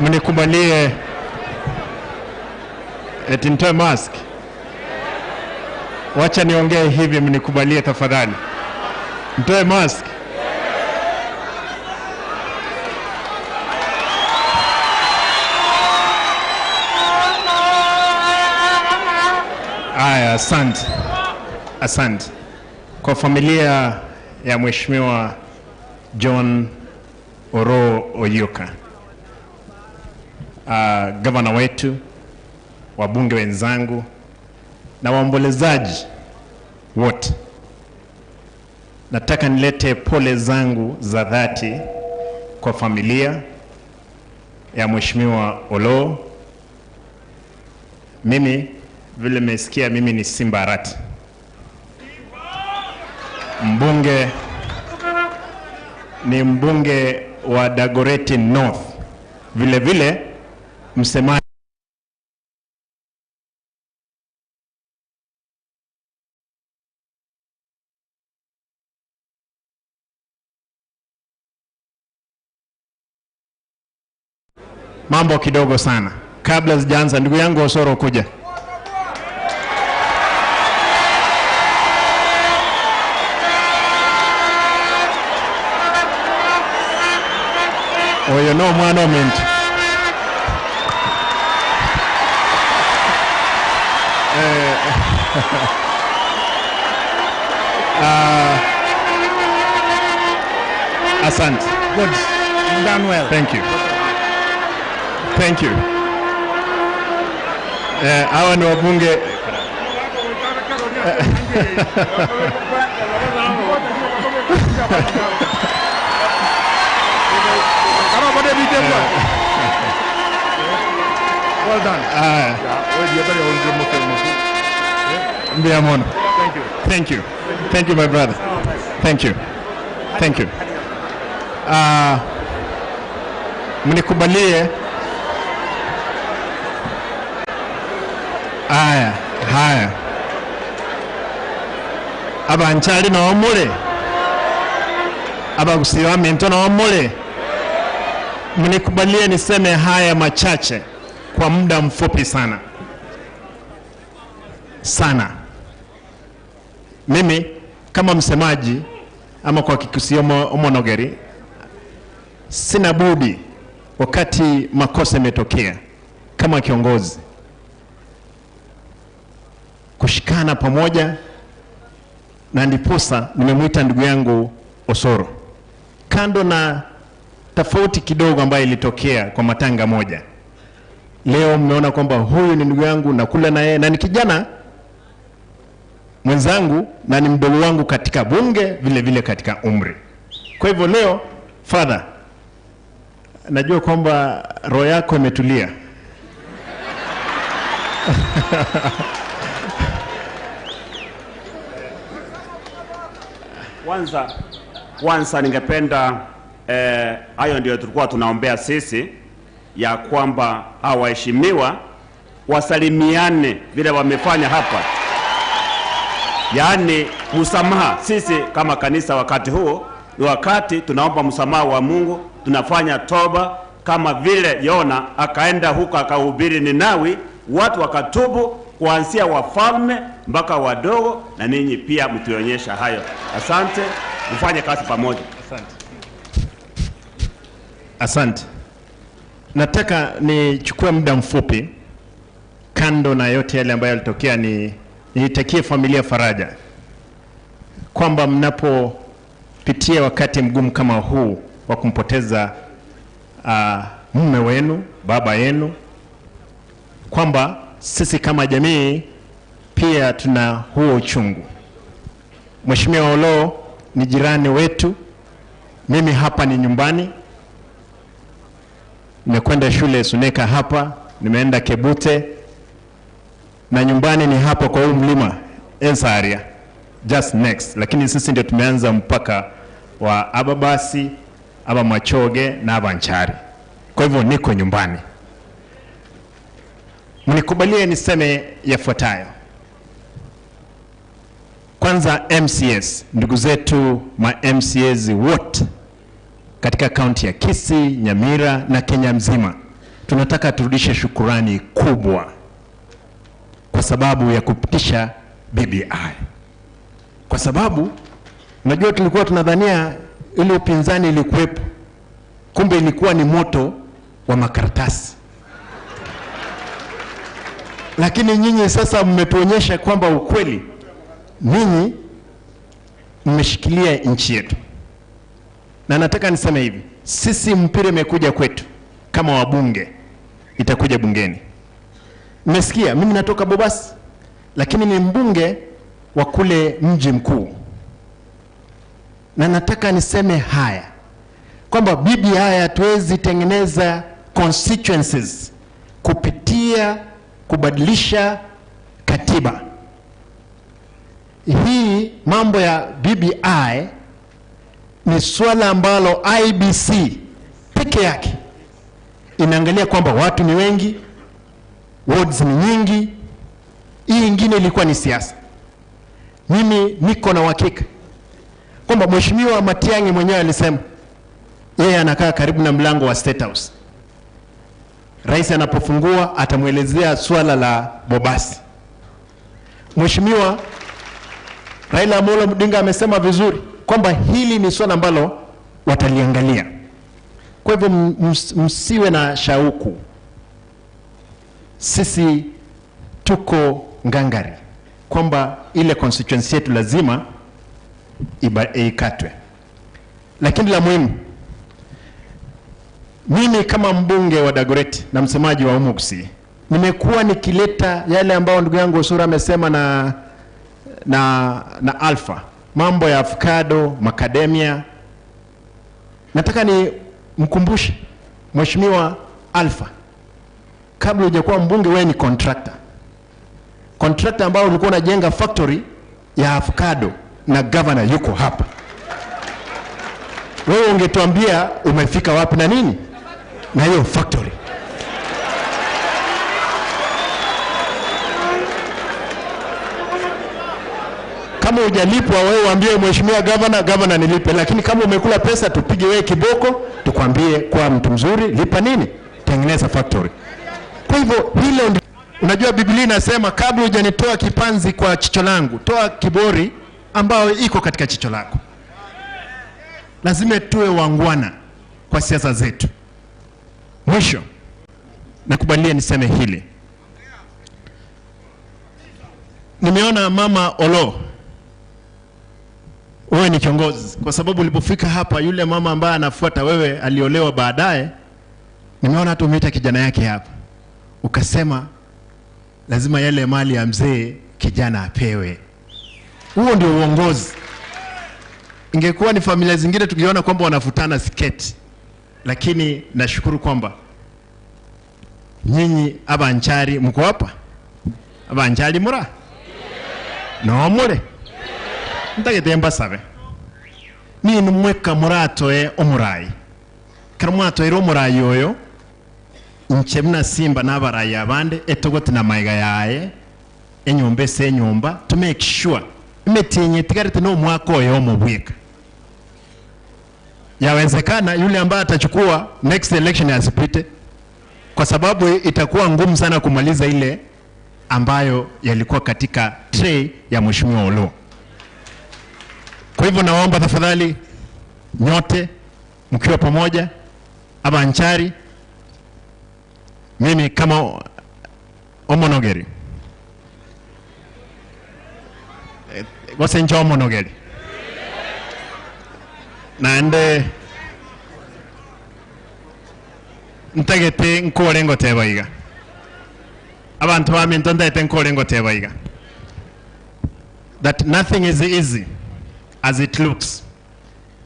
Mnikubalie eti nitoe mask. Wacha niongee hivi, mnikubalie tafadhali. Nitoe mask. Aya, asante. Asante. Kwa familia ya Mheshimiwa John Oroo Oyoka, gavana wetu, wabunge wenzangu na waombolezaji wote, nataka nilete pole zangu za dhati kwa familia ya Mheshimiwa Oloo. Mimi vile mmesikia, mimi ni Simba Arati, mbunge, ni mbunge wa Dagoretti North, vile vile msemaji mambo kidogo sana kabla sijaanza. Ndugu yangu Osoro kuja. Oyo no mwana omuntu. Asante. Good. You've done well. Thank you. Thank you. Hawa ni wabunge. Well done. Mbiamono. Thank you. Thank you. Thank you, my brother. Thank you. Thank you. Mnikubalie. Haya, haya. Abanchali na omule. Abagusiwa minto na omule. Mnikubalie niseme haya machache kwa muda mfupi sana. Sana. Mimi kama msemaji ama kwa Kikusi omonogeri, sina budi wakati makosa yametokea kama kiongozi kushikana pamoja, na ndiposa nimemuita ndugu yangu Osoro. Kando na tofauti kidogo ambayo ilitokea kwa matanga moja, leo mmeona kwamba huyu ni ndugu yangu, nakula na yeye na ni kijana mwenzangu na ni mdogo wangu katika bunge, vile vile katika umri. Kwa hivyo leo, father, najua kwamba roho yako imetulia. Kwanza ningependa hayo ndio tulikuwa tunaombea sisi, ya kwamba hawaheshimiwa wasalimiane vile wamefanya hapa. Yaani msamaha, sisi kama kanisa wakati huo ni wakati tunaomba msamaha wa Mungu, tunafanya toba kama vile Yona akaenda huko akahubiri Ninawi, watu wakatubu kuanzia wafalme mpaka wadogo, na ninyi pia mtuonyesha hayo. Asante, mfanye kazi pamoja. Asante. Asante. Nataka nichukue muda mfupi, kando na yote yale ambayo yalitokea, ni niitakie familia faraja kwamba mnapopitia wakati mgumu kama huu wa kumpoteza mume wenu, baba yenu, kwamba sisi kama jamii pia tuna huo uchungu. Mheshimiwa Oloo ni jirani wetu, mimi hapa ni nyumbani. Nimekwenda shule Suneka hapa, nimeenda Kebute, na nyumbani ni hapa kwa huu mlima Ensaria, just next. Lakini sisi ndio tumeanza mpaka wa Ababasi, Aba Machoge na Abanchari. Kwa hivyo niko nyumbani. Mnikubalie niseme yafuatayo. Kwanza MCS, ndugu zetu ma MCS wote katika kaunti ya Kisii, Nyamira na Kenya mzima, tunataka turudishe shukurani kubwa kwa sababu ya kupitisha BBI. Kwa sababu unajua tulikuwa tunadhania ile upinzani ilikuwepo, kumbe ilikuwa ni moto wa makaratasi. Lakini nyinyi sasa mmetuonyesha kwamba ukweli ninyi mmeshikilia nchi yetu. Na nataka niseme hivi, sisi mpira imekuja kwetu kama wabunge, itakuja bungeni. Mmesikia mimi natoka Bobasi, lakini ni mbunge wa kule mji mkuu. Na nataka niseme haya kwamba BBI hatuwezi tengeneza constituencies kupitia kubadilisha katiba. Hii mambo ya BBI ni swala ambalo IBC peke yake inaangalia kwamba watu ni wengi, wards ni nyingi. Hii ingine ilikuwa ni siasa. Mimi niko na uhakika kwamba Mheshimiwa Matiang'i mwenyewe alisema yeye anakaa karibu na mlango wa State House. Rais anapofungua atamuelezea swala la Bobasi. Mheshimiwa Raila Amolo Odinga amesema vizuri kwamba hili ni swala ambalo wataliangalia. Kwa hivyo msiwe na shauku. Sisi tuko ngangari. kwamba ile constituency yetu lazima ikatwe. Lakini la muhimu, mimi kama mbunge wa Dagoretti na msemaji wa Umukusi, nimekuwa nikileta yale ambayo ndugu yangu Osura amesema na Alpha, mambo ya avocado, macadamia. Nataka ni mkumbushe Mheshimiwa Alpha, kabla hujakuwa mbunge wewe ni contractor. Contractor ambao ulikuwa unajenga factory ya avocado na governor yuko hapa. Wewe ungetuambia umefika wapi na nini na hiyo factory. Kama hujalipwa wewe uambie Mheshimiwa governor, governor nilipe. Lakini kama umekula pesa tupige wewe kiboko, tukwambie kwa mtu mzuri lipa nini? Tengeneza factory. Kwa hivyo hilo, unajua Biblia inasema kabla hujanitoa kipanzi kwa chicho langu, toa kibori ambao iko katika chicho lako. Lazima tuwe wangwana kwa siasa zetu. Mwisho, nakubalia niseme hili. Nimeona Mama Olo, wewe ni kiongozi, kwa sababu ulipofika hapa yule mama ambaye anafuata wewe aliolewa baadaye, nimeona hata umeita kijana yake hapa. Ukasema lazima yale mali ya mzee kijana apewe. Huo ndio uongozi. Ingekuwa ni familia zingine tukiona kwamba wanafutana sketi. Lakini nashukuru kwamba nyinyi abanchari mko hapa. Abanchari mura? No mure. Ntagetemba sabe. Ni numweka muratoe omurai. Karamwatoe omurai oyo. Nchemna simba n'abarayi abande etogoti na maiga yaye enyomba ese enyomba to make sure imetinye tigarete no mwaka oyo mubwika. Yawezekana yule ambaye atachukua next election asipite, kwa sababu itakuwa ngumu sana kumaliza ile ambayo yalikuwa katika tray ya Mheshimiwa Olo. Kwa hivyo naomba tafadhali nyote mkiwa pamoja abanchari, mimi kama Omonogeri gosenjo Omonogeri naende ntagete nkore ngoteba iga abantu baminto ndete nkore ngoteba iga that nothing is easy as it looks.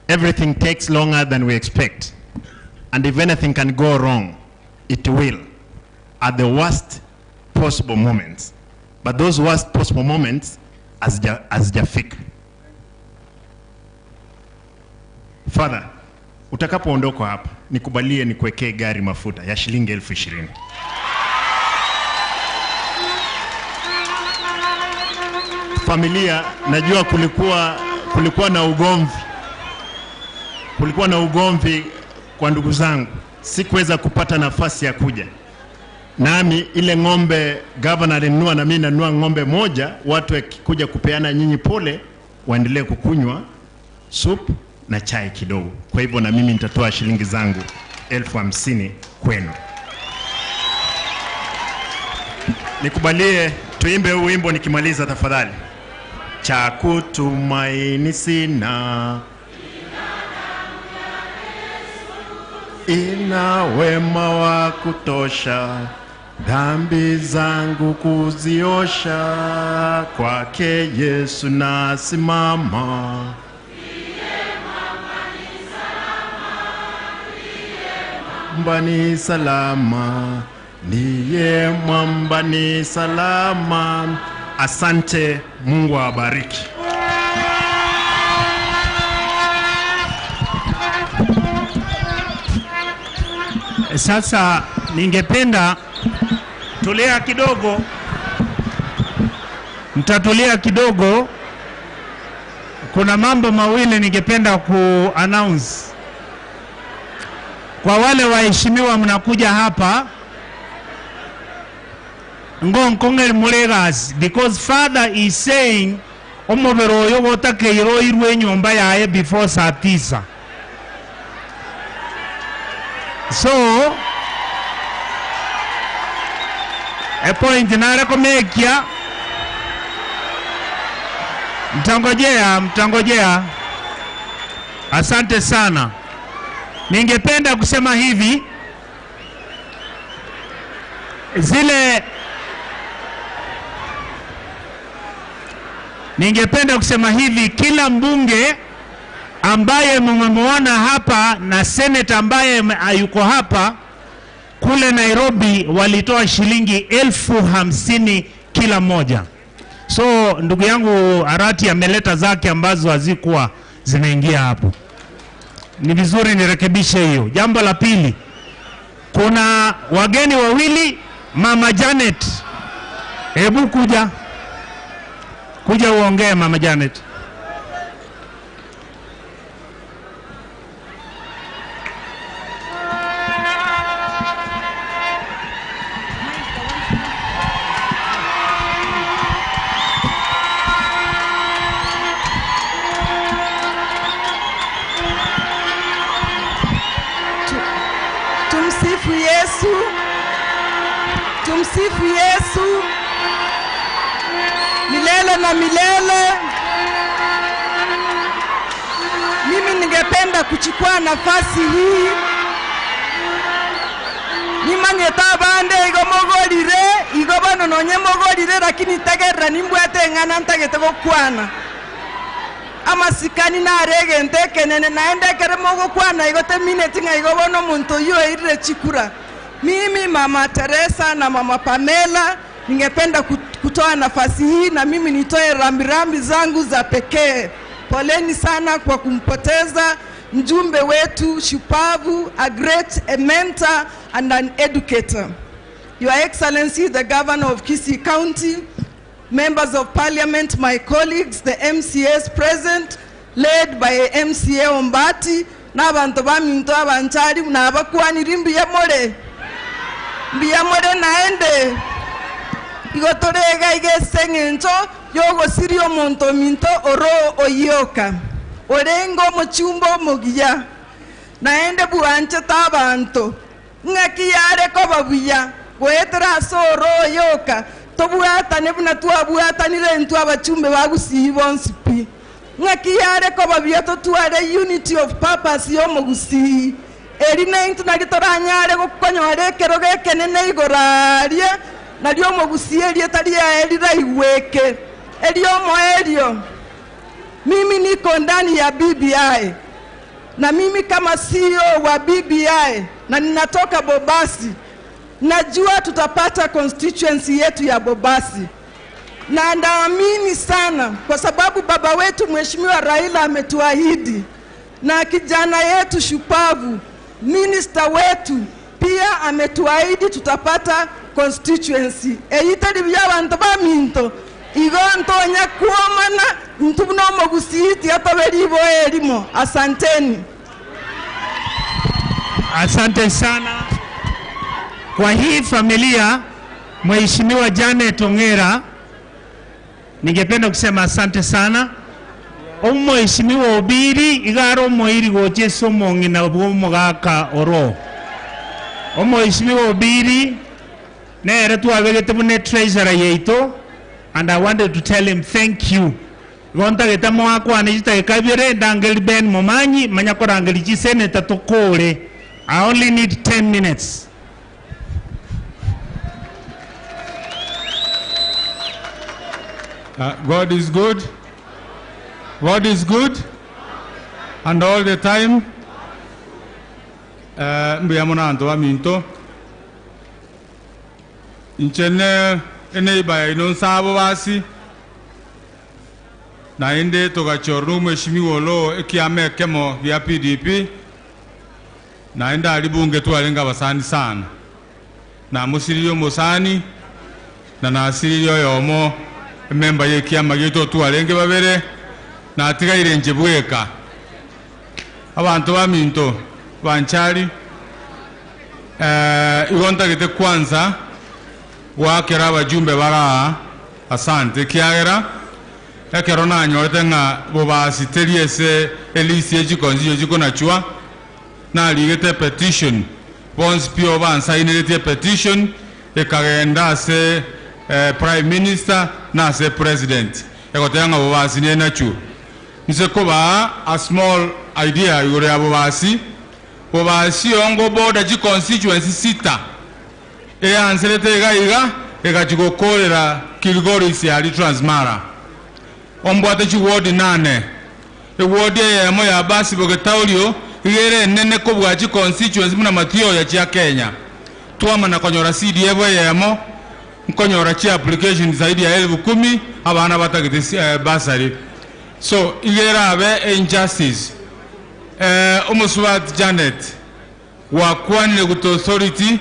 Everything takes longer than we expect, and if anything can go wrong, it will at the worst possible moments. But those worst possible moments hazijafika. Father, utakapoondoka hapa, nikubalie nikuwekee gari mafuta ya shilingi 20,000. Familia, najua kulikuwa na ugomvi. Kulikuwa na ugomvi kwa ndugu zangu. Sikuweza kupata nafasi ya kuja. Nami ile ng'ombe governor alinunua na mimi nanunua ng'ombe moja, watu wakikuja kupeana nyinyi pole waendelee kukunywa soup na chai kidogo. Kwa hivyo na mimi nitatoa shilingi zangu 50,000 kwenu. Nikubalie tuimbe huu wimbo nikimaliza tafadhali. Cha kutumaini sina, ina wema wa kutosha, dhambi zangu kuziosha, kwake Yesu nasimama. Mwamba ni salama, niye mwamba ni salama. Asante, Mungu awabariki. Sasa ningependa tulia kidogo. Mtatulia kidogo. Kuna mambo mawili ningependa ku-announce. Kwa wale waheshimiwa mnakuja hapa, ngonkongeri mulegas, because father is saying omobero oyo gotakeirwo irwe nyumba yaye before saa 9. So a point nare komekia Mtangojea, mtangojea. Asante sana. Ningependa kusema hivi, zile ningependa kusema hivi, kila mbunge ambaye mmemwona hapa na senator ambaye yuko hapa kule Nairobi walitoa shilingi 50,000 kila mmoja. So ndugu yangu Arati ameleta zake ambazo hazikuwa zimeingia hapo. Ni vizuri nirekebishe hiyo. Jambo la pili, kuna wageni wawili. Mama Janet, hebu kuja. Kuja uongee Mama Janet. Tumsifu Yesu. Tumsifu Yesu. Milele na milele. Mimi ningependa kuchukua nafasi hii. Nimanyeta bande igo mogorire, igo bano nonye mogorire, lakini tegerera nimbwate ng'ana ntagete gokwana. Amasikani narege ntekenene naende kere mogokwana igo temineti ng'a igo bono omonto oyo oirire chikura. Mimi Mama Teresa na Mama Pamela ningependa kutoa nafasi hii na mimi nitoe rambirambi zangu za pekee. Poleni sana kwa kumpoteza mjumbe wetu shupavu, a great a mentor and an educator. Your Excellency, the Governor of Kisii County, members of Parliament, my colleagues, the MCAs present, led by MCA Ombati, n'abantu baminto abanchari n'abakwaniri mbiyamore. Mbiyamore naende. Igo torega igese ng'encho yogosiri omonto minto oro oyoka. Orengo mochumbo mogiya. Naende buanche tabanto. Ng'aki yare koba buya. Goetera ase oro oyoka. Tobwatane buna twabwatanire intwe abachumbe bagusii bonsi pi. Ng'aki yare koba buya totware unity of purpose y'omogusii. Eri naintu nari toranyare gokonyora ekero gekenene igoro aria. Nari omogusii erieta riaye riraigweke. Eri omoerio. Mimi niko ndani ya BBI. Na mimi kama CEO wa BBI na ninatoka Bobasi, najua tutapata constituency yetu ya Bobasi. Na naamini sana kwa sababu baba wetu Mheshimiwa Raila ametuahidi, na kijana yetu shupavu minister wetu pia ametuahidi tutapata constituency. Eyitari byabantu baminto igo ntonya kuomana ntuno mogusiti ataberibo elimo. Asanteni. Asante sana kwa hii familia. Mheshimiwa Janet Ongera, ningependa kusema asante sana. Mheshimiwa Obiri igaro moiri gocheso mongina bwomogaka oro. Mheshimiwa Obiri nere twabegete bune treasurer yeito, and I wanted to tell him thank you. Gontagete mwakwane chitageka ndangeli Ben Momanyi manyakorangeli chiseneta tokore. I only need 10 minutes. God is good. God is good. And all the time. Mbiyamona anto aminto. Inchene ene ibaya inonsabo basi. Na ende togachorru mheshimiwa lo ekiame kemo ya PDP. Na enda alibunge tu alenga basani sana. Na musiriyo musani na nasiriyo yomo memba yekiama gito tu alenge babere na atigaire nje bweka. Abantu baminto banchari igontagete kwanza wakera abajumbe bara asante kiagera ekero nanyorete ng'a bobasi teriese elisi echikonzi chikonachwa naligete petition bonsi pio bansainirete petition ekagenda ase prime minister na ase president Egotanga bobasi ne nachu. Nse koba a small idea igoro ya bobasi. Bobasi ongo border ji constituency sita. Eyanserete iga iga ekachigokorera Kilgoris ya Transmara. Ombwate chi ward 8. E ward eyemo ya basi bogetaulio igere nene kobwa chi constituency muna matio ya chia Kenya. Twama na konyora CDF eyemo nkonyora chi application zaidi ya 10,000 abana batagete basari. So igera abe injustice. Omusubat Janet wakwanire guto authority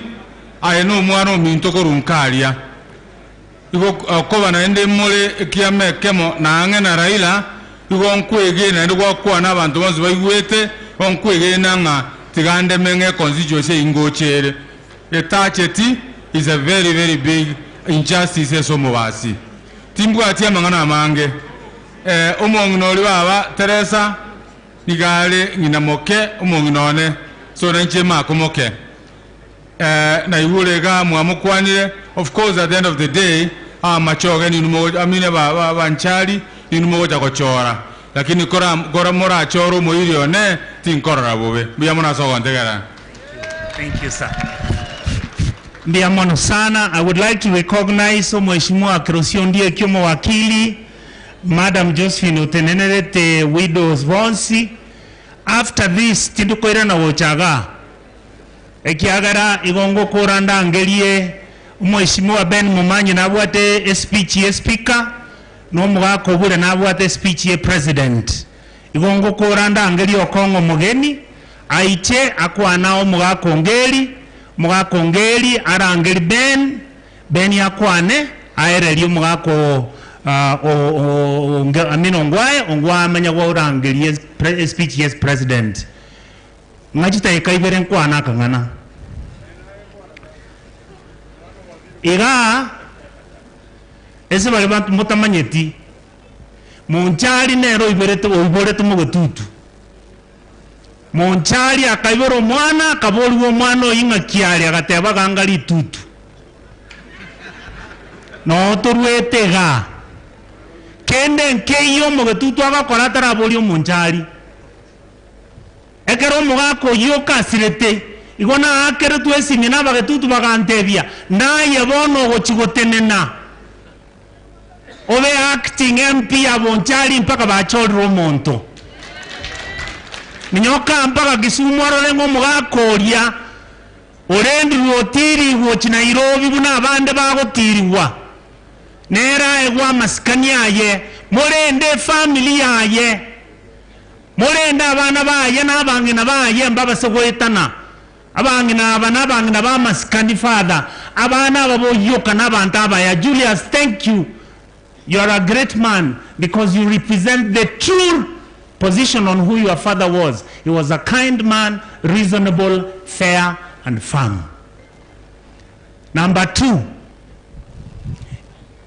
aye no mwana ominto korunkaria. Igo koba naende more ekiame kemo na ang'e na Raila igo nkwege naende gwakwana abantu bonsi baigwete onkwege nang'a tigande menge constituency ingochere. Etacheti is a very very big injustice esomobasi. Timbwati amang'ana amange. Omong'ina ori baba Teresa nigare ng'ina moke omong'ina one so nanche mako moke. Na iwurega mwamukwanire. Of course at the end of the day machoge ni numo amine ba banchali ni numo gochora lakini kora kora mora choro moirio ne tinkorora bobe buya mona sogontegera. Thank you sir. Ndiamono sana. I would like to recognize Mheshimiwa Krosio ndiye kiomo wakili Madam Josephine Otenenerete Widows Vonsi. After this tindukoira na wochaga ekiagara igongo koranda angelie Mheshimiwa Ben Mumanyi nabwate speech ye speaker no mugako bure nabwate speech ye president igongo koranda angelie okongo mugeni aiche akwana omugako ngeli arangeli Ben yakwane aereli omugako amino ngwae ongwa amanya gwa orangelie speech yes president ngachita ekaibere nkwana kangana iga ese bali bantu mutamanyeti Monchari nero iberete oiborete mugotutu Monchari akaibora omwana akaboriwa omwana oing'a kiari agateba ganga ritutu no torwete ga kende nkeiyo mugotutu agakora atarabori omonchari ekero omogaka oyio okasirete igo naakere twesimie na abagetutu bagantebia naye bono ogochigotenena obe acting MP ya Bonchari mpaka bachorire omonto minyoka mpaka Kisumu arore ng'o omogaka oria orendirwe otirigwe ochi Nairobi buna abande bagotirigwa nera egwa amasikani aye morende efamily yaye morende abana baye na abang'ina baye mbabase goetana abang'ina aba na abang'ina ba masikani father abana aba boyoka na abantu abaya. Julius, thank you. You are a great man because you represent the true position on who your father was. He was a kind man, reasonable, fair, and firm. Number 2,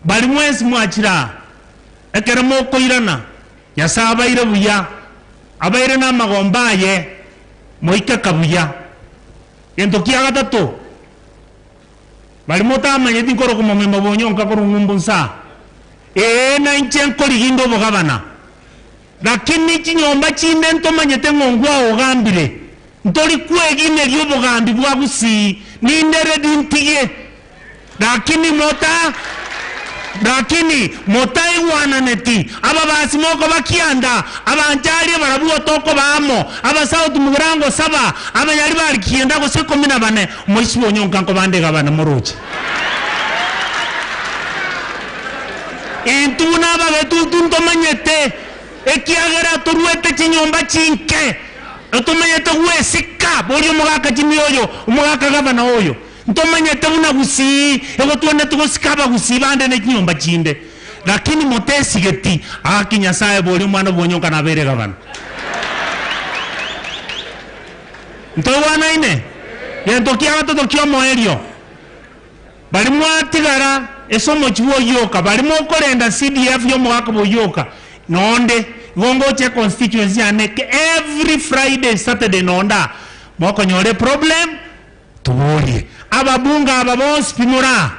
balimwezi mwachira ekere mokoirana yasabaire buya abaire na magombaye moike kabuya gento kia gatatu balimota nkoro kumomema bonyonka korungumbu nsa na inche nkorigindo bogabana lakini chinyomba chinde ntomanyete ng'ongwa ogambire ntori kwegine ryo bogambi bwa gusii nindere dintige lakini mota lakini motaigwananeti aba basimoko bakianda abanjari barabuo toko baamo aba South Mugirango saba abanyari bari kienda gose 14 moisi bonyonka nko bande gabana moroche entuna babetutu ntomanyete ekiagera turuete chinyomba chinke ntomanyete gwesika bori omogaka chimioyo omogaka gabana oyo ntomanyete buna gusii ego tuone tugosika abagusii bande ne chinyomba chinde lakini motesigeti aki Nyasaye bori omwana bwonyonka nabere gabana ntowana gento kia gatoto kia omoerio bari mwatigara esomo chiwoyoka bari mokorenda CDF yomogaka boyoka nonde gongoche constituency ane every Friday Saturday nonda mokonyore problem tuborie ababunga aba bonsi pimura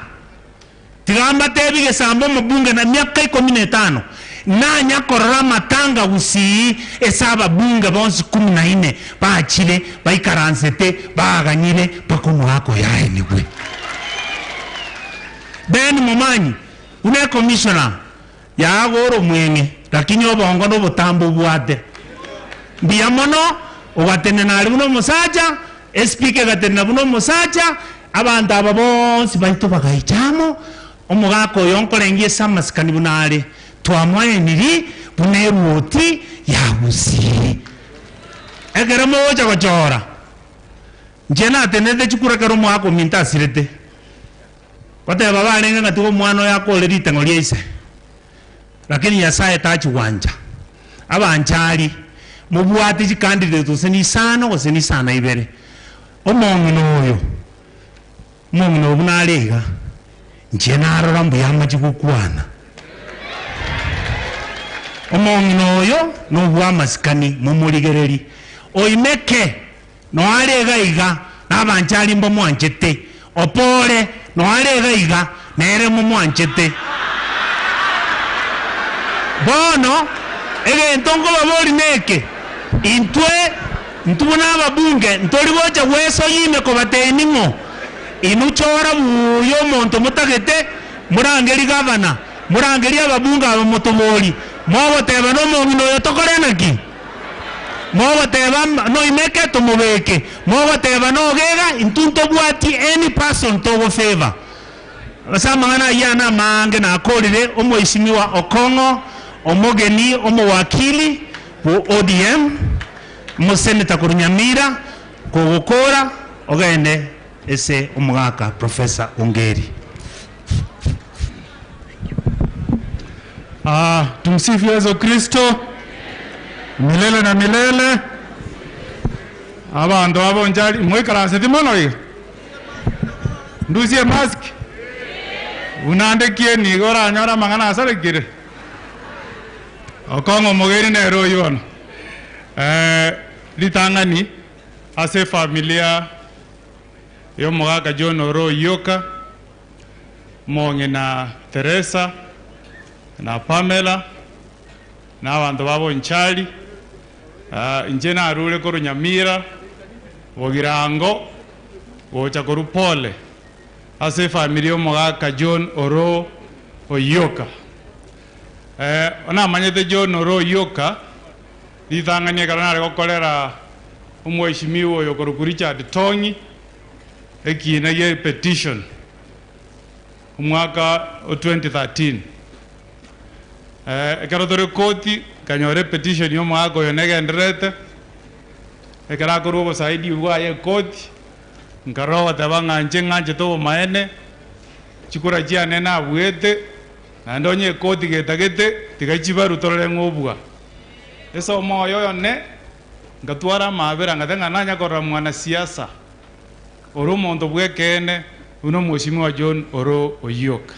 tigamba tebige sambo mubunge na miaka 15 Nanya korora matanga gusii esaba bunge bonsi 14 bachile baikaransete baganyire paka omwaka oyo aenigwe. Ben Momanyi une commissioner yagoro omweng'e lakini obongo na obotambo obwate mbuya mono ogatenena ari buna omosacha espika egatenena buna omosacha abanto aba bonsi baito bagaichamo omogaka oyo nkorengia ase amasikani buna are twamwaeniri buna erwoti ya Gusii ekero mogocha gochora nche natenete chikura ekero omwaka ominto asirete goteba barenge ng'a tiga omwana oyo akore ritang'o ria ise lakini Nyasaye tachiwancha abanchari mobwate chicandidate gose ni isano gose ni isana ibere omong'ina oyo omong'ina oyo buna are iga nche narora mbuya amachi gokwana omong'ina oyo nobwa amasikani momorigereri oimeke noare iga iga na abanchari mbomwanchete opore noare iga iga nere momwanchete bono egento nkobabori neke intwe ntubuna ababunge ntori gocha gwesoyime kobateni ng'o inuchora buya omonto motagete murangeri gavana murangeri ababunge aba motobori mogoteba na omong'ina oyo tokore naki mogoteba noimeke tomobeke mogoteba nogega intwe ntobwati any person togofavor ase amang'ana aywo na amange nakorire omoishimiwa Okong'o omogeni omowakili bo ODM moseneta korwa Nyamira kogokora ogende ese omogaka Professor Ongeri. Tumsifu Yesu Kristo milele na milele. Abandu abonjali mwikaranseti mono iga ndusie mask unandekie nigo oranyora amang'ana asarekire Okong'o omogeni nere oyo bono ritang'ani ase efamilia ya omogaka John Oro Oyoka mong'ina Teresa na Pamela na abanto babonchari inche narure korwa Nyamira bogirango gocha korwa Pole ase efamilia omogaka John Oro Oyoka. Onamanyete John Oro Oyoka ritang'ani ekero nare gokorera omweshimiwa oyo korwa Richard Tongi ekina gia petition omwaka o 2013. Ekero tore koti kanyore petition ya omwaka oyo negenderete ekero akorwa obosaidi bwaye ekoti nkarora goteba ng'a inche ng'anchete obomaene chikura chiane nabwete naende onye ekoti getagete tiga chibaru torore ng'obua ase omoyo oyo ne ngatwara amabera ngate ng'a nanya korora mwanasiasa ore omonto bwekene buna omweshimiwa John Oro Oyoka.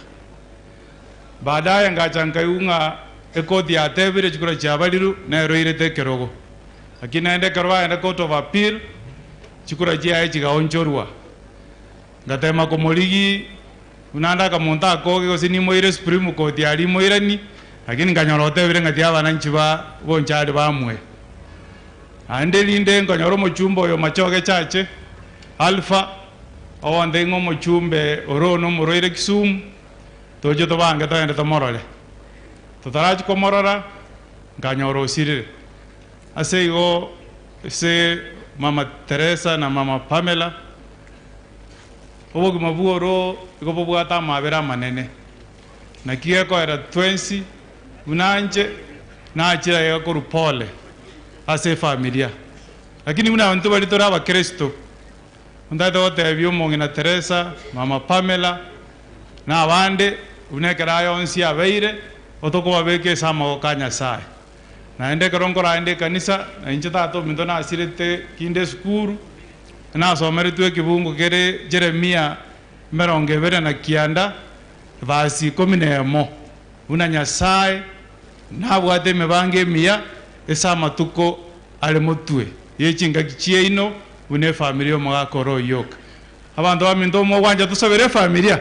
Baadaye ngacha nkaigwa ng'a ekoti yatebire chikura chiabariru neroirete ekerogo lakini naende ekero bagenda court of appeal chikura chiaye chigaonchorwa ngatema komorigi buna nde akamonto akoge gose nimoire Supreme Court aria imoirani lakini nkanyora otebire ng'ati abananchi ba bonchari bamwe ande rinde nkanyora omochumba oyo Machoge Chache Alpha owonde ng'a omochumbe oro nomoroire Kisumu toche tobange togende tomorore totarachi komorora nkanyora osirire ase igo ase Mama Teresa na Mama Pamela obogima bworo igo bobwate amabera amanene naki gekoera twensi buna inche nachira iga korwa Pole ase efamilia lakini buna abanto baria tore abakristo ontaete gotebia omong'ina Teresa Mama Pamela na abande buna ekero aye onsi abeire otokobabeka ase amagoko a Nyasaye naende ekero nkoraende ekanisa nainche tata ominto nasirete kinde esukuru nasomeretwe ekebungo kere Jeremia 29 verse 11 buna Nyasaye nabwate emibango emiya ase amatuko are motwe yechingaki chiaino buna efamilia omogaka oro Oyoka. Abanto baminto omogwancha tosabere efamilia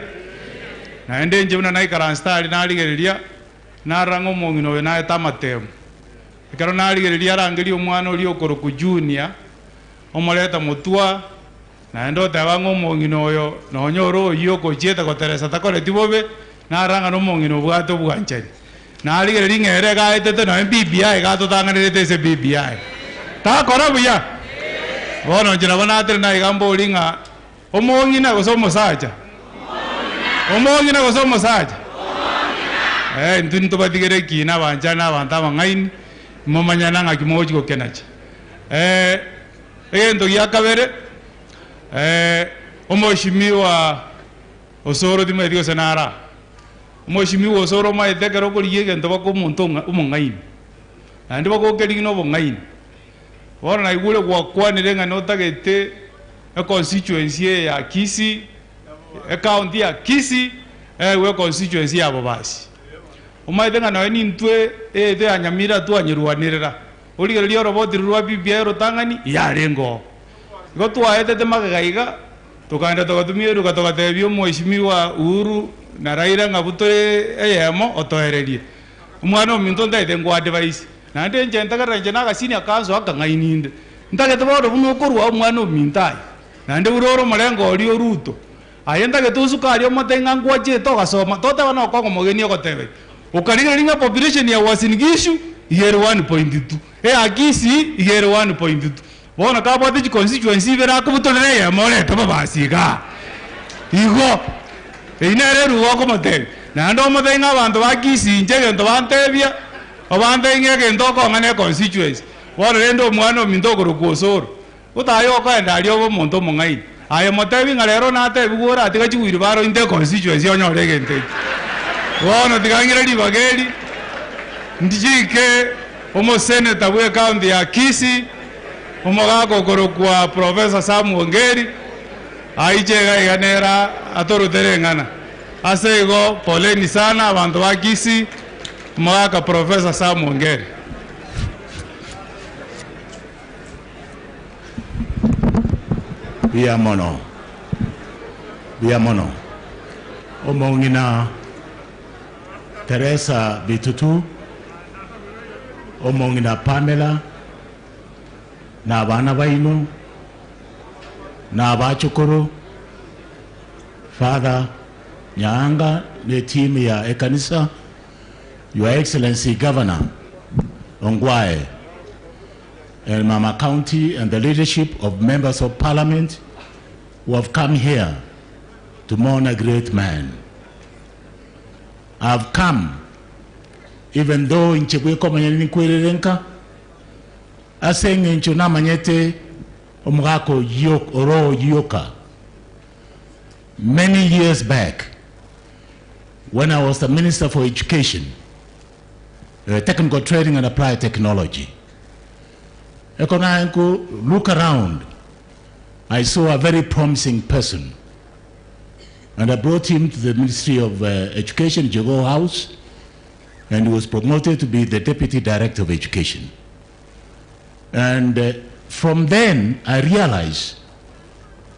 naende inche buna naikaranse tari narigereria Naranga omong'ina oyo naete amatemo. Ekero narigereria arangeria omwana oria okoroku Junior, omoreta motwa, naende oteba ng'a omong'ina oyo nonya ore oyio okochiete goteresa takoreti bobe, naranga na omong'ina obwate obwanchani. Narigereria ng'a ere gaetete nonya BBI gatotang'anerete ase BBI. Takora buya. Bono inche nabo natere naiga mbori ng'a omong'ina gose omosacha. Omong'ina gose omosacha. Intwe ntobatigere ekina abanchani na abanto abang'aini, momanyana ng'aki mogochi gokenacha. Egento gia kabere, omoshimiwa Osoro timanyeti gose nara. Omoshimiwa Osoro omaete ekero okorigia egento baka omonto omong'aini. Naende bagokerigi na obong'aini. Bono naigure gwakwanire ng'a notagete econstituency eye ya Kisii, ecounty ya Kisii, ewe constituency ya Bobasi. Omaete ng'a noe nintwe ete ya Nyamira twanyerwanirera. Origereria oroboti rwa BBI rotang'ani yarenge oo. Igo twaetete magega iga, tukaenda tugatumia eruga tugatebia omweshimiwa Uhuru na Raila ng'a butore eyemo otoererie. Omwana ominto ntaete nkwa advise. Naende inche ntagerera inche na agasini akanso akang'aini inde. Ntagete bono buna okorwa omwana ominto aye. Naende buna ore omorengo oria Ruto. Aye ntagete osuka aria omote ng'a nkwachete ogasoma, toteba nokong'a omogeni ogotebeti. Okarigereria ng'a population ya Uasin Gishu igere 1.2. Eya Kisii igere 1.2. Bono kabwate chiconstituency ibere akobutorera eyemo orete Bobasi igaa. Igo eyio nere eruga okomotebia. Naende omotebi ng'a abanto ba Kisii inche egento bantebia, obantebia ng'a egento okong'a na econstituency. Bono rende omwana ominto okorokwa Osoro, otaye okoenda aria obe omonto omong'aini. Aye motebi ng'a rero natebiwa oratiga chiwheelbarrow inte econstituency onyore egento ekio. Bono tigang'ire ribaga eri, ndichike omoseneta bwa ecounty ya Kisii, omogaka okorokwa Professor Sam Ongeri, aiche iga iga nera atorutere eng'ana. Ase igo poleni sana abanto ba Kisii, omogaka Professor Sam Ongeri. Buya mono. Buya mono. Omong'ina Teresa Bitutu, omong'ina Pamela, na abana baino, na abachukuru, Father Nyaanga ne team ya ekanisa, Your Excellency Governor Ongwae, and Mama County and the leadership of members of parliament who have come here to mourn a great man. I've come, even though inche gwekomanya ninkwererenka, ase eng'encho namanyete omogaka Oro Oyoka. Many years back, when I was the Minister for Education, Technical Training and Applied Technology, look around, I saw a very promising person. And I brought him to the Ministry of Education, Jogoo House, and he was promoted to be the Deputy Director of Education. And from then, I realized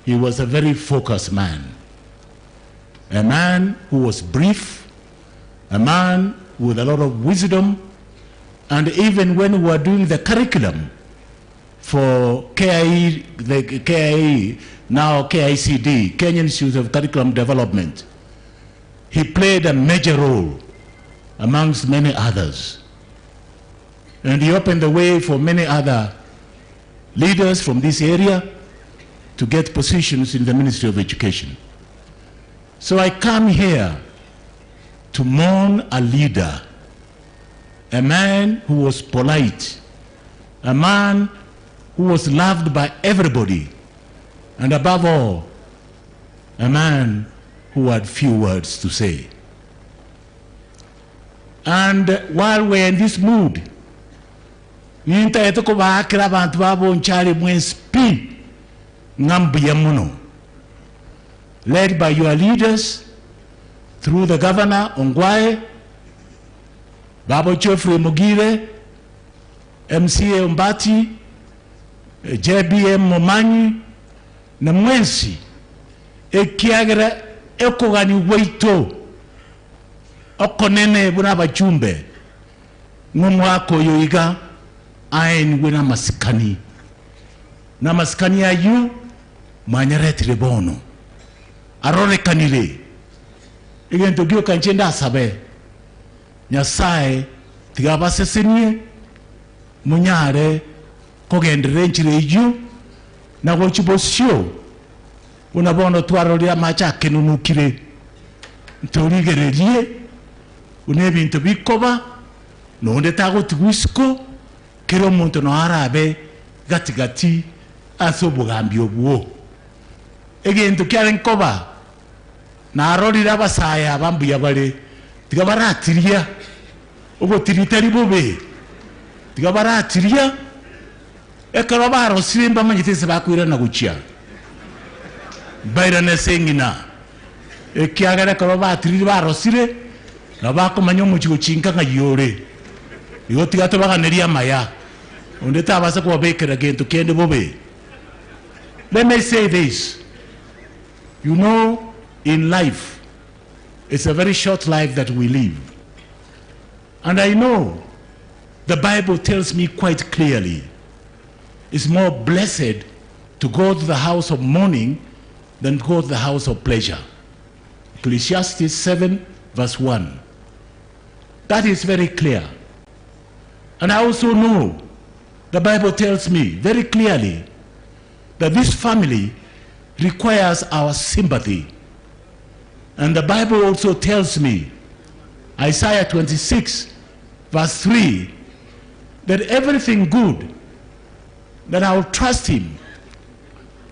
he was a very focused man. A man who was brief, a man with a lot of wisdom, and even when we were doing the curriculum for KIE, the KIE, now KICD, Kenya Institute of Curriculum Development, he played a major role amongst many others. And he opened the way for many other leaders from this area to get positions in the Ministry of Education. So I come here to mourn a leader, a man who was polite, a man who was loved by everybody, and above all, a man who had few words to say. And while we're in this mood, nintaete kubaakira abantu babonchari mwensi pi ng'ambuya muno, led by your leaders through the governor Ongwae, Babo Geoffrey Mugire, MCA Ombati, JBM Momanyi na mwensi ekiagera ekogani gwaito Okonene buna bachumbe ng'omwaka oyo iga aenigwe n'amasikani n'amasikani ayu mwanyaretire bono arorekanire egento gioka nche ndasabe Nyasaye tiga basesenie munyare kogenderera enchera eyio na gochi bosio buna bono twaroria amache akenunukire ntorigererie buna ebinto bikoba nonde tagotigwa isiko kera omonto no arabe gatigati ase obogambi obwo egento kiare nkoba narorire abasaya abambuya bare tiga baratiria ogotiritari bobe tiga baratiria ekero barosire mbamanyete ase bakoirana gochia bairane ase eng'ina ekiagera ekero batirire barosire na bakomanya omochi gochinka ng'ai ore igo tiga tobaganeria amaya onde tabasa kobabekera gento kende bobe. Let me say this. You know, in life, it's a very short life that we live. And I know the Bible tells me quite clearly, it's more blessed to go to the house of mourning than go to the house of pleasure. Ecclesiastes 7, verse 1. That is very clear. And I also know the Bible tells me very clearly that this family requires our sympathy. And the Bible also tells me, Isaiah 26, verse 3, that everything good, that I will trust him,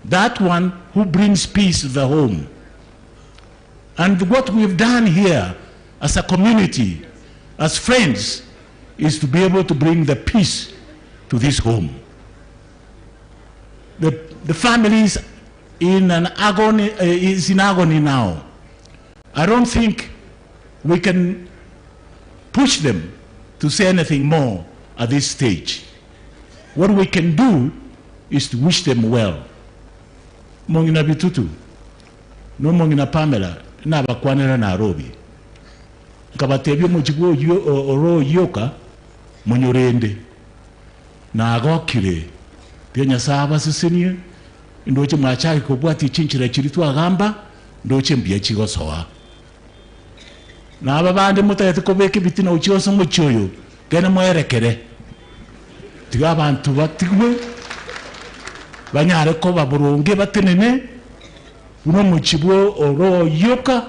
that one who brings peace to the home. And what we've done here as a community, as friends, is to be able to bring the peace to this home. The family is in an agony, is in agony now. I don't think we can push them to say anything more at this stage. What we can do is to wish them well. Mongina Bitutu, no Mongina Pamela, nabakwanera Nairobi. Nkabatebia omochigo oro yoka monyorende nagokire tiga Nyasaye abasesenie ndoche mwachaki kobwati chinchira chiri twagamba ndoche mbuya chigosoa na aba bande mutagete kobeka ebitina ochiosa omochi oyo kene mwerekere tiga abantu batigwe banyare koba burungi batenene buna omochi bwo oro yoka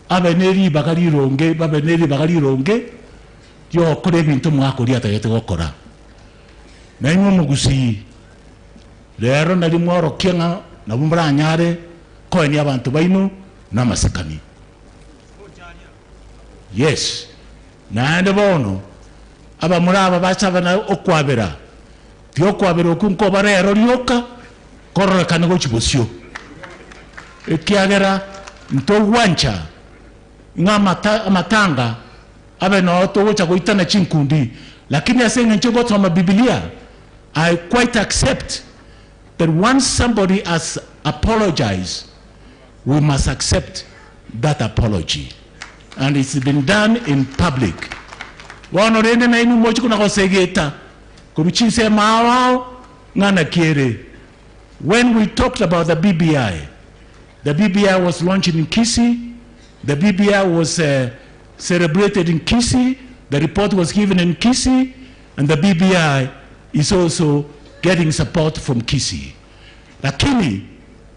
abe neribaga rironge babe neribaga rironge ryokora ebinto mwakoria atagete gokora na imwe omogusii rero nari mworokia ng'a nabo muranyare koenia abantu baino n'amasikani. Yes, naende bono abamura aba bachabana okwabera ti okwabera oku nkoba rero rioka kororekana gochi bosio ekiagera ntogwancha ng'a amatanga abe no togocha goitana chinkundi lakini ase eng'encho gosoma Biblia I quite accept that once somebody has apologized, we must accept that apology. And it's been done in public. Bono rende na inu mochi kuna gosegeta koruchinse mawao ng'ana kiere. When we talked about the BBI was launched in Kisii. The BBI was celebrated in Kisii. The report was given in Kisii, and the BBI is also getting support from Kisii. Lakini,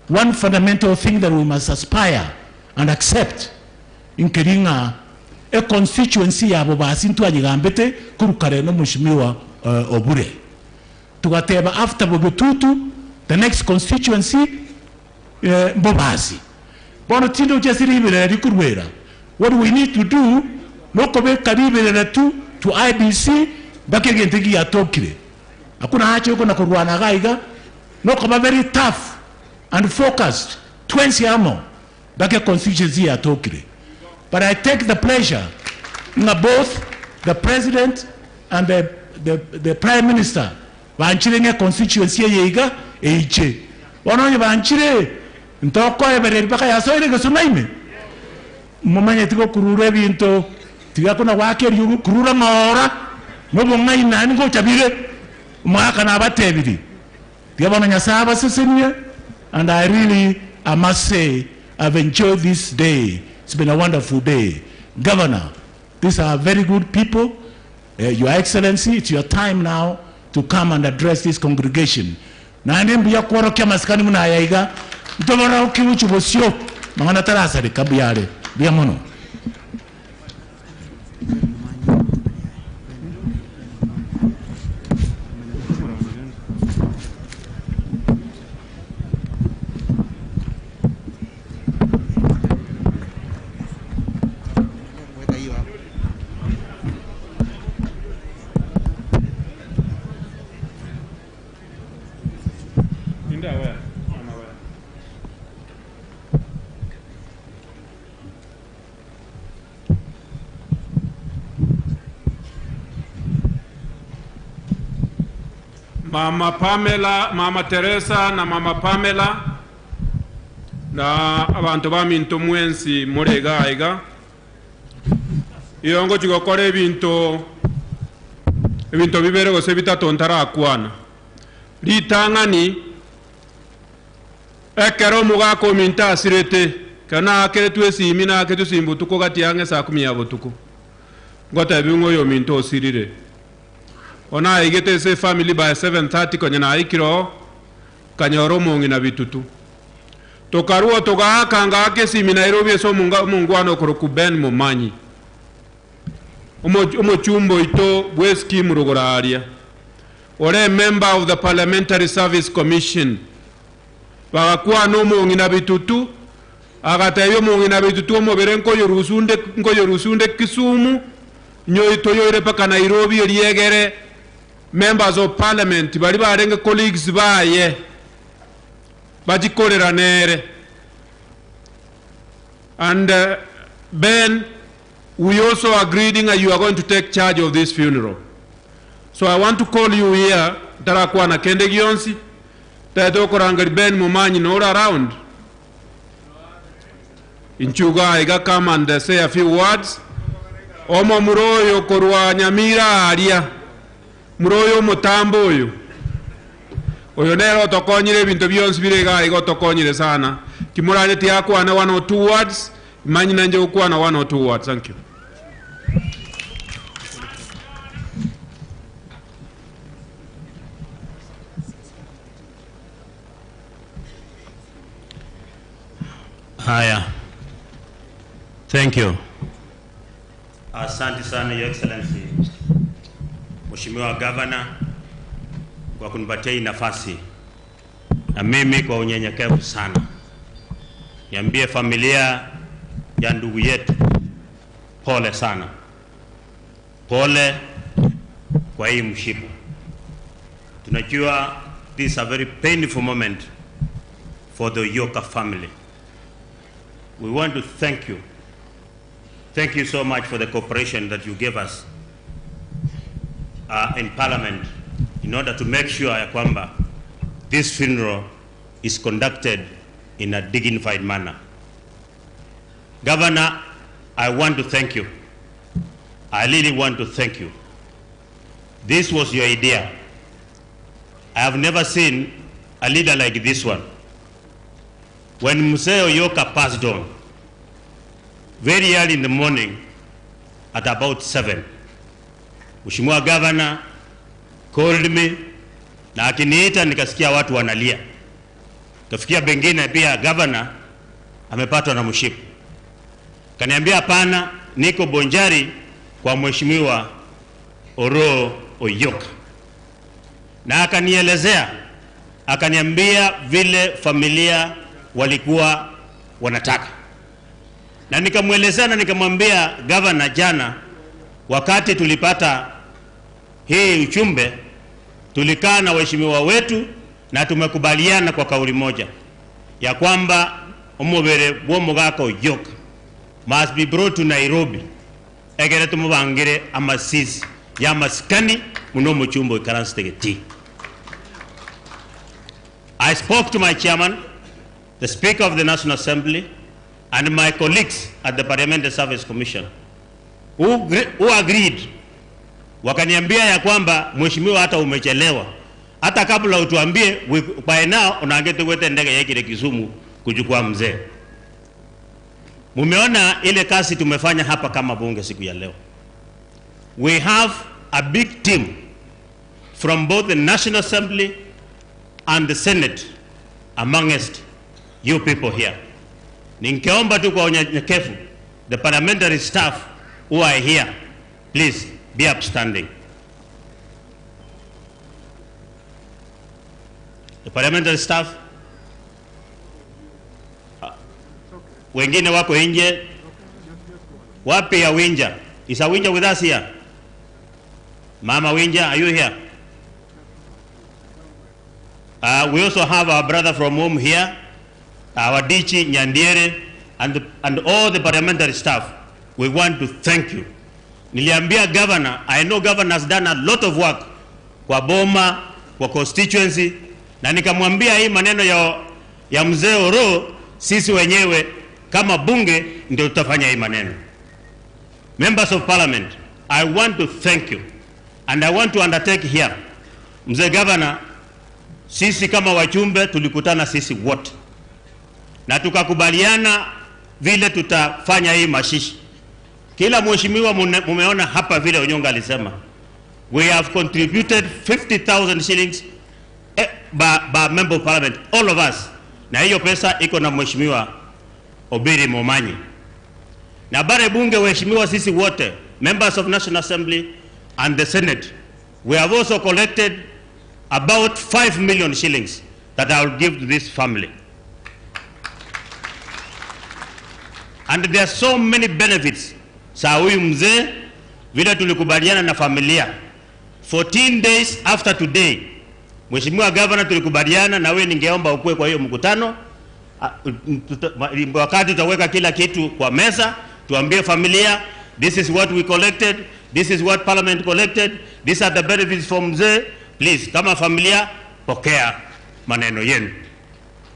one fundamental thing that we must aspire and accept in Keringa, a constituency ya Bobasi ntwanyigambete kurukare no Mheshimiwa Obure. Tugateba after Bogetutu, the next constituency, Bobasi. Bono tindo chesiribere rikurwera. What we need to do, nokobe karibere tu to IBC bakegentegi yatokire. Hakuna hacha yuko na kurwana gaiga nokoba very tough and focused twensi amo bake constituency yatokire. But I take the pleasure in both the president and the prime minister banchire nge constituency yeiga eiche. Bononye banchire ntoko ebereri baka yasoire gesunaime. Mumanye tigo kurura ebinto tiga kona gwake kurura ng'ora nobong'aina nigo chabire mwaka na abatebiri tiga bona Nyasaye abasesenie. And I really, I must say, I've enjoyed this day. It's been a wonderful day. Governor, these are very good people. Your Excellency, it's your time now to come and address this congregation. Naende mbuya kworokia masikani munayaiga ntobora okibuchu bosio mangana tarasare kabuyare bya mono. Mama Pamela, Mama Teresa na Mama Pamela na abantu baminto mwensi murega aiga iyongo chigokora ebinto bibere gose bitatu ntarakwana ritang'ani ekero omogaka ominto asirete kana akeretwe esimi na akeretwe esimi botuko gati ang'e saa kumi ya botuko ngotebi ng'o oyo ominto osirire. Ona igete se family by 7:30 kwenye na ikiro kanyoro mungi na bitutu. Tokaruo togaaka ake simi Nairobi so mungwano koroku Ben Momanyi. Omo chumbo ito bweski murugora aria. Ore member of the Parliamentary Service Commission. Bagakuwa no mungi na bitutu. Agatebyo mungi na bitutu omobere nkoyo rusunde Kisumu. Nyoito toyoire paka Nairobi eriegere. Members of Parliament bali barenge colleagues baye bajikorera nere. And Ben, we also agreed that you are going to take charge of this funeral. So I want to call you here tarakwa na kende gionsi taetokorangari Ben Momanyi no all around inchuga iga come and say a few words. Omo muroyo korwa Nyamira aria muroyo mutambo oyo oyo nero tokonyire ebinto bionsi birega igo tokonyire sana kimuranye tiakwana 1 or 2 words manyi nanje okwana 1 or 2 words. Thank you. Haya, thank you. Asante sana Your Excellency Mheshimiwa Governor kwa kunipatia hii nafasi, na mimi kwa unyenyekevu sana niambie familia ya ndugu yetu pole sana, pole kwa hii mshipa. Tunajua this is a very painful moment for the Oyoka family. We want to thank you. Thank you so much for the cooperation that you gave us in Parliament in order to make sure ya kwamba this funeral is conducted in a dignified manner. Governor, I want to thank you. I really want to thank you. This was your idea. I have never seen a leader like this one. When Mzee Oyoka passed on, very early in the morning at about 7, Mheshimiwa Governor called me na akiniita nikasikia watu wanalia. Kafikia bengine pia governor amepatwa na mshipa. Kaniambia hapana, niko Bonjari kwa Mheshimiwa Oroo Oyoka. Na akanielezea, akaniambia vile familia walikuwa wanataka. Na nikamuelezea na nikamwambia governor jana wakati tulipata hii uchumbe, tulikaa na waheshimiwa wetu na tumekubaliana kwa kauli moja ya kwamba omubere bw'omugaka Oyoka must be brought to Nairobi egere tumubangire amasisi ya maskani muno muchumbo ikaransitegeti. I spoke to my chairman, the Speaker of the National Assembly, and my colleagues at the Parliamentary Service Commission who agreed, wakaniambia ya kwamba mheshimiwa, hata umechelewa, hata kabla utuambie, by now unaangetewete ndege yake Kisumu kuchukua mzee. Mumeona ile kazi tumefanya hapa kama bunge siku ya leo. We have a big team from both the National Assembly and the Senate amongst you people here. Ningeomba tu kwa unyenyekevu, the parliamentary staff who are here, please be upstanding. The parliamentary staff, wengine wako nje. Wapi ya Winja? Is a Winja with us here? Mama Winja, are you here? We also have our brother from home here, our Dichi Nyandiere, and all the parliamentary staff. We want to thank you. Niliambia governor, I know governor has done a lot of work kwa boma, kwa constituency, na nikamwambia hii maneno ya mzee Oro, sisi wenyewe kama bunge ndio tutafanya hii maneno. Members of Parliament, I want to thank you and I want to undertake here. Mzee governor, sisi kama wajumbe tulikutana sisi wote na tukakubaliana vile tutafanya hii mashishi. Kila mheshimiwa mumeona hapa vile Onyonka alisema, we have contributed 50,000 shillings by member of parliament, all of us. Na hiyo pesa iko na mheshimiwa Obiri Momanyi. Na bare bunge waheshimiwa sisi wote, members of National Assembly and the Senate, we have also collected about 5 million shillings that I will give to this family. And there are so many benefits. Saa huyu mzee vile tulikubaliana na familia, 14 days after today, Mheshimiwa Governor tulikubaliana na wewe, ningeomba ukue kwa hiyo mkutano. Wakati tutaweka kila kitu kwa meza, tuambie familia, this is what we collected, this is what parliament collected, these are the benefits from mzee. Please, kama familia, pokea maneno yenu.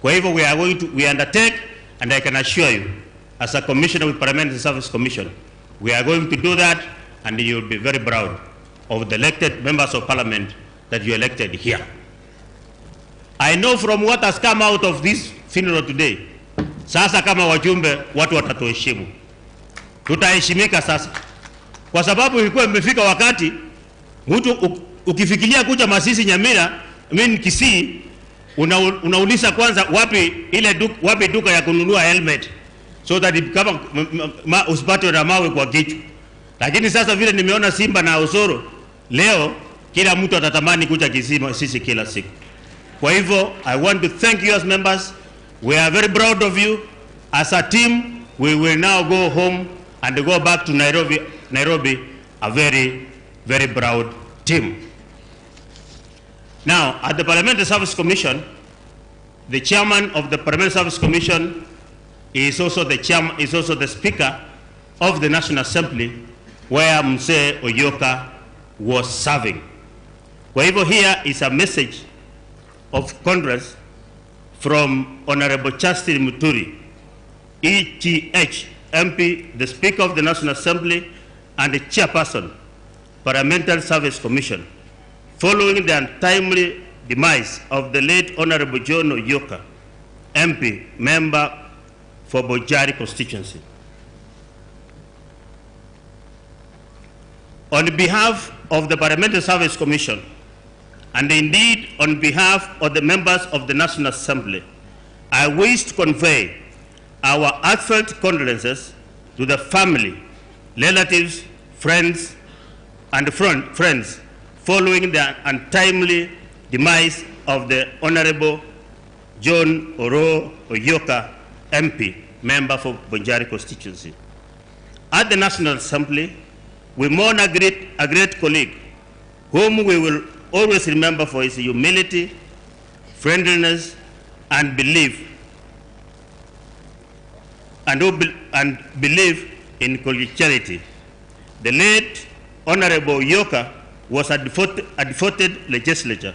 Kwa hivyo we are going to, we undertake, and I can assure you, as a commissioner with Parliamentary Service Commission, we are going to do that, and you will be very proud of the elected members of parliament that you elected here. I know from what has come out of this funeral today, sasa kama wajumbe, watu watatuheshimu. Tutaheshimika sasa. Kwa sababu ilikuwa imefika wakati, mtu ukifikiria kuja Masisi Nyamira, mimi Kisii, unauliza kwanza wapi ile duka, wapi duka ya kununua helmet, so that kama usipate na mawe kwa kichwa. Lakini sasa vile nimeona Simba na Osoro leo, kila mtu atatamani kuja Kisii sisi kila siku. Kwa hivyo I want to thank you as members. We are very proud of you. As a team, we will now go home and go back to Nairobi, a very, very proud team. Now, at the Parliamentary Service Commission, the chairman of the Parliamentary Service Commission is also the chairman, is also the speaker of the National Assembly, where Mzee Oyoka was serving. Kwa hivyo here is a message of condolence from Honorable Justin Muturi, ETH MP, the Speaker of the National Assembly and the Chairperson, Parliamentary Service Commission, following the untimely demise of the late Honorable John Oyoka, MP, member for Bonchari constituency. On behalf of the Parliamentary Service Commission, and indeed on behalf of the members of the National Assembly, I wish to convey our heartfelt condolences to the family, relatives, friends, and friends following the untimely demise of the Honorable John Oro Oyoka, MP, member for Bonchari constituency. At the National Assembly, we mourn a great colleague whom we will always remember for his humility, friendliness, and belief, and belief in collegiality. The late Honorable Oyoka was a devoted legislator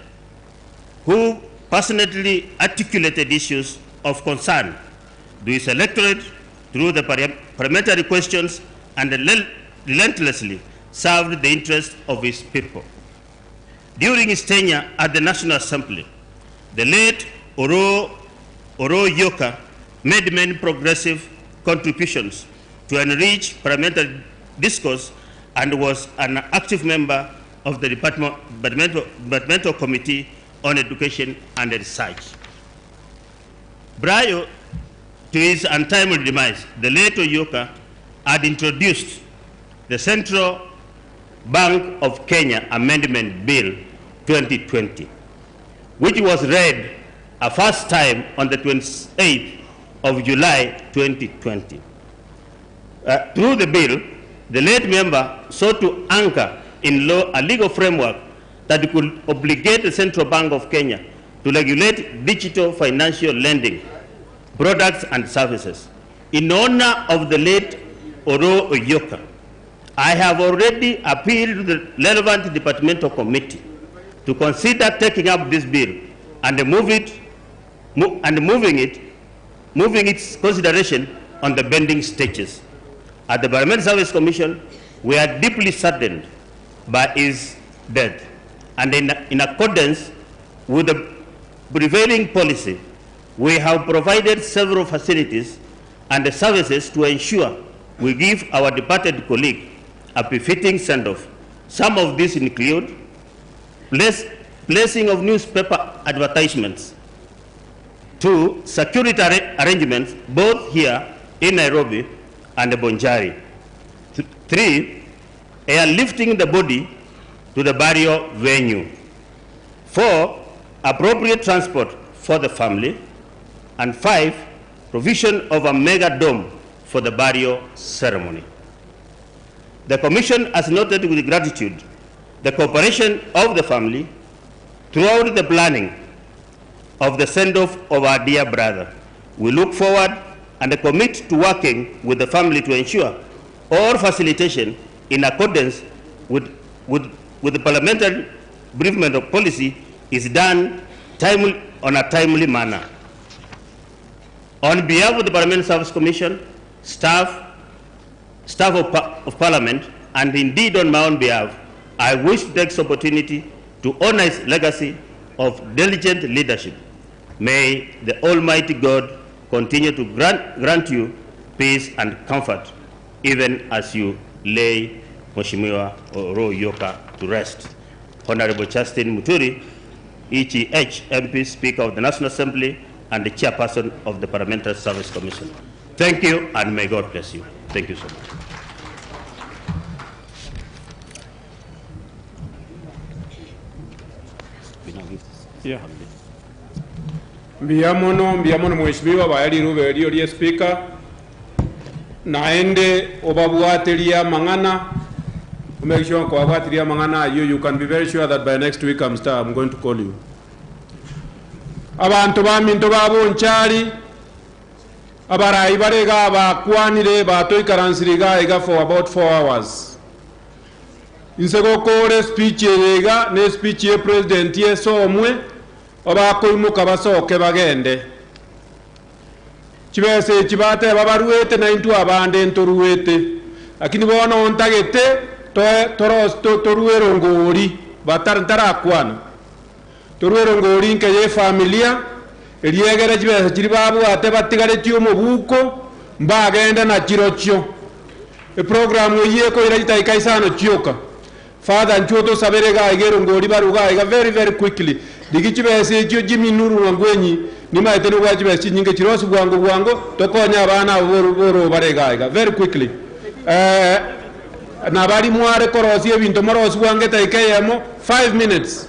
who passionately articulated issues of concern to his electorate through the parliamentary questions and relentlessly served the interests of his people. During his tenure at the National Assembly, the late Oroo Oyoka made many progressive contributions to enrich parliamentary discourse and was an active member of the Departmental Committee on Education and Research. Prior to his untimely demise, the late Oyoka had introduced the Central Bank of Kenya Amendment Bill 2020, which was read a first time on the 28th of July 2020. Through the bill, the late member sought to anchor in law a legal framework that could obligate the Central Bank of Kenya to regulate digital financial lending, products and services. In honor of the late Oroo Oyoka, I have already appealed to the relevant departmental committee to consider taking up this bill and moving its consideration on the pending stages. At the Parliamentary Service Commission, we are deeply saddened by his death, and in accordance with the prevailing policy, we have provided several facilities and services to ensure we give our departed colleague a befitting send-off. Some of these include placing of newspaper advertisements, 2, security arrangements both here in Nairobi and Bonchari, 3, airlifting the body to the burial venue, 4, appropriate transport for the family, and 5, provision of a mega dome for the burial ceremony. The Commission has noted with gratitude the cooperation of the family throughout the planning of the send-off of our dear brother. We look forward and commit to working with the family to ensure all facilitation in accordance with the parliamentary briefment of policy is done on a timely manner. On behalf of the Parliamentary Service Commission, staff of Parliament, and indeed on my own behalf, I wish to take this opportunity to honor his legacy of diligent leadership. May the Almighty God continue to grant you peace and comfort, even as you lay Mheshimiwa Oroo Oyoka to rest. Honorable Justin Muturi, EGH MP, Speaker of the National Assembly, and the Chairperson of the Parliamentary Service Commission. Thank you, and may God bless you. Thank you so much. Yeah. Mbiamono mheshimiwa bayali rube rio speaker naende obabwatiria mang'ana make sure kwabwatiria mang'ana you can be very sure that by next week I'm going to call you. Abantu baminto babonchari abarayi barega bakwanire batoikaransiriga iga for about 4 hours. Insego kore speech yega ne speech ye president yesomwe abakoimuka basoke bagende chibese chibate babaruete na intu abande ntoruete lakini bona ontagete toruero ngori batarakwana toruero ngori nke ye familia eriegere chibese chiri babwate batigaretio omobuko mbagende na chirochio e programu yeko ira ikaisano chioka. Father nchoto saberega igero ngori baruga iga very very quickly digichibese chio Jimmy Nuru wangwenyi nimaete no chibese nyinge chirosi bwango bwango tokonya abana boro barega iga very quickly na bari mware korosi ebinto morosi bwange taikeyemo 5 minutes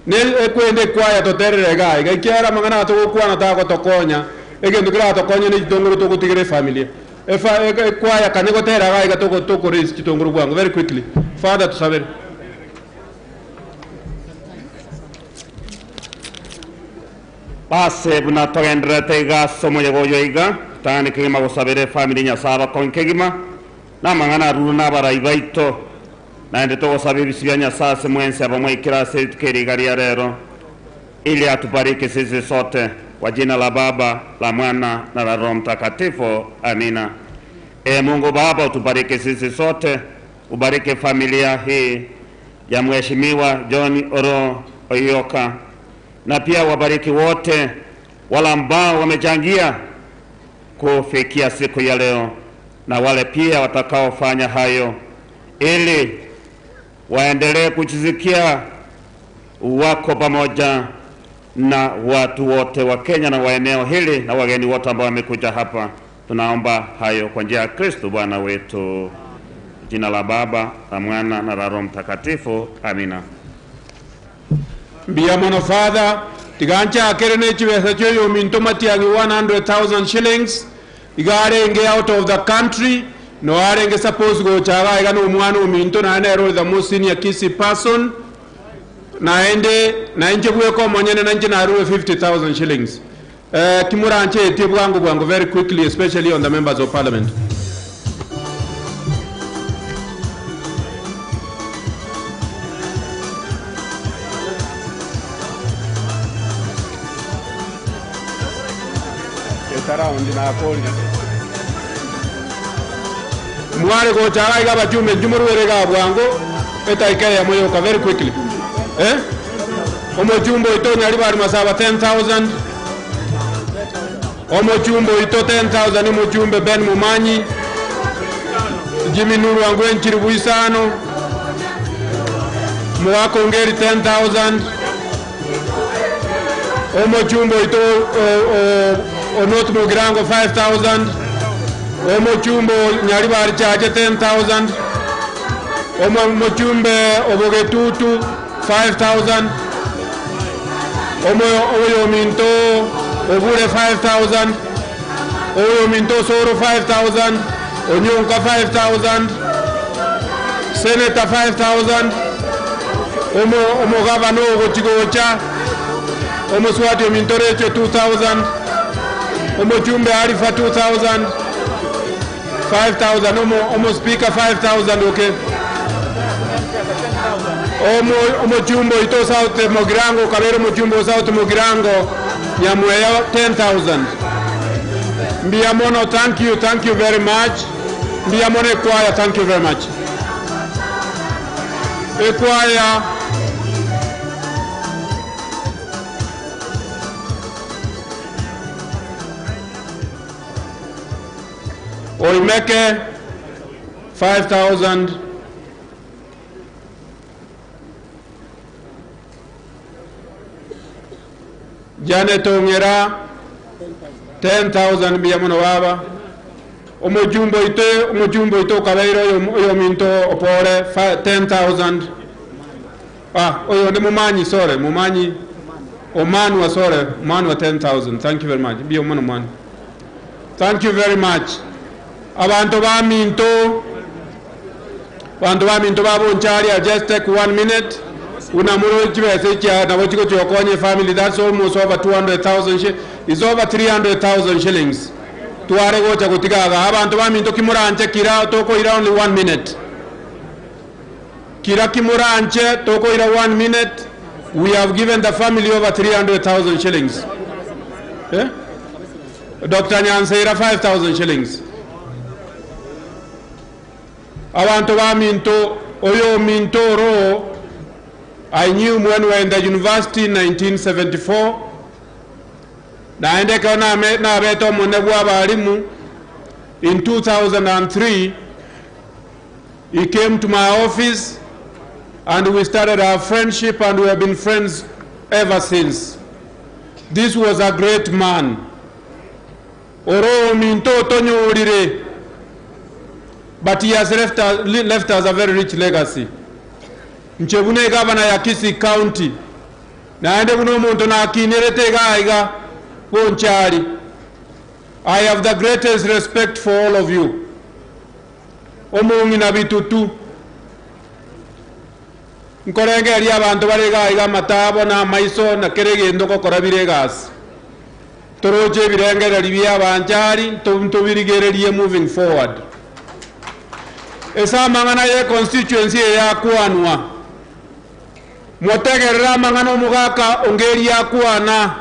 ne ekwende kwaya totererega iga ikiara mangana tokwana tako tokonya egendo kira tokonya ne chitongoro tokutigere familia efa kwaya kanegotera iga toko toko raise chitongoro bwango very quickly. Father tusabere. Pase buna togenderete iga somo yegoyo iga tani kegima gosabere family nyasaba konkegima na mang'ana ruru n'abarai baito naende togosaba ebisi bia Nyasaye ase mwensi abamwe ekirase tukeriga ria rero ili atubariki sisi sote kwa jina la Baba, la Mwana na la Roho Mtakatifu. Amina. E Mungu Baba, utubariki sisi sote, ubariki familia hii ya Mheshimiwa John Oroo Oyoka, na pia wabariki wote wale ambao wamechangia kufikia siku ya leo, na wale pia watakaofanya hayo, ili waendelee kujisikia wako pamoja na watu wote wa Kenya na wa eneo hili na wageni wote ambao wamekuja hapa. Tunaomba hayo kwa njia ya Kristo Bwana wetu. Jina la Baba, la Mwana na la Roho Mtakatifu. Amina. Mbia mono Father, tigancha akere chibesa choyo minto matiangi 100,000 shillings igarenge out of the country no arenge suppose go chaga iga no mwana ominto na nero the most senior Kisii person na ende na nje bweko monyene na nje na ruwe 50,000 shillings. Kimuranche etie bwangu bwangu very quickly, especially on the members of parliament. Mware go chaga iga bachume jumurwere ga bwangu etaike ya moyoka very quickly. Omochumbo ito nyaribari masaba 10,000. Omochumbo ito 10,000 omochumbe Ben Mumanyi. Jimmy Nuru Angwen Chiribuisano. Mwako Ngeri 10,000. Omochumbo ito Onot Mugirango 5,000. Omochumbo Nyaribari Chache 10,000. Omochumbe Obogetutu 5,000. Oyo Minto Obure 5,000. Oyo Minto Soro 5,000. Onyonka 5,000. Senator 5,000. Omo Gavano Gochigocha. Omo Swati Mintorecho 2,000. Omo Jumbe Arifa 2,000. 5,000. Omo Speaker 5,000. Okay. Omo Jumbo ito South Mogirango, Kabero Mujumbo South Mogirango, Nyamweya 10,000. Mbiamono, thank you very much. Mbiamono Ekwaya, thank you very much. Ekwaya. Oimeke 5,000. Janet Ongera 10,000 mbiamono baba. Omojumbo ito Kabeiro oyo minto opore 10,000. Oyo ni Mumanyi, sorry, Mumanyi Omanwa, sorry, Omanwa 10,000. Thank you very much. Mbiamono man. Thank you very much. Abantu ba minto babonchari, I'll just take 1 minute. Unamuro chibese cha na bochiko chokonye family, that's almost over 200,000. It's over 300,000 shillings. Tuare gocha kutigaga abantu ba minto kimuranche kira toko ira only 1 minute. Kira kimuranche toko ira 1 minute. We have given the family over 300,000 shillings. Eh? Dr. Nyanseira 5,000 shillings. Abantu ba minto oyo minto ro. I knew when we were in the university in 1974. Naendeka na beto munebwa balimu. In 2003, he came to my office and we started our friendship, and we have been friends ever since. This was a great man. Oro minto tonyo urire. But he has left us a very rich legacy. Nchebune governor ya Kisii County. Naende kuno muntu na kinerete gaiga bonchari. I have the greatest respect for all of you. Omungi na bitutu. Nkorenge ria abantu bare gaiga matabo na maiso na kerege ndoko korabire gas. Toroche birenge ribia banchari ntubirigererie moving forward. Esa mangana ye constituency ya kuanwa. Motegerera mang'ana omogaka Ongeri akwana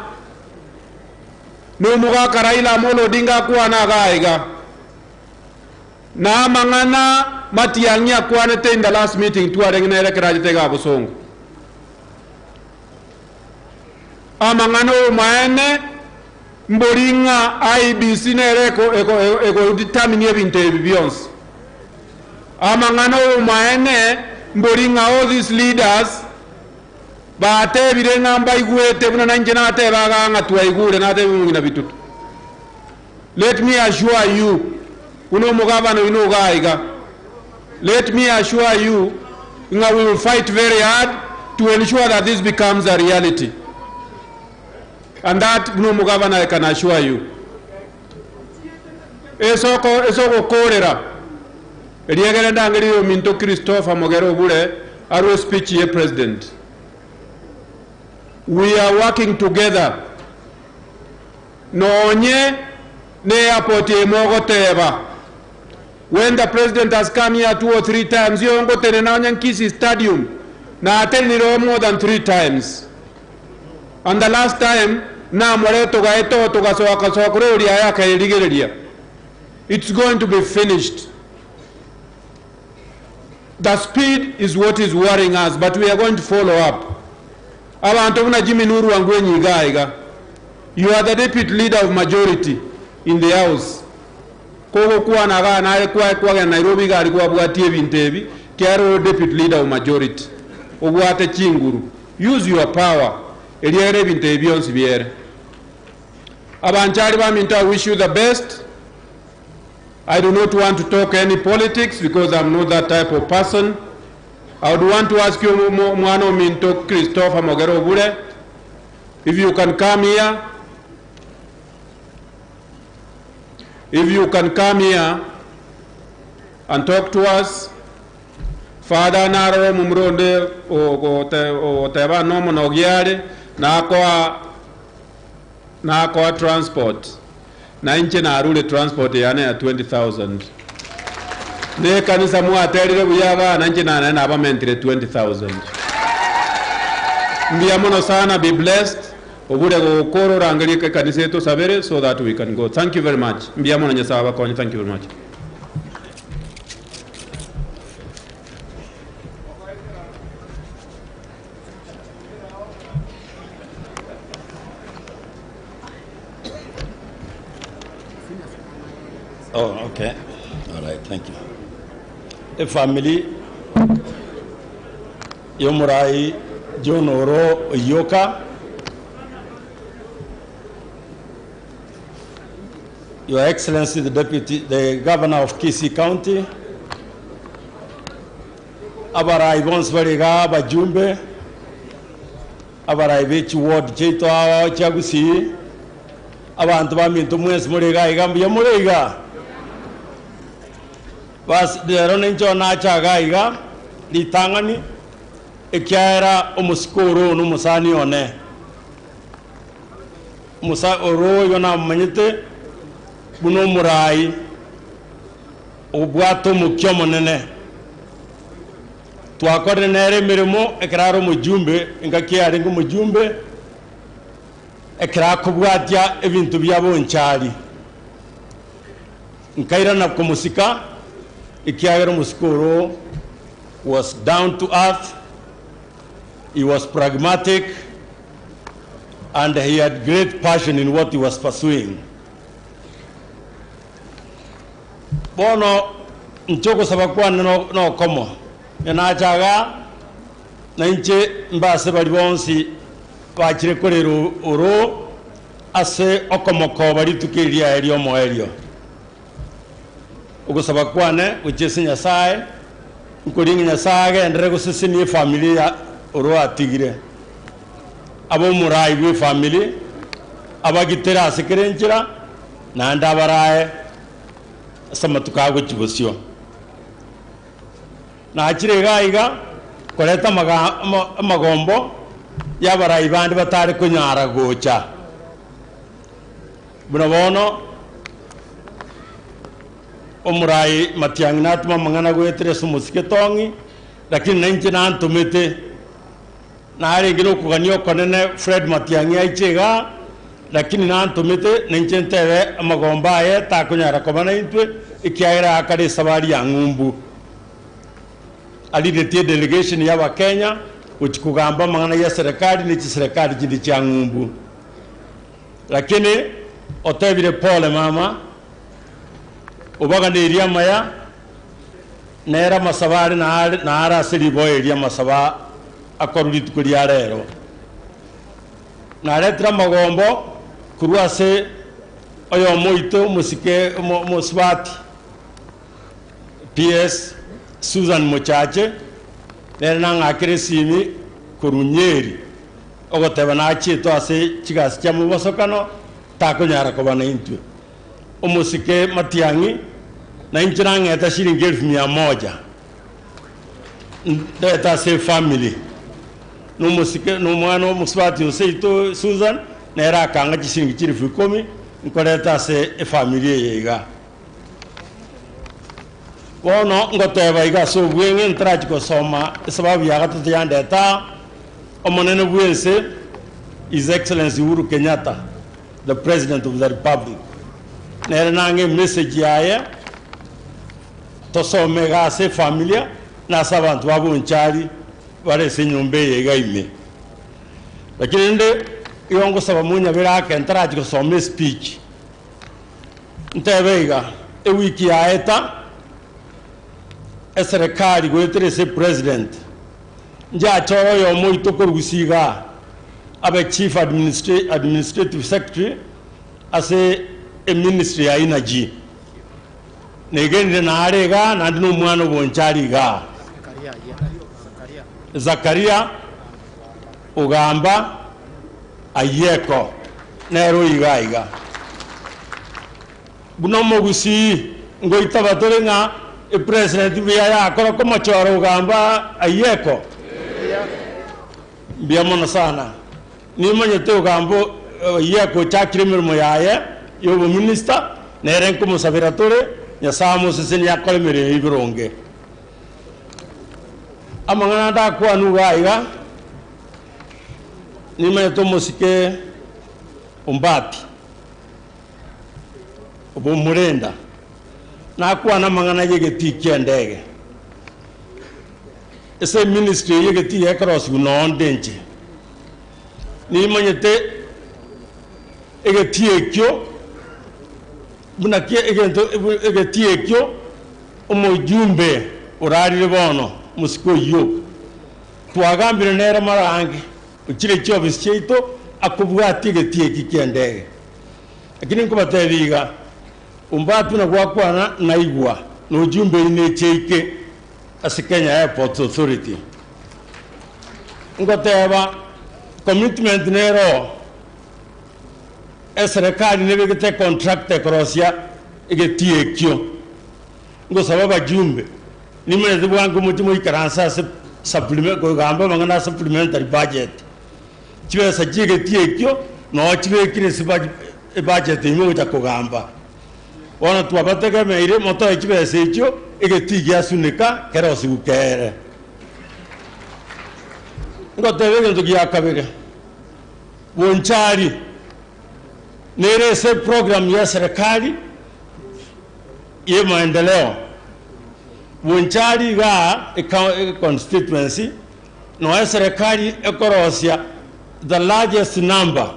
n'omogaka Raila Amolo Odinga akwana gaiga na mang'ana Matiang'i akwanete in the last meeting twareng'enere kerajete ga Bosongo amang'ana omaene mboringa IEBC nere eko determine ebinto ebi bionsi amang'ana omaene mboringa all these leaders batebire ng'amba igwete buna nanje natebaga ng'a twaigure natebimung'ina bitutu. Let me assure you uno mugabano ino gaiga. Let me assure you nga we will fight very hard to ensure that this becomes a reality. And that no mugabana I can assure you. Esoko kolera eriegere ndangeri minto Christopher Mogero Obure arwe speech ye president. We are working together. Nonye ne airport emogoteba. When the president has come here 2 or 3 times, yongo na Kisii Stadium na ateniro more than 3 times. And the last time na moreto gaeto tugasoka kasokureria yakairigereria. It's going to be finished. The speed is what is worrying us, but we are going to follow up. Abantu buna Jimmy Nuru Wangwenyi Gaiga, you are the deputy leader of majority in the house. Kogo kuwa na gaa na kwa kwa Nairobi gari kwa bwatie bintebi kiaro deputy leader of majority obwate chinguru. Use your power eliere bintebi onsi biere. Abanchari ba minta, I wish you the best. I do not want to talk any politics because I'm not that type of person. I would want to ask you, Mwano Minto Christopher Mogero Obure, if you can come here. If you can come here and talk to us. Father Naro Mumronde o teba no monogiare na kwa transport. Na inche na arule transport yane ya 20,000. Ne kanisa muaterire buyaga na inche na na abamentire 20,000. Mbia mono sana, be blessed. Obure gokoro rangerie kanisa yetu sabere so that we can go. Thank you very much. Mbia mono Nyasaye abakonye. Thank you very much. Oh, okay. All right, thank you. The family, Yomurai John Oro Oyoka, Your Excellency, the Deputy, the Governor of Kisii County, Abarai Bonsvariga, Abajumbe, Abarai Beach Ward, Cheto, Chagusi, Abantu Baminto Mwes Muriga, Igambia Muriga. Bas lero nincho nachaga iga litangani ekiara omusikoro n'umusani one musa oro yona manyete buno murai obwato mukyo munene twakore nere mirimo ekraro mujumbe ngakiare ngo mujumbe ekrakubwatia ebintu byabonchali nkaira na kumusika. Ikiagero Musikoro was down to earth, he was pragmatic, and he had great passion in what he was pursuing. Bono nchoko sabakwa no komo yanachaga na inche mbase bali bonsi bakire korero oro ase okomoko bali tukiria elio moelio. Ogosaba kwane uchese Nyasaye nkoringi Nyasaye endere gusesenie familia oro atigire abo murai we family abagitera asekerenchira nanda baraye samatukago chibosio na achire gaiga koreta amagombo yabarai bandi batari kunyara gocha buno bono omurai Matiang'i natuma mang'ana gwetere sumusike tongi lakini nainche nantumete Narenge nokugania okonene Fred Matiang'i aichega lakini nantumite ninche ntebe amagomba aye takonyara koba na intwe ekiagera akare esabari ya ng'umbu aliretie delegation ya Bakenya gochikugamba amang'ana ya serikali ne chiserikali chindi chia ng'umbu lakini otebire pole mama obaganiria amaya nera amasabari nara ase riboyo eria amasaba akorwa rituko ria rero naretera amagombo korwa ase oyo omoito omosike omosubati PS Susan Mochache nere nang'akere esimi korwa Nyeri ogoteba nachetwe ase chigasi chia mobosokano takonyara koba na intwe omosike Matiang'i na inche nang'eta shilingi 100,000 ndeta ase family nomosike nomwana omosubati oseito Susan nere akang'a chishilingi 10,000 nkoreta ase efamily eye iga bono ngoteba iga ase obweng'e ntarachi gosoma esababu ya gatato yandeta omonene bwense His Excellency Uhuru Kenyatta, the President of the Republic, nere nang'e message yaye tosome iga ase efamilia na ase abanto ba Bonchari bare ase enyomba eye iga ime lakini rende igo ngosaba monyabere ake ntarachi gosoma espeech ntebe iga ewiki yaeta eserikali goetera ase president njachora oyo omoito korugusia iga abe chief administrative secretary ase eministry ya energy negenire nare iga naende na omwana Bonchari iga Zakaria Ogamba Ayeko nero iga iga buna omogusii ngoitaba tore ng'a epresident buya yakora komochora Ogamba Ayeko mbuya mono sana nimanyete Ogamba Ayeko ochakire emirimo yaye ya obominister nere nkomosabera tore Nyasaye amoseseni akore emirimo ebironge amang'ana ndakwana iga iga nimanyete omosike Ombati obo omorenda nakwana amang'ana ya egetii kia endege ase eministry ya egetii ekerosiwa nonde inche nimanyete egetii ekio buna egento egetii ekio omojumbe orarire bono mosike oyio twagambire nere marange ochire chiofisi chiaito akobwati egetii eki kia endege lakini nkobatebia iga Ombati na gwakwana naigwa na ujumbe ine cheike ase Kenya Airports Authority ngoteba commitment nero eserikali nebegete contract ekorosia egetii ekio ngosaba abajumbe nimerete bwango mochi moikaransa ase supplement kogamba mang'ana supplementary budget chibesa chia egetii ekio no chibekire ase ebudget ime gocha kogamba bono twabategemeire motoe chibesa echio egetii giasunika kerosiwu kere ngoteba egento gia kabere Bonchari nere ase program ya serikali ye maendeleo Bonchari iga constituency no serikali ekorosia the largest number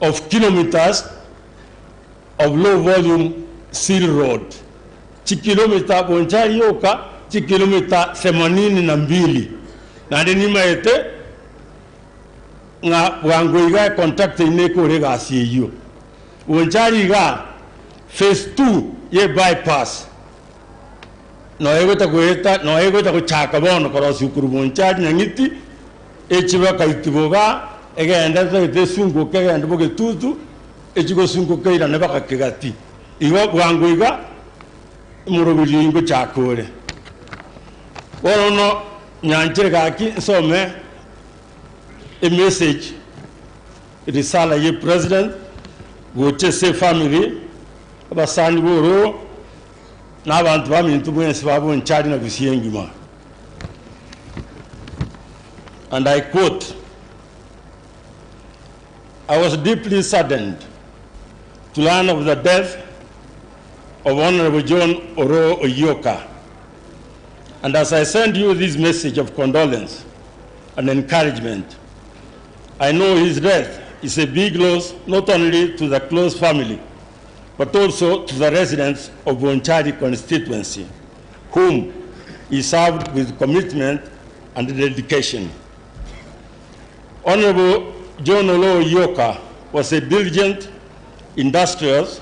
of kilometers of low volume seal road chikilomita Bonchari yoka chikilomita 82 naende nimaete ng'a bwango iga contract ine kore gasi eywo Bonchari iga phase 2 ye bypass no egota goeta no egota gochaka bono korosia korwa Bonchari Nyang'iti echiba kaitiboga egenda tagete esunguka egenda bogetutu echigosunguka irane baka kegati igo bwango iga omorobiri ngochaka ore bono nyanchire gaki nsome emessage risala ye president goche se family abasani boro n'abantu bamintu bwensi ba Bonchari na Gusii engima. And I quote, "I was deeply saddened to learn of the death of Honorable John Oroo Oyioka. And as I send you this message of condolence and encouragement, I know his death is a big loss not only to the close family, but also to the residents of Bonchari constituency, whom he served with commitment and dedication. Honorable John Oloo Oyioka was a diligent, industrious,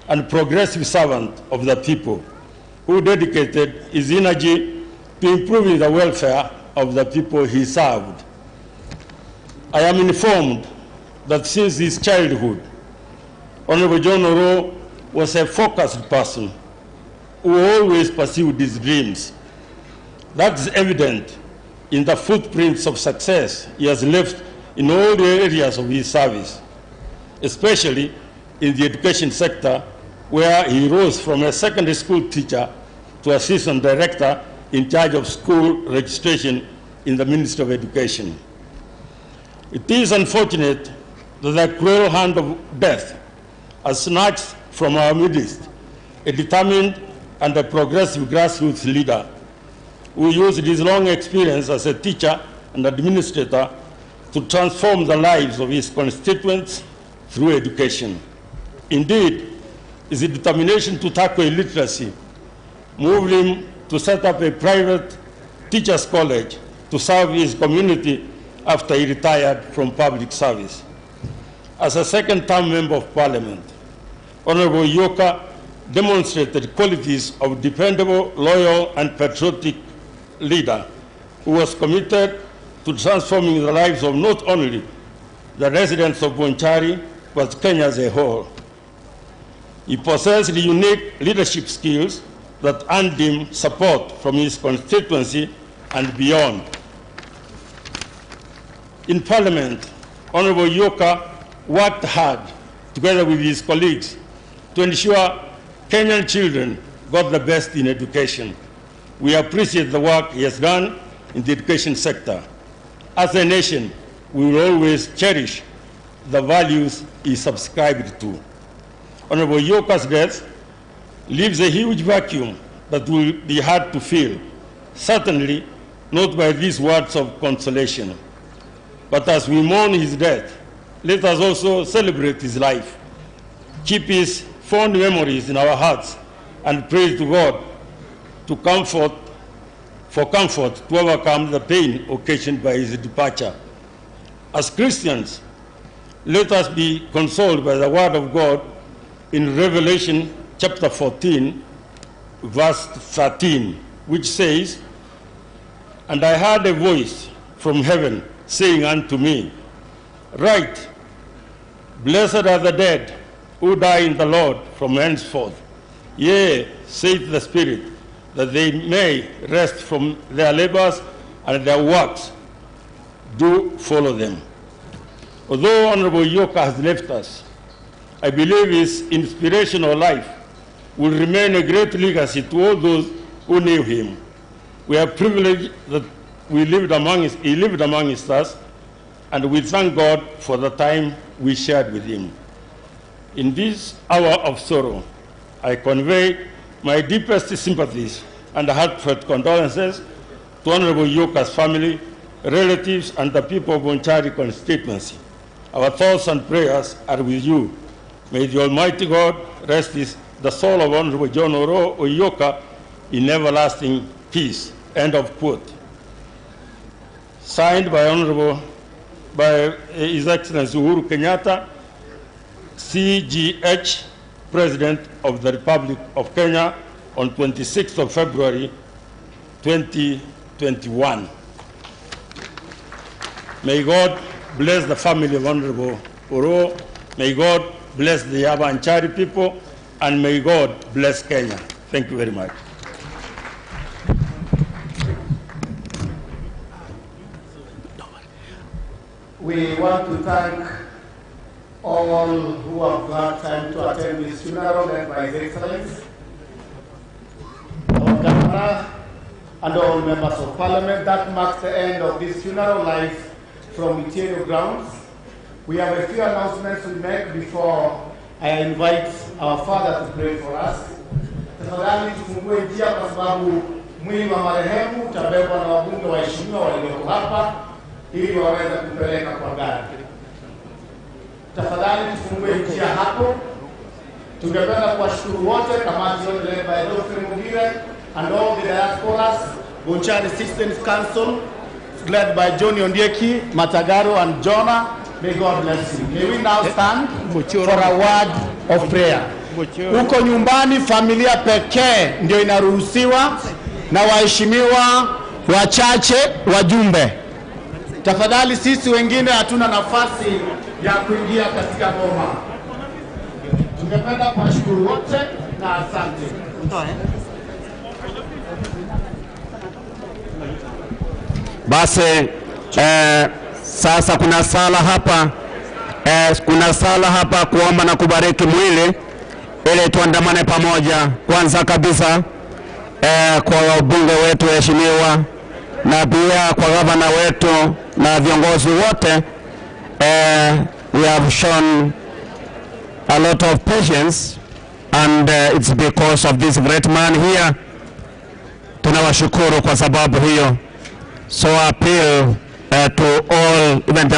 and progressive servant of the people who dedicated his energy to improving the welfare of the people he served. I am informed that since his childhood, Honorable John Oroo was a focused person who always pursued his dreams. That is evident in the footprints of success he has left in all the areas of his service, especially in the education sector, where he rose from a secondary school teacher to assistant director in charge of school registration in the Ministry of Education. It is unfortunate that the cruel hand of death has snatched from our midst a determined and a progressive grassroots leader who used his long experience as a teacher and administrator to transform the lives of his constituents through education. Indeed, his determination to tackle illiteracy moved him to set up a private teachers' college to serve his community after he retired from public service. As a second-term member of parliament, Honorable Oyioka demonstrated qualities of dependable, loyal, and patriotic leader who was committed to transforming the lives of not only the residents of Bonchari, but Kenya as a whole. He possessed the unique leadership skills that earned him support from his constituency and beyond. In Parliament, Honorable Oyioka worked hard together with his colleagues to ensure Kenyan children got the best in education. We appreciate the work he has done in the education sector. As a nation, we will always cherish the values he subscribed to. Honorable Oyioka's death leaves a huge vacuum that will be hard to fill, certainly not by these words of consolation. But as we mourn his death, let us also celebrate his life, keep his fond memories in our hearts, and pray to God for comfort to overcome the pain occasioned by his departure. As Christians, let us be consoled by the word of God in Revelation chapter 14, verse 13, which says, "And I heard a voice from heaven saying unto me, Write, blessed are the dead who die in the Lord from henceforth. Yea, saith the Spirit, that they may rest from their labors and their works do follow them." Although Honorable Oyioka has left us, I believe his inspirational life will remain a great legacy to all those who knew him. We are privileged that he lived amongst us, and we thank God for the time we shared with him. In this hour of sorrow, I convey my deepest sympathies and heartfelt condolences to Honorable Oyioka's family, relatives, and the people of Bonchari constituency. Our thoughts and prayers are with you. May the Almighty God rest the soul of Honorable John Oroo Oyioka in everlasting peace. End of quote. Signed by His Excellency Uhuru Kenyatta, CGH, President of the Republic of Kenya, on 26th of February, 2021. May God bless the family of Honorable Oroo. May God bless the Bonchari people, and may God bless Kenya. Thank you very much. We want to thank all who have had time to attend this funeral led by His Excellency, our Governor, and all members of parliament. That marks the end of this funeral live from Itieno grounds. We have a few announcements to make before I invite our father to pray for us. Tafadhali tufungue njia kwa sababu mwili wa marehemu utabebwa na wabunge waheshimiwa walioko hapa ili waweze kupeleka kwa gari. Tafadhali tufungue njia hapo. Tungependa kuwashukuru wote, kamati yote led by Geoffrey Mugire and all the diasporas, Bonchari Citizens Council led by Johnny Ondieki, Matagaro and Jonah. May God bless you. May we now stand for a word of prayer. Huko nyumbani familia pekee ndio inaruhusiwa na waheshimiwa wachache wajumbe. Tafadhali sisi wengine hatuna nafasi ya kuingia katika boma. Tungependa kuwashukuru wote na asante. Basi sasa kuna sala hapa, kuna sala hapa kuomba na kubariki mwili ili tuandamane pamoja. Kwanza kabisa kwa wabunge wetu waheshimiwa na pia kwa gavana wetu na viongozi wote. We have shown a lot of patience and it's because of this great man here. Tunawashukuru kwa sababu hiyo. So I appeal to all, even the